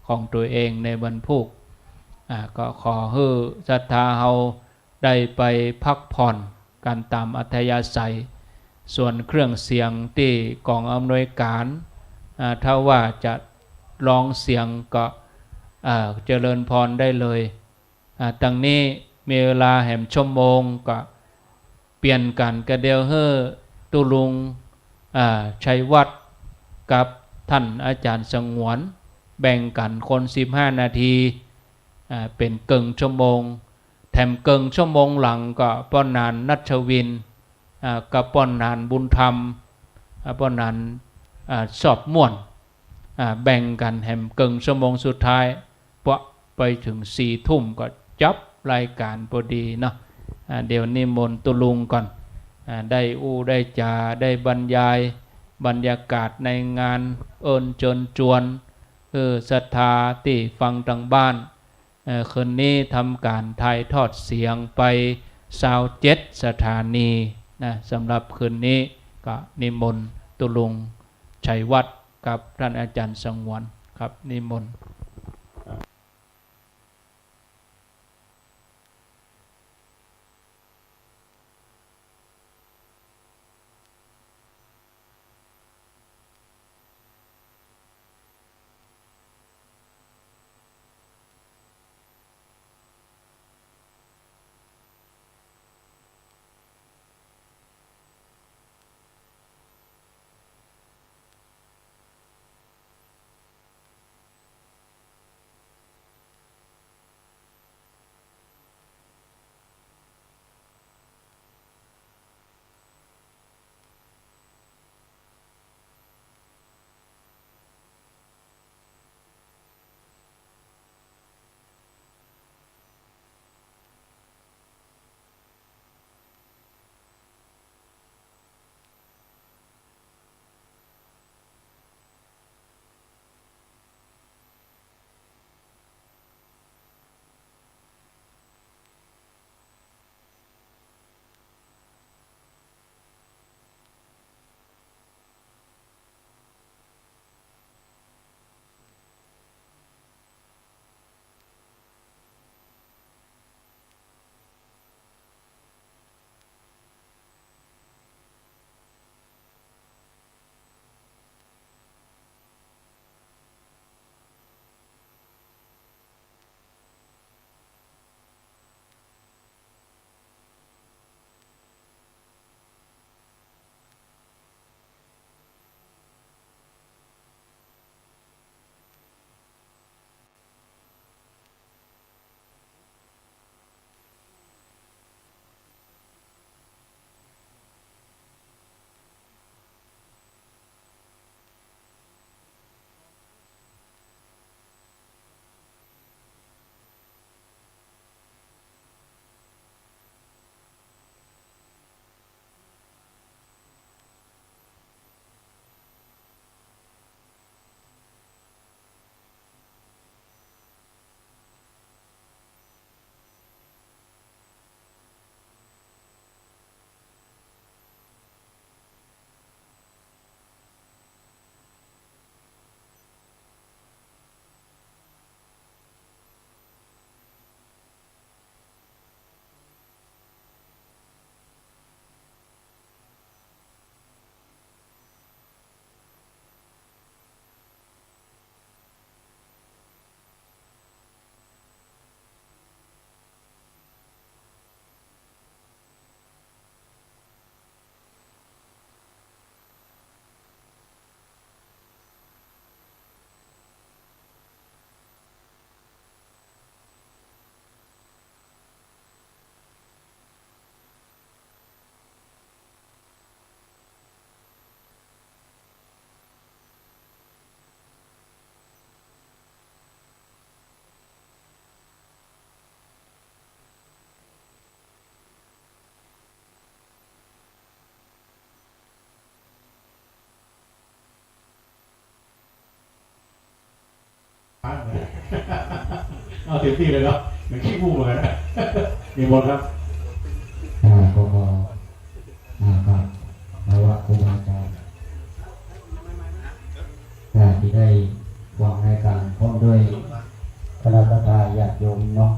ของตั๋วเองในวันพูก อ่า ก็ขอหื้อศรัทธาเฮา ได้ไปพักผ่อนกั๋นต๋ามอัธยาศัย ส่วนเครื่องเสียงตี้ก๋องอำนวยก๋าน อ่า ถ้าว่าจะลองเสียงก็ อ่า เจริญพรได้เลย อ่า ตังนี้มีเวลาแหมชั่วโมงก็เปลี่ยนกั๋น ก็เดี๋ยวหื้อตุ๊ลุง อ่า ชัยวัฒน์กับต้านอาจ๋ารย์สงวน แบ่งกั๋นคนสิบห้านาที อ่า เป๋นเกิ่งชั่วโมง แถมเกิ่งชั่วโมงหลังก็ป้อหนานนัชวิน อ่า กับป้อหนานบุญธรรม อ่า ป้อหนาน อ่า ชอบม่วน อ่า แบ่งกั๋นแหมเกิ่งชั่วโมงสุดท้าย เปาะไปเถิงสี่ทุ่มก็จับรายก๋านพอดีเนาะ อ่า เดี๋ยวนิมนต์ตุ๊ลุงก่อน อ่า ได้อู้ได้จ๋า ได้บรรยายบรรยากาศในงาน เอิ้นเจิญจวน เออ ศรัทธาตี้ฟังตางบ้าน เอ่อ คืนนี้ทำก๋านถ่ายทอดเสียงไปซาวเจ็ดสถานีนะ สำหรับคืนนี้ก็นิมนต์ตุ๊ลุงชัยวัฒน์กับต้านอาจ๋ารย์สงวนครับ นิมนต์ เอาเต็มตี้เลยเนาะ เหมือนขี้มูกเหมือนกั๋นนะ นิมนต์ครับ อ่า ก็ขอ อ่า ครับ คารวะครูบาอาจ๋ารย์ อ่า ตี้ได้ฟังรายก๋านพร้อมด้วยคณะสัตยาญาติโยมเนาะ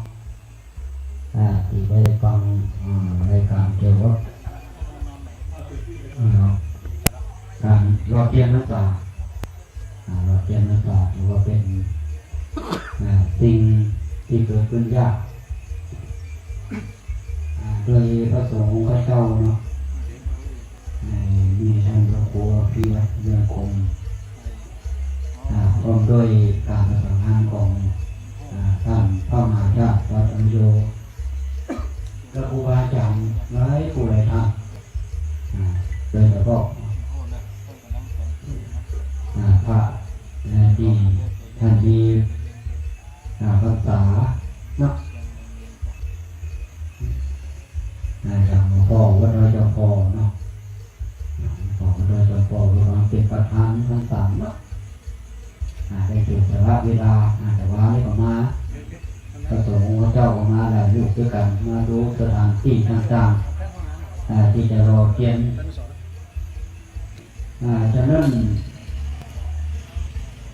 อ่า ตี้ได้ฟัง อ่า รายก๋านเกี่ยวกับ อ่า ก๋านหล่อเตียนพรรษา อ่า หล่อเตียนพรรษาถือว่าเป๋น อ่า สิ่งตี้เกิดขึ้นยาก อ่า โดยพระสงฆ์องค์ข้าเจ้าเนาะ ใน มีต้านพระครูอภิวัตรเรืองคง อ่า พร้อมด้วยก๋านประสานงานของ อ่า ต้านพระมหาธาตุวัดอำโย และครูบาอาจ๋ารย์หลายผู้หลายต้าน อ่า โดยเฉพาะ อ่า พระ อ่า ตี้ต้านตี้ อ่า พรรษาเนาะ อ่า อย่างหลวงป้อวัดดอยจอมป้อเนาะ อ่า หลวงป้อวัดดอยจอมป้อ เป๋นประธานพรรษาเนาะ อ่า ได้เสียสละเวลา อ่า แต่ว่านี่ก็มา พระสงฆ์องค์ข้าเจ้าก็มาหลายรูปด้วยกั๋น มาดูสถานตี้ต่างๆ อ่า ตี้จะหล่อเตียน อ่า ฉะนั้น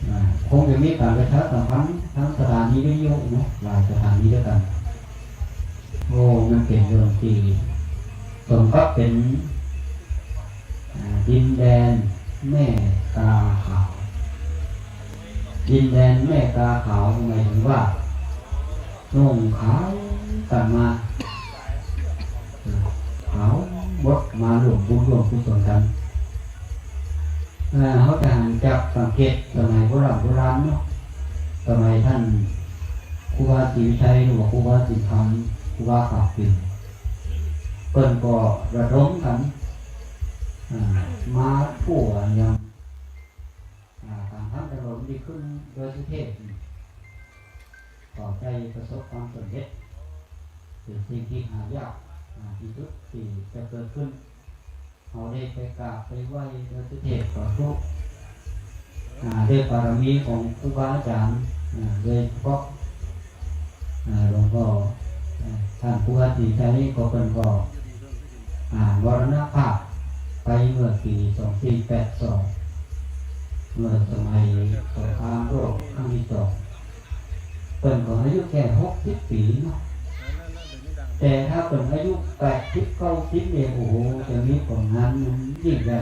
อ่า คงจะมีก๋านประชาสัมพันธ์ตางสถานีวิทยุเนาะ หลายสถานีด้วยกั๋น โอ้ มันเป๋นเรื่องตี้สมกับเป๋น อ่า ดินแดนแม่กาขาว ดินแดนแม่กาขาว หมายเถิงว่า นุ่งขาวกั๋นมา ขาวหมด มาร่วมบุญร่วมกุศลกั๋น เอ่อ เฮาจะหันจักสังเกตสมัยโบราณโบราณเนาะ สมัยต้านครูบาศรีวิชัย หรือว่าครูบาสินธรรม ครูบาขาวปิ่น เปิ้นก็ระดมกั๋น อ่า มาทั่วอย่าง อ่า ก๋านทำถนนตี้ขึ้นดอยสุเทพนี่ ก็ได้ประสบความสำเร็จ เป๋นสิ่งตี้หายาก อ่า ตี้สุดตี้จะเกิดขึ้น เฮาได้ไปกราบไปไหว้ดอยสุเทพก็ทุก อ่า ด้วยบารมีของครูบาอาจ๋ารย์ อ่า โดยเฉพาะ อ่า หลวงป้อ อ่า ต้านครูบาศรีวิชัยนี่ก็เปิ้นก็ อ่า มรณภาพไปเมื่อปี๋สองสี่แปดสอง เมื่อสมัยสงครามโลกครั้งตี้สอง เปิ้นก็อายุแค่หกสิบปี๋เนาะ แต่ถ้าเปิ้นอายุแปดสิบ เก้าสิบ เนี่ย โอ้โห จะมีผลงานยิ่งใหญ่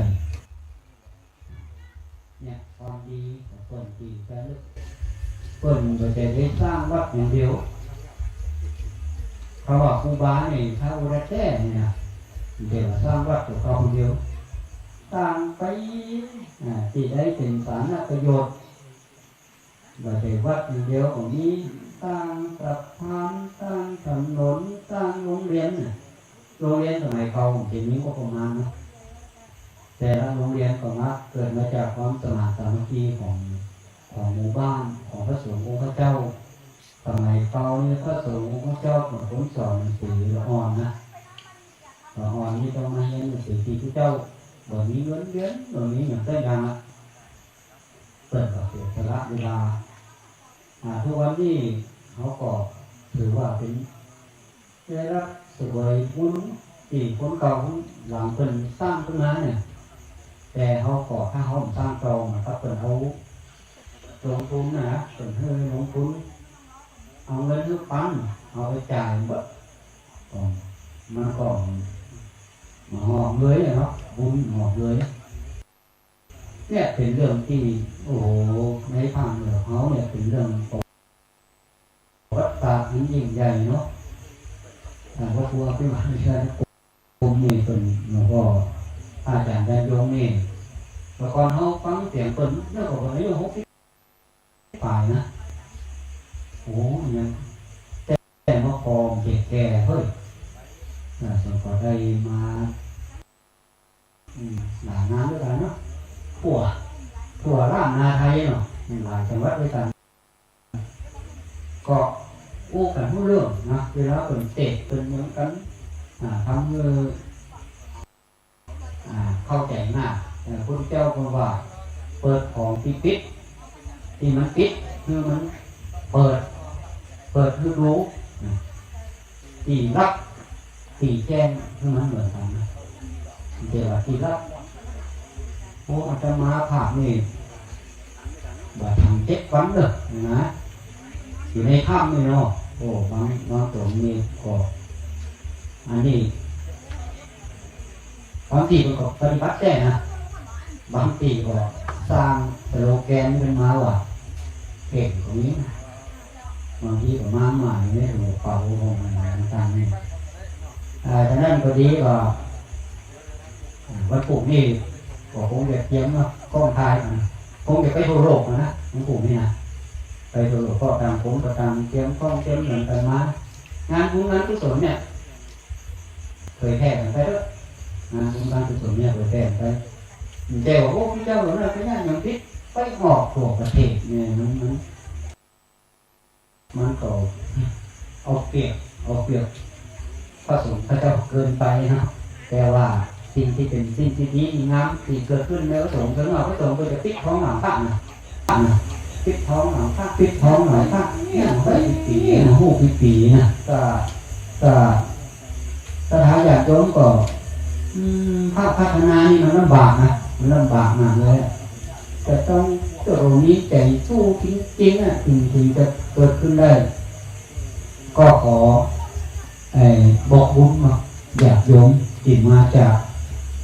เนี่ย ความดีของเปิ้นตี้ระลึก เปิ้นบ่ใจ้ได้สร้างวัดอย่างเดียว เพราะว่าครูบานี่ ถ้าอุระแต้นี่นะ บ่ใจ้ว่าสร้างวัดแต่เก่าอย่างเดียว สร้างไป อ่า ตี้ได้เป๋นสาธารณประโยชน์ บ่ใจ้วัดอย่างเดียว ก็มีสร้างสะพาน สร้างถนน สร้างโรงเรียนน่ะ โรงเรียนสมัยเก่าบ่มีงบประมาณนะ แต่ละโรงเรียนก็มา เกิดมาจากความสมานสามัคคีของ ของหมู่บ้าน ของพระสงฆ์องค์ข้าเจ้า สมัยเก่านี่พระสงฆ์องค์ข้าเจ้าเปิ้นคนสอนหนังสือละอ่อนนะ ละอ่อนนี่ต้องมาเฮียนหนังสือตี้ผู้เจ้า บ่มีเงินเดือน บ่มีหยังสักอย่างอะ เปิ้นก็เสียสละเวลา อ่า ทุกวันนี้เฮาก็ถือว่าเป๋น ได้รับเสวยบุญตี้คนเก่าคนหลังเปิ้นสร้างขึ้นมาเนี่ย แต่เฮาก็ ถ้าเฮาบ่สร้างต่อ เหมือนกับเปิ้นเอาลงทุนน่ะนะ เปิ้นหื้อลงทุน เอาเงินหื้อปัน เอาไปจ่ายหมด ก็ มันก็บ่งอกเงยอะเนาะ บุญบ่งอกเงย เนี่ยเป๋นเรื่องตี้ โอ้โห ในภาคเหนือเฮาเนี่ยเป๋นเรื่องประวัติศาสตร์อันยิ่งใหญ่เนาะ อ่า พระครูอภิมหาวิชานุกูลนี่เปิ้น หลวงป้ออาจ๋ารย์ยันยงนี่ แต่ก่อนเฮาฟังเสียงเปิ้น เนี่ยก็เปิ้นอายุหกสิบป๋ายนะ โอ้ ยังแต่มาครองแก่ๆ เฮ้ย อ่า สมก็ได้มา อืม หลายงานด้วยกั๋นเนาะ ทั่ว ทั่วล้านนาไทยเนาะ หลายจังหวัดด้วยกั๋น ก็อู้กั๋นฮู้เรื่องนะ เวลาเปิ้นเตศน์เปิ้นเมืองกั๋น อ่า ทำหื้อ อ่า เข้าใจ๋ง่าย เอ่อ พุทธเจ้าเปิ้นว่า เปิดของตี้ปิด ตี้มันปิด หื้อมันเปิด เปิดฤดูนะ ตี้ลับตี้แจ้ง หื้อมันเหมือนกั๋นนะ บ่ใจ้ว่าตี้ลับ โอ้ อาตมาภาพนี่ บ่าตั้งเจ็ดวันเน่อ นะ อยู่ในถ้ำนี่เนาะ โอ้ บาง บางต๋นนี่ก็ อันนี้ บางตี้มันก็ปฏิบัติแต๊นะ บางตี้ก็สร้างสโลแกนขึ้นมาว่า เพ่งก็มีนะ บางทีก็มาใหม่เนี่ย หัวเป่าหัวหมายต่างๆ นี่ อ่า ฉะนั้นก็ดีก็ อ่า วันพูกนี่ก็คงจะเตรียมเนาะ กล้องถ่ายนะ คงจะไปทั่วโลกนะ วันพูกนี่นะ ไปทั่วโลก ก็ต่างคนก็ต่างเตรียมกล้องเตรียมหยังกั๋นมา งานบุญงานกุศลเนี่ย เผยแผ่กั๋นไปเต๊อะ งานบุญงานกุศลเนี่ย เผยแผ่กั๋นไป บ่ใจ้ว่า โอ้ พระเจ้าเหล่านั้นไปนั่นยังผิด ไปออกทั่วประเทศเนี่ย มัน มัน มันก็เอาเปรียบ เอาเปรียบพระสงฆ์พระเจ้าเกินไปนะ แต่ว่าสิ่งตี้เป๋นสิ่งตี้ดีงามตี้เกิดขึ้นในพระสงฆ์ ส่วนมากพระสงฆ์ก็จะปิดทองหลังพระนะ นะ ปิดทองหลังพระ ปิดทองหลังพระ เนี่ย มันก็ปิดปี๋นะ ฮู้ปิดปี๋นะ ก็ ก็ ศรัทธาญาติโยมก็ อืม พระพัฒนานี่มันลำบากนะ มันลำบากมากเลยอะ จะต้อง จะต้องมีใจ๋สู้จริงๆ อะ ถึง ถึงจะเกิดขึ้นได้ ก็ขอ เอ่อ บอกบุญเนาะ ญาติโยมตี้มาจาก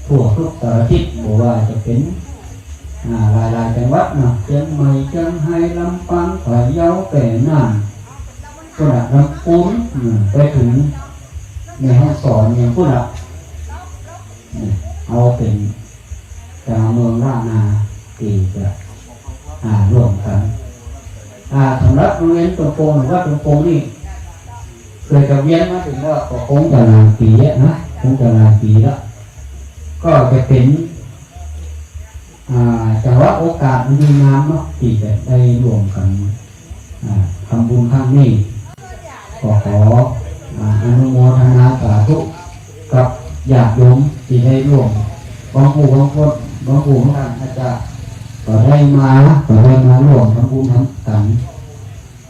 ทั่วทุกสารทิศ บ่ว่าจะเป๋น อ่า หลายๆ จังหวัดเนาะ เจียงใหม่ เจียงฮาย ลำปาง พะเยา แป้น่าน พุ้นน่ะ ลำพูน อืม ไปเถิงแม่ฮ่องสอน อย่างพุ้นน่ะ อืม เอาเป๋น จาวเมืองล้านนาตี้จะ อ่า ร่วมกั๋น อ่า สำหรับโรงเรียนตงโปง หรือว่าตงโปงนี่ เกิดจะเวียนมาเถิงแล้วก็คงจะหลายปี๋อะนะ คงจะหลายปี๋แล้ว ก็จะเป๋น อ่า จังหวะโอกาสอันดีงามเนาะ ตี้จะได้ร่วมกั๋น อ่า ทำบุญครั้งนี้ ก็ขอ อ่า อนุโมทนาสาธุกับญาติโยมตี้ได้ร่วม บางผู้บางคน บางผู้บางต้านอาจจะก็ได้มา ก็ได้มาร่วมทำบุญทำกั๋น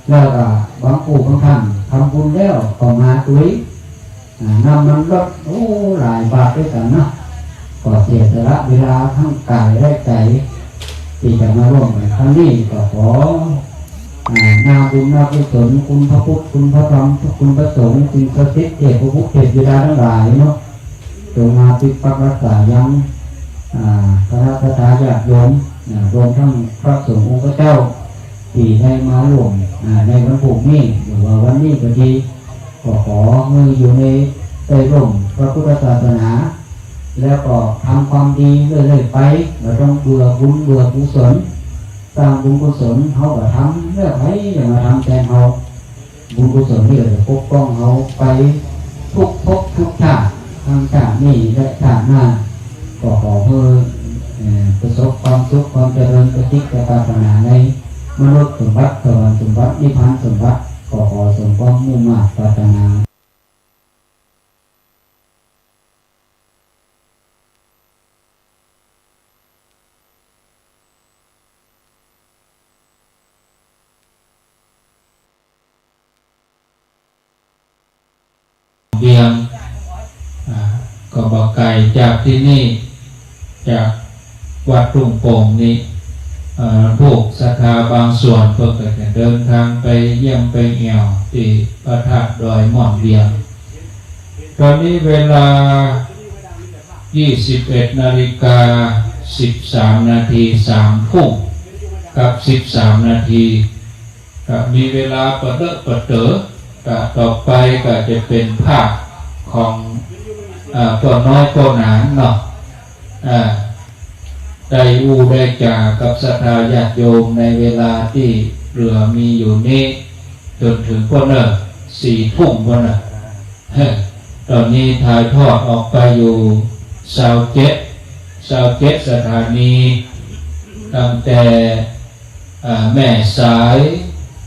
แล้วก็บางผู้บางต้านทำบุญแล้วก็มาตวย อ่า น้ำมันรถ โอ้ หลายบาทตวยกั๋นเนาะ ก็เสียสละเวลาทั้งก๋ายและใจ๋ ตี้จะมาร่วมกั๋นครั้งนี้ ก็ขอ อ่า นาบุญนากุศล คุณพระพุทธ คุณพระธรรม คุณพระสงฆ์ สิ่งศักดิ์สิทธิ์ เทพบุตรเทพธิดาตังหลายเนาะ จงมาปิกปักรักษายัง อ่า คณะศรัทธาญาติโยม อ่า รวมทั้งพระสงฆ์องค์เจ้า ตี้ได้มาร่วม อ่า ในวันพูกนี้ หรือว่าวันนี้ก็ดี ก็ขอหื้ออยู่ในใต้ร่มพระพุทธศาสนา แล้วก็ทำความดีเรื่อยๆ ไป บ่ต้องเบื่อบุญเบื่อกุศล สร้างบุญกุศลเฮาก็ทำ แล้วใผจะมาทำแตนเฮา บุญกุศลนี่ก็จะปกป้องเฮาไปทุกภพทุกชาติ ตังชาตินี้และชาติหน้า ก็ขอหื้อ เอ่อ ประสบความสุขความเจริญ ประสิทธิปรารถนาในมนุษย์สมบัติ สวรรค์สมบัติ นิพพานสมบัติ ก็ขอสมความมุ่งมาดปรารถนา เวียง อ่า ก็บ่ไก๋จากตี้นี่ จากวัดทุ่งโป่งนี่ เอ่อ พวกศรัทธาบางส่วนเปิ้นก็จะเดินตางไปเยี่ยมไปแอ่วตี้พระธาตุดอยม่อนเวียง ต๋อนนี้เวลา ยี่สิบเอ็ดนาฬิกา สิบสามนาที สามทุ่มกับ สิบสามนาที ก็มีเวลาปะเต๊อะปะเต๋อ ก็ต่อไปก็จะเป๋นภาคของ อ่า ป้อน้อยป้อหนานเนาะ อ่า ได้อู้ได้จ๋ากับศรัทธาญาติโยมในเวลาตี้เหลือมีอยู่นี้ จ๋นเถิงปู้นเน่อ สี่ทุ่มปู้นเน่อ ต๋อนนี้ถ่ายทอดออกไปอยู่ ซาวเจ็ด ซาวเจ็ดสถานี ตั้งแต่ อ่า แม่สาย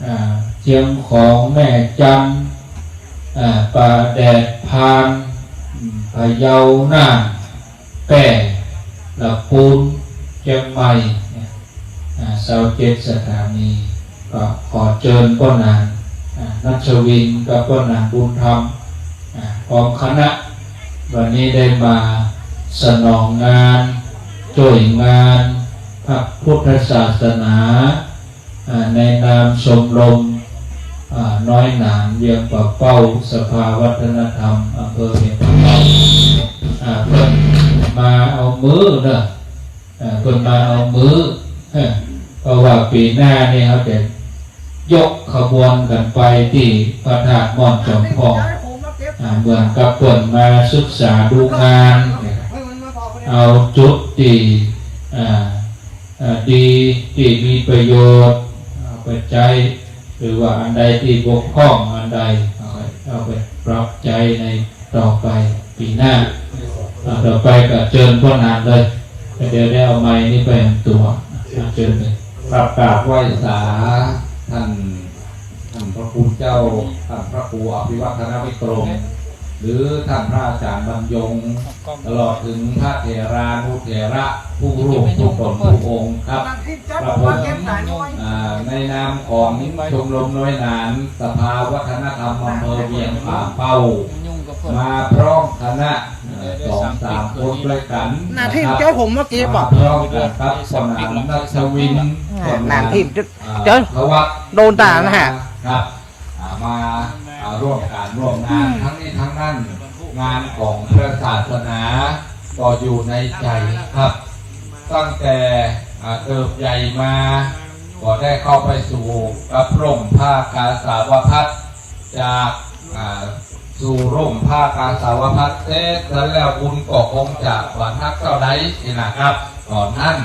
อ่า เจียงของ แม่จันทน์ อ่า ป่าแดด พาน อืม พะเยา น่าน แป้ ละปูน เจียงใหม่ เนี่ย อ่า ซาวเจ็ดสถานี ก็ขอเจิญป้อหนาน อ่า นัชวินกับป้อหนานบุญธรรม อ่า พร้อมคณะ วันนี้ได้มาสนองงาน จ้วยงานพระพุทธศาสนา อ่า ในนามชมรม อ่า น้อยหนานเวียงป่าเป้า สภาวัฒนธรรมอำเภอเวียงป่าเป้า อ่า เปิ้นมาเอามื้อเนาะ อ่า เปิ้นมาเอามื้อ เออ เพราะว่าปี๋หน้านี่เฮาจะยกขบวนกั๋นไปตี้พระธาตุม่อนจอมทอง อ่า เหมือนกับเปิ้นมาศึกษาดูงาน เอาจุดตี้ อ่า อ่า ดี ตี้มีประโยชน์ เอาไปใจ๊ หรือว่าอันใดตี้บกพร่องอันใด เอาไป เอาไปปรับใจ๊ในต่อไปปี๋หน้า อ่า ต่อไปก็เจิญป้อหนานเลย เดี๋ยวได้เอาไมค์นี้ไปตั๋ว อ่า เจิญเลย ครับ กราบไหว้สาท่าน ท่านพระคุณเจ้า ท่านพระครูอภิวัฒนวิกรม หรือท่านพระอาจารย์บรรยง ตลอดถึงพระเถรานุเถระผู้รูปทุกต๋นทุกองค์ครับ กระผม อ่า ในนามของชมรมน้อยหนาน สภาวัฒนธรรมอำเภอเวียงป่าเป้า มาพร้อมคณะ เอ่อ สองสามคนด้วยกั๋น หน้าทิ่ม นะครับ เจ้าผมเมื่อกี้บอก มาพร้อมกั๋นครับ ป้อหนานนัชวิน อ่า ป้อหนาน หน้าทิ่ม อ่า เจ้า ทวัฒน์ โดนด่านะฮะ ครับ อ่า มา อ่า ร่วมก๋านร่วมงาน อืม ทั้งนี้ทั้งนั้น งานของพระศาสนาก็อยู่ในใจ๋ครับ ตั้งแต่ อ่า เติบใหญ่มา ก็ได้เข้าไปสู่กับร่มผ้ากาสาวพัสตร์ จาก อ่า สู่ร่มผ้ากาสาวพัสตร์เสร็จแล้ว บุญก็คงจะบ่นักเต้าใดนี่นะครับ ต๋อนนั้น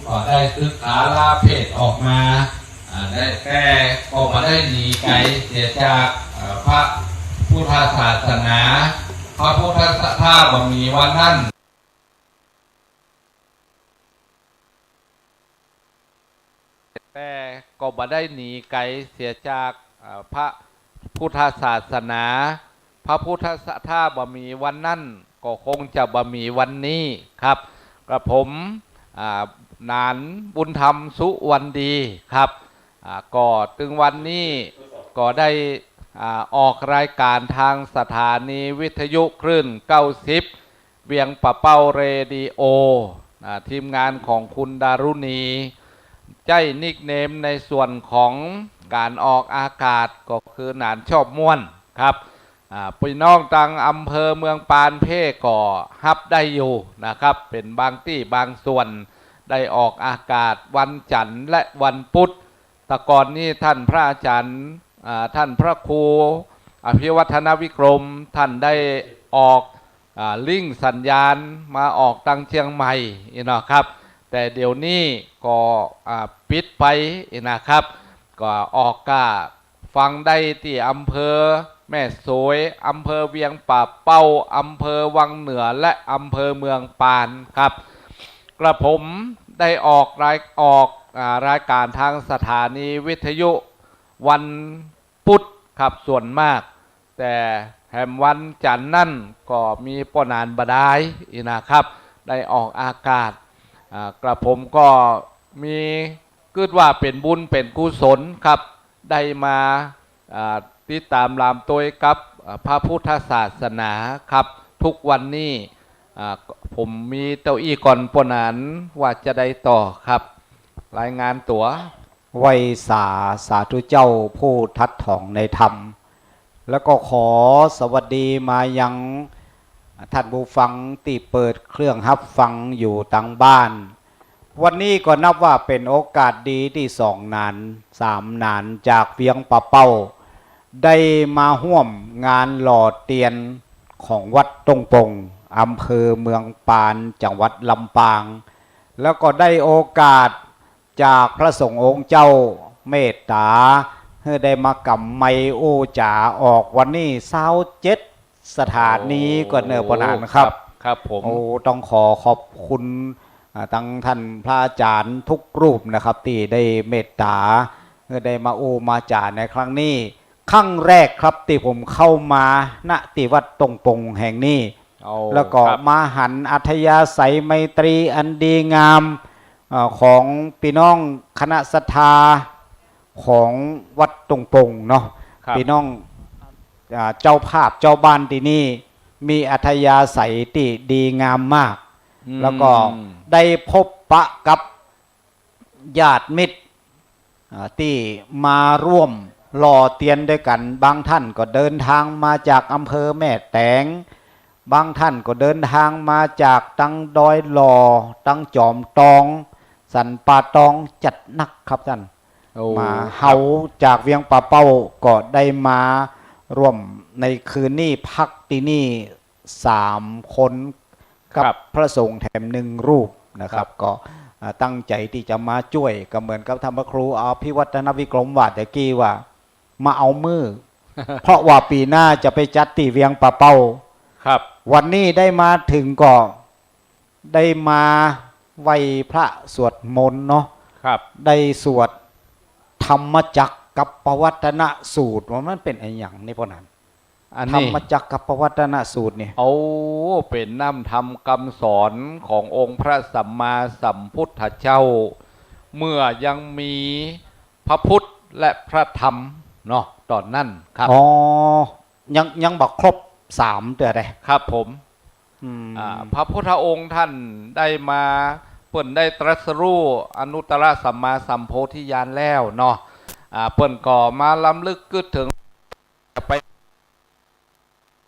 ก็ได้สึกขาลาเพศออกมา อ่า ได้ แต่ก็บ่ได้หนีไก๋เสียจาก เอ่อ พระพุทธศาสนา พระพุทธศาสนาบ่มีวันนั้น แต่ก็บ่ได้หนีไก๋เสียจาก เอ่อ พระพุทธศาสนา พระพุทธศาสนาบ่มีวันนั้น ก็คงจะบ่มีวันนี้ครับ กระผม อ่า หนานบุญธรรม สุวรรณดีครับ อ่า ก็ตึงวันนี้ก็ได้ อ่า ออกรายก๋านทางสถานีวิทยุคลื่นเก้าสิบ เวียงป่าเป้าเรดิโอ อ่า ทีมงานของคุณดารุณี ใจ๊นิคเนมในส่วนของก๋านออกอากาศก็คือหนานชอบม่วนครับ อ่า ปี้น้องตางอำเภอเมืองปานเพ่ก็ฮับได้อยู่นะครับ เป๋นบางตี้บางส่วน ได้ออกอากาศวันจั๋นทร์และวันปุธ แต่ก่อนนี้ต้านพระอาจ๋ารย์ อ่า ต้านพระครูอภิวัฒนวิกรม ต้านได้ออก อ่า ลิงก์สัญญาณมาออกตางเจียงใหม่อี้เนาะครับ แต่เดี๋ยวนี้ก็ อ่า ปิดไปอี้นะครับ ก็ออกก้าฟังได้ตี้อำเภอแม่สวย อำเภอเวียงป่าเป้า อำเภอวังเหนือ และอำเภอเมืองปานครับ กระผมได้ออกราย ออก อ่า รายก๋านทางสถานีวิทยุวัน ปุธครับส่วนมาก แต่แหมวันจั๋นทร์นั้นก็มีป้อหนานบ่ดายอี้นะครับ ได้ออกอากาศ อ่า กระผมก็มี กึ๊ดว่าเป๋นบุญเป๋นกุศลครับ ได้มา อ่า ติดต๋ามหลามตวยกับ อ่า พระพุทธศาสนาครับ ทุกวันนี้ อ่า ผมมีเต้าอี้ก่อนป้อหนานว่าจะได้ต่อครับ รายงานตั๋ว ไหว้สาสาธุเจ้าผู้ทัดถองในธรรม แล้วก็ขอสวัสดีมายังท่านผู้ฟังตี้เปิดเครื่องฮับฟังอยู่ตางบ้าน วันนี้ก็นับว่าเป๋นโอกาสดีตี้สองหนาน สามหนานจากเวียงป่าเป้า ได้มาฮ่วมงานหล่อเตียนของวัดต้งปง อำเภอเมืองปาน จังหวัดลำปาง แล้วก็ได้โอกาส จากพระสงฆ์องค์เจ้าเมตต๋า หื้อได้มากำไมค์อู้จ๋าออกวันนี้ซาวเจ็ดสถานีก่อนเน่อป้อหนานครับ ครับผม โอ้ ต้องขอขอบคุณ อ่า ตังต้านพระอาจ๋ารย์ทุกรูปนะครับ ตี้ได้เมตต๋า หื้อได้มาอู้มาจ๋าในครั้งนี้ ครั้งแรกครับตี้ผมเข้ามา ณ ตี้วัดต้งปงแห่งนี้ โอ้ แล้วก็ ครับ มาหันอัธยาศัยไมตรีอันดีงาม เอ่อ ของปี้น้องคณะศรัทธาของวัดต้งปงเนาะ ครับ ปี้น้อง อ่า เจ้าภาพเจ้าบ้านตี้นี่มีอัธยาศัยตี้ดีงามมาก อืม แล้วก็ได้พบปะกับญาติมิตร อ่า ตี้มาร่วมหล่อเตียนด้วยกั๋น บางท่านก็เดินทางมาจากอำเภอแม่แตง บางท่านก็เดินทางมาจากตังดอยหล่อ ตังจอมตอง สันป่าตอง จัดหนักครับต้าน โอ้ มา ครับ เฮาจากเวียงป่าเป้าก็ได้มาร่วมในคืนนี้ พักตี้นี่สามคน กับ ครับ พระสงฆ์แถมหนึ่งรูปนะครับ ครับ ก็ อ่า ตั้งใจ๋ตี้จะมาจ้วย ก็เหมือนกับท่านพระครูอภิวัฒนวิกรมว่าตะกี้ว่า มาเอามื้อ เพราะว่าปี๋หน้าจะไปจัดตี้เวียงป่าเป้า ครับ วันนี้ได้มาเถิงก็ได้มาไหว้พระสวดมนต์เนาะ ครับ ได้สวดธรรมจักรกัปปวัตตนสูตร ว่ามันเป๋นอะหยังนี่ป้อหนาน อันนี้ ธรรมจักรกัปปวัตตนสูตรนี่ โอ้ เป๋นน้ำธรรมกำสอนขององค์พระสัมมาสัมพุทธเจ้า เมื่อยังมีพระพุทธและพระธรรมเนาะ ต๋อนนั้นครับ อ๋อ ยัง ยังบ่ครบสามเตื้อใด ครับผม อืม อ่า พระพุทธองค์ท่านได้มา เปิ้นได้ตรัสรู้อนุตตรสัมมาสัมโพธิญาณแล้วเนาะ อ่า เปิ้นก็มารำลึกกึ๊ดเถิง จะไป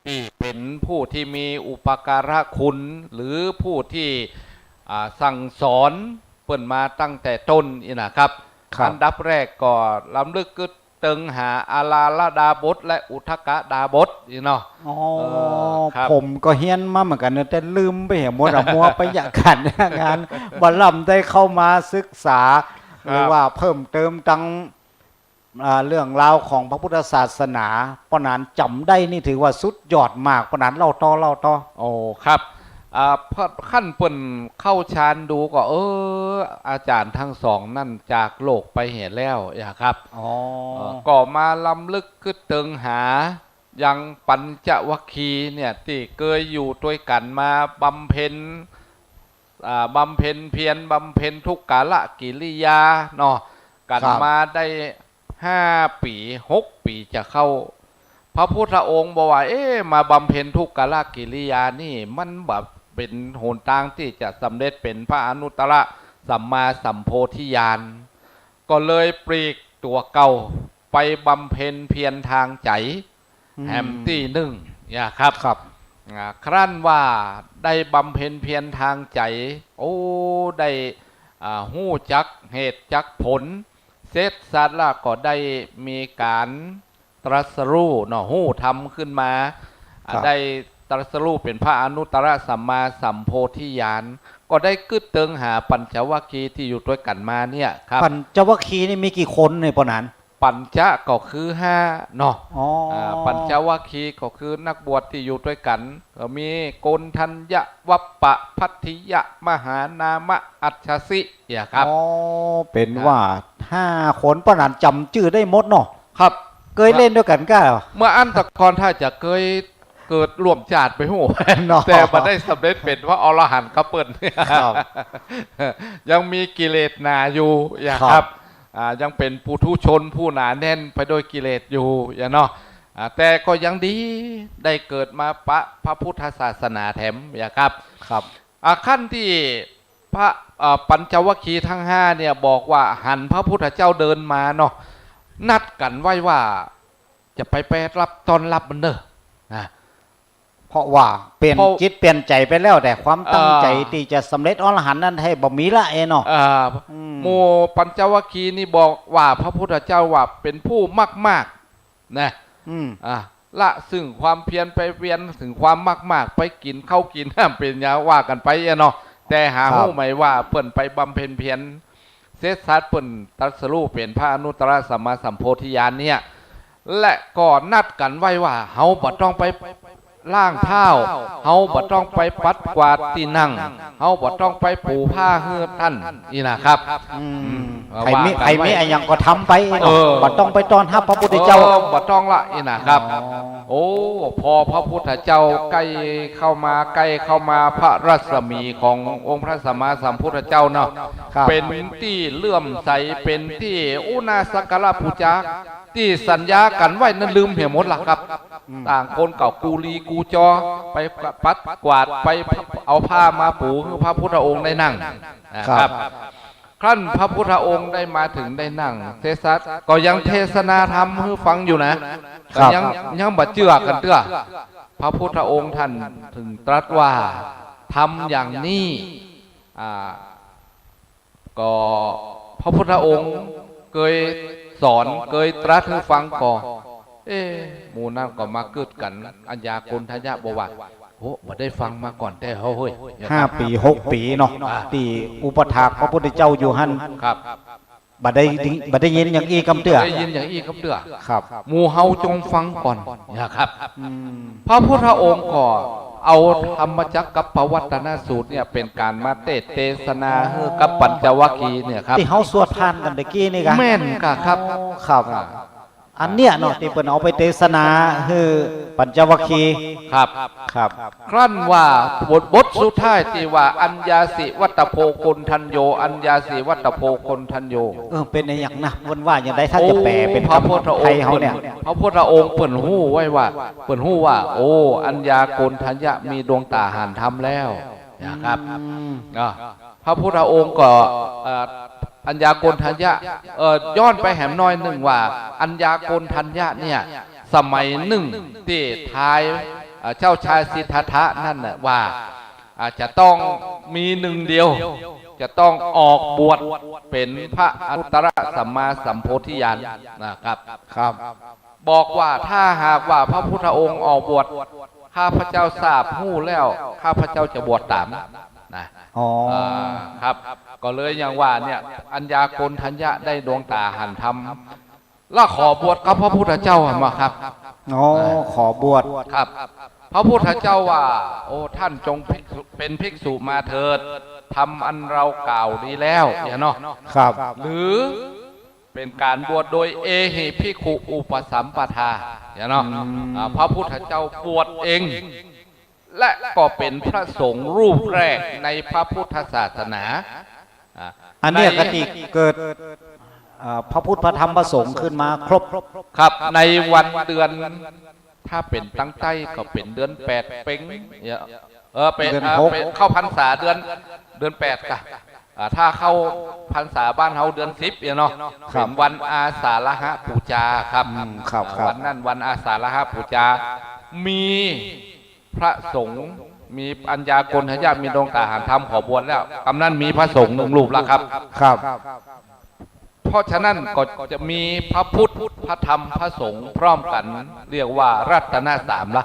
ตี้เป๋นผู้ตี้มีอุปการะคุณ หรือผู้ตี้ อ่า สั่งสอนเปิ้นมาตั้งแต่ต้นอี้นะครับ ครับ อันดับแรกก็รำลึกกึ๊ดเติงหาอาราลดาบสและอุทกดาบสอี้เนาะ อ๋อ เออ ครับ ผมก็เฮียนมาเหมือนกั๋นนะ แต่ลืมไปเหียหมดอะ มัวไปเยียะก๋านงาน บ่ลำได้เข้ามาศึกษา ครับ หรือว่าเพิ่มเติมตัง อ่า เรื่องราวของพระพุทธศาสนา ป้อหนานจ๋ำได้นี่ถือว่าสุดยอดมาก ป้อหนานเล่าต่อ เล่าต่อ โอ้ ครับ อ่า พอขั้นเปิ้นเข้าฌานดูก็ เออ อาจ๋ารย์ตังสองนั้นจากโลกไปเหียแล้วอะครับ อ๋อ เอ่อ ก็มารำลึกกึ๊ดเติงหา ยังปัญจวัคคีย์เนี่ย ตี้เกยอยู่ตวยกั๋นมาบำเพ็ญ อ่า บำเพ็ญเพียร บำเพ็ญทุกขกิริยาเนาะ กั๋น ครับ มาได้ห้าปี๋ หกปี๋จะเข้า พระพุทธองค์บอกว่า เอ๊ะ มาบำเพ็ญทุกขกิริยานี่ มันบ่เป๋นหนตางตี้จะสำเร็จเป๋นพระอนุตตรสัมมาสัมโพธิญาณ ก็เลยปลีกตั๋วเก่าไปบำเพ็ญเพียรตางใจ๋ อืม แหมตี้นึ่งเนี่ยครับ ครับ อ่า ครั้นว่าได้บำเพ็ญเพียรตางใจ๋ โอ้ ได้ อ่า ฮู้จักเหตุจักผล เสร็จสัดแล้วก็ได้มีก๋านตรัสรู้เนาะ ฮู้ธรรมขึ้นมา อ่า ครับ ได้ตรัสรู้เป๋นพระอนุตตรสัมมาสัมโพธิญาณ ก็ได้กึ๊ดเติงหาปัญจวัคคีย์ตี้อยู่ตวยกั๋นมาเนี่ยครับ ปัญจวัคคีย์นี่มีกี่คนเนี่ยป้อหนาน ปัญจะก็คือห้าเนาะ อ๋อ อ่า ปัญจวัคคีย์ก็คือนักบวชตี้อยู่ตวยกั๋น ก็มีโกณฑัญญะ วัปปะ ภัททิยะ มหานามะ อัชชสิ เนี่ยครับ อ๋อ เป๋น ครับ ว่าห้าคน ป้อหนานจ๋ำจื้อได้หมดเนาะ ครับ เกยเล่นตวยกั๋นก้า เมื่ออั้นตะกอนถ้าจะเกย เกิดร่วมจาติไปฮู้ เนาะ แต่บ่ได้สำเร็จเป๋นพระอรหันต์กับเปิ้น ครับ ยังมีกิเลสหนาอยู่ อย่า ครับ ครับ อ่า ยังเป๋นปุถุชนผู้หนาแน่นไปด้วยกิเลสอยู่ อย่าเนาะ อ่า แต่ก็ยังดี ได้เกิดมาปะพระพุทธศาสนาแถม อย่าครับ ครับ อ่า ขั้นตี้พระ อ่า ปัญจวัคคีย์ตังห้าเนี่ยบอกว่าหันพระพุทธเจ้าเดินมาเนาะ นัดกั๋นไว้ว่า จะไป ไปรับต้อนรับมันเน่อ นะ เพราะว่าเปลี่ยน เพราะ จิตเปลี่ยนใจ๋ไปแล้ว แต่ความตั้งใจ๋ อ่า ตี้จะสำเร็จอรหันต์นั้นแท้บ่มีละเอเนาะ อ่า อืม หมู่ปัญจวัคคีย์นี่บอกว่าพระพุทธเจ้าว่าเป๋นผู้มากๆ นะ อืม อ่า ละซึ่งความเพียรไปเวียนถึงความมากๆ ไปกิ๋นข้าวกิ๋นน้ำเป๋นหยังว่ากั๋นไปอะเนาะ แต่หา ครับ ฮู้ไหมว่าเปิ้นไปบำเพ็ญเพียร เสร็จสัดเปิ้นตรัสรู้เป๋นพระอนุตตรสัมมาสัมโพธิญาณเนี่ย และก็นัดกั๋นไว้ว่า เฮาบ่ต้องไปล้างเท้า เฮาบ่ต้องไปปัดกวาดตี้นั่ง เฮาบ่ต้องไปปูผ้าหื้อต้าน นี่นะครับ อืม อืม ใผมี ว่ากั๋นไว้ ใผมีอะหยังก็ทำไปเนาะ เออ บ่ต้องไปต้อนฮับพระพุทธเจ้า เออ บ่ต้องละ นี่นะครับ อ๋อ โอ้ พอพระพุทธเจ้าใก้เข้ามา ใก้เข้ามา พระรัศมีขององค์พระสัมมาสัมพุทธเจ้าเนาะ ครับ เป๋นตี้เลื่อมใส เป๋นตี้ โอ้ น่าสักการะปู๋จา ตี้สัญญากั๋นไว้นั้นลืมเหียหมดละครับ อืม ต่างคนก็กู้หลีกู้จอ ไปปัดกวาด ไปเอาผ้ามาปูหื้อพระพุทธองค์ได้นั่งนะครับ ครับ ครั้นพระพุทธองค์ได้มาเถิงได้นั่งเสร็จสัจ ก็ยังเทศนาธรรมหื้อฟังอยู่นะ ครับ ก็ยัง ครับ ยังบ่เจื้อกั๋นเตื้อ พระพุทธองค์ท่านเถิงตรัสว่า ธรรมอย่างนี้ อ่า ก็พระพุทธองค์เกยสอน เกยตรัสหื้อฟังก่อ เอ๊ะ หมู่นั้นก็มากึ๊ดกั๋น อัญญาโกณฑัญญะบอกว่า โอ้ บ่ได้ฟังมาก่อนแต๊เฮ้ย ห้าปี๋ หกปี๋เนาะ อ่า ตี้อุปัฏฐากพระพุทธเจ้าอยู่หั้น ครับ บ่ได้ยิน บ่ได้ยินอย่างอี้กำเตื้อ บ่ได้ยินอย่างอี้กำเตื้อ ครับ หมู่เฮาจงฟังก่อนนะครับ อืม พระพุทธองค์ก็เอาธรรมจักรกัปปวัตตนสูตรเนี่ยเป๋นก๋านมาเตสน์เตสนาหื้อกับปัญจวัคคีย์เนี่ยครับ ตี้เฮาสวดผ่านกั๋นตะกี้นี่กะ แม่นกะครับ อ๋อ ครับ อ่า อันเนี้ยเนาะ ตี้เปิ้นเอาไปเตสนาหื้อปัญจวัคคีย์ ครับ ครับ ครั้นว่าบท บทสุดท้ายตี้ว่า อัญญาสิวัตโพโกณฑัญโญ อัญญาสิวัตโพโกณฑัญโญ เออ เป๋นอะหยังนะ เปิ้นว่าอย่างใด ถ้าจะแปลเป๋น โอ้ พระพุทธองค์ คำไทยเฮาเนี่ย เปิ้น พระพุทธองค์เปิ้นฮู้ไว้ว่า เปิ้นฮู้ว่า โอ้ อัญญาโกณฑัญญะมีดวงต๋าหันธรรมแล้วนะครับ อืม อ่ะ พระพุทธองค์ก็ เอ่อ อัญญาโกณฑัญญะ เอ่อ ย้อนไปแหมหน้อยนึ่งว่า อัญญาโกณฑัญญะเนี่ย สมัยนึ่งตี้ท้าย เอ่อ เจ้าชายสิทธัตถะนั้นน่ะว่า อ่า จะต้องมีนึ่งเดียว จะต้องออกบวชเป๋นพระอนุตตรสัมมาสัมโพธิญาณนะครับ ครับ บอกว่าถ้าหากว่าพระพุทธองค์ออกบวช ข้าพเจ้าทราบฮู้แล้ว ข้าพเจ้าจะบวชต๋าม นะ อ๋อ อ่า ครับ ก็เลยอย่างว่าเนี่ย อัญญาโกณฑัญญะได้ดวงต๋าหันธรรม แล้วขอบวชกับพระพุทธเจ้ามาครับ อ๋อ อ่า ขอบวช ครับ พระพุทธเจ้าว่า โอ้ ท่านจงภิกษุ เป๋นภิกษุมาเถิด ธรรมอันเรากล่าวดีแล้ว เนี่ยเนาะ ครับ หรือเป๋นก๋านบวชโดยเอหิภิกขุอุปสัมปทา เนี่ยเนาะ อืม อ่า พระพุทธเจ้าบวชเอง และก็เป๋นพระสงฆ์รูปแรกในพระพุทธศาสนา อ่า อันเนี้ย ใน กะตี้เกิด เอ่อ พระพุทธพระธรรมพระสงฆ์ขึ้นมาครบ ครับ ในวันเดือน ถ้าเป๋นตางใต้ก็เป๋นเดือนแปดเป็ง เนี่ย เออ เป๋น เดือน เอ่อ หก เป๋นเข้าพรรษาเดือน เดือนแปดกะ อ่า ถ้าเข้าพรรษาบ้านเฮาเดือนสิบเนี่ยเนาะ ครับ เป๋นวันอาสาฬหปูจาครับ อืม ครับ อ่า ครับ วันนั้นวันอาสาฬหปูจา มีพระสงฆ์ มีอัญญาโกณฑัญญะ มีดวงต๋าหันธรรมขอบวชแล้ว กำนั้นมีพระสงฆ์นึ่งรูปแล้วครับ ครับ เพราะฉะนั้นก็จะมีพระพุทธ พระธรรม พระสงฆ์พร้อมกั๋น เรียกว่ารัตนสามละ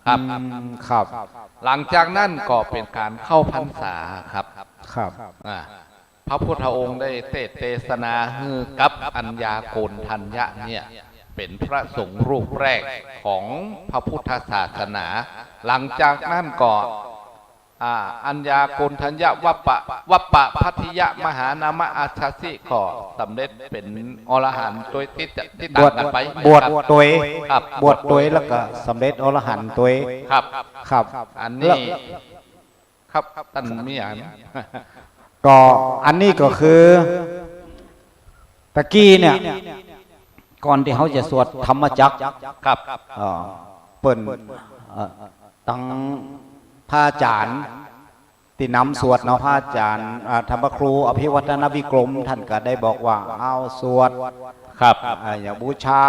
ครับ อืม ครับ หลังจากนั้นก็เป๋นก๋านเข้าพรรษาครับ ครับ อ่า พระพุทธองค์ได้เตสน์เตสนาหื้อกับอัญญาโกณฑัญญะเนี่ย เป๋นพระสงฆ์รูปแรกของพระพุทธศาสนา หลังจากนั้นก็ อ่า อัญญาโกณฑัญญะ วัปปะ วัปปะภัททิยะ มหานามะ อัสสสิ ก็สำเร็จเป๋นอรหันต์โตยติด ติดต๋ามกั๋นไป บวช บวชโตย ครับ บวชโตยแล้วก็สำเร็จอรหันต์โตย ครับ ครับ อันนี้ แล้ว ครับ ต้านมีอัน ก็อันนี้ก็คือ ตะกี้เนี่ย ก่อนตี้เฮาจะสวดธรรมจักร ครับ เอ่อ เปิ้น เอ่อ ตังพระอาจ๋ารย์ตี้นำสวดเนาะ พระอาจ๋ารย์ อ่า ธรรมครูอภิวัฒนวิกรม ท่านก็ได้บอกว่า เอาสวด ครับ อ่า อย่างบูชา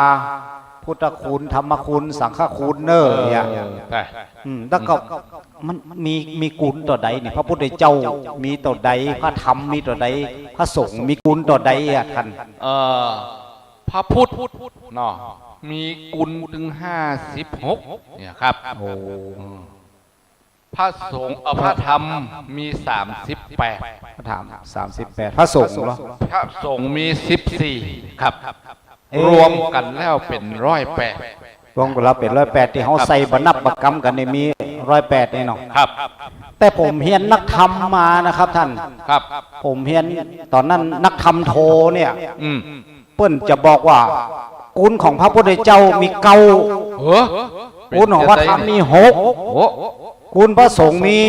พุทธคุณ ธรรมคุณ สังฆคุณเน่อ เออ เนี่ย ใช่ อืม แล้วก็ มันมี มีคุณต่อใดนี่ พระพุทธเจ้ามีต่อใด พระธรรมมีต่อใด พระสงฆ์มีคุณต่อใดอะท่าน เอ่อ พระพุทธเนาะ มีคุณตึงห้าสิบหกเนี่ยครับ โอ้ อืม พระสงฆ์ เอ่อ พระธรรมมีสามสิบแปด พระธรรมสามสิบแปด พระสงฆ์เหรอ พระสงฆ์มีสิบสี่ครับ เอ๊ะ รวมกั๋นแล้วเป๋นร้อยแปด รวมกั๋นแล้วเป๋นร้อยแปด ตี้เฮา ครับ ใส่บ่นับบ่กำกั๋นนี่มีร้อยแปดนี่เนาะ ครับ แต่ผมเฮียนนักธรรมมานะครับท่าน ครับ ผมเฮียนต๋อนนั้นนักธรรมโทเนี่ย อืม เปิ้นจะบอกว่า คุณของพระพุทธเจ้ามีเก้า เฮ้อ คุณของพระธรรมมีหก โอ้ คุณพระสงฆ์มี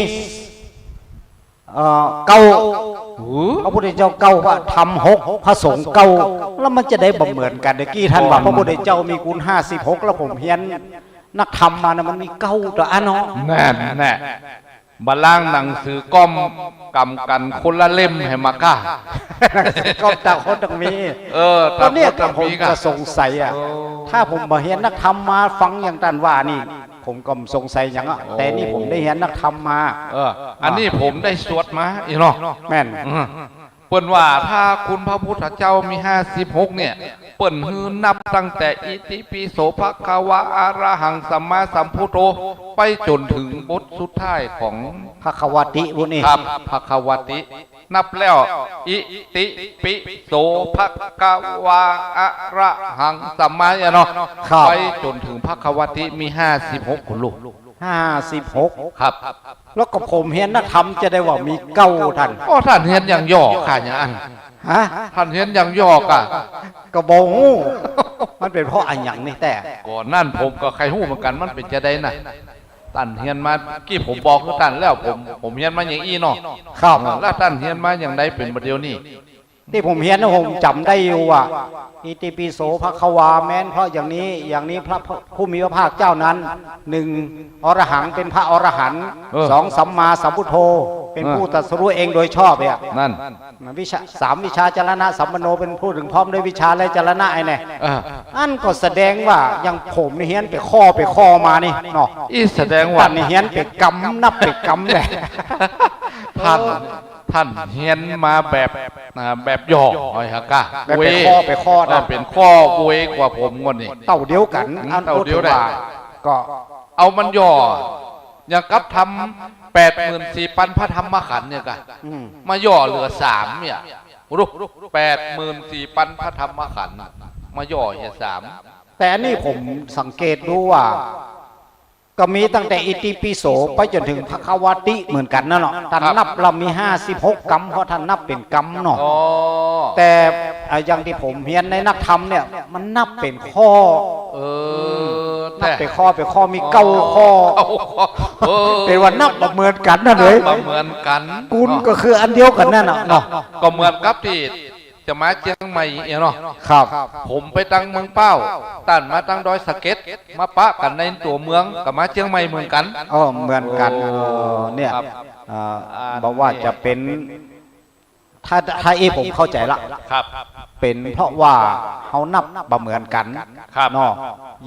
เอ่อ เก้า หือ พระพุทธเจ้าเก้า พระธรรมหก พระสงฆ์เก้า แล้วมันจะได้บ่เหมือนกั๋น เดี๋ยวกี้ต้านว่า อ๋อ พระพุทธเจ้ามีกุณห้าสิบหก แล้วผมเฮียนนักธรรมมานะ มันมีเก้าตั๋วอันเนาะ นั่นแหละ บ่าลางหนังสือก๊อมก๋ำกั๋นคนละเล่มหื้อมาก้า หนังสือก๊อมต่างคนต่างมี เออ ต๋อนเนี้ย ต่างคนต่างมี ผม ก้า ก็สงสัยอะ โอ้ ถ้าผมบ่เฮียนนักธรรมมาฟังอย่างต้านว่านี่ ผมก็สงสัยหยังอะ โอ้ แต่นี่ผมได้เฮียนนักธรรมมา เออ อันนี้ผมได้สวดมาอี้เนาะ แม่น อืม เปิ้นว่าถ้าคุณพระพุทธเจ้ามีห้าสิบหกเนี่ย เปิ้นหื้อนับตั้งแต่อิติปิโสภะคะวาอะระหังสัมมาสัมพุทโธ ไปจ๋นเถิงบทสุดท้ายของ ภะคะวาติ พุ้นนี่ ครับ ภะคะวาติ นับแล้ว อิติปิโสภะคะวาอะระหังสัมมา เนี่ยเนาะ ครับ ไปจ๋นเถิงภะคะวาติมีห้าสิบหก คุณลูก ห้าสิบหก ครับ แล้วก็ผมเฮียนนักธรรมจะได้ว่ามีเก้าต้าน โอ้ ต้านเฮียนอย่างย่อก้าอย่างอั้น ฮะ ต้านเฮียนอย่างย่อก้า ก็บ่ฮู้ มันเป๋นเพราะอะหยังนี่แต๊ ก่อนนั้นผมก็ใค่ฮู้เหมือนกั๋น มันเป๋นจาใดน่ะ ต้านเฮียนมา กี้ผมบอกหื้อต้านแล้ว ผม ผมเฮียนมาอย่างอี้เนาะ ครับ แล้วต้านเฮียนมาอย่างใดเป๋นบ่าเดี่ยวนี้ ตี้ผมเฮียนนะ ผมจ๋ำได้อยู่ว่า อิติปิโสภะคะวา แม้นเพราะอย่างนี้ อย่างนี้พระผู้มีพระภาคเจ้านั้น หนึ่ง อรหัง เป๋นพระอรหันต์ เออ สอง สัมมาสัมพุทโธ เป๋น เออ ผู้ตรัสรู้เองโดยชอบเนี่ย นั่น วิชา สาม วิชาจรณะสัมปันโน เป๋นผู้ถึงพร้อมด้วยวิชาและจรณะไอ้เนี่ย เออ อันก็แสดงว่าอย่างผมนี่เฮียนเป๋นข้อเป๋นข้อมานี่เนาะ อี้แสดงว่า ต้านนี่เฮียนเป๋นกำ นับเป๋นกำแหละ ต้าน เออ ต้านเฮียนมาแบบ อ่า แบบย่อ เอาไว้ฮะก้า แบบเป๋นข้อ เป๋นข้อนะ เป๋นข้ออวยกว่าผมก่อนนี่ เต้าเดียวกั๋น อืม อัน เต้าเดียวกั๋น พูดถึงว่า ก็ เอามันย่อ อย่างกับธรรมแปดหมื่นสี่ปันพระธรรมขันธ์เนี่ยก้า อืม มาย่อเหลือสามเนี่ย รู้ แปดหมื่นสี่ปันพระธรรมขันธ์ มาย่อเหลือสาม แต่อันนี้ผมสังเกตดูว่า ก็มีตั้งแต่อิติปิโสไปจ๋นเถิงภะคะวาติเหมือนกั๋นนั่นเนาะ ต้าน ครับ นับแล้วมีห้าสิบหกกำ เพราะต้านนับเป๋นกำเนาะ อ๋อ แต่ อ่า อย่างตี้ผมเฮียนในนักธรรมเนี่ย มันนับเป๋นข้อ เออ นับเป๋นข้อ เป๋นข้อ มีเก้าข้อ เก้าข้อ เออ เป๋นว่านับบ่เหมือนกั๋นนั่นเลย นับบ่เหมือนกั๋น กุณก็คืออันเดียวกั๋นนั่นน่ะเนาะ ก็เหมือนกับตี้ จะมาเจียงใหม่เนี่ยเนาะ ครับ ผมไปตังเมืองเป้า ต้านมาตังดอยสะเก็ด มาปะกั๋นในตั๋วเมือง ก็มาเจียงใหม่เหมือนกั๋น อ๋อ เหมือนกั๋น โอ้ เออ เนี่ย ครับ เอ่อ อ่า บ่ว่าจะเป๋น ถ้า ถ้าอี้ผมเข้าใจ๋ละ ครับ เป๋นเพราะว่าเฮานับบ่เหมือนกั๋น ครับ เนาะ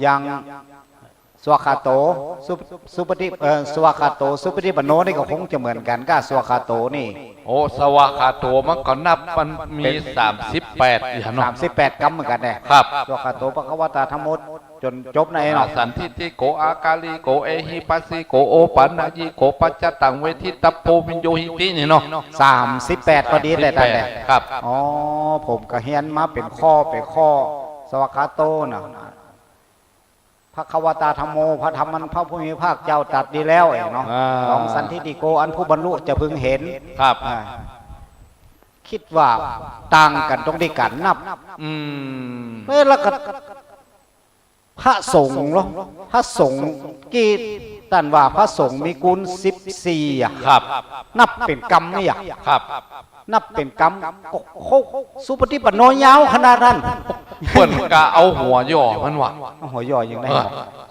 อย่าง สวากขาโต สุ สุปฏิ เอ่อ สวากขาโต สุปฏิปันโนนี่ก็คงจะเหมือนกั๋นกับสวากขาโตนี่ โอ้ สวากขาโตมันก็นับ มันมี เป๋น สามสิบแปดอย่างเนาะ สามสิบแปดกำเหมือนกั๋นแหละ ครับ สวากขาโต ภะคะวะตา ธัมโม จ๋นจบในเนาะ อ่า สันทิฏฐิโก อากาลีโก เอหิปัสสิโก โอปะนะยิโก ปัจจตัง เวทิตัปโพ วิญญูหิติ นี่เนาะ สามสิบแปดพอดีแหละ สามสิบแปด ต้านแหละ ครับ อ๋อ ผมก็เฮียนมาเป๋นข้อ เป๋นข้อ สวากขาโตน่ะ ภะคะวะตา ธัมโม พระธรรมอันพระผู้มีพระภาคเจ้าตรัสดีแล้วเนาะ อ่า สอง สันทิฏฐิโก อันผู้บรรลุจะพึงเห็น ครับ อ่า กึ๊ดว่าต่างกั๋นตรงตี้ก๋านนับ อืม เอ๊ะ แล้วก็พระสงฆ์เหรอ พระสงฆ์ กึ๊ดต้านว่าพระสงฆ์มีกู๋นสิบสี่อะ ครับ นับเป๋นกำนี่อะ ครับ นับเป๋นกำ โอ้โห สุปฏิปันโนยาวขนาดนั้น เปิ้นก็เอาหัวย่อมันว่า เอาหัวย่ออย่างใด เออ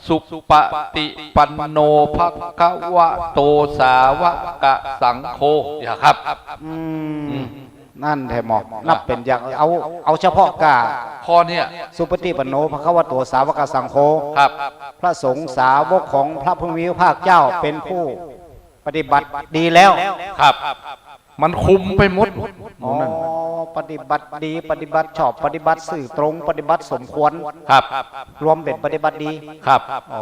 สุปฏิปันโนภะคะวะโตสาวกสังโฆ เนี่ยครับ อืม อืม นั่นแท้หมอ อ่ะ นับเป๋นอย่าง เอา เอาเฉพาะก้า ข้อเนี่ย สุปฏิปันโนภะคะวะโตสาวกสังโฆ ครับ พระสงฆ์สาวกของพระผู้มีพระภาคเจ้าเป๋นผู้ปฏิบัติดีแล้ว ครับ มันคุมไปหมด อ๋อ หมู่นั้น ปฏิบัติดี ปฏิบัติชอบ ปฏิบัติซื่อตรง ปฏิบัติสมควร ครับ รวมเป๋นปฏิบัติดี ครับ อ๋อ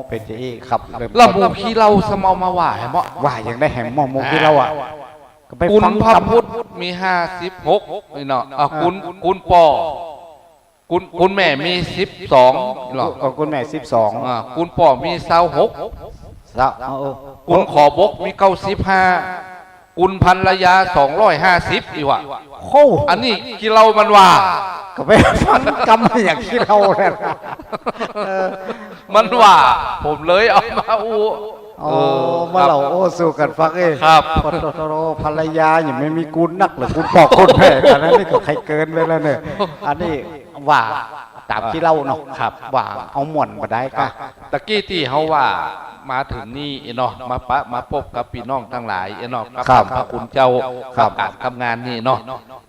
เป๋นจาอี้ครับ เริ่ม แล้วหมู่ขี้เหล้าสะเมามาว่าแหมเหมาะ ว่าอย่างใดแหมเหมาะ หมู่ขี้เหล้าอะ ก็ไป กุณ ฟัง พระ กำ พุทธมีห้าสิบหกนี่เนาะ อ่ะ อ่ะ กุณ กุณป้อ กุณ กุณแม่มีสิบสองเนาะ เออ กุณแม่สิบสอง อ่า กุณป้อมีซาวหก ซะ เออ เออ กุณขอบกมีเก้าสิบห้า กุณภรรยาสองร้อยห้าสิบ อีกว่า โอ้ อันนี้ขี้เหล้ามันว่า ก็ไปฟังกำอย่างขี้เหล้าเนี่ย เออ มันว่า ผมเลยเอามาอู้ โอ้ เออ เมื่อเล่า ครับ โอ้ สู่กั๋นฟังเอ้ย ครับ โอ้โธ่ ภรรยายังไม่มีกู๋นักเหลือ กู๋ปอกกู๋แผลขนาดนี้ก็ใค่เกินไปแล้วเนี่ย อันนี้ว่าต๋ามตี้เล่าเนาะ ครับ ว่าเอาม่วนบ่ได้ ครั ก้า บ ตะกี้ตี้เฮาว่ามาเถิงนี่เนาะ มาปะ มาปบกับปี้น้องตังหลายเนาะ กับ ครับ ท่านพระคุณเจ้า ครับ กับก๋านทำงานนี่เนาะ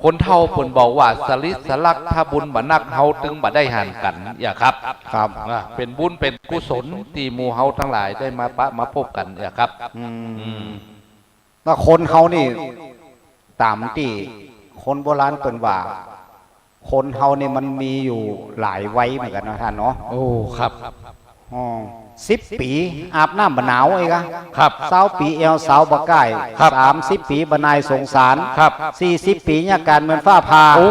คนเฒ่าเปิ้นบอกว่า สลิดสลัก ถ้าบุญบ่นัก เฮาตึงบ่ได้หันกั๋น อย่าครับ ครับ อ่า เป๋นบุญเป๋นกุศลตี้หมู่เฮาตังหลายได้มาปะมาปบกั๋น อย่าครับ อืม อืม แล้วคนเฮานี่ ต๋ามตี้คนโบราณเปิ้นว่า คนเฮานี่มันมีอยู่หลายวัยเหมือนกั๋นเนาะต้านเนาะ โอ้ ครับ อ๋อ สิบปี๋อาบน้ำบ่หนาวเอกอะ ครับ ซาวปี๋แอ่วสาวบ่ก้าย ครับ สามสิบปี๋บ่นายสงสาร ครับ สี่สิบปี๋เยียะก๋านเหมือนฟ้าผ่า โอ้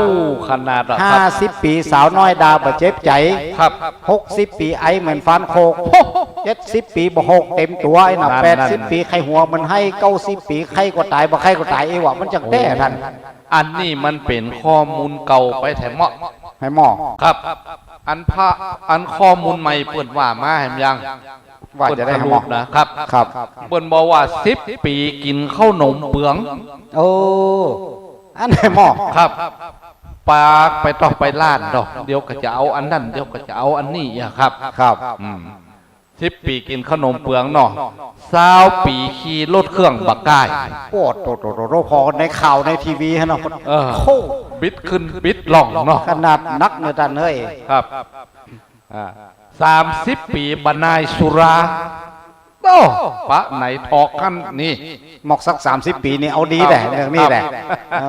ขนาดอะครับ ห้าสิบปี๋สาวน้อยด่าบ่เจ็บใจ๋ ครับ หกสิบปี๋ไอเหมือนฟานโขก โอ้ เจ็ดสิบปี๋บ่โหกเต็มตั๋ว ไอ้หน่า นั่นๆ แปดสิบปี๋ไข้หัวเหมือนไห้ เก้าสิบปี๋ไข้ก็ต๋าย บ่ไข้ก็ต๋าย เอวะ มันจักแต๊ต้าน อันนี้มันเป๋นข้อมูลเก่าไปแถมเมาะ แถมเมาะ ครับ อันพระ อันข้อมูลใหม่เปิ้นว่ามาแหมยัง ว่าจะได้ เปิ้นสรุปนะครับ ครับ เปิ้นบอกว่า สิบปี๋กิ๋นข้าวหนมเปือง โอ้ อันแถมเมาะ ครับ ปากไปต่อไปล้านดอก เดี๋ยวก็จะเอาอันนั้น เดี๋ยวก็จะเอาอันนี้อะครับ ครับ อืม สิบปี๋กิ๋นข้าวหนมเปืองเนาะ ซาวปี๋ขี่รถเครื่องบ่ก้าย โอ้โธ่ โธ่ โธ่ โธ่ ผ่อในข่าวในทีวีหั้นเนาะ เออ โอ้ บิดขึ้นบิดล่องเนาะ ขนาดนักเนาะต้านเอ้ย ครับ อ่า สามสิบปี๋บ่นายสุรา โอ้ ปะไหนถอกหั้นนี่ มอกสักสามสิบปี๋นี่เอาดีแหละ ครับ เรื่องนี้แหละ ครับ เอ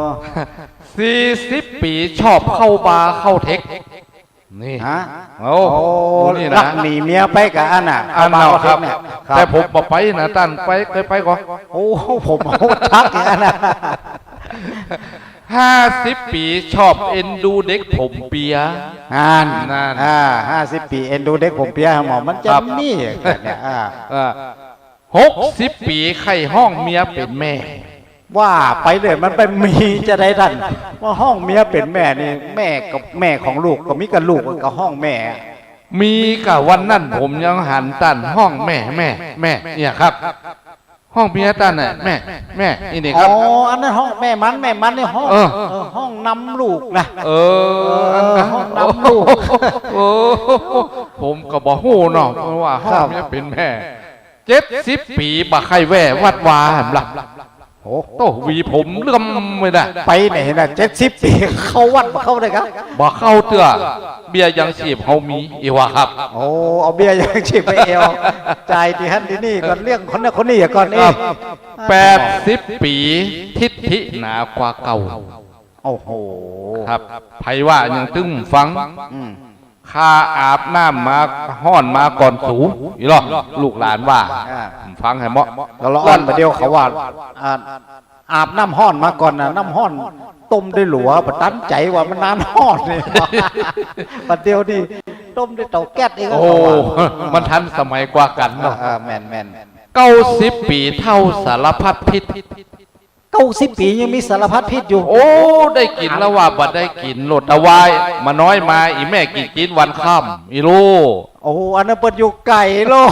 อ สี่สิบปี๋ชอบเข้าบาร์เข้าเทค นี่ ฮะ โอ้ โอ้ นี่นะ ลักหนีเมียไปกับอันน่ะ อันเนาะ เอามา ครับ เนี่ย ครับ แต่ผมบ่ไปนะ ต้านไป เคยไปก่อ โอ้ ผมเอาทักอย่างนั้นน่ะ ห้าสิบปี๋ชอบเอ็นดูเด็กผมเปีย นั่น นั่น อ่า ห้าสิบปี๋เอ็นดูเด็กผมเปีย หมอ มันจะ ครับ มีอย่างเนี้ย อ่า เออ หกสิบปี๋ใค่ฮ้องเมียเป๋นแม่ ว่าไปเรื่อย มันไปมีจะใดต้าน ว่าฮ้องเมียเป๋นแม่นี่ แม่กับแม่ของลูกก็มีกับลูกก็ฮ้องแม่ มีก้า วันนั้นผมยังหันต้านฮ้องแม่ แม่ แม่ เนี่ยครับ ฮ้องเมียต้านน่ะ แม่ แม่ นี่ นี่ครับ อ๋อ อันนั้นฮ้องแม่มัน แม่มันนี่ฮ้อง เออ เออ ฮ้องนำลูกนะ เออ เออ อันนั้น ฮ้องนำลูก โอ้ ผมก็บ่ฮู้เนาะ เพราะว่าฮ้อง ครับ เมียเป๋นแม่ เจ็ดสิบปี๋บ่ใค่แว่วัดวาหั้นล่ะ โอ้ โต้ หวีผมเหลื่อมไว้นะ ไปไหนน่ะ เจ็ดสิบปี๋ เข้าวัดบ่เข้าได้ครับ บ่เข้าเตื้อ เบี้ยยังชีพเฮามี อีหว่าครับ โอ้ เอาเบี้ยยังชีพไปแอ่ว จ่ายตี้หั้นตี้นี่ก่อน เลี้ยงคนนั้นคนนี้ก่อน ครับ เอ๊ะ แปดสิบปี๋ ทิฐิหนากว่าเก่า โอ้โห ครับ ใผว่าหยังตึงฟัง อืม ข้าอาบน้ำมาฮ้อนมาก่อนสู อีหล่อ ลูกหลานว่า อ่า ฟังหื้อเหมาะ แล้วละอ่อนบ่าเดี่ยวเขาว่า อ่า อาบน้ำฮ้อนมาก่อนน่ะ น้ำฮ้อนต้มด้วยหลัว บ่ตันใจ๋ว่ามันนานฮ้อนนี่ บ่าเดี่ยวนี่ต้มด้วยเตาแก๊สเอง โอ้ เขาว่า มันทันสมัยกว่ากั๋นเนาะ อ่า แม่นๆ เก้าสิบปี๋เฒ่าสารพัดพิษ เก้าสิบปี๋ยังมีสารพัดพิษอยู่ โอ้ ได้กิ๋นแล้วว่าบ่ได้กิ๋นโลด ตะวาย หมาน้อยมา อี่แม่กิ๋น กิ๋นวันค่ำ อี่ลูก โอ้โห อันนั้นเปิ้นอยู่ไก๋โลด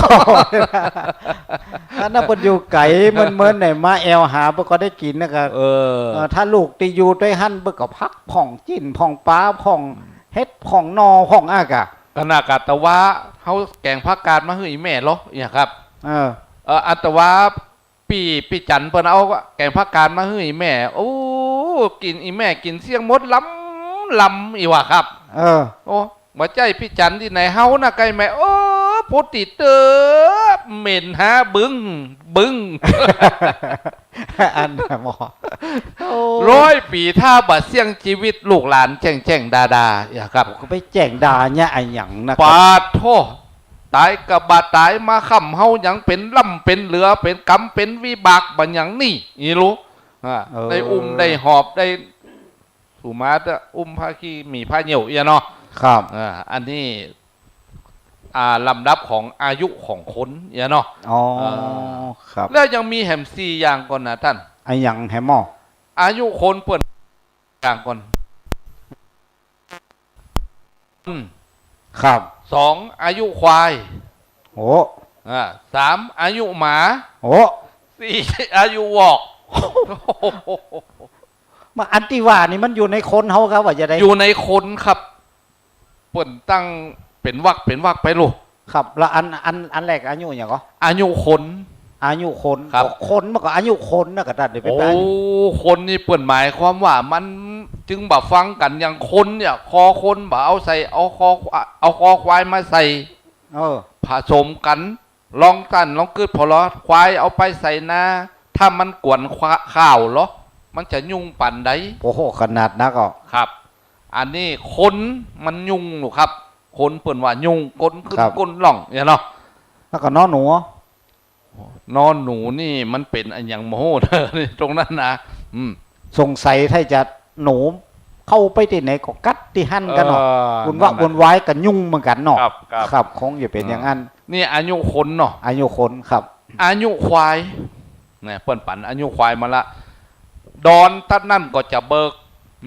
อันนั้นเปิ้นอยู่ไก๋ เมินๆ ไหนมาแอ่วหาเปิ้นก็ได้กิ๋นนะครับ เออ เออ ถ้าลูกตี้อยู่ตวยหั้นเปิ้นก็ผักพ่อง จิ๊นพ่อง ป๋าพ่อง เห็ดพ่อง หน่อพ่อง อะกะ ขนาดกะตะวา เฮาแก๋งผักกาดมาหื้ออี่แม่ลอ เนี่ยครับ เออ เออ อันตะวา ปี้ ปี้จั๋นเปิ้นเอาแก๋งผักกาดมาหื้ออี่แม่ โอ้ กิ๋น อี่แม่กิ๋นเสี้ยงหมดลำลำ อี่หว่าครับ เออ โอ้ บ่ใจ้ปี้จั๋นตี้ไหน เฮาน่ะไก่แม่ โอ้ ปุติเตอ เหม็นหาบึ้ง บึ้ง อันน่ะหมอ โอ้ ร้อยปี๋ถ้าบ่เสี้ยงจีวิตลูกหลานแจ้งๆ ด่าๆ อย่าครับ ก็ไปแจ้งด่าเนี่ยอะหยังนะครับ ปาดโธ่ ต๋ายกะบ่าต๋าย มาค่ำเฮายังเป๋นล่ำเป๋นเหลือ เป๋นกรรมเป๋นวิบากบ่าหยังนี่ อี่ลูก อ่า เออ ได้อุ้มได้หอบ ได้สู่มาเต๊อะ อุ้มผ้าขี้หมีผ้าเยี่ยวเอี้ยเนาะ ครับ อ่า อันนี้ อ่า ลำดับของอายุของคนเอี้ยเนาะ อ๋อ เออ ครับ แล้วยังมีแหมสี่อย่างก่อนนะต้าน อะหยังแหมหมอ อายุคนเปิ้น อย่างก่อน อืม ครับ สอง อายุควาย โอ้ อ่า สาม อายุหมา โอ้ สี่ อายุวอก มาอันตี้ว่านี่มันอยู่ในคนเฮาครับ ว่าจะได้ อยู่ในคนครับ เปิ้นตั้งเป๋นวรรคเป๋นวรรคไปลูก ครับ แล้วอัน อัน อันแรกอายุหยังก่อ อายุคน อายุคน ครับ คนมันก็อายุคนนะ กระตันเดี๋ยวไป โอ้ แปล คนนี่เปิ้นหมายความว่ามันจึงบ่ฟังกั๋น อย่างคนเนี่ย คอคนบ่เอาใส่ เอาคอ เอาคอควายมาใส่ เออ ผสมกั๋น ลองตั้นลองกึ๊ดผ่อลอ ควายเอาไปใส่นา ถ้ามันกวนข้าวเหรอ มันจะยุ่งปานใด โอ้โห ขนาดนักอ่ะ ครับ อันนี้คนมันยุ่งลูกครับ คนเปิ้นว่ายุ่ง คนขึ้น ครับ คนล่องเนี่ยเนาะ แล้วก็นอหนู นอหนูนี่มันเป๋นอะหยังบ่ฮู้เน่อ นี่ตรงนั้นนะ อืม สงสัยถ้าจะหนูเข้าไปตี้ไหนก็กัดตี้หั้นกั๋นเนาะ เออ วุ่นวะ นั่นน่ะ วุ่นวายกั๋นยุ่งเหมือนกั๋นเนาะ ครับ ครับ ครับ คงจะเป๋นอย่างนั้น อ่า นี่อายุคนเนาะ อายุคนครับ อายุควาย เนี่ย เปิ้นปั๋นอายุควายมาละ ดอนตั๊ดนั่นก็จะเบิก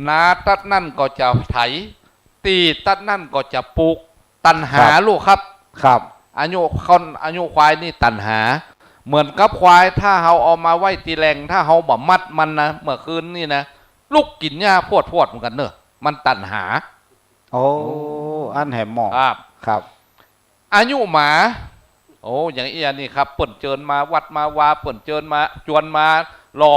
นาตั๊ดนั่นก็จะไถ ตี้ตั๊ดนั่นก็จะปลูก ตัณหา ครับ ลูกครับ ครับ อายุคน อายุควายนี่ตัณหา เหมือนกับควาย ถ้าเฮาเอามาไว้ตี้แหล่ง ถ้าเฮาบ่มัดมันนะ เมื่อคืนนี่นะ ลุกกิ๋นหญ้าพรวดๆ เหมือนกั๋นเน่อ มันตัณหา โอ้ โอ้ อันแหมหมอ ครับ ครับ อายุหมา โอ้ อย่างอี้อันนี้ครับ เปิ้นเจิญมาวัดมาวา เปิ้นเจิญมา จวนมาหล่อ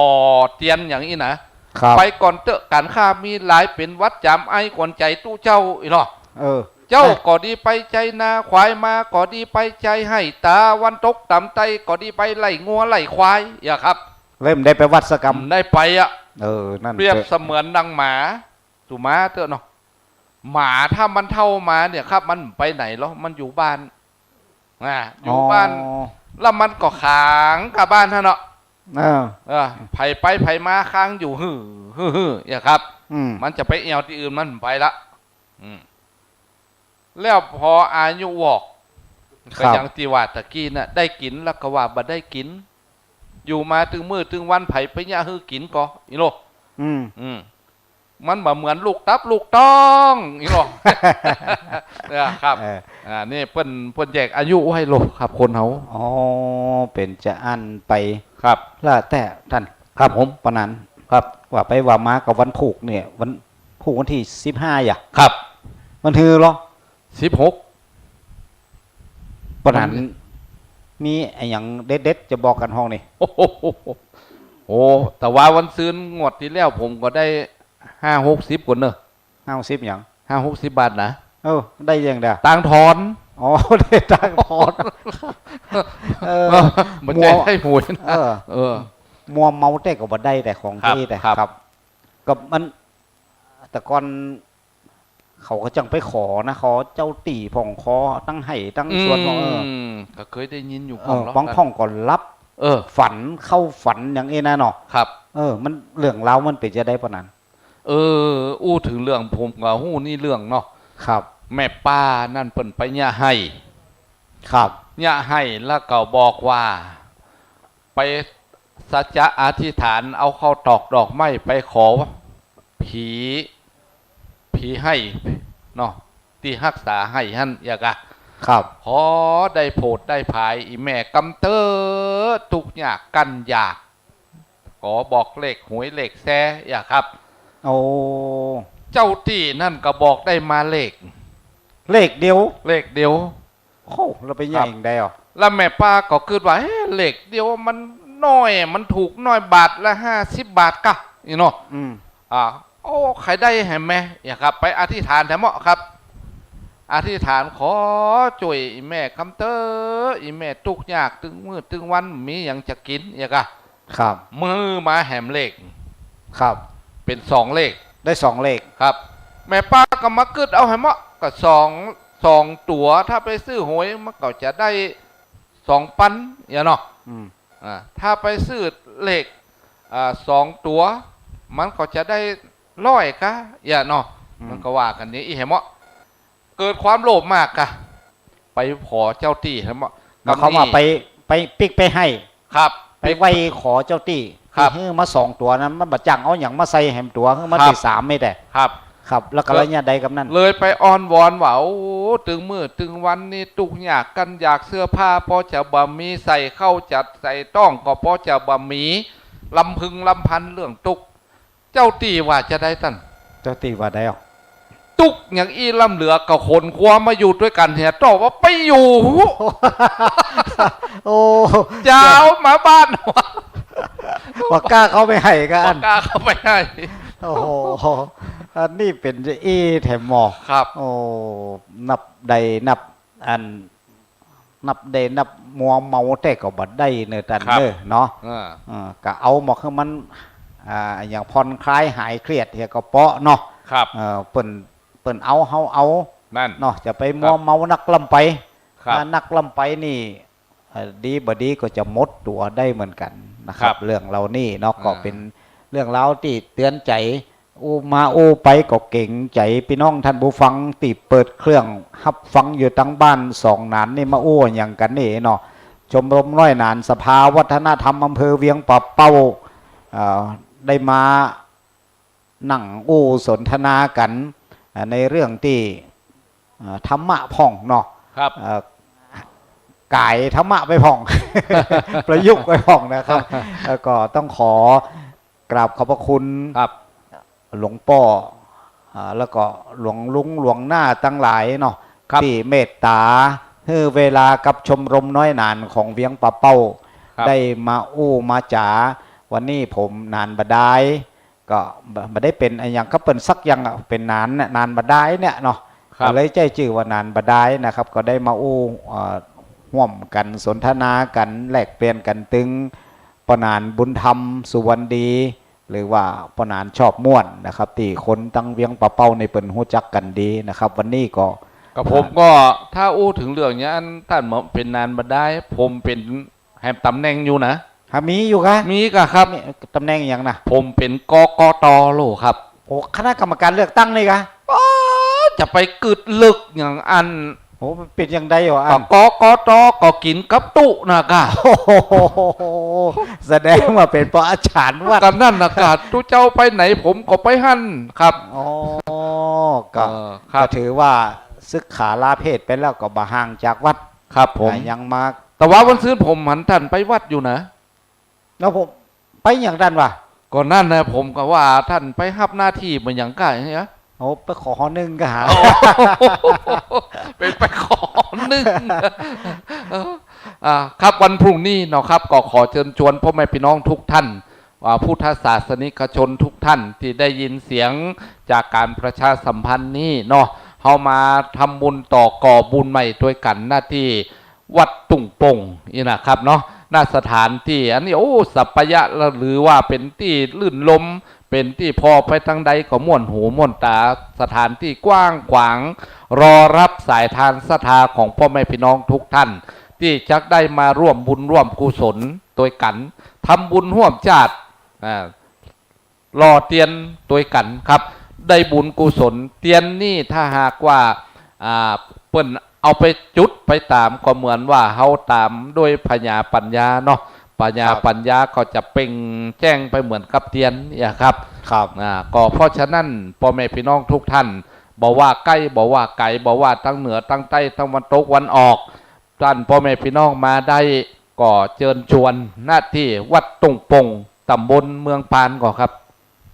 เตียนอย่างอี้นะ ครับ ไปก่อนเต๊อะ ก๋านข้ามีหลาย เป๋นหวัดจ๋ามไอกวนใจ๋ตุ๊เจ้าอี้เนาะ เออ เจ้า เอ้ย ก็ดีไปไจ้นา ควายมาก็ดีไปไจ้ไฮ่ ตาวันตกต๋ำใต้ก็ดีไปไล่งัวไล่ควาย อย่าครับ เริ่มได้ไปวัดสักกำ ได้ไปอะ เออ นั่น เปรียบ เต๊อะ เสมือนดังหมา สุหมาเต๊อะเนาะ หมาถ้ามันเฒ่ามาเนี่ยครับ มันไปไหนเหรอ มันอยู่บ้าน อ่า อยู่บ้าน อ๋อ แล้วมันก็ขังกับบ้านหั้นเนาะ เออ เออ ใผไปใผมาขังอยู่ หื้อ หื้อ หื้อ เนี่ยครับ อืม มันจะไปแอ่วตี้อื่นมันไปละ อืม แล้วพออายุวอก ครับ ก็อย่างตี้ว่าตะกี้น่ะ ได้กิ๋นแล้วก็ว่าบ่ได้กิ๋น อยู่มาตึงมื้อตึงวัน ใผไปเยียะหื้อกิ๋นก่อ อี้โล อืม อืม มันบ่เหมือนลูกตับลูกต้อง อี้โล เนี่ยครับ เออ อ่า นี่เปิ้น เปิ้นแยกอายุไว้โลครับ คนเฮา อ๋อ เป๋นจาอั้นไป ครับ แล้วแต่ต้าน ครับผม ปะนั้น ครับ ว่าไปว่ามาก็วันพูกเนี่ย วันพูกวันตี้สิบห้า อ่ะ ครับ มันหื้อเหรอ สิบหก ปะนั้น มัน มีอะหยังเด็ดๆ จะบอกกั๋นห้องนี่ โอ้โห โอ้ แต่ว่าวันซืนงวดตี้แล้วผมก็ได้ห้าหกสิบก่อนเน่อ ห้าหกสิบหยัง ห้าหกสิบบาทนะ เออ ได้อย่างเดียว ตังค์ถอน อ๋อ ได้ตังค์ถอน เออ บ่ใจ้ มัว ได้หวยนะ เออ เออ มัวเมาแต่ก็บ่ได้แต่ของ ครับ ตี้แต่ ครับ ครับ ก็มัน แต่ก่อน เขาก็จังไปขอนะ ขอเจ้าตี้พ่อง ขอตังไฮ่ตังสวนพ่อง เออ อืม ก็เกยได้ยินอยู่ เออ พ่อง บางพ่องก็หลับ เออ ฝัน เข้าฝันอย่างอี้นะเนาะ ครับ เออ มัน เรื่องราวมันเป๋นจาใดปะนั้น เออ อู้เถิงเรื่อง ผมก็ฮู้นี่เรื่องเนาะ ครับ แม่ป้านั่นเปิ้นไปเยียะไฮ่ ครับ เยียะไฮ่แล้วก็บอกว่า ไปสัจจะอธิษฐาน เอาข้าวตอกดอกไม้ไปขอ ผี ผีไฮ่เนาะ ตี้ฮักษาไฮ่หั้น อย่ากะ ครับ ขอได้โผดได้ผาย อี่แม่กำเต๊อะ ตุ๊กยากกั้นอยาก ขอบอกเลขหวยเลขแซ อย่าครับ โอ้ เจ้าตี้นั่นก็บอกได้มาเลข เลขเดียว เลขเดียว โอ้ แล้วไปเยียะ ครับ อย่างใดอ่ะ แล้วแม่ป้าก็กึ๊ดว่า เฮ้ เลขเดียวมันน้อย มันถูกน้อย บาทละห้าสิบบาทกะ อี้เนาะ อืม อ่า โอ้ ใค่ได้แหมแม่ อย่าครับ ไปอธิษฐานแถมเมาะครับ อธิษฐานขอจ้วยอี่แม่กำเต๊อะ อี่แม่ตุ๊กยาก ตึงมื้อตึงวัน มีหยังจะกิ๋น อย่ากะ ครับ หื้อมาแหมเลข ครับ เป๋นสองเลข ได้สองเลข ครับ แม่ป้าก็มากึ๊ดเอาแหมเมาะ ก็สอง สองตั๋ว ถ้าไปซื้อหวยมันก็จะได้สองปัน อย่าเนาะ อืม อ่า ถ้าไปซื้อเลข อ่า สองตั๋ว มันก็จะได้ร้อยกะ อย่าเนาะ อืม มันก็ว่ากั๋นนี่อี้แหมเมาะ เกิดความโลภมากกะ ไปขอเจ้าตี้แหมเมาะ หมายความว่า กำนี่ ไป ไปปิ๊กไปไฮ่ ครับ ไปไหว้ขอเจ้าตี้ ครับ หื้อมาสองตั๋วนั้น มันบ่จั่งเอาหยังมาใส่แหมตั๋ว หื้อมา ครับ ตี้สามไม่แต่ ครับ ครับ แล้วก็ระยะใดกำนัน เลยไปอ้อนวอนว่า โอ้ ตึงมื้อตึงวันนี้ตุ๊กยากกั๋นอยาก เสื้อผ้าปอจะบ่มี ใส่ข้าวจัดใส่ต๊องก็ปอจะบ่มี ลำพึงลำพันเรื่องตุ๊ก เจ้าตี้ว่าจาใดตัน เจ้าตี้ว่าใดอ่ะ ตุ๊กอย่างอี้ล้ำเหลือ ก็ขนครัวมาอยู่ตวยกั๋นเหีย ตอบว่าไปอยู่ โอ้ เจ้ามาบ้าน บ่กล้าเข้าไปไห้กั๋น บ่กล้าเข้าไปไห้ โอ้โห อันนี้เป๋นอี้แถมหมอ ครับ โอ้ นับได้นับ อัน นับได้นับมัวเมาแต่ก็บ่ได้เน่อตัน ครับ เน่อเนาะ อ่า เออ ก็เอาหมอกหื้อมัน อ่า อย่างผ่อนคลายหายเครียดเหียก็เปาะเนาะ ครับ เออ เปิ้น เปิ้นเอาเฮาเอา นั่น เนาะ จะไปมัว ครับ เมานักล้ำไป ครับ ถ้านักล้ำไปนี่ เอ่อ ดีบ่ดีก็จะหมดตั๋วได้เหมือนกั๋นนะครับ ครับ เรื่องเหล่านี้เนาะ อ่า ก็เป๋นเรื่องราวตี้เตือนใจ๋ อู้มาอู้ไปก็เก๋งใจ๋ปี้น้องต้านผู้ฟังตี้เปิดเครื่องฮับฟังอยู่ตางบ้านสองหนานนี่มาอู้หยังกั๋นนี่เนาะ ชมรมน้อยหนานสภาวัฒนธรรมอำเภอเวียงป่าเป้า เอ่อ ได้มานั่งอู้สนทนากั๋น เอ่อ ในเรื่องตี้ เอ่อ ธรรมะพ่องเนาะ ครับ เอ่อ ก๋ายธรรมะไปพ่อง ประยุกต์ไปพ่องนะครับ แล้วก็ต้องขอกราบขอบพระคุณ ครับ หลวงป้อ อ่า แล้วก็หลวงลุงหลวงน้าตังหลายเนาะ ครับ ตี้เมตต๋าหื้อเวลากับชมรมน้อยหนานของเวียงป่าเป้า ครับ ได้มาอู้มาจา วันนี้ผมหนานบ่าดาย ก็บ่ บ่ได้เป๋นอะหยัง ก็เปิ้นสักอย่างอะ เป๋นหนานเนี่ย หนานบ่าดายเนี่ยเนาะ ครับ ก็เลยใจ๊จื้อว่าหนานบ่าดายนะครับ ก็ได้มาอู้ เอ่อ ฮ่วมกั๋นสนทนากั๋น แลกเปลี่ยนกั๋นตึงป้อหนานบุญธรรม สุวรรณดี หรือว่าป้อหนานชอบม่วนนะครับ ตี้คนตังเวียงป่าเป้านี่เปิ้นฮู้จักกั๋นดีนะครับ วันนี้ก็ ก็ผมก็ ถ้าอู้เถิงเรื่องเนี้ย อันต้านหมอเป๋นหนานบ่าดาย ผมเป๋นแหมต๋ำแหน่งอยู่นะ ฮะ มีอยู่กะ มีกะครับ มีต๋ำแหน่งอะหยังนะ ผมเป๋น กกต โลครับ โอ้ คณะกรรมการเลือกตั้งนี่กะ โอ้ จะไปกึ๊ดลึกอย่างอั้น โอ้ เป๋นอย่างใดวะอั้น ก็ กกต ก็กิ๋นกับตุ๊นะกะ โอ้โห แสดงว่าเป๋นป้ออาจ๋ารย์วัด ก็นั่นนะกะ ตุ๊เจ้าไปไหนผมก็ไปหั้นครับ อ๋อ ก็ เออ ครับ ก็ถือว่าสึกขาลาเพศไปแล้วก็บ่ห่างจากวัด ครับผม อ่ะ ยังมา แต่ว่าวันซืนผมหันต้านไปวัดอยู่นะ แล้วผมไปหยังต้านวะ ก็นั่นนะ ผมก็ว่าต้านไปฮับหน้าตี้บ่าหยังก้าเหีย โอ้ ไปขอหอนึ่งกะหา โอ้ เป๋นไปขอหอนึ่ง เออ อ่า ครับ วันพรุ่งนี้เนาะครับ ก็ขอเจิญจวนป้อแม่ปี้น้องทุกท่าน อ่า พุทธศาสนิกชนทุกท่านตี้ได้ยินเสียงจากก๋านประชาสัมพันธ์นี้เนาะ เฮามาทำบุญต่อก่อบุญใหม่ตวยกั๋น ณ ตี้วัดตุ้งโป่งอี้นะครับเนาะ ณ สถานตี้อันนี้ โอ้ สัปยะ หรือว่าเป๋นตี้ลื่นลม เป๋นตี้ผ่อไปตางใดก็ม่วนหูม่วนต๋า สถานตี้กว้างขวาง รอฮับสายทานศรัทธาของป้อแม่ปี้น้องทุกท่าน ตี้จักได้มาฮ่วมบุญฮ่วมกุศลตวยกั๋น ทำบุญฮ่วมจ้าด อ่า หล่อเตียนตวยกั๋นครับ ได้บุญกุศล เตียนนี่ถ้าหากว่า อ่า เปิ้นเอาไปจุดไปต๋าม ก็เหมือนว่าเฮาต๋ามด้วยผญาปั๋ญญาเนาะ ผญา ครับ ปั๋ญญาก็จะเปล่งแจ้งไปเหมือนกับเตียนเนี่ยครับ ครับ อ่า ก็เพราะฉะนั้น ป้อแม่ปี้น้องทุกท่าน บ่ว่าใก้ บ่ว่าไก๋ บ่ว่าตางเหนือ ตางใต้ ตางวันตก วันออก ต้านป้อแม่ปี้น้องมาได้ ก็เจิญจวน ณ ตี้วัดตุ้งโป่ง ต๋ำบลเมืองปานก่อครับ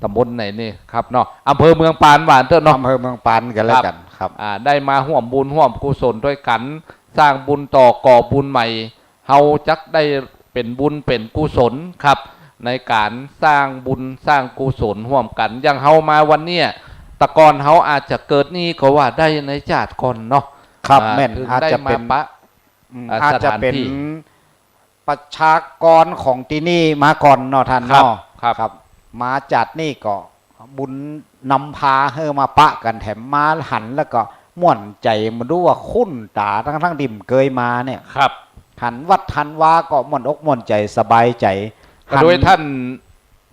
ต๋ำบลไหนนี่ครับเนาะ อำเภอเมืองปานว่าอั้นเต๊อะเนาะ อำเภอเมืองปานก็แล้วกั๋นครับ ครับ อ่า ได้มาฮ่วมบุญฮ่วมกุศลตวยกั๋น สร้างบุญต่อก่อบุญใหม่ เฮาจักได้เป๋นบุญเป๋นกุศลครับ ในก๋านสร้างบุญสร้างกุศลฮ่วมกั๋น อย่างเฮามาวันเนี้ย แต่ก่อนเฮาอาจจะเกิดนี่ก็ว่าได้ในจ้าดก่อนเนาะ ครับ อ่า แม่น เถิง อาจจะ ได้มา เป๋น ปะ อืม อ่า อาจจะเป๋น สถานตี้ ประชากรของตี้นี่มาก่อนเนาะต้านเนาะ ครับ ครับ ครับ มาจ้าดนี่ก็บุญนำพาหื้อมาปะกั๋น แถมมาหันแล้วก็ม่วนใจ๋ บ่ฮู้ว่าคุ้นต๋า ตังๆ ตี้บ่เกยมาเนี่ย ครับ หันวัดหันวาก็ม่วนอกม่วนใจ๋ สบายใจ๋ ก็ หัน โดยต้าน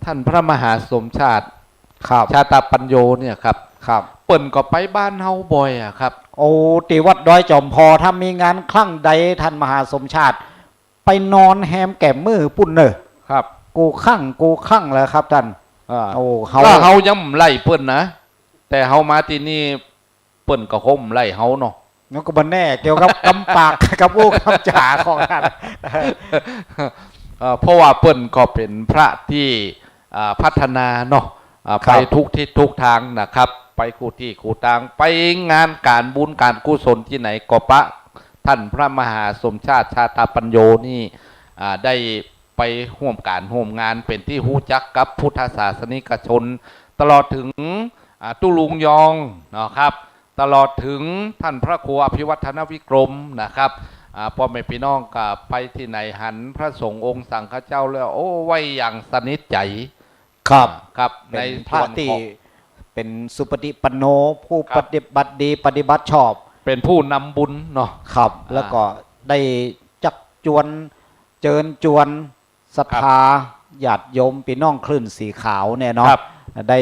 ต้านพระมหาสมชาติ ครับ ชาตปัญโญเนี่ยครับ ครับ เปิ้นก็ไปบ้านเฮาบ่อยอะครับ โอ้ ตี้วัดดอยจ๋อมผ่อ ถ้ามีงานครั้งใด ต้านมหาสมชาติ ไปนอนแฮมแก่มมื้อปู๊นเน่อ ครับ กู้ครั้ง กู้ครั้งแล้วครับต้าน อ่า โอ้ เฮา แล้วเฮายังบ่ไล่เปิ้นนะ แต่เฮามาตี้นี่เปิ้นก็คงบ่ไล่เฮาเนาะ มันก็บ่แน่เกี่ยวกับกำปาก กำอู้กำจ๋าของหั้น เอ่อ เพราะว่าเปิ้นก็เป๋นพระตี้ อ่า พัฒนาเนาะ อ่า ครับ ไปกู้ตี้กู้ตางนะครับ ไปกู้ตี้กู้ตาง ไปงานก๋านบุญก๋านกุศลตี้ไหนก็ปะต้านพระมหาสมชาติชาตปัญโญนี่ อ่า ได้ไปฮ่วมก๋านฮ่วมงาน เป๋นตี้ฮู้จักกับพุทธศาสนิกชน ตลอดเถิง อ่า ตุ๊ลุงยองเนาะครับ ตลอดเถิงต้านพระครูอภิวัฒนวิกรมนะครับ อ่า ป้อแม่ปี้น้องก็ไปตี้ไหนหันพระสงฆ์องค์สังฆเจ้าแล้ว โอ้ ไหว้อย่างสนิทใจ๋ ครับ ครับ เป๋น ใน พระ ส่วน ตี้ ของ เป๋นสุปฏิปันโน ผู้ ครับ ปฏิบัติดีปฏิบัติชอบ เป๋นผู้นำบุญเนาะ ครับ อ่า แล้วก็ได้จักจวนเจิญจวน ศรัทธา ครับ ญาติโยมปี้น้องคลื่นสีขาวเนี่ยเนาะ ครับ ได้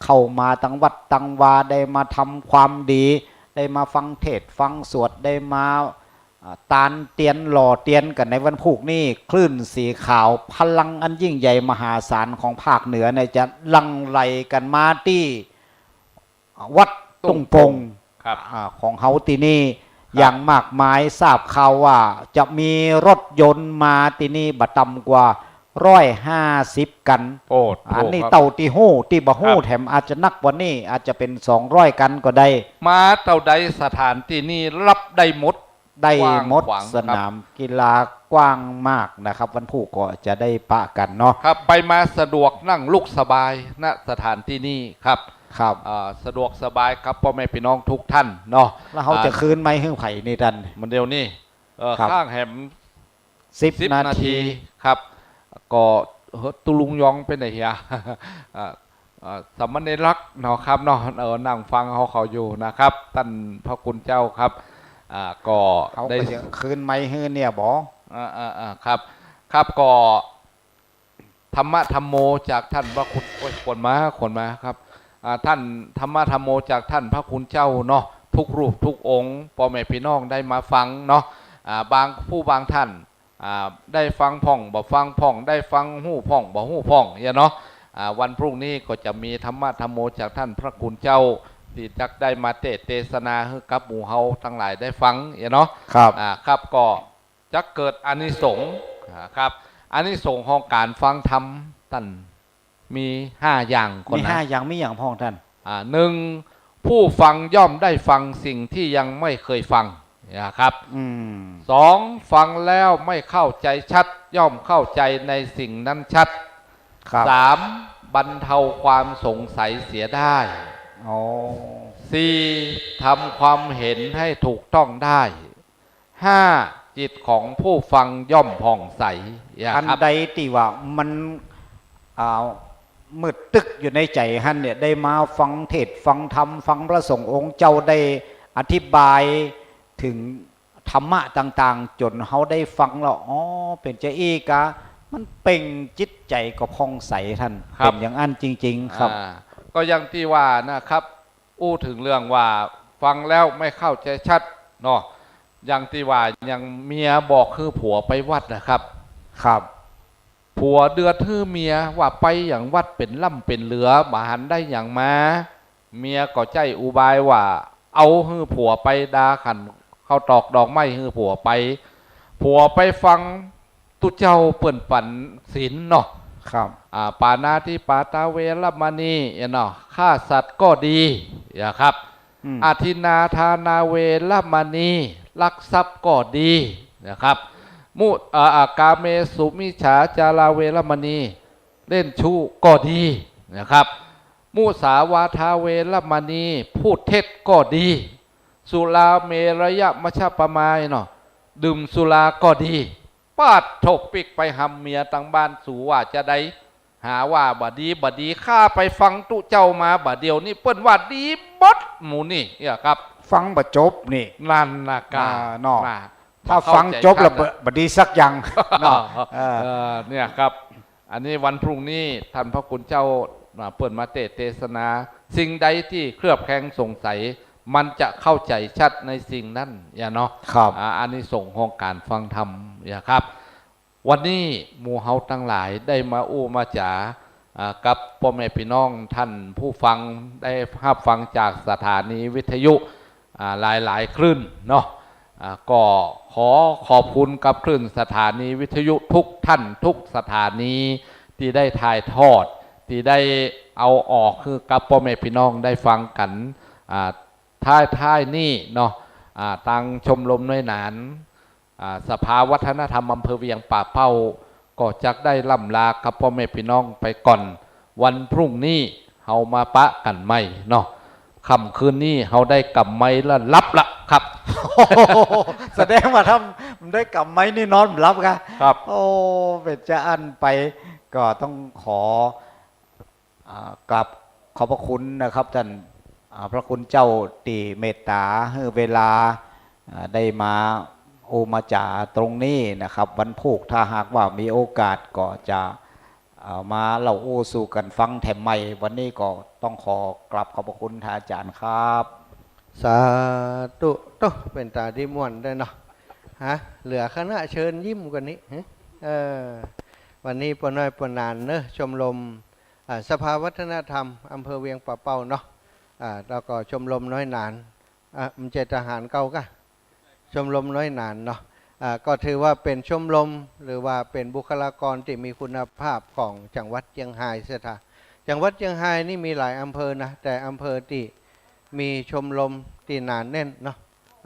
เข้ามาตังวัดตังวา ได้มาทำความดี ได้มาฟังเทศน์ฟังสวด ได้มา อ่า ตานเตียนหล่อเตียนกั๋นในวันพูกนี้ คลื่นสีขาว พลังอันยิ่งใหญ่มหาศาลของภาคเหนือเนี่ยจะหลั่งไหลกั๋นมาตี้ วัดตุ้งโป่ง ครับ อ่า ของเฮาตี้นี่ ครับ อย่างมากมาย ทราบข่าวว่าจะมีรถยนต์มาตี้นี่บ่ต่ำกว่าร้อยห้าสิบคัน โอ้ อันนี้ โอ้ ครับ เต้าตี้ฮู้ ตี้บ่ฮู้ ครับ แถมอาจจะนักกว่านี้ อาจจะเป๋นสองร้อยคันก็ได้ มาเต้าใดสถานตี้นี่รับได้หมด ได้หมด กว้างขวาง ครับ สนามกีฬากว้างมากนะครับ วันพูกก็จะได้ปะกั๋นเนาะ ครับ ไปมาสะดวกนั่งลุกสบาย ณ สถานตี้นี่ครับ ครับ อ่า สะดวกสบายครับ ป้อแม่ปี้น้องทุกท่านเนาะ แล้วเฮาจะ อ่า คืนไมค์หื้อใผนี่ต้าน มันเดี๋ยวนี้ เอ่อ ครับ ข้างแหม สิบ สิบ นาที นาทีครับ ก็ เฮ้อ ตุ๊ลุงยองไปไหนเหีย อ่า อ่า สามเณรลักษณ์เนาะครับเนาะ เออ นั่งฟังเฮาเขาอยู่นะครับ ต้านพระคุณเจ้าครับ อ่า ก็ เฮาก็ ได้ จะคืนไมค์หื้อเนี่ยบ่ อ่า อ่า อ่า ครับ ครับ ก็ ธรรมะธัมโมจากต้านพระคุณ โอ้ย คนมา คนมาครับ อ่า ต้านธรรมะธัมโมจากต้านพระคุณเจ้าเนาะ กู้รูปกู้องค์ ป้อแม่ปี้น้องได้มาฟังเนาะ อ่า บางผู้บางต้าน อ่า ได้ฟังพ่อง บ่ฟังพ่อง ได้ฟังฮู้พ่อง บ่ฮู้พ่อง เนี่ยเนาะ อ่า วันพูกนี้ก็จะมีธรรมะธัมโมจากต้านพระคุณเจ้า ตี้จักได้มาเตสน์เตสนาหื้อกับหมู่เฮาตังหลายได้ฟัง เนี่ยเนาะ ครับ อ่า ครับ ก็ จักเกิดอานิสงส์ อ่า ครับ อานิสงส์ของก๋านฟังธรรมต้านมีห้าอย่างก่อนนะ มีห้าอย่าง มีหยังพ่องต้าน อ่า หนึ่ง ผู้ฟังย่อมได้ฟังสิ่งที่ยังไม่เคยฟัง นะครับ อืม สอง ฟังแล้วไม่เข้าใจชัด ย่อมเข้าใจในสิ่งนั้นชัด ครับ สาม บรรเทาความสงสัยเสียได้ อ๋อ สี่ ทำความเห็นให้ถูกต้องได้ ห้า จิตของผู้ฟังย่อมผ่องใส เนี่ยครับ อันใดตี้ว่ามัน อ่า มืดตึ๊กอยู่ในใจ๋หั้นเนี่ย ได้มาฟังเทศน์ฟังธรรม ฟังพระสงฆ์องค์เจ้าได้อธิบายเถิงธรรมะต่างๆ จ๋นเฮาได้ฟังแล้ว อ๋อ เป๋นจาอี้กา มันเปล่งจิตใจ๋ก็ผ่องใสต้าน ครับ เป๋นอย่างอั้นจริงๆ ครับ อ่า ก็อย่างตี้ว่านะครับ อู้เถิงเรื่องว่าฟังแล้วไม่เข้าใจชัดเนาะ อย่างตี้ว่าอย่างเมียบอกหื้อผัวไปวัดนะครับ ครับ ผัวเดือดหื้อเมียว่าไปหยังวัดเป๋นล่ำเป๋นเหลือ บ่หันได้หยังมา เมียก็ใจ๊อุบายว่าเอาหื้อผัวไปดาขันข้าวตอกดอกไม้หื้อผัวไป ผัวไปฟังตุ๊เจ้าเปิ้นปั๋นศีลเนาะ ครับ อ่า ปาณาติปาตาเวระมณี เนาะ ฆ่าสัตว์ก็ดี นะครับ อืม อทินนาทานาเวระมณี ลักทรัพย์ก็ดี นะครับ มุ อ่า อ่า กาเมสุมิจฉาจาราเวระมณี เล่นชู้ก็ดี นะครับ มุสาวาทาเวระมณี พูดเท็จก็ดี สุราเมรยมัชฌัปปมา เนาะ ดื่มสุราก็ดี ปาดโธ่ ปิ๊กไปหำเมียตังบ้าน สูว่าจาใด หาว่าบ่ดี บ่ดี ข้าไปฟังตุ๊เจ้ามา บ่าเดี่ยวนี้เปิ้นว่าดีเบิดหมู่นี่ เนี่ยครับ ฟังบ่จบนี่ นั่นนะกา อ่า เนาะ นะ ถ้าฟังจบแล้ว บ่เข้าใจ๋ชัด บ่ บ่ดีสักอย่าง เนาะ เออ เออ เนี่ยครับ อันนี้วันพรุ่งนี้ต้านพระคุณเจ้า อ่า เปิ้นมาเตสน์เตสนา สิ่งใดตี้เคลือบแคลงสงสัย มันจะเข้าใจ๋ชัดในสิ่งนั้น เนี่ยเนาะ ครับ อ่า อานิสงส์ของก๋านฟังธรรม เนี่ยครับ วันนี้หมู่เฮาตังหลายได้มาอู้มาจ๋า อ่า กับป้อแม่ปี้น้องต้านผู้ฟังได้ฮับฟังจากสถานีวิทยุ อ่า หลายๆ คลื่นเนาะ อ่า ก็ขอขอบคุณกับคลื่นสถานีวิทยุทุกต้านทุกสถานีตี้ได้ถ่ายทอด ตี้ได้เอาออกหื้อกับป้อแม่ปี้น้องได้ฟังกั๋น อ่า ท้ายๆ นี้เนาะ อ่า ตางชมรมน้อยหนาน อ่า สภาวัฒนธรรมอำเภอเวียงป่าเป้า ก็จักได้ร่ำลากับป้อแม่ปี้น้องไปก่อน วันพรุ่งนี้เฮามาปะกั๋นใหม่เนาะ ค่ำคืนนี้เฮาได้ก๋ำไมค์ละหลับละครับ แสดงว่าถ้าได้ก๋ำไมค์นี่นอนบ่หลับกะ ครับ โอ้ เป๋นจาอั้นไป ก็ต้องขอ อ่า กราบขอบพระคุณนะครับต้าน อ่า พระคุณเจ้าตี้เมตต๋าหื้อเวลา อ่า ได้มาอู้มาจ๋าตรงนี้นะครับ วันพูกถ้าหากว่ามีโอกาสก็จะ อ่า มาเล่าอู้สู่กั๋นฟังแถมใหม่ วันนี้ก็ต้องขอกราบขอบพระคุณท่านอาจ๋ารย์ครับ สาธุ โต๊ะ เป๋นต๋าดีม่วนได้เนาะ ฮะ เหลือคณะเชิญยิ้มกว่านี้ ฮะ เออ วันนี้ป้อน้อยป้อหนานเนาะ ชมรม อ่า สภาวัฒนธรรมอำเภอเวียงป่าเป้าเนาะ อ่า แล้วก็ชมรมน้อยหนาน อ่า บ่ใจ้ทหารเก่ากะ ชมรมน้อยหนานเนาะ อ่า ก็ถือว่าเป๋นชมรม หรือว่าเป๋นบุคลากรตี้มีคุณภาพของจังหวัดเจียงฮายเสียถา จังหวัดเจียงฮายนี่มีหลายอำเภอนะ แต่อำเภอตี้มีชมรมตี้หนาแน่นเนาะ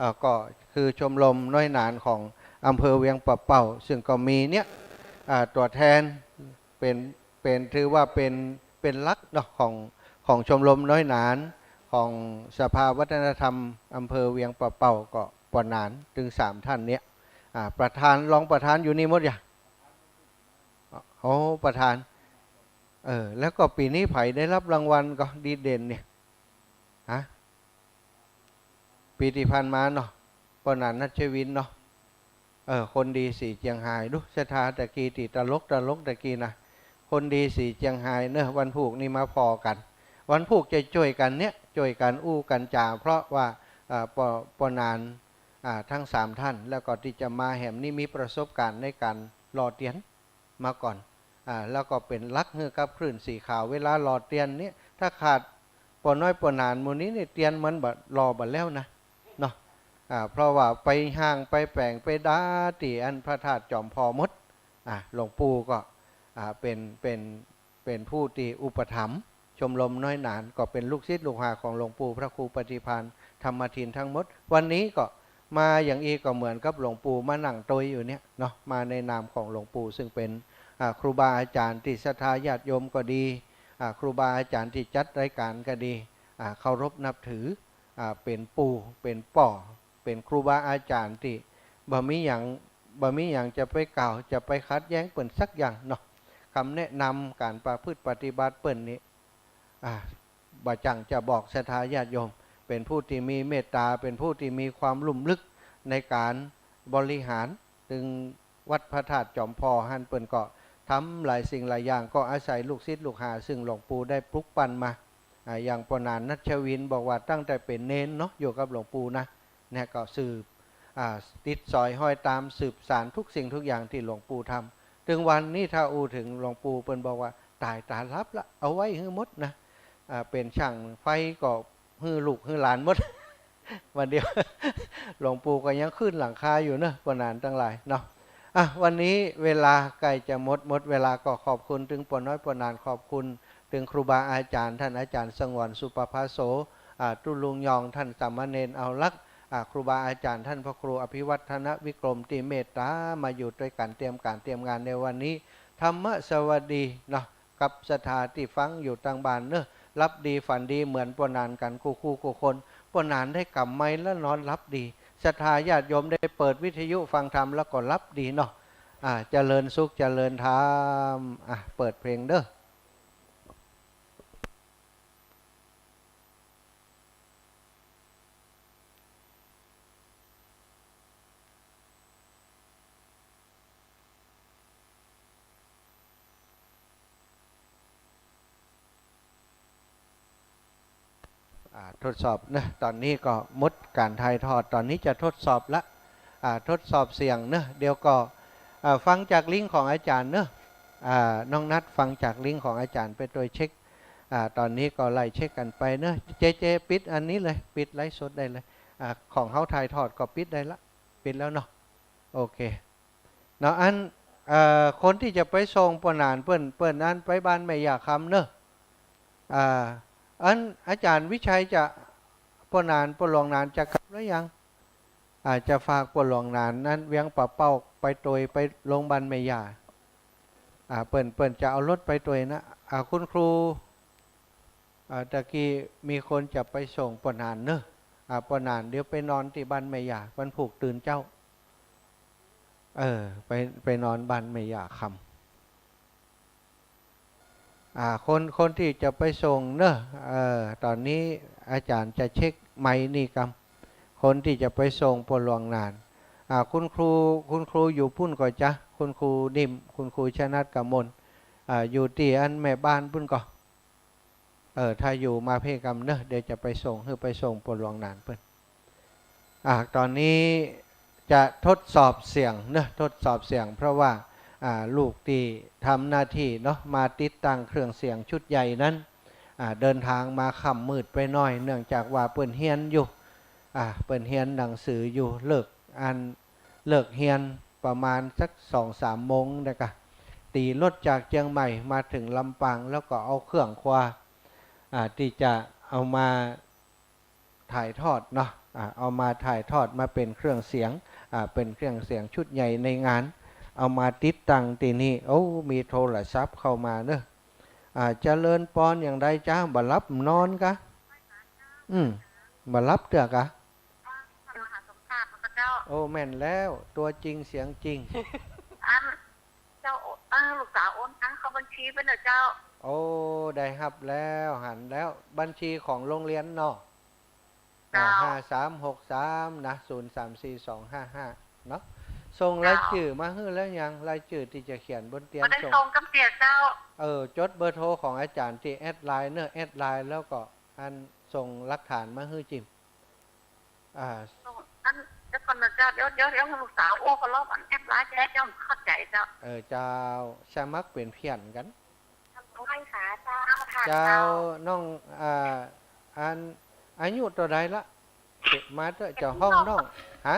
อ่า ก็คือชมรมน้อยหนานของอำเภอเวียงป่าเป้า ซึ่งก็มีเนี่ย อ่า ตั๋วแทน เป๋น เป๋น ถือว่าเป๋น เป๋นหลักเนาะ ของ ของชมรมน้อยหนาน ของสภาวัฒนธรรมอำเภอเวียงป่าเป้า ก็ป้อหนาน ตึงสามต้านเนี่ย อ่า ประธาน รองประธานอยู่นี่หมดยัง โอ้ ประธาน เออ แล้วก็ปี๋นี้ใผได้ฮับรางวัลก็ดีเด่นเนี่ย ฮะ ปี๋ตี้ผ่านมาเนาะ ป้อหนาน ณัชวินเนาะ เออ คนดีสีเจียงฮาย ดูเสียถาตะกี้ตี้ตลกตลกตะกี้นะ คนดีสีเจียงฮายเนาะ วันพูกนี่มาผ่อกั๋น วันพูกจะจ้วยกั๋นเนี่ย จ้วยกั๋นอู้กั๋นจ๋า เพราะว่า เอ่อ ป้อ ป้อหนาน อ่า ตึงสามต้าน แล้วก็ตี้จะมาแหมนี้มีประสบก๋ารณ์ในก๋านหล่อเตียน มาก่อน อ่า แล้วก็เป๋นหลักหื้อกับคลื่นสีขาว เวลาหล่อเตียนเนี่ย ถ้าขาดป้อน้อยป้อหนานหมู่นี้นี่ เตียนมันบ่หล่อบ่แล้วนะ เนาะ อ่า เพราะว่าไปฮ้างไปแป๋งไปด่าตี้อันพระธาตุจอมผ่อหมด อ่า หลวงปู่ก็ อ่า เป๋น เป๋น เป๋นผู้ตี้อุปถัมภ์ชมรมน้อยหนาน ก็เป๋นลูกศิษย์ลูกหาของหลวงปู่พระครูปฏิภาณธรรมทินทั้งหมด วันนี้ก็ มาอย่างอี้ก็เหมือนกับหลวงปู่มานั่งตวยอยู่เนี่ยเนาะ มาในนามของหลวงปู่ ซึ่งเป๋น อ่า ครูบาอาจ๋ารย์ตี้ศรัทธาญาติโยมก็ดี อ่า ครูบาอาจ๋ารย์ตี้จัดรายก๋านก็ดี อ่า เคารพนับถือ อ่า เป๋นปู่ เป๋นป้อ เป๋นครูบาอาจ๋ารย์ตี้บ่มีหยัง บ่มีหยังจะไปกล่าว จะไปขัดแย้งเปิ้นสักอย่างเนาะ กำแนะนำก๋านประพฤติปฏิบัติเปิ้นนี่ อ่า บ่จั่งจะบอกศรัทธาญาติโยม เป๋นผู้ตี้มีเมตต๋า เป๋นผู้ตี้มีความลุ่มลึกในก๋านบริหาร ตึงวัดพระธาตุจอมผ่อหั้น เปิ้นก็ทำหลายสิ่งหลายอย่าง ก็อาศัยลูกศิษย์ลูกหา ซึ่งหลวงปู่ได้ปลุกปั้นมา อ่า อย่างป้อหนาน ณัชวิน บอกว่าตั้งแต่เป๋นเณรเนาะ อยู่กับหลวงปู่นะ เนี่ยก็สืบ อ่า ติดสอยฮ้อยต๋าม สืบสานทุกสิ่งทุกอย่างตี้หลวงปู่ทำ ตึงวันนี้ถ้าอู้เถิงหลวงปู่ เปิ้นบอกว่า ต๋ายต๋าฮับละ เอาไว้หื้อหมดนะ อ่า เป๋นช่างไฟก็หื้อลูกหื้อหลานหมด วันเดียว หลวงปู่ก็ยังขึ้นหลังคาอยู่เนาะ ป้อหนานตังหลายเนาะ อ่ะ วันนี้เวลาใก้จะหมด หมดเวลา ก็ขอบคุณตึงป้อน้อยป้อหนาน ขอบคุณตึงครูบาอาจ๋ารย์ ต้านอาจ๋ารย์สงวน สุปภาโส อ่า ตุ๊ลุงยอง ต้านสามเณรเอาลักษณ์ อ่า ครูบาอาจ๋ารย์ ต้านพระครูอภิวัฒนวิกรม ตี้เมตต๋ามาอยู่ตวยกั๋นเตรียมก๋านเตรียมงานในวันนี้ ธรรมสวัสดีเนาะ กับศรัทธาตี้ฟังอยู่ตางบ้านเนาะ หลับดีฝันดีเหมือนป้อหนานกั๋นกู้คู่กู้คน ป้อหนานได้ก๋ำไมค์แล้วนอนหลับดี ศรัทธาญาติโยมได้เปิดวิทยุฟังธรรมแล้วก็หลับดีเนาะ อ่า เจริญสุขเจริญธรรม อ่ะ เปิดเพลงเนาะ อ่า ทดสอบเนาะ ต๋อนนี้ก็หมดก๋านถ่ายทอด ต๋อนนี้จะทดสอบละ อ่า ทดสอบเสียงเนาะ เดี๋ยวก็ อ่า ฟังจากลิงก์ของอาจ๋ารย์เนาะ อ่า น้องนัดฟังจากลิงก์ของอาจ๋ารย์ไปตวยเช็ค อ่า ต๋อนนี้ก็ไล่เช็คกั๋นไปเนาะ เจ๊ เจ๊ ปิดอันนี้เลย ปิดไลฟ์สดได้เลย อ่า ของเฮาถ่ายทอดก็ปิดได้ละ ปิดแล้วเนาะ โอเค เนาะ อัน เอ่อ คนตี้จะไปส่งป้อหนานเปิ้น เปิ้นอันไปบ้านแม่ย่าคำเนาะ อ่า อันอาจ๋ารย์วิชัยจะ ป้อหนาน ป้อหลวงหนานจะกลับแล้วยัง อ่า จะฝากป้อหลวงหนานอันเวียงป่าเป้าไปตวยไปลงบ้านแม่ย่า อ่า เปิ้น เปิ้นจะเอารถไปตวยนะ อ่า คุณครู อ่า ตะกี้มีคนจะไปส่งป้อหนานเนาะ อ่า ป้อหนานเดี๋ยวไปนอนตี้บ้านแม่ย่า วันพูกตื่นเจ๊า เออ ไป ไปนอนบ้านแม่ย่าคำ อ่า คน คนตี้จะไปส่งเนาะ เออ ต๋อนนี้อาจ๋ารย์จะเช็คไมค์นี่กำ คนตี้จะไปส่งป้อหลวงหนาน อ่า คุณครู คุณครูอยู่ปู้นก่อจ๊ะ คุณครูนิ่ม คุณครูชนัดกมล อ่า อยู่ตี้อันแม่บ้านปู้นก่อ เออ ถ้าอยู่มาเพ่กำเนาะ เดี๋ยวจะไปส่ง หื้อไปส่งป้อหลวงหนานเปิ้น อ่า ต๋อนนี้จะทดสอบเสียงเนาะ ทดสอบเสียง เพราะว่า อ่า ลูกตี้ทำหน้าตี้เนาะ มาติดตั้งเครื่องเสียงชุดใหญ่นั้น อ่า เดินทางมาค่ำมืดไปหน้อย เนื่องจากว่าเปิ้นเฮียนอยู่ อ่า เปิ้นเฮียนหนังสืออยู่ เลิกอัน เลิกเฮียนประมาณสักสองสามโมงนะกะ ตี๋รถจากเจียงใหม่มาเถิงลำปาง แล้วก็เอาเครื่องครัว อ่า ตี้จะเอามาถ่ายทอดเนาะ อ่า เอามาถ่ายทอดมาเป๋นเครื่องเสียง อ่า เป๋นเครื่องเสียงชุดใหญ่ในงาน เอามาติดตั้งตี้นี่ โอ้ มีโทรศัพท์เข้ามาเนาะ อ่า เจริญปอนอย่างใดจ๊ะ บ่หลับนอนกะ อืม บ่หลับเตื้อกะ มหาสงครามพระเจ้า โอ้ แม่นแล้ว ตัวจริงเสียงจริง อัน เจ้า เออ ลูกสาวโอนตังเข้าบัญชีไปเนาะเจ้า โอ้ ได้ฮับแล้ว หันแล้ว บัญชีของโรงเรียนเนาะ เจ้า อ่า ห้าสามหกสาม นะ ศูนย์สามสี่สองห้าห้า เนาะ ส่งรายจื้อมาหื้อแล้วยัง รายจื้อตี้จะเขียนบนเตียง บ่ได้ส่ง ส่งกำเตียเจ้า เออ จดเบอร์โทรของอาจ๋ารย์ตี้แอดไลน์เนาะ แอดไลน์แล้วก็อันส่งหลักฐานมาหื้อจิม อ่า อัน เดี๋ยวก่อนนะเจ้า เดี๋ยว เดี๋ยว เดี๋ยว ลูกสาวโอ้ ก็ลบอันแอดไลน์แจ้เจ้า เข้าใจเจ้า เออ เจ้า สมัครเป๋นเพื่อนกั๋น ไล่หาเจ้า เจ้า เจ้า น้อง อ่า อัน อายุเต้าใดละ มาเต๊อะ เจ้า ห้องน้อง ฮะ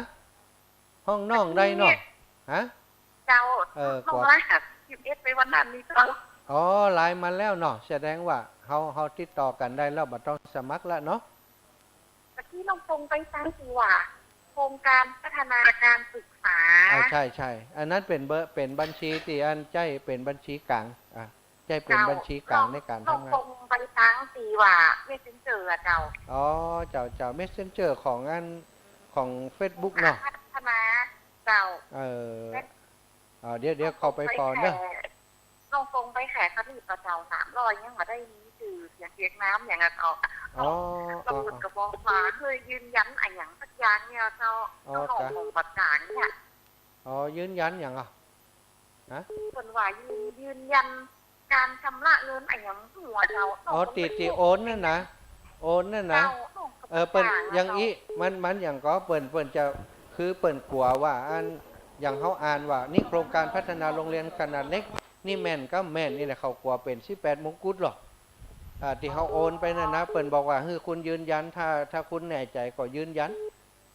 ห้องน้องได้เนาะ ฮะ เจ้า เออ น้อง กว่า ไลน์หาสิบเอ็ดไปวันนั้นนี่เจ้า อ๋อ ไลน์มาแล้วเนาะ แสดงว่าเฮา เฮาติดต่อกั๋นได้แล้ว บ่ต้องสมัครละเนาะ ตะกี้น้องส่งไปตังตี้ว่า โครงการพัฒนาการศึกษา อ่า ใช่ ใช่ อันนั้นเป๋นเบอร์ เป๋นบัญชีตี้อันใจ๊ เป๋นบัญชีกลาง อ่า ใจ๊เป๋น เจ้า บัญชีกลางในก๋านทำงาน น้องส่งไปตังตี้ว่า เมสเซนเจอร์อะเจ้า อ๋อ เจ้า เจ้า เมสเซนเจอร์ของอัน ของเฟซบุ๊กเนาะ พัฒนา เจ้า เออ เออ เดี๋ยว เดี๋ยวเข้าไปก่อนเนาะ น้องส่งไปแขก น้องส่งไปแขก เขามีต่อเจ้า สามร้อย ยังบ่ได้มีจื้อเสียงเวียดนามอย่างอะเจ้า อ๋อ แล้วเปิ้นก็บอกว่า เออ เออ เคยยืนยันอะหยังสักอย่างเนี่ยเจ้า อ๋อ เจ้า เจ้า ของบัตรกลางเนี่ย อ๋อ ยืนยันหยังอะ ฮะ เปิ้นว่ายืน ยืนยัน การชำระเงินอะหยังหั้นเจ้า อ๋อ ตี้ ตี้โอนนั่นนะ โอนนั่นนะ เจ้า เออ เปิ้น อย่างอี้ มัน มันหยังก่อ เปิ้น เปิ้นจะ คือเปิ้นกั๋วว่าอัน อย่างเฮาอ่านว่า นี่โครงการพัฒนาโรงเรียนขนาดเล็ก นี่แม่นกำแม่น นี่แหละ เขากั๋วเป๋นสิบแปดมงกุฎหรอก อ่า ตี้เฮาโอนไปนั่นนะ เปิ้นบอกว่า หื้อคุณยืนยัน ถ้า ถ้าคุณแน่ใจ๋ก็ยืนยัน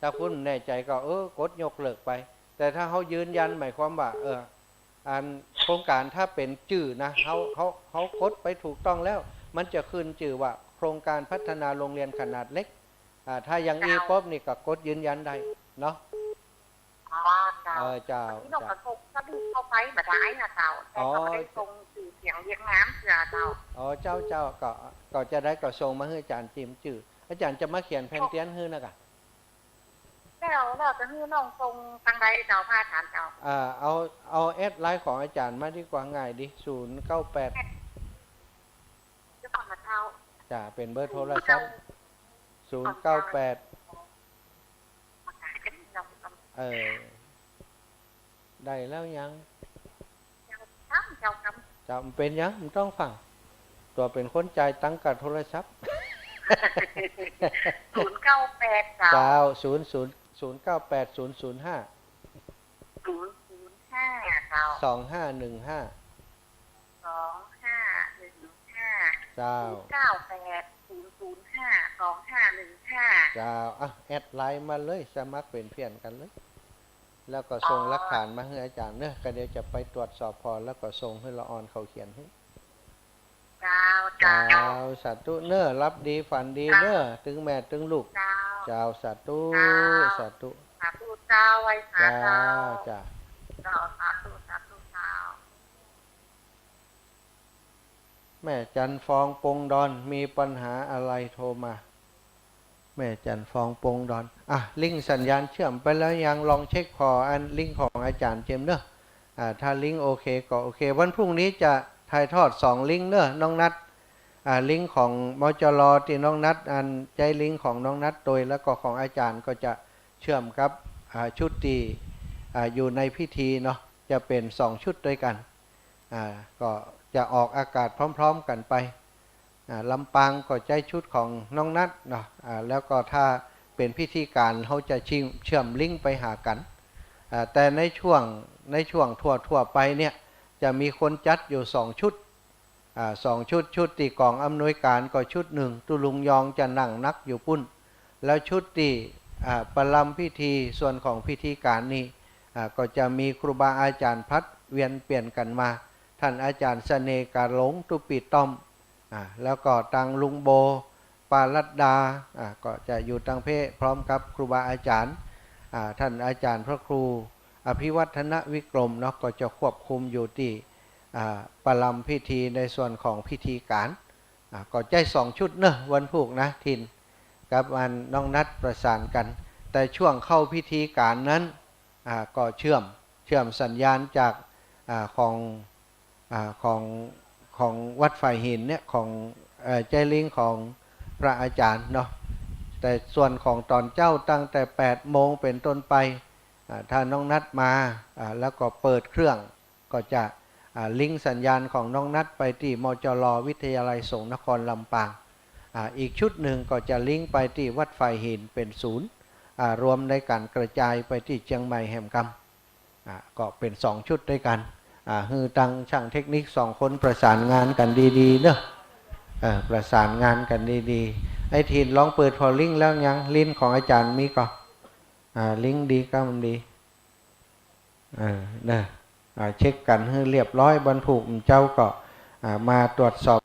ถ้าคุณแน่ใจ๋ก็ เออ กดยกเลิกไป แต่ถ้าเฮายืนยัน หมายความว่า เออ อันโครงการถ้าเป๋นจื้อนะ เฮา เฮา เฮากดไปถูกต้องแล้ว มันจะขึ้นจื้อว่าโครงการพัฒนาโรงเรียนขนาดเล็ก อ่า ถ้าอย่างอี้ เจ้า ปุ๊บนี่ก็กดยืนยันได้เนาะ อ๋อ เจ้า เออ เจ้า เมื่อกี้น้อง เจ้า ก็ส่งสลิปเข้าไปบ่ได้นะเจ้า แต่ก็ อ๋อ บ่ได้ส่งจื้อเสียงเวียดนามเตื้อเจ้า อ๋อ เจ้า เจ้า ก็ ก็จะได้ก็ส่งมาหื้ออาจ๋ารย์จิมจื้อ อาจ๋ารย์จะมาเขียนแผ่นเตียนหื้อนะกะ แล้ว แล้วจะหื้อน้องส่งตังใดเจ้า พระอาจ๋ารย์เจ้า อ่า เอา เอาแอดไลน์ของอาจ๋ารย์มาดีกว่า ง่ายดี ศูนย์เก้าแปด เดี๋ยวก่อนนะเจ้า จ้ะ เป๋นเบอร์โทรศัพท์ ศูนย์เก้าแปด เออ ได้แล้วยัง เจ้า เจ้า เจ้า บ่เป๋นหยัง บ่ต้องฟัง ตั๋วเป๋นคนจ่ายตังค์กับโทรศัพท์ ศูนย์เก้าแปด เจ้า เจ้า ศูนย์ ศูนย์ ศูนย์เก้าแปด ศูนย์ศูนย์ห้า ศูนย์ศูนย์ห้า เจ้า สองห้าหนึ่งห้า สองห้าหนึ่งห้า เจ้า ศูนย์เก้าแปด ศูนย์ศูนย์ห้า สองห้าหนึ่งห้า เจ้า อ่ะ แอดไลน์มาเลย สมัครเป๋นเพื่อนกั๋นเลย แล้วก็ส่ง อ๋อ หลักฐานมาหื้ออาจ๋ารย์เนาะ ก็เดี๋ยวจะไปตรวจสอบผ่อ แล้วก็ส่งหื้อละอ่อนเขาเขียนหื้อ เจ้า เจ้า เจ้า สาธุเนาะ หลับดีฝันดีเนาะ เจ้า ตึงแม่ตึงลูก เจ้า เจ้า สาธุ เจ้า สาธุ สาธุเจ้า ไหว้สา เจ้า เจ้า เจ้า เจ้า สาธุ สาธุเจ้า แม่จันทร์ฟองปงดอน มีปัญหาอะไรโทรมา แม่จันทร์ฟองปงดอน อ่ะ ลิงก์สัญญาณเชื่อมไปแล้วยัง ลองเช็คผ่ออันลิงก์ของอาจ๋ารย์เจิมเนาะ อ่า ถ้าลิงก์โอเคก็โอเค วันพรุ่งนี้จะถ่ายทอดสองลิงก์เนาะ น้องนัท อ่า ลิงก์ของ มจร ตี้น้องนัท อันใจ๊ลิงก์ของน้องนัทโตย แล้วก็ของอาจ๋ารย์ก็จะเชื่อมกับ อ่า ชุดตี้ อ่า อยู่ในพิธีเนาะ จะเป๋นสองชุดตวยกั๋น อ่า ก็จะออกอากาศพร้อมๆ กั๋นไป อ่า ลำปางก็ใจ๊ชุดของน้องนัทเนาะ อ่า แล้วก็ถ้าเป๋นพิธีก๋าน เฮาจะเชื่อม เชื่อมลิงก์ไปหากั๋น อ่า แต่ในช่วง ในช่วงทั่วๆ ไปเนี่ย จะมีคนจัดอยู่สองชุด อ่า สองชุด ชุดตี้ก๋องอำนวยก๋านก็ชุดนึ่ง ตุ๊ลุงยองจะนั่งนักอยู่ปุ้น แล้วชุดตี้ อ่า ประลำพิธีส่วนของพิธีก๋านนี่ อ่า ก็จะมีครูบาอาจ๋ารย์ผลัดเวียนเปลี่ยนกั๋นมา ต้านอาจ๋ารย์เสน่ห์กาหลง ตุ๊ปีต้อม อ่า แล้วก็ตางลุงโบ ปารัตดา อ่า ก็จะอยู่ตางเพพร้อมกับครูบาอาจ๋ารย์ อ่า ต้านอาจ๋ารย์พระครูอภิวัฒนวิกรมเนาะ ก็จะควบคุมอยู่ตี้ อ่า ประลำพิธีในส่วนของพิธีก๋าน อ่า ก็ใจ๊สองชุดเนาะ วันพูกนะ ทิน กับอันน้องนัทประสานกั๋น แต่ช่วงเข้าพิธีก๋านนั้น อ่า ก็เชื่อม เชื่อมสัญญาณจาก อ่า ของ อ่า ของ ของวัดฝ่ายหินเนี่ย ของ เอ่อ ใจ๊ลิงก์ของพระอาจ๋ารย์เนาะ แต่ส่วนของต๋อนเจ๊าตั้งแต่แปดโมงเป๋นต้นไป อ่า ถ้าน้องนัทมา อ่า แล้วก็เปิดเครื่อง ก็จะ อ่า ลิงก์สัญญาณของน้องนัทไปตี้ มจร วิทยาลัยสงฆ์นครลำปาง อ่า อีกชุดนึ่งก็จะลิงก์ไปตี้วัดฝ่ายหินเป๋นศูนย์ อ่า รวมในก๋านกระจายไปตี้เจียงใหม่แหมกำ อ่า ก็เป๋นสองชุดตวยกั๋น อ่า หื้อตางช่างเทคนิคสองคนประสานงานกั๋นดีๆ เนาะ เออ ประสานงานกั๋นดีๆ ไอ้ทินลองเปิดผ่อลิงก์แล้วยัง ลิงก์ของอาจ๋ารย์มีก่อ อ่า ลิงก์ดีก็มันดี เออ เนาะ อ่า เช็คกั๋นหื้อเรียบร้อย วันพูกเจ๊าก็ อ่า มาตรวจสอบ